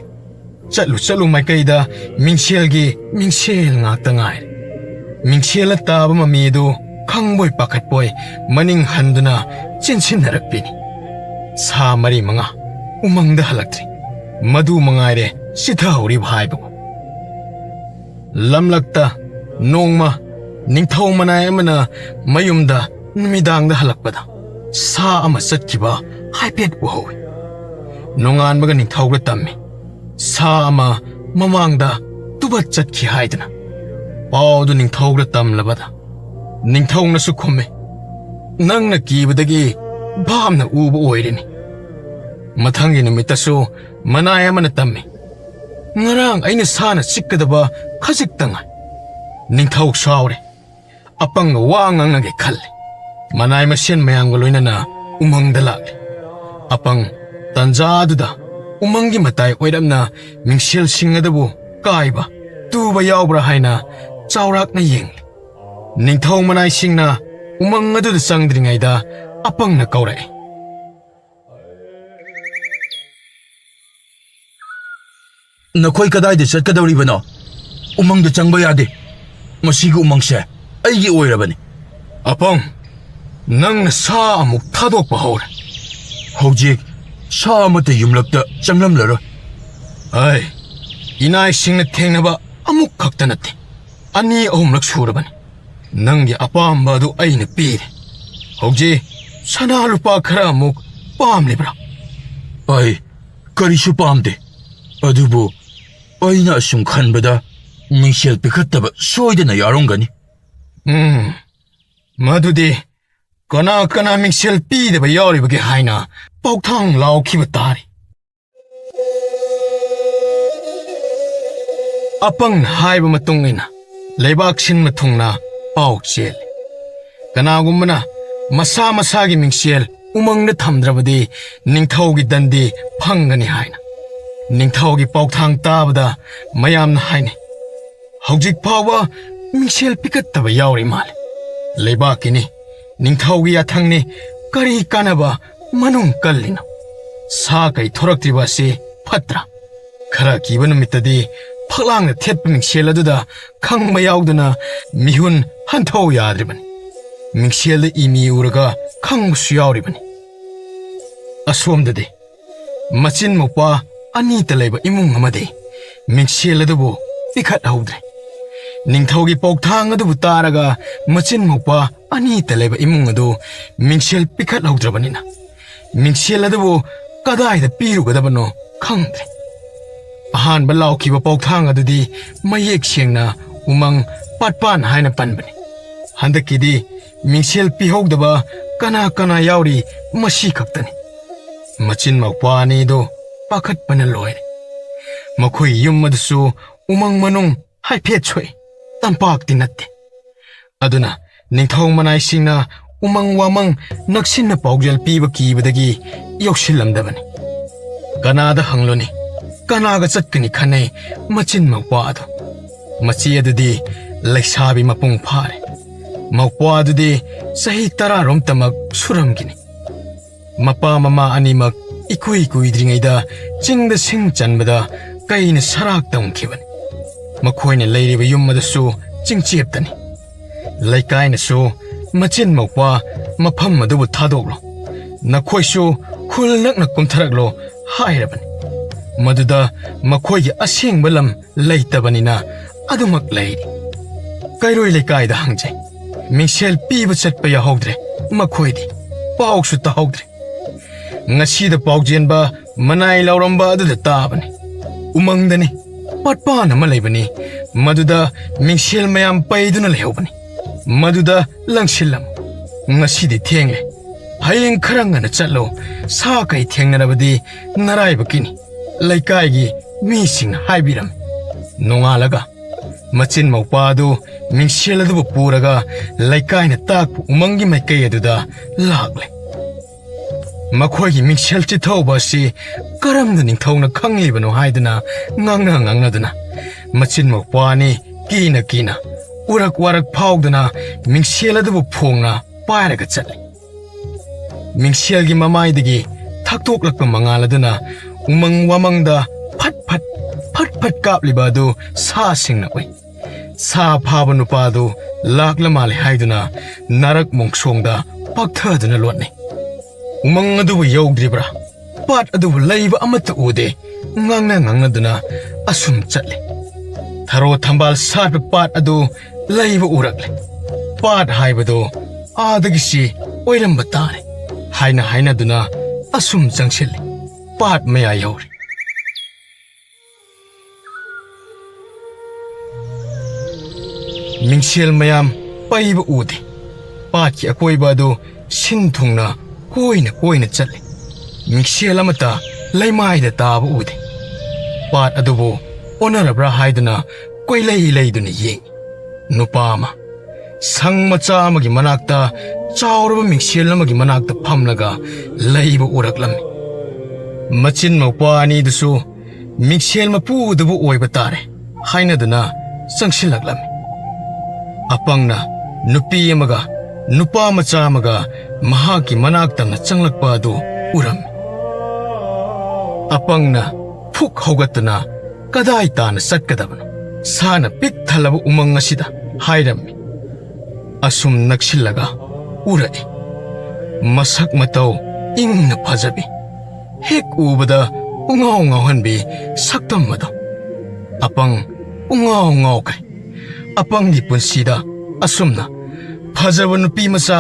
ꯆꯠꯂꯨ ꯆꯠꯂꯨ ꯃꯥꯏꯀꯩꯗ ꯃꯤꯡꯁꯦꯜꯒꯤ ꯃꯤꯡꯁꯦꯜ ꯉꯥꯛꯇ ꯉꯥꯏꯔꯦ꯫ ꯃꯤꯡꯁꯦꯜꯅ ꯇꯥꯕ ꯃꯃꯤ ꯑꯗꯨ ꯈꯪꯕꯣꯏ ꯄꯥꯈꯠꯄꯣꯏ ꯃꯅꯤꯡ ꯍꯟꯗꯨꯅ ꯆꯦꯟꯁꯤꯟꯅꯔꯛꯄꯤꯅꯤ꯫ ꯁꯥ ꯃꯔꯤ ꯃꯉꯥ ꯎꯃꯪꯗ ꯍꯜꯂꯛꯇ꯭ꯔꯤ꯫ ꯃꯗꯨ ꯃꯉꯥꯏꯔꯦ ꯆꯤꯊꯍꯧꯔꯤꯕ ꯍꯥꯏꯕꯕꯨ꯫ ꯂꯝꯂꯛꯇ ꯅꯣꯡꯃ ꯅꯤꯡꯊꯧ ꯃꯅꯥꯏ ꯑꯃꯅ ꯃꯌꯨꯝꯗ ꯅꯨꯃꯤꯗꯥꯡꯗ ꯍꯜꯂꯛꯄꯗ ꯁꯥ ꯑꯃ ꯆꯠꯈꯤꯕ ꯍꯥꯏꯐꯦꯠ ꯎꯍꯧꯏ꯫ ꯅꯣꯡꯉꯥꯟꯕꯒ ꯅꯤꯡꯊꯧꯗ ꯇꯝꯃꯤ, ꯁꯥ ꯑꯃ ꯃꯃꯥꯡꯗ ꯇꯨꯕꯠ ꯆꯠꯈꯤ ꯍꯥꯏꯗꯨꯅ꯫ ꯄꯥꯎꯗꯨ ꯅꯤꯡꯊꯧꯗ ꯇꯝꯂꯕꯗ ꯅꯤꯡꯊꯧꯅꯁꯨ ꯈꯨꯝꯃꯤ, "ꯅꯪꯅ ꯀꯤꯕꯗꯒꯤ ꯚꯥꯞꯅ ꯎꯕ ꯑꯣꯏꯔꯤꯅꯤ꯫" ꯃꯊꯪꯒꯤ ꯅꯨꯃꯤꯠꯇꯁꯨ ꯃꯅꯥꯏ ꯑꯃꯅ ꯇꯝꯃꯤ, "ꯉꯔꯥꯡ ꯑꯩꯅ ꯁꯥꯅ ꯆꯤꯛꯀꯗꯕ ꯈꯖꯤꯛꯇ ꯉꯥꯏ꯫" ꯅꯤꯡꯊꯧ ꯁꯥꯎꯔꯦ꯫ ꯑꯄꯪꯒ ꯋꯥ ꯉꯥꯡꯅꯒꯦ ꯈꯜꯂꯦ꯫ ꯃꯅꯥꯏ ꯃꯁꯦꯟ ꯃꯌꯥꯝꯒ ꯂꯣꯏꯅꯅ ꯎꯃꯪꯗ ꯂꯥꯛꯂꯦ꯫ ꯑꯄꯪ ꯇꯟꯖꯥ ꯑꯗꯨꯗ ꯎꯃꯪꯒꯤ ꯃꯇꯥꯏ ꯑꯣꯏꯔꯞꯅ ꯃꯤꯡꯁꯦꯜꯁꯤꯡ ꯑꯗꯨꯕꯨ ꯀꯥꯏꯕ, ꯇꯨꯕ ꯌꯥꯎꯕ꯭ꯔꯥ ꯍꯥꯏꯅ ꯆꯥꯎꯔꯥꯛꯅ ꯌꯦꯡꯂꯦ꯫ ꯅꯤꯡꯊꯧ ꯃꯅꯥꯏꯁꯤꯡꯅ ꯎꯃꯪ ꯑꯗꯨꯗ ꯆꯪꯗ꯭ꯔꯤꯉꯩꯗ ꯑꯄꯪꯅ ꯀꯧꯔꯛꯑꯦ꯫ "ꯅꯈꯣꯏ ꯀꯗꯥꯏꯗ ꯆꯠꯀꯗꯧꯔꯤꯕꯅꯣ? ꯎꯃꯪꯗ ꯆꯪꯕ ꯌꯥꯗꯦ꯫ ꯃꯁꯤꯒꯤ ꯎꯃꯪꯁꯦ ꯑꯩꯒꯤ ꯑꯣꯏꯔꯕꯅꯤ꯫" "ꯑꯄꯪ, ꯅꯪꯅ ꯁꯥ ꯑꯃꯨꯛ ꯊꯥꯗꯣꯛꯄ ꯍꯧꯔꯦ꯫ ꯍꯧꯖꯤꯛ ꯁꯥ ꯑꯃꯠꯇ ꯌꯨꯝꯂꯛꯇ ꯆꯪꯂꯝꯂꯔꯣꯏ꯫" "ꯑꯩ ꯏꯅꯥꯏꯁꯤꯡꯅ ꯊꯦꯡꯅꯕ ꯑꯃꯨꯛ ꯈꯛꯇ ꯅꯠꯇꯦ, ꯑꯅꯤ ꯑꯍꯨꯝꯂꯛ ꯁꯨꯔꯕꯅꯤ꯫ ꯅꯪꯒꯤ ꯑꯄꯥꯝꯕ ꯑꯗꯨ ꯑꯩꯅ ꯄꯤꯔꯦ꯫ ꯍꯧꯖꯤꯛ ꯁꯅꯥ ꯂꯨꯄꯥ ꯈꯔ ꯑꯃꯨꯛ ꯄꯥꯝꯂꯤꯕ꯭ꯔꯥ?" "ꯑꯩ ꯀꯔꯤꯁꯨ ꯄꯥꯝꯗꯦ, ꯑꯗꯨꯕꯨ ꯑꯩꯅ ꯑꯁꯨꯝ ꯈꯟꯕꯗ ꯃꯤꯡꯁꯦꯜ ꯄꯤꯈꯠꯇꯕ ꯁꯣꯏꯗꯅ ꯌꯥꯎꯔꯝꯒꯅꯤ꯫" "ꯎꯝ, ꯃꯗꯨꯗꯤ ꯀꯅꯥ ꯀꯅꯥ ꯃꯤꯡꯁꯦꯜ ꯄꯤꯗꯕ ꯌꯥꯎꯔꯤꯕꯒꯦ ꯍꯥꯏꯅ ꯄꯥꯎꯊꯥꯡ ꯂꯥꯎꯈꯤꯕ ꯇꯥꯔꯦ꯫" ꯑꯄꯪꯅ ꯍꯥꯏꯕ ꯃꯇꯨꯡ ꯏꯟꯅ ꯂꯩꯕꯥꯛ ꯁꯤꯟꯕ ꯊꯨꯡꯅ ꯄꯥꯎ ꯆꯦꯜꯂꯤ꯫ ꯀꯅꯥꯒꯨꯝꯕꯅ ꯃꯁꯥ ꯃꯁꯥꯒꯤ ꯃꯤꯡꯁꯦꯜ ꯎꯃꯪꯗ ꯊꯝꯗ꯭ꯔꯕꯗꯤ ꯅꯤꯡꯊꯧꯒꯤ ꯗꯟꯗꯤ ꯐꯪꯒꯅꯤ ꯍꯥꯏꯅ꯫ ꯅꯤꯡꯊꯧꯒꯤ ꯄꯥꯎꯊꯥꯡ ꯇꯥꯕꯗ ꯃꯌꯥꯝꯅ ꯍꯥꯏꯅꯩ, "ꯍꯧꯖꯤꯛ ꯐꯥꯎꯕ ꯃꯤꯡꯁꯦꯜ ꯄꯤꯈꯠꯇꯕ ꯌꯥꯎꯔꯤ ꯃꯥꯜꯂꯦ꯫ ꯂꯩꯕꯥꯛꯀꯤꯅꯤ, ꯅꯤꯡꯊꯧꯒꯤ ꯌꯥꯊꯪꯅꯤ, ꯀꯔꯤ ꯀꯥꯟꯅꯕ ꯃꯅꯨꯡ ꯀꯜꯂꯤꯅꯣ? ꯁꯥ ꯀꯩ ꯊꯣꯔꯛꯇ꯭ꯔꯤꯕ ꯑꯁꯤ ꯐꯠꯇ꯭ꯔꯥ? ꯈꯔ ꯀꯤꯕ ꯅꯨꯃꯤꯠꯇꯗꯤ ꯐꯛꯂꯥꯡꯗ ꯊꯦꯠꯄ ꯃꯤꯡꯁꯦꯜ ꯑꯗꯨꯗ ꯈꯪꯕ ꯌꯥꯎꯗꯅ ꯃꯤꯍꯨꯟ ꯍꯟꯊꯧ ꯌꯥꯗ꯭ꯔꯤꯕꯅꯤ꯫ ꯃꯤꯡꯁꯦꯜꯗ ꯏꯃꯤ ꯎꯔꯒ ꯈꯪꯕꯁꯨ ꯌꯥꯎꯔꯤꯕꯅꯤ꯫ ꯑꯁꯣꯝꯗꯗꯤ ꯃꯆꯤꯟ ꯃꯧꯄ꯭ꯋꯥ ꯑꯅꯤꯇ ꯂꯩꯕ ꯏꯃꯨꯡ ꯑꯃꯗꯤ ꯃꯤꯡꯁꯦꯜ ꯑꯗꯨꯕꯨ ꯄꯤꯈꯠꯍꯧꯗ꯭ꯔꯦ꯫ ꯅꯤꯡꯊꯧꯒꯤ ꯄꯥꯎꯊꯥꯡ ꯑꯗꯨꯕꯨ ꯇꯥꯔꯒ ꯃꯆꯤꯟ ꯃꯧꯄ꯭ꯋꯥ ꯑꯅꯤꯇ ꯂꯩꯕ ꯏꯃꯨꯡ ꯑꯗꯨ ꯃꯤꯡꯁꯦꯜ ꯄꯤꯈꯠꯍꯧꯗ꯭ꯔꯕꯅꯤꯅ ꯃꯤꯡꯁꯦꯜ ꯑꯗꯨꯕꯨ ꯀꯗꯥꯏꯗ ꯄꯤꯔꯨꯒꯗꯕꯅꯣ ꯈꯪꯗ꯭ꯔꯦ꯫ ꯑꯍꯥꯟꯕ ꯂꯥꯎꯈꯤꯕ ꯄꯥꯎꯊꯥꯡ ꯑꯗꯨꯗꯤ ꯃꯌꯦꯛ ꯁꯦꯡꯅ ꯎꯃꯪ ꯄꯥꯠꯄꯥꯟ ꯍꯥꯏꯅ ꯄꯟꯕꯅꯤ꯫ ꯍꯟꯗꯛꯀꯤꯗꯤ ꯃꯤꯡꯁꯦꯜ ꯄꯤꯍꯧꯗꯕ ꯀꯅꯥ ꯀꯅꯥ ꯌꯥꯎꯔꯤ, ꯃꯁꯤ ꯈꯛꯇꯅꯤ꯫ ꯃꯆꯤꯟ ꯃꯧꯄ꯭ꯋꯥ ꯑꯅꯤꯗꯨ ꯄꯥꯈꯠꯄꯅ ꯂꯣꯏꯔꯦ꯫ ꯃꯈꯣꯏ ꯌꯨꯝ ꯑꯗꯨꯁꯨ ꯎꯃꯪ ꯃꯅꯨꯡ ꯍꯥꯏꯐꯦꯠ ꯁꯣꯛꯏ, ꯇꯝꯄꯥꯛꯇꯤ ꯅꯠꯇꯦ꯫ ꯑꯗꯨꯅ ꯅꯤꯡꯊꯧ ꯃꯅꯥꯏꯁꯤꯡꯅ ꯎꯃꯪ ꯋꯥꯃꯪ ꯅꯛꯁꯤꯟꯅ ꯄꯥꯎꯖꯦꯜ ꯄꯤꯕ ꯀꯤꯕꯗꯒꯤ ꯌꯧꯁꯤꯜꯂꯝꯗꯕꯅꯤ꯫ ꯀꯅꯥꯗ ꯍꯪꯂꯨꯅꯤ, ꯀꯅꯥꯒ ꯆꯠꯀꯅꯤ ꯈꯟꯅꯩ ꯃꯆꯤꯟ ꯃꯧꯄ꯭ꯋꯥ ꯑꯗꯨ꯫ ꯃꯆꯦ ꯑꯗꯨꯗꯤ ꯂꯩꯁꯥꯕꯤ ꯃꯄꯨꯡ ꯐꯥꯔꯦ꯫ ꯃꯧꯄ꯭ꯋꯥ ꯑꯗꯨꯗꯤ ꯆꯍꯤ ꯇꯔꯥꯔꯣꯝꯇꯃꯛ ꯁꯨꯔꯝꯈꯤꯅꯤ꯫ ꯃꯄꯥ ꯃꯃꯥ ꯑꯅꯤꯃꯛ ꯏꯀꯨꯏ ꯀꯨꯏꯗ꯭ꯔꯤꯉꯩꯗ ꯆꯤꯡꯗ ꯁꯤꯡ ꯆꯟꯕꯗ ꯀꯩꯅ ꯁꯔꯥꯛ ꯇꯝꯈꯤꯕꯅꯤ꯫ ꯃꯈꯣꯏꯅ ꯂꯩꯔꯤꯕ ꯌꯨꯝ ꯑꯗꯨꯁꯨ ꯆꯤꯡꯆꯦꯞꯇꯅꯤ꯫ ꯂꯩꯀꯥꯏꯅꯁꯨ "ꯃꯆꯤꯟ ꯃꯧꯄ꯭ꯋꯥ ꯃꯐꯝ ꯑꯗꯨꯕꯨ ꯊꯥꯗꯣꯛꯂꯣ, ꯅꯈꯣꯏꯁꯨ ꯈꯨꯜ ꯅꯛꯅ ꯀꯨꯝꯊꯔꯛꯂꯣ" ꯍꯥꯏꯔꯕꯅꯤ꯫ ꯃꯗꯨꯗ ꯃꯈꯣꯏꯒꯤ ꯑꯁꯦꯡꯕ ꯂꯝ ꯂꯩꯇꯕꯅꯤꯅ ꯑꯗꯨꯃꯛ ꯂꯩꯔꯤ꯫ ꯀꯩꯔꯣꯏ ꯂꯩꯀꯥꯏꯗ ꯍꯪꯖꯩ꯫ ꯃꯤꯡꯁꯦꯜ ꯄꯤꯕ ꯆꯠꯄ ꯌꯥꯍꯧꯗ꯭ꯔꯦ꯫ ꯃꯈꯣꯏꯗꯤ ꯄꯥꯎꯁꯨ ꯇꯥꯍꯧꯗ꯭ꯔꯦ꯫ ꯉꯁꯤꯗ ꯄꯥꯎ ꯆꯦꯟꯕ ꯃꯅꯥꯏ ꯂꯥꯎꯔꯝꯕ ꯑꯗꯨꯗ ꯇꯥꯕꯅꯤ꯫ ꯎꯃꯪꯗꯅꯤ, ꯄꯥꯠꯄꯥꯟ ꯑꯃ ꯂꯩꯕꯅꯤ, ꯃꯗꯨꯗ ꯃꯤꯡꯁꯦꯜ ꯃꯌꯥꯝ ꯄꯩꯗꯨꯅ ꯂꯩꯍꯧꯕꯅꯤ꯫ ꯃꯗꯨꯗ ꯂꯪꯁꯤꯜꯂꯝꯃꯨ꯫ ꯉꯁꯤꯗꯤ ꯊꯦꯡꯂꯦ꯫ ꯍꯌꯦꯡ ꯈꯔ ꯉꯟꯅ ꯆꯠꯂꯨ꯫ ꯁꯥ ꯀꯩ ꯊꯦꯡꯅꯔꯕꯗꯤ ꯅꯔꯥꯏꯕꯛꯀꯤꯅꯤ, ꯂꯩꯀꯥꯏꯒꯤ ꯃꯤꯁꯤꯡꯅ ꯍꯥꯏꯕꯤꯔꯝꯃꯤ꯫ ꯅꯣꯡꯉꯥꯜꯂꯒ ꯃꯆꯤꯟ ꯃꯧꯄ꯭ꯋꯥ ꯑꯗꯨ ꯃꯤꯡꯁꯦꯜ ꯑꯗꯨꯕꯨ ꯄꯨꯔꯒ ꯂꯩꯀꯥꯏꯅ ꯇꯥꯛꯄ ꯎꯃꯪꯒꯤ ꯃꯥꯏꯀꯩ ꯑꯗꯨꯗ ꯂꯥꯛꯂꯦ꯫ ꯃꯈꯣꯏꯒꯤ ꯃꯤꯡꯁꯦꯜ ꯆꯤꯠꯊꯍꯧꯕ ꯑꯁꯤ ꯀꯔꯝꯅ ꯅꯤꯡꯊꯧꯅ ꯈꯪꯂꯤꯕꯅꯣ ꯍꯥꯏꯗꯨꯅ ꯉꯥꯡꯅ ꯉꯥꯡꯅꯗꯨꯅ ꯃꯆꯤꯟ ꯃꯧꯄ꯭ꯋꯥ ꯑꯅꯤ ꯀꯤꯅ ꯀꯤꯅ ꯎꯔꯛ ꯋꯥꯔꯛ ꯐꯥꯎꯗꯨꯅ ꯃꯤꯡꯁꯦꯜ ꯑꯗꯨꯕꯨ ꯐꯣꯡꯅ ꯄꯥꯏꯔꯒ ꯆꯠꯂꯤ꯫ ꯃꯤꯡꯁꯦꯜꯒꯤ ꯃꯃꯥꯏꯗꯒꯤ ꯊꯛꯇꯣꯛꯂꯛꯄ ꯃꯉꯥꯜ ꯑꯗꯨꯅ ꯎꯃꯪ ꯋꯥꯃꯪꯗ ꯐꯠ ꯐꯠ, ꯐꯠ ꯐꯠ ꯀꯥꯞꯂꯤꯕ ꯑꯗꯨ ꯁꯥꯁꯤꯡꯅ ꯎꯏ꯫ ꯁꯥ ꯐꯥꯕ ꯅꯨꯄꯥ ꯑꯗꯨ ꯂꯥꯛꯂ ꯃꯥꯜꯂꯦ ꯍꯥꯏꯗꯨꯅ ꯅꯥꯔꯛ ꯃꯣꯡꯁꯣꯡꯗ ꯄꯥꯛꯊꯗꯨꯅ ꯂꯣꯠꯅꯩ꯫ ꯎꯃꯪ ꯑꯗꯨꯕꯨ ꯌꯧꯗ꯭ꯔꯤꯕ꯭ꯔꯥ? ꯄꯥꯠ ꯑꯗꯨꯕꯨ ꯂꯩꯕ ꯑꯃꯠꯇ ꯎꯗꯦ꯫ ꯉꯥꯡꯅ ꯉꯥꯡꯅꯗꯨꯅ ꯑꯁꯨꯝ ꯆꯠꯂꯤ꯫ ꯊꯔꯣ ꯊꯝꯕꯥꯜ ꯁꯥꯠꯄ ꯄꯥꯠ ꯑꯗꯨ ꯂꯩꯕ ꯎꯔꯛꯂꯦ꯫ ꯄꯥꯠ ꯍꯥꯏꯕꯗꯨ ꯑꯥꯗꯒꯤꯁꯤ ꯑꯣꯏꯔꯝꯕ ꯇꯥꯔꯦ ꯍꯥꯏꯅ ꯍꯥꯏꯅꯗꯨꯅ ꯑꯁꯨꯝ ꯆꯪꯁꯤꯜꯂꯤ꯫ ꯄꯥꯠ ꯃꯌꯥ ꯌꯧꯔꯦ꯫ ꯃꯤꯡꯁꯦꯜ ꯃꯌꯥꯝ ꯄꯩꯕ ꯎꯗꯦ꯫ ꯄꯥꯠꯀꯤ ꯑꯀꯣꯏꯕ ꯑꯗꯨ ꯁꯤꯟ ꯊꯨꯡꯅ ꯀꯣꯏꯅ ꯀꯣꯏꯅ ꯆꯠꯂꯤ꯫ ꯃꯤꯡꯁꯦꯜ ꯑꯃꯠꯇ ꯂꯩꯃꯥꯏꯗ ꯇꯥꯕ ꯎꯗꯦ꯫ ꯄꯥꯠ ꯑꯗꯨꯕꯨ ꯑꯣꯟꯅꯔꯕ꯭ꯔꯥ ꯍꯥꯏꯗꯨꯅ ꯀꯣꯏꯂꯩ ꯂꯩꯗꯨꯅ ꯌꯦꯡꯉꯤ꯫ ꯅꯨꯄꯥ ꯑꯃ ꯁꯪ ꯃꯆꯥ ꯑꯃꯒꯤ ꯃꯅꯥꯛꯇ ꯆꯥꯎꯔꯕ ꯃꯤꯡꯁꯦꯜ ꯑꯃꯒꯤ ꯃꯅꯥꯛꯇ ꯐꯝꯂꯒ ꯂꯩꯕ ꯎꯔꯛꯂꯝꯃꯤ꯫ ꯃꯆꯤꯟ ꯃꯧꯄ꯭ꯋꯥ ꯑꯅꯤꯗꯨꯁꯨ ꯃꯤꯡꯁꯦꯜ ꯃꯄꯨꯗꯨꯕꯨ ꯑꯣꯏꯕ ꯇꯥꯔꯦ ꯍꯥꯏꯅꯗꯨꯅ ꯆꯪꯁꯤꯜꯂꯛꯂꯝꯃꯤ꯫ ꯑꯄꯪꯅ ꯅꯨꯄꯤ ꯑꯃꯒ ꯅꯨꯄꯥ ꯃꯆꯥ ꯑꯃꯒ ꯃꯍꯥꯛꯀꯤ ꯃꯅꯥꯛ ꯇꯝꯅ ꯆꯪꯂꯛꯄ ꯑꯗꯨ ꯎꯔꯝꯃꯤ꯫ ꯑꯄꯪꯅ ꯐꯨꯛ ꯍꯧꯒꯠꯇꯨꯅ ꯀꯗꯥꯏ ꯇꯥꯅ ꯆꯠꯀꯗꯕꯅꯣ? ꯁꯥꯅ ꯄꯤꯛ ꯊꯜꯂꯕ ꯎꯃꯪ ꯑꯁꯤꯗ ꯍꯥꯏꯔꯝꯃꯤ꯫ ꯑꯁꯨꯝ ꯅꯛꯁꯤꯜꯂꯒ ꯎꯔꯛꯏ꯫ ꯃꯁꯛ ꯃꯇꯧ ꯏꯪꯅ ꯐꯖꯕꯤ, ꯍꯦꯛ ꯎꯕꯗ ꯄꯨꯡꯉꯥꯎ ꯉꯥꯎꯍꯟꯕꯤ ꯁꯛꯇꯝ ꯑꯗꯣ꯫ ꯑꯄꯪ ꯄꯨꯡꯉꯥꯎ ꯉꯥꯎꯈ꯭ꯔꯦ꯫ ꯑꯄꯪꯒꯤ ꯄꯨꯟꯁꯤꯗ ꯑꯁꯨꯝꯅ ꯐꯖꯕ ꯅꯨꯄꯤ ꯃꯆꯥ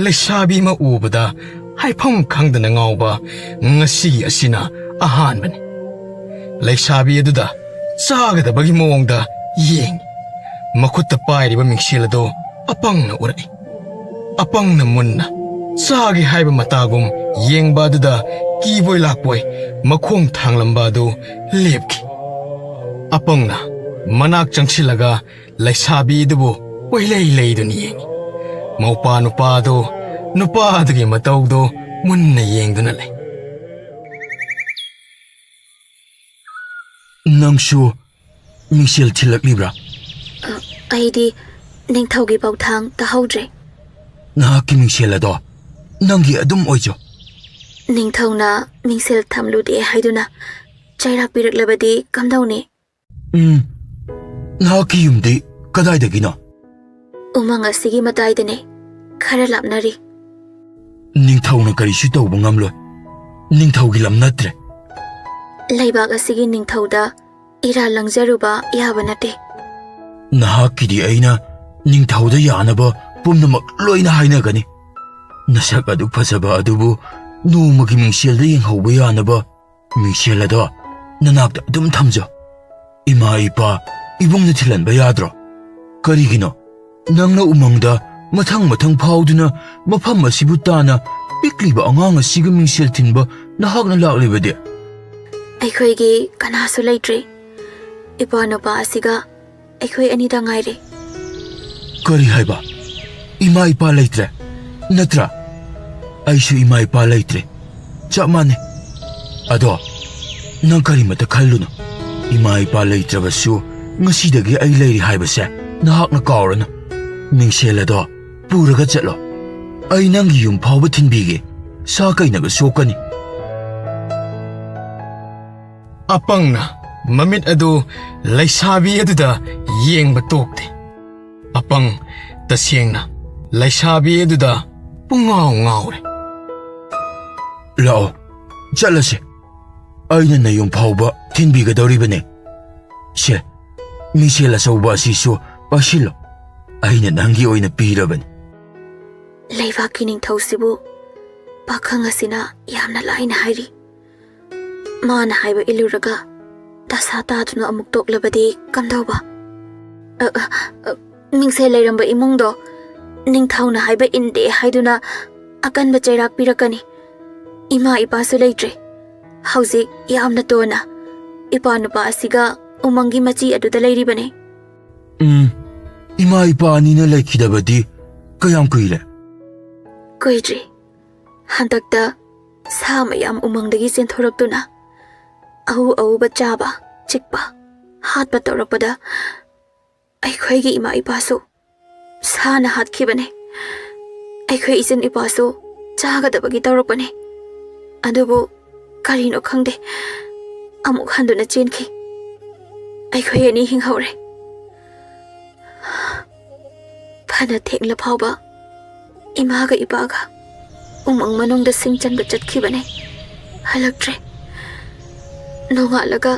ꯂꯩꯁꯥꯕꯤ ꯑꯃ ꯎꯕꯗ ꯍꯥꯏꯐꯝ ꯈꯪꯗꯅ ꯉꯥꯎꯕ ꯉꯁꯤꯒꯤ ꯑꯁꯤꯅ ꯑꯍꯥꯟꯕꯅꯤ꯫ ꯂꯩꯁꯥꯕꯤ ꯑꯗꯨꯗ ꯆꯥꯒꯗꯕꯒꯤ ꯃꯑꯣꯡꯗ ꯌꯦꯡꯉꯤ꯫ ꯃꯈꯨꯠꯇ ꯄꯥꯏꯔꯤꯕ ꯃꯤꯡꯁꯦꯜ ꯑꯗꯨ ꯑꯄꯪꯅ ꯎꯔꯛꯏ꯫ ꯑꯄꯪꯅ ꯃꯨꯟꯅ ꯆꯥꯒꯦ ꯍꯥꯏꯕ ꯃꯇꯥꯒꯨꯝ ꯌꯦꯡꯕ ꯑꯗꯨꯗ ꯀꯤꯕꯣꯏ ꯂꯥꯛꯄꯣꯏ ꯃꯈꯣꯡ ꯊꯥꯡꯂꯝꯕ ꯑꯗꯨ ꯂꯦꯞꯈꯤ꯫ ꯑꯄꯪꯅ ꯃꯅꯥꯛ ꯆꯪꯁꯤꯜꯂꯒ ꯂꯩꯁꯥꯕꯤ ꯑꯗꯨꯕꯨ ꯀꯣꯏꯂꯩ ꯂꯩꯗꯨꯅ ꯌꯦꯡꯉꯤ꯫ ꯃꯧꯄꯥ ꯅꯨꯄꯥ ꯑꯗꯨ ꯅꯨꯄꯥ ꯑꯗꯨꯒꯤ ꯃꯇꯧꯗꯨ ꯃꯨꯟꯅ ꯌꯦꯡꯗꯨꯅ ꯂꯩ꯫ "ꯅꯪꯁꯨ ꯃꯤꯡꯁꯦꯜ ꯊꯤꯜꯂꯛꯂꯤꯕ꯭ꯔꯥ?" "ꯑ, ꯑꯩꯗꯤ ꯅꯤꯡꯊꯧꯒꯤ ꯄꯧꯊꯥꯡ ꯇꯥꯍꯧꯗ꯭ꯔꯦ꯫" "ꯅꯍꯥꯛꯀꯤ ꯃꯤꯡꯁꯦꯜ ꯑꯗꯣ ꯅꯪꯒꯤ ꯑꯗꯨꯝ ꯑꯣꯏꯖꯧ꯫ ꯅꯤꯡꯊꯧꯅ ꯃꯤꯡꯁꯦꯜ ꯊꯝꯂꯨꯗꯦ ꯍꯥꯏꯗꯨꯅ ꯆꯩꯔꯥꯛ ꯄꯤꯔꯛꯂꯕꯗꯤ ꯀꯝꯗꯧꯅꯤ? ꯎꯝ, ꯅꯍꯥꯛꯀꯤ ꯌꯨꯝꯗꯤ ꯀꯗꯥꯏꯗꯒꯤꯅꯣ? ꯎꯃꯪ ꯑꯁꯤꯒꯤ ꯃꯇꯥꯏꯗꯅꯦ, ꯈꯔ ꯂꯥꯞꯅꯔꯤ꯫ ꯅꯤꯡꯊꯧꯅ ꯀꯔꯤꯁꯨ ꯇꯧꯕ ꯉꯝꯂꯣꯏ꯫ ꯅꯤꯡꯊꯧꯒꯤ ꯂꯝ ꯅꯠꯇ꯭ꯔꯦ꯫ ꯂꯩꯕꯥꯛ ꯑꯁꯤꯒꯤ ꯅꯤꯡꯊꯧꯗ ꯏꯔꯥꯜ ꯂꯪꯖꯔꯨꯕ ꯌꯥꯕ ꯅꯠꯇꯦ꯫ ꯅꯍꯥꯛꯀꯤꯗꯤ ꯑꯩꯅ ꯅꯤꯡꯊꯧꯗ ꯌꯥꯅꯕ ꯄꯨꯝꯅꯃꯛ ꯂꯣꯏꯅ ꯍꯥꯏꯅꯒꯅꯤ꯫ ꯅꯁꯛ ꯑꯗꯨ ꯐꯖꯕ ꯑꯗꯨꯕꯨ ꯅꯣꯡꯃꯒꯤ ꯃꯤꯡꯁꯦꯜꯗ ꯌꯦꯡꯍꯧꯕ ꯌꯥꯅꯕ ꯃꯤꯡꯁꯦꯜ ꯑꯗꯣ ꯅꯅꯥꯛꯇ ꯑꯗꯨꯝ ꯊꯝꯖꯧ꯫ ꯏꯃꯥ ꯏꯄꯥ ꯏꯕꯨꯡꯗ ꯊꯤꯜꯍꯟꯕ ꯌꯥꯗ꯭ꯔꯣ? ꯀꯔꯤꯒꯤꯅꯣ ꯅꯪꯅ ꯎꯃꯪꯗ ꯃꯊꯪ ꯃꯊꯪ ꯐꯥꯎꯗꯨꯅ ꯃꯐꯝ ꯑꯁꯤꯕꯨ ꯇꯥꯅ ꯄꯤꯛꯂꯤꯕ ꯑꯉꯥꯡ ꯑꯁꯤꯒ ꯃꯤꯡꯁꯦꯜ ꯊꯤꯟꯕ ꯅꯍꯥꯛꯅ ꯂꯥꯛꯂꯤꯕꯗꯤ? ꯑꯩꯈꯣꯏꯒꯤ ꯀꯅꯥꯁꯨ ꯂꯩꯇ꯭ꯔꯦ꯫ ꯏꯄ꯭ꯋꯥ ꯅꯨꯄꯥ ꯑꯁꯤꯒ ꯑꯩꯈꯣꯏ ꯑꯅꯤꯗ ꯉꯥꯏꯔꯦ꯫ ꯀꯔꯤ ꯍꯥꯏꯕ? ꯏꯃꯥ ꯏꯄꯥ ꯂꯩꯇ꯭ꯔꯦ ꯅꯠꯇ꯭ꯔꯥ? ꯑꯩꯁꯨ ꯏꯃꯥ ꯏꯄꯥ ꯂꯩꯇ꯭ꯔꯦ, ꯆꯞ ꯃꯥꯟꯅꯩ꯫ ꯑꯗꯣ ꯅꯪ ꯀꯔꯤꯃꯇ ꯈꯜꯂꯨꯅꯨ꯫ ꯏꯃꯥ ꯏꯄꯥ ꯂꯩꯇ꯭ꯔꯕꯁꯨ ꯉꯁꯤꯗꯒꯤ ꯑꯩ ꯂꯩꯔꯤ ꯍꯥꯏꯕꯁꯦ ꯅꯍꯥꯛꯅ ꯀꯥꯎꯔꯅꯨ꯫ ꯃꯤꯡꯁꯦꯜ ꯑꯗꯣ ꯄꯨꯔꯒ ꯆꯠꯂꯣ꯫ ꯑꯩ ꯅꯪꯒꯤ ꯌꯨꯝ ꯐꯥꯎꯕ ꯊꯤꯟꯕꯤꯒꯦ꯫ ꯁꯥ ꯀꯩꯅꯒ ꯁꯣꯛꯀꯅꯤ꯫ ꯑꯄꯪꯅ ꯃꯃꯤꯠ ꯑꯗꯨ ꯂꯩꯁꯥꯕꯤ ꯑꯗꯨꯗ ꯌꯦꯡꯕ ꯇꯣꯛꯇꯦ꯫ ꯑꯄꯪ ꯇꯁꯦꯡꯅ ꯂꯩꯁꯥꯕꯤ ꯑꯗꯨꯗ ꯄꯨꯡꯉꯥꯎ ꯉꯥꯎꯔꯦ꯫ ꯂꯥꯛꯑꯣ, ꯆꯠꯂꯁꯦ꯫ ꯑꯩꯅ ꯅꯌꯨꯝ ꯐꯥꯎꯕ ꯊꯤꯟꯕꯤꯒꯗꯧꯔꯤꯕꯅꯦ꯫ ꯁꯦ, ꯃꯤꯡꯁꯦꯜ ꯑꯆꯧꯕ ꯑꯁꯤꯁꯨ ꯄꯥꯏꯁꯤꯜꯂꯣ꯫ ꯑꯩꯅ ꯅꯪꯒꯤ ꯑꯣꯏꯅ ꯄꯤꯔꯕꯅꯤ꯫ ꯂꯩꯕꯥꯛꯀꯤ ꯅꯤꯡꯊꯧꯁꯤꯕꯨ ꯄꯥꯈꯪ ꯑꯁꯤꯅ ꯌꯥꯝꯅ ꯂꯥꯏꯅ ꯍꯥꯏꯔꯤ꯫ ꯃꯥꯅ ꯍꯥꯏꯕ ꯏꯜꯂꯨꯔꯒ ꯗꯁꯥ ꯇꯥꯗꯨꯅ ꯑꯃꯨꯛ ꯇꯣꯛꯂꯕꯗꯤ ꯀꯝꯗꯧꯕ? ꯑ, ꯑ, ꯑ, ꯃꯤꯡꯁꯦꯜ ꯂꯩꯔꯝꯕ ꯏꯃꯨꯡꯗꯣ ꯅꯤꯡꯊꯧꯅ ꯍꯥꯏꯕ ꯏꯟꯗꯦ ꯍꯥꯏꯗꯨꯅ ꯑꯀꯟꯕ ꯆꯩꯔꯥꯛ ꯄꯤꯔꯛꯀꯅꯤ꯫ ꯏꯃꯥ ꯏꯄꯥꯁꯨ ꯂꯩꯇ꯭ꯔꯦ꯫ ꯍꯧꯖꯤꯛ ꯌꯥꯝꯅ ꯇꯣꯟꯅ ꯏꯄꯥ ꯅꯨꯄꯥ ꯑꯁꯤꯒ ꯎꯃꯪꯒꯤ ꯃꯆꯤ ꯑꯗꯨꯗ ꯂꯩꯔꯤꯕꯅꯦ꯫ ꯎꯝ, ꯏꯃꯥ ꯏꯄꯥ ꯑꯅꯤꯅ ꯂꯩꯈꯤꯗꯕꯗꯤ ꯀꯌꯥꯝ ꯀꯨꯏꯔꯦ? ꯀꯨꯏꯗ꯭ꯔꯤ꯫ ꯍꯟꯗꯛꯇ ꯁꯥ ꯃꯌꯥꯝ ꯎꯃꯪꯗꯒꯤ ꯆꯦꯟꯊꯣꯔꯛꯇꯨꯅ ꯑꯎ ꯑꯎꯕ ꯆꯥꯕ, ꯆꯤꯛꯄ, ꯍꯥꯠꯄ ꯇꯧꯔꯛꯄꯗ ꯑꯩꯈꯣꯏꯒꯤ ꯏꯃꯥ ꯏꯄꯥꯁꯨ ꯁꯥꯅ ꯍꯥꯠꯈꯤꯕꯅꯦ꯫ ꯑꯩꯈꯣꯏ ꯏꯆꯤꯟ ꯏꯄꯥꯁꯨ ꯆꯥꯒꯗꯕꯒꯤ ꯇꯧꯔꯛꯄꯅꯦ꯫ ꯑꯗꯨꯕꯨ ꯀꯔꯤꯅꯣ ꯈꯪꯗꯦ, ꯑꯃꯨꯛ ꯍꯟꯗꯨꯅ ꯆꯦꯟꯈꯤ꯫ ꯑꯩꯈꯣꯏ ꯑꯅꯤ ꯍꯤꯡꯍꯧꯔꯦ꯫ ꯐꯅ ꯊꯦꯡꯂ ꯐꯥꯎꯕ ꯏꯃꯥꯒ ꯏꯄꯥꯒ ꯎꯃꯪ ꯃꯅꯨꯡꯗ ꯁꯤꯡ ꯆꯟꯕ ꯆꯠꯈꯤꯕꯅꯦ꯫ ꯍꯜꯂꯛꯇ꯭ꯔꯦ꯫ ꯅꯣꯡꯉꯥꯜꯂꯒ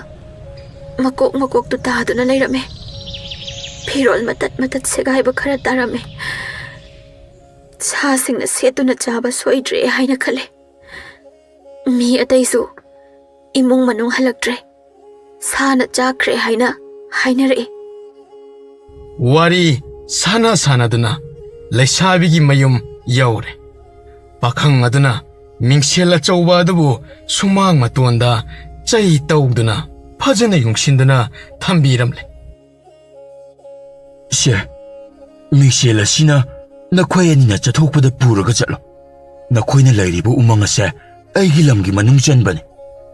ꯃꯀꯣꯛ ꯃꯀꯣꯛꯇꯨ ꯇꯥꯗꯨꯅ ꯂꯩꯔꯝꯃꯦ꯫ ꯐꯤꯔꯣꯜ ꯃꯇꯠ ꯃꯇꯠ ꯁꯦꯒꯥꯏꯕ ꯈꯔ ꯇꯥꯔꯝꯃꯦ꯫ ꯁꯥꯁꯤꯡꯅ ꯁꯦꯠꯇꯨꯅ ꯆꯥꯕ ꯁꯣꯏꯗ꯭ꯔꯦ ꯍꯥꯏꯅ ꯈꯜꯂꯦ꯫ ꯃꯤ ꯑꯇꯩꯁꯨ ꯏꯃꯨꯡ ꯃꯅꯨꯡ ꯍꯜꯂꯛꯇ꯭ꯔꯦ, ꯁꯥꯅ ꯆꯥꯈ꯭ꯔꯦ ꯍꯥꯏꯅ ꯍꯥꯏꯅꯔꯛꯏ꯫ ꯋꯥꯔꯤ ꯁꯥꯟꯅ ꯁꯥꯟꯅꯗꯨꯅ ꯂꯩꯁꯥꯕꯤꯒꯤ ꯃꯌꯨꯝ ꯌꯧꯔꯦ꯫ ꯄꯥꯈꯪ ꯑꯗꯨꯅ ꯃꯤꯡꯁꯦꯜ ꯑꯆꯧꯕ ꯑꯗꯨꯕꯨ ꯁꯨꯃꯥꯡ ꯃꯇꯣꯟꯗ ꯆꯩ ꯇꯧꯗꯨꯅ ꯐꯖꯅ ꯌꯨꯡꯁꯤꯟꯗꯨꯅ ꯊꯝꯕꯤꯔꯝꯂꯦ꯫ "ꯁꯦ, ꯃꯤꯡꯁꯦꯜ ꯑꯁꯤꯅ ꯅꯈꯣꯏ ꯑꯅꯤꯅ ꯆꯠꯊꯣꯛꯄꯗ ꯄꯨꯔꯒ ꯆꯠꯂꯣ꯫ ꯅꯈꯣꯏꯅ ꯂꯩꯔꯤꯕ ꯎꯃꯪ ꯑꯁꯦ ꯑꯩꯒꯤ ꯂꯝꯒꯤ ꯃꯅꯨꯡ ꯆꯟꯕꯅꯤ꯫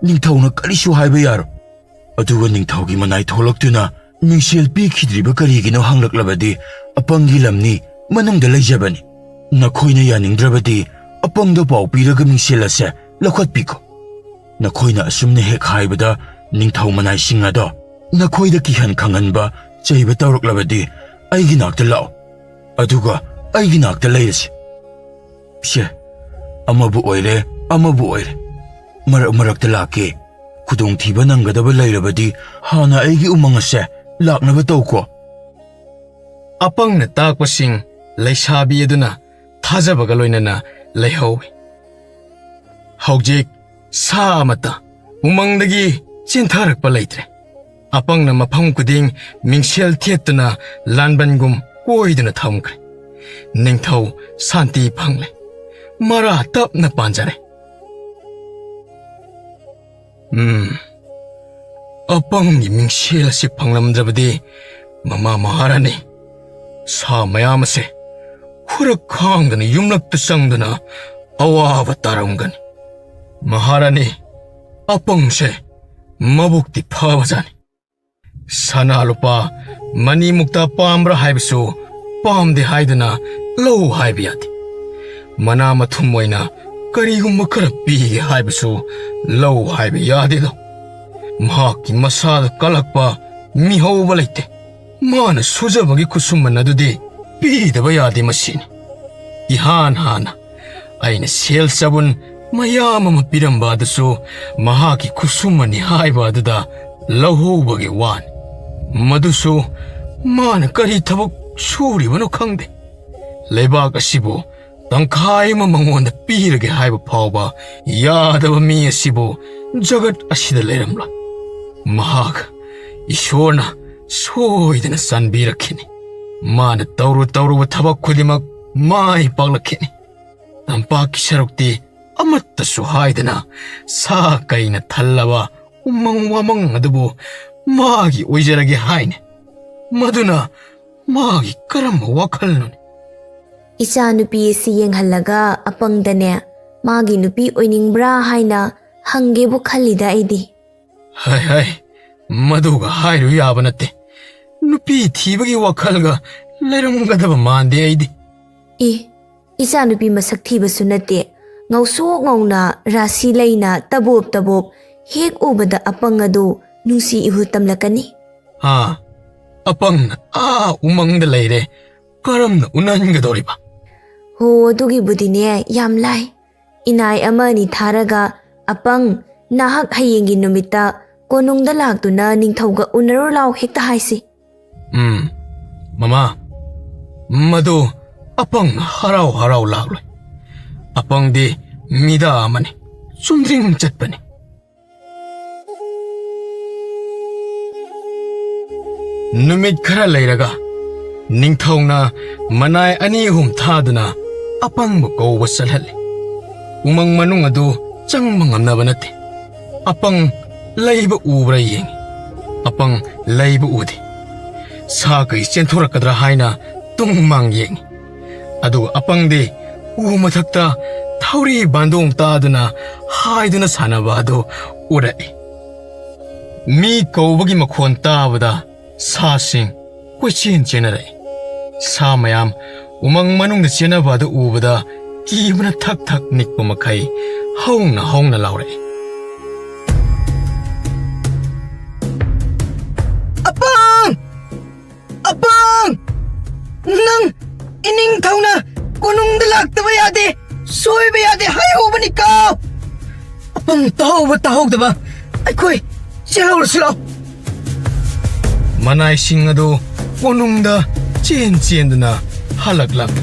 ꯅꯤꯡꯊꯧꯅ ꯀꯔꯤꯁꯨ ꯍꯥꯏꯕ ꯌꯥꯔꯣꯏ꯫ ꯑꯗꯨꯒ ꯅꯤꯡꯊꯧꯒꯤ ꯃꯅꯥꯏ ꯊꯣꯛꯂꯛꯇꯨꯅ ꯃꯤꯡꯁꯦꯜ ꯄꯤꯈꯤꯗ꯭ꯔꯤꯕ ꯀꯔꯤꯒꯤꯅꯣ ꯍꯪꯂꯛꯂꯕꯗꯤ, ꯑꯄꯪꯒꯤ ꯂꯝꯅꯤ, ꯃꯅꯨꯡꯗ ꯂꯩꯖꯕꯅꯤ꯫ ꯅꯈꯣꯏꯅ ꯌꯥꯅꯤꯡꯗ꯭ꯔꯕꯗꯤ ꯑꯄꯪꯗ ꯄꯥꯎ ꯄꯤꯔꯒ ꯃꯤꯡꯁꯦꯜ ꯑꯁꯦ ꯂꯧꯈꯠꯄꯤꯈꯣ꯫ ꯅꯈꯣꯏꯅ ꯑꯁꯨꯝꯅ ꯍꯦꯛ ꯍꯥꯏꯕꯗ ꯅꯤꯡꯊꯧ ꯃꯅꯥꯏꯁꯤꯡ ꯑꯗꯣ ꯅꯈꯣꯏꯗ ꯀꯤꯍꯟ ꯈꯪꯍꯟꯕ, ꯆꯩꯕ ꯇꯧꯔꯛꯂꯕꯗꯤ ꯑꯩꯒꯤ ꯅꯥꯛꯇ ꯂꯥꯛꯑꯣ, ꯑꯗꯨꯒ ꯑꯩꯒꯤ ꯅꯥꯛꯇ ꯂꯩꯔꯁꯤ꯫ ꯁꯦ, ꯑꯃꯕꯨ ꯑꯣꯏꯔꯦ, ꯑꯃꯕꯨ ꯑꯣꯏꯔꯦ, ꯃꯔꯛ ꯃꯔꯛꯇ ꯂꯥꯛꯀꯦ꯫ ꯈꯨꯗꯣꯡꯊꯤꯕ ꯅꯪꯒꯗꯕ ꯂꯩꯔꯕꯗꯤ ꯍꯥꯟꯅ ꯑꯩꯒꯤ ꯎꯃꯪ ꯑꯁꯦ ꯂꯥꯛꯅꯕ ꯇꯧꯀꯣ꯫" ꯑꯄꯪꯅ ꯇꯥꯛꯄꯁꯤꯡ ꯂꯩꯁꯥꯕꯤ ꯑꯗꯨꯅ ꯊꯥꯖꯕꯒ ꯂꯣꯏꯅꯅ ꯂꯩꯍꯧꯏ꯫ ꯍꯧꯖꯤꯛ ꯁꯥ ꯑꯃꯠꯇ ꯎꯃꯪꯗꯒꯤ ꯆꯦꯟꯊꯔꯛꯄ ꯂꯩꯇ꯭ꯔꯦ꯫ ꯑꯄꯪꯅ ꯃꯐꯝ ꯈꯨꯗꯤꯡ ꯃꯤꯡꯁꯦꯜ ꯊꯦꯠꯇꯨꯅ ꯂꯥꯟꯕꯟꯒꯨꯝ ꯀꯣꯏꯗꯨꯅ ꯊꯝꯈ꯭ꯔꯦ꯫ ꯅꯤꯡꯊꯧ ꯁꯥꯟꯇꯤ ꯐꯪꯂꯦ꯫ ꯃꯔꯥ ꯇꯞꯅ ꯄꯥꯟꯖꯔꯦ꯫ ꯎꯝ, ꯑꯄꯪꯒꯤ ꯃꯤꯡꯁꯦꯜ ꯑꯁꯤ ꯐꯪꯂꯝꯗ꯭ꯔꯕꯗꯤ ꯃꯃꯥ ꯃꯍꯥꯔꯥꯅꯤ, ꯁꯥ ꯃꯌꯥꯝ ꯑꯁꯦ ꯈꯨꯔꯛ ꯈꯥꯡꯗꯅ ꯌꯨꯝꯂꯛꯇ ꯆꯪꯗꯨꯅ ꯑꯋꯥꯕ ꯇꯥꯔꯝꯒꯅꯤ꯫ ꯃꯍꯥꯔꯥꯅꯤ, ꯑꯄꯪꯁꯦ ꯃꯕꯨꯛꯇꯤ ꯐꯕꯖꯥꯠꯅꯤ꯫ ꯁꯅꯥ ꯂꯨꯄꯥ ꯃꯅꯤ ꯃꯨꯛꯇ ꯄꯥꯝꯕ꯭ꯔꯥ ꯍꯥꯏꯕꯁꯨ ꯄꯥꯝꯗꯦ ꯍꯥꯏꯗꯨꯅ ꯂꯧ ꯍꯥꯏꯕ ꯌꯥꯗꯦ꯫ ꯃꯅꯥ ꯃꯊꯨꯝ ꯑꯣꯏꯅ ꯀꯔꯤꯒꯨꯝꯕ ꯈꯔ ꯄꯤꯒꯦ ꯍꯥꯏꯕꯁꯨ ꯂꯧ ꯍꯥꯏꯕ ꯌꯥꯗꯦꯗꯣ꯫ ꯃꯍꯥꯛꯀꯤ ꯃꯁꯥꯗ ꯀꯜꯂꯛꯄ ꯃꯤꯍꯧꯕ ꯂꯩꯇꯦ꯫ ꯃꯥꯅ ꯁꯨꯖꯕꯒꯤ ꯈꯨꯠꯁꯨꯃꯟ ꯑꯗꯨꯗꯤ ꯄꯤꯗꯕ ꯌꯥꯗꯦ ꯃꯁꯤꯅꯤ꯫ ꯏꯍꯥꯟ ꯍꯥꯟꯅ ꯑꯩꯅ ꯁꯦꯜ ꯆꯕꯨꯟ ꯃꯌꯥꯝ ꯑꯃ ꯄꯤꯔꯝꯕ ꯑꯗꯨꯁꯨ ꯃꯍꯥꯛꯀꯤ ꯈꯨꯠꯁꯨꯃꯟꯅꯤ ꯍꯥꯏꯕ ꯑꯗꯨꯗ ꯂꯧꯍꯧꯕꯒꯤ ꯋꯥꯅꯤ꯫ ꯃꯗꯨꯁꯨ ꯃꯥꯅ ꯀꯔꯤ ꯊꯕꯛ ꯁꯨꯔꯤꯕꯅꯣ ꯈꯪꯗꯦ꯫ ꯂꯩꯕꯥꯛ ꯑꯁꯤꯕꯨ ꯇꯪꯈꯥꯏ ꯑꯃ ꯃꯉꯣꯟꯗ ꯄꯤꯔꯒꯦ ꯍꯥꯏꯕ ꯐꯥꯎꯕ ꯌꯥꯗꯕ ꯃꯤ ꯑꯁꯤꯕꯨ ꯖꯒꯠ ꯑꯁꯤꯗ ꯂꯩꯔꯝꯂꯣꯏ꯫ ꯃꯍꯥꯛ ꯏꯁꯣꯔꯅ ꯁꯣꯏꯗꯅ ꯆꯥꯟꯕꯤꯔꯛꯈꯤꯅꯤ꯫ ꯃꯥꯅ ꯇꯧꯔꯨ ꯇꯧꯔꯨꯕ ꯊꯕꯛ ꯈꯨꯗꯤꯡꯃꯛ ꯃꯥꯏ ꯄꯥꯛꯂꯛꯈꯤꯅꯤ꯫ ꯇꯝꯄꯥꯛꯀꯤ ꯁꯔꯨꯛꯇꯤ ꯑꯃꯠꯇꯁꯨ ꯍꯥꯏꯗꯅ ꯁꯥ ꯀꯩꯅ ꯊꯜꯂꯕ ꯎꯃꯪ ꯋꯥꯃꯪ ꯑꯗꯨꯕꯨ ꯃꯥꯒꯤ ꯑꯣꯏꯖꯔꯒꯦ ꯍꯥꯏꯅꯤ꯫ ꯃꯗꯨꯅ ꯃꯥꯒꯤ ꯀꯔꯝꯕ ꯋꯥꯈꯜꯅꯣꯅꯦ? ꯏꯆꯥ ꯅꯨꯄꯤ ꯑꯁꯤ ꯌꯦꯡꯍꯜꯂꯒ ꯑꯄꯪꯗꯅꯦ, ꯃꯥꯒꯤ ꯅꯨꯄꯤ ꯑꯣꯏꯅꯤꯡꯕ꯭ꯔꯥ ꯍꯥꯏꯅ ꯍꯪꯒꯦꯕꯨ ꯈꯜꯂꯤꯗ ꯑꯩꯗꯤ꯫ ꯍꯥꯏ ꯍꯥꯏ, ꯃꯗꯨꯒ ꯍꯥꯏꯔꯨ ꯌꯥꯕ ꯅꯠꯇꯦ꯫ ꯅꯨꯄꯤ ꯊꯤꯕꯒꯤ ꯋꯥꯈꯜꯒ ꯂꯩꯔꯝꯒꯗꯕ ꯃꯥꯟꯗꯦ ꯑꯩꯗꯤ꯫ ꯑꯦ, ꯏꯆꯥ ꯅꯨꯄꯤ ꯃꯁꯛ ꯊꯤꯕꯁꯨ ꯅꯠꯇꯦ, ꯉꯧꯁꯣꯛ ꯉꯧꯅ ꯔꯥꯁꯤ ꯂꯩꯅ ꯇꯕꯣꯞ ꯇꯕꯣꯞ ꯍꯦꯛ ꯎꯕꯗ ꯑꯄꯪ ꯑꯗꯨ ꯅꯨꯡꯁꯤ ꯏꯍꯨꯜ ꯇꯝꯂꯛꯀꯅꯤ꯫ ꯑꯥ, ꯑꯄꯪꯅ ꯑꯥ ꯎꯃꯪꯗ ꯂꯩꯔꯦ, ꯀꯔꯝꯅ ꯎꯅꯍꯟꯒꯗꯧꯔꯤꯕ? ꯍꯣ, ꯑꯗꯨꯒꯤꯕꯨꯗꯤꯅꯦ ꯌꯥꯝ ꯂꯥꯏ꯫ ꯏꯅꯥꯏ ꯑꯃ ꯑꯅꯤ ꯊꯥꯔꯒ, "ꯑꯄꯪ, ꯅꯍꯥꯛ ꯍꯌꯦꯡꯒꯤ ꯅꯨꯃꯤꯠꯇ ꯀꯣꯅꯨꯡꯗ ꯂꯥꯛꯇꯨꯅ ꯅꯤꯡꯊꯧꯒ ꯎꯅꯔꯨ ꯂꯥꯎ" ꯍꯦꯛꯇ ꯍꯥꯏꯁꯤ꯫ ꯎꯝ, ꯃꯃꯥ, ꯃꯗꯨ ꯑꯄꯪꯅ ꯍꯔꯥꯎ ꯍꯔꯥꯎ ꯂꯥꯛꯂꯣꯏ꯫ ꯑꯄꯪꯗꯤ ꯃꯤꯗꯥ ꯑꯃꯅꯤ, ꯆꯨꯝꯗ꯭ꯔꯤꯡ ꯆꯠꯄꯅꯤ꯫ ꯅꯨꯃꯤꯠ ꯈꯔ ꯂꯩꯔꯒ ꯅꯤꯡꯊꯧꯅ ꯃꯅꯥꯏ ꯑꯅꯤ ꯑꯍꯨꯝ ꯊꯥꯗꯨꯅ ꯑꯄꯪꯕ ꯀꯧꯕ ꯆꯠꯍꯜꯂꯤ꯫ ꯎꯃꯪ ꯃꯅꯨꯡ ꯑꯗꯨ ꯆꯪꯕ ꯉꯝꯅꯕ ꯅꯠꯇꯦ꯫ ꯑꯄꯪ ꯂꯩꯕ ꯎꯕ꯭ꯔꯥ ꯌꯦꯡꯉꯤ꯫ ꯑꯄꯪ ꯂꯩꯕ ꯎꯗꯦ꯫ ꯁꯥ ꯀꯩ ꯆꯦꯟꯊꯣꯔꯛꯀꯗ꯭ꯔꯥ ꯍꯥꯏꯅ ꯇꯨꯡ ꯃꯥꯡ ꯌꯦꯡꯉꯤ꯫ ꯑꯗꯨꯒ ꯑꯄꯪꯗꯤ ꯎ ꯃꯊꯛꯇ ꯊꯧꯔꯤ ꯕꯥꯟꯗꯣꯡ ꯇꯥꯗꯨꯅ ꯍꯥꯏꯗꯨꯅ ꯁꯥꯟꯅꯕ ꯑꯗꯨ ꯎꯔꯛꯏ꯫ ꯃꯤ ꯀꯧꯕꯒꯤ ꯃꯈꯣꯟ ꯇꯥꯕꯗ ꯁꯥꯁꯤꯡ ꯀꯣꯏꯆꯦꯟ ꯆꯦꯟꯅꯔꯛꯏ꯫ ꯁꯥ ꯃꯌꯥꯝ ꯎꯃꯪ ꯃꯅꯨꯡꯗ ꯆꯦꯟꯅꯕ ꯑꯗꯨ ꯎꯕꯗ ꯀꯤꯕꯅ ꯊꯛ ꯊꯛ ꯅꯤꯛꯄ ꯃꯈꯩ ꯍꯧꯅ ꯍꯧꯅ ꯂꯥꯎꯔꯛꯏ꯫ "ꯑꯄꯥꯡ! ꯑꯄꯥꯡ! ꯅꯪ ꯏꯅꯤꯡꯊꯧꯅ ꯀꯣꯅꯨꯡꯗ ꯂꯥꯛꯇꯕ ꯌꯥꯗꯦ, ꯁꯣꯏꯕ ꯌꯥꯗꯦ ꯍꯥꯏꯍꯧꯕꯅꯤꯀꯣ! ꯑꯄꯪ ꯇꯥꯍꯧꯕ ꯇꯥꯍꯧꯗꯕ ꯑꯩꯈꯣꯏ ꯆꯦꯜꯍꯧꯔꯁꯤ ꯂꯥꯎ!" ꯃꯅꯥꯏꯁꯤꯡ ꯑꯗꯨ ꯀꯣꯅꯨꯡꯗ ꯆꯦꯟ ꯆꯦꯟꯗꯨꯅ ꯍꯜꯂꯛꯂꯛ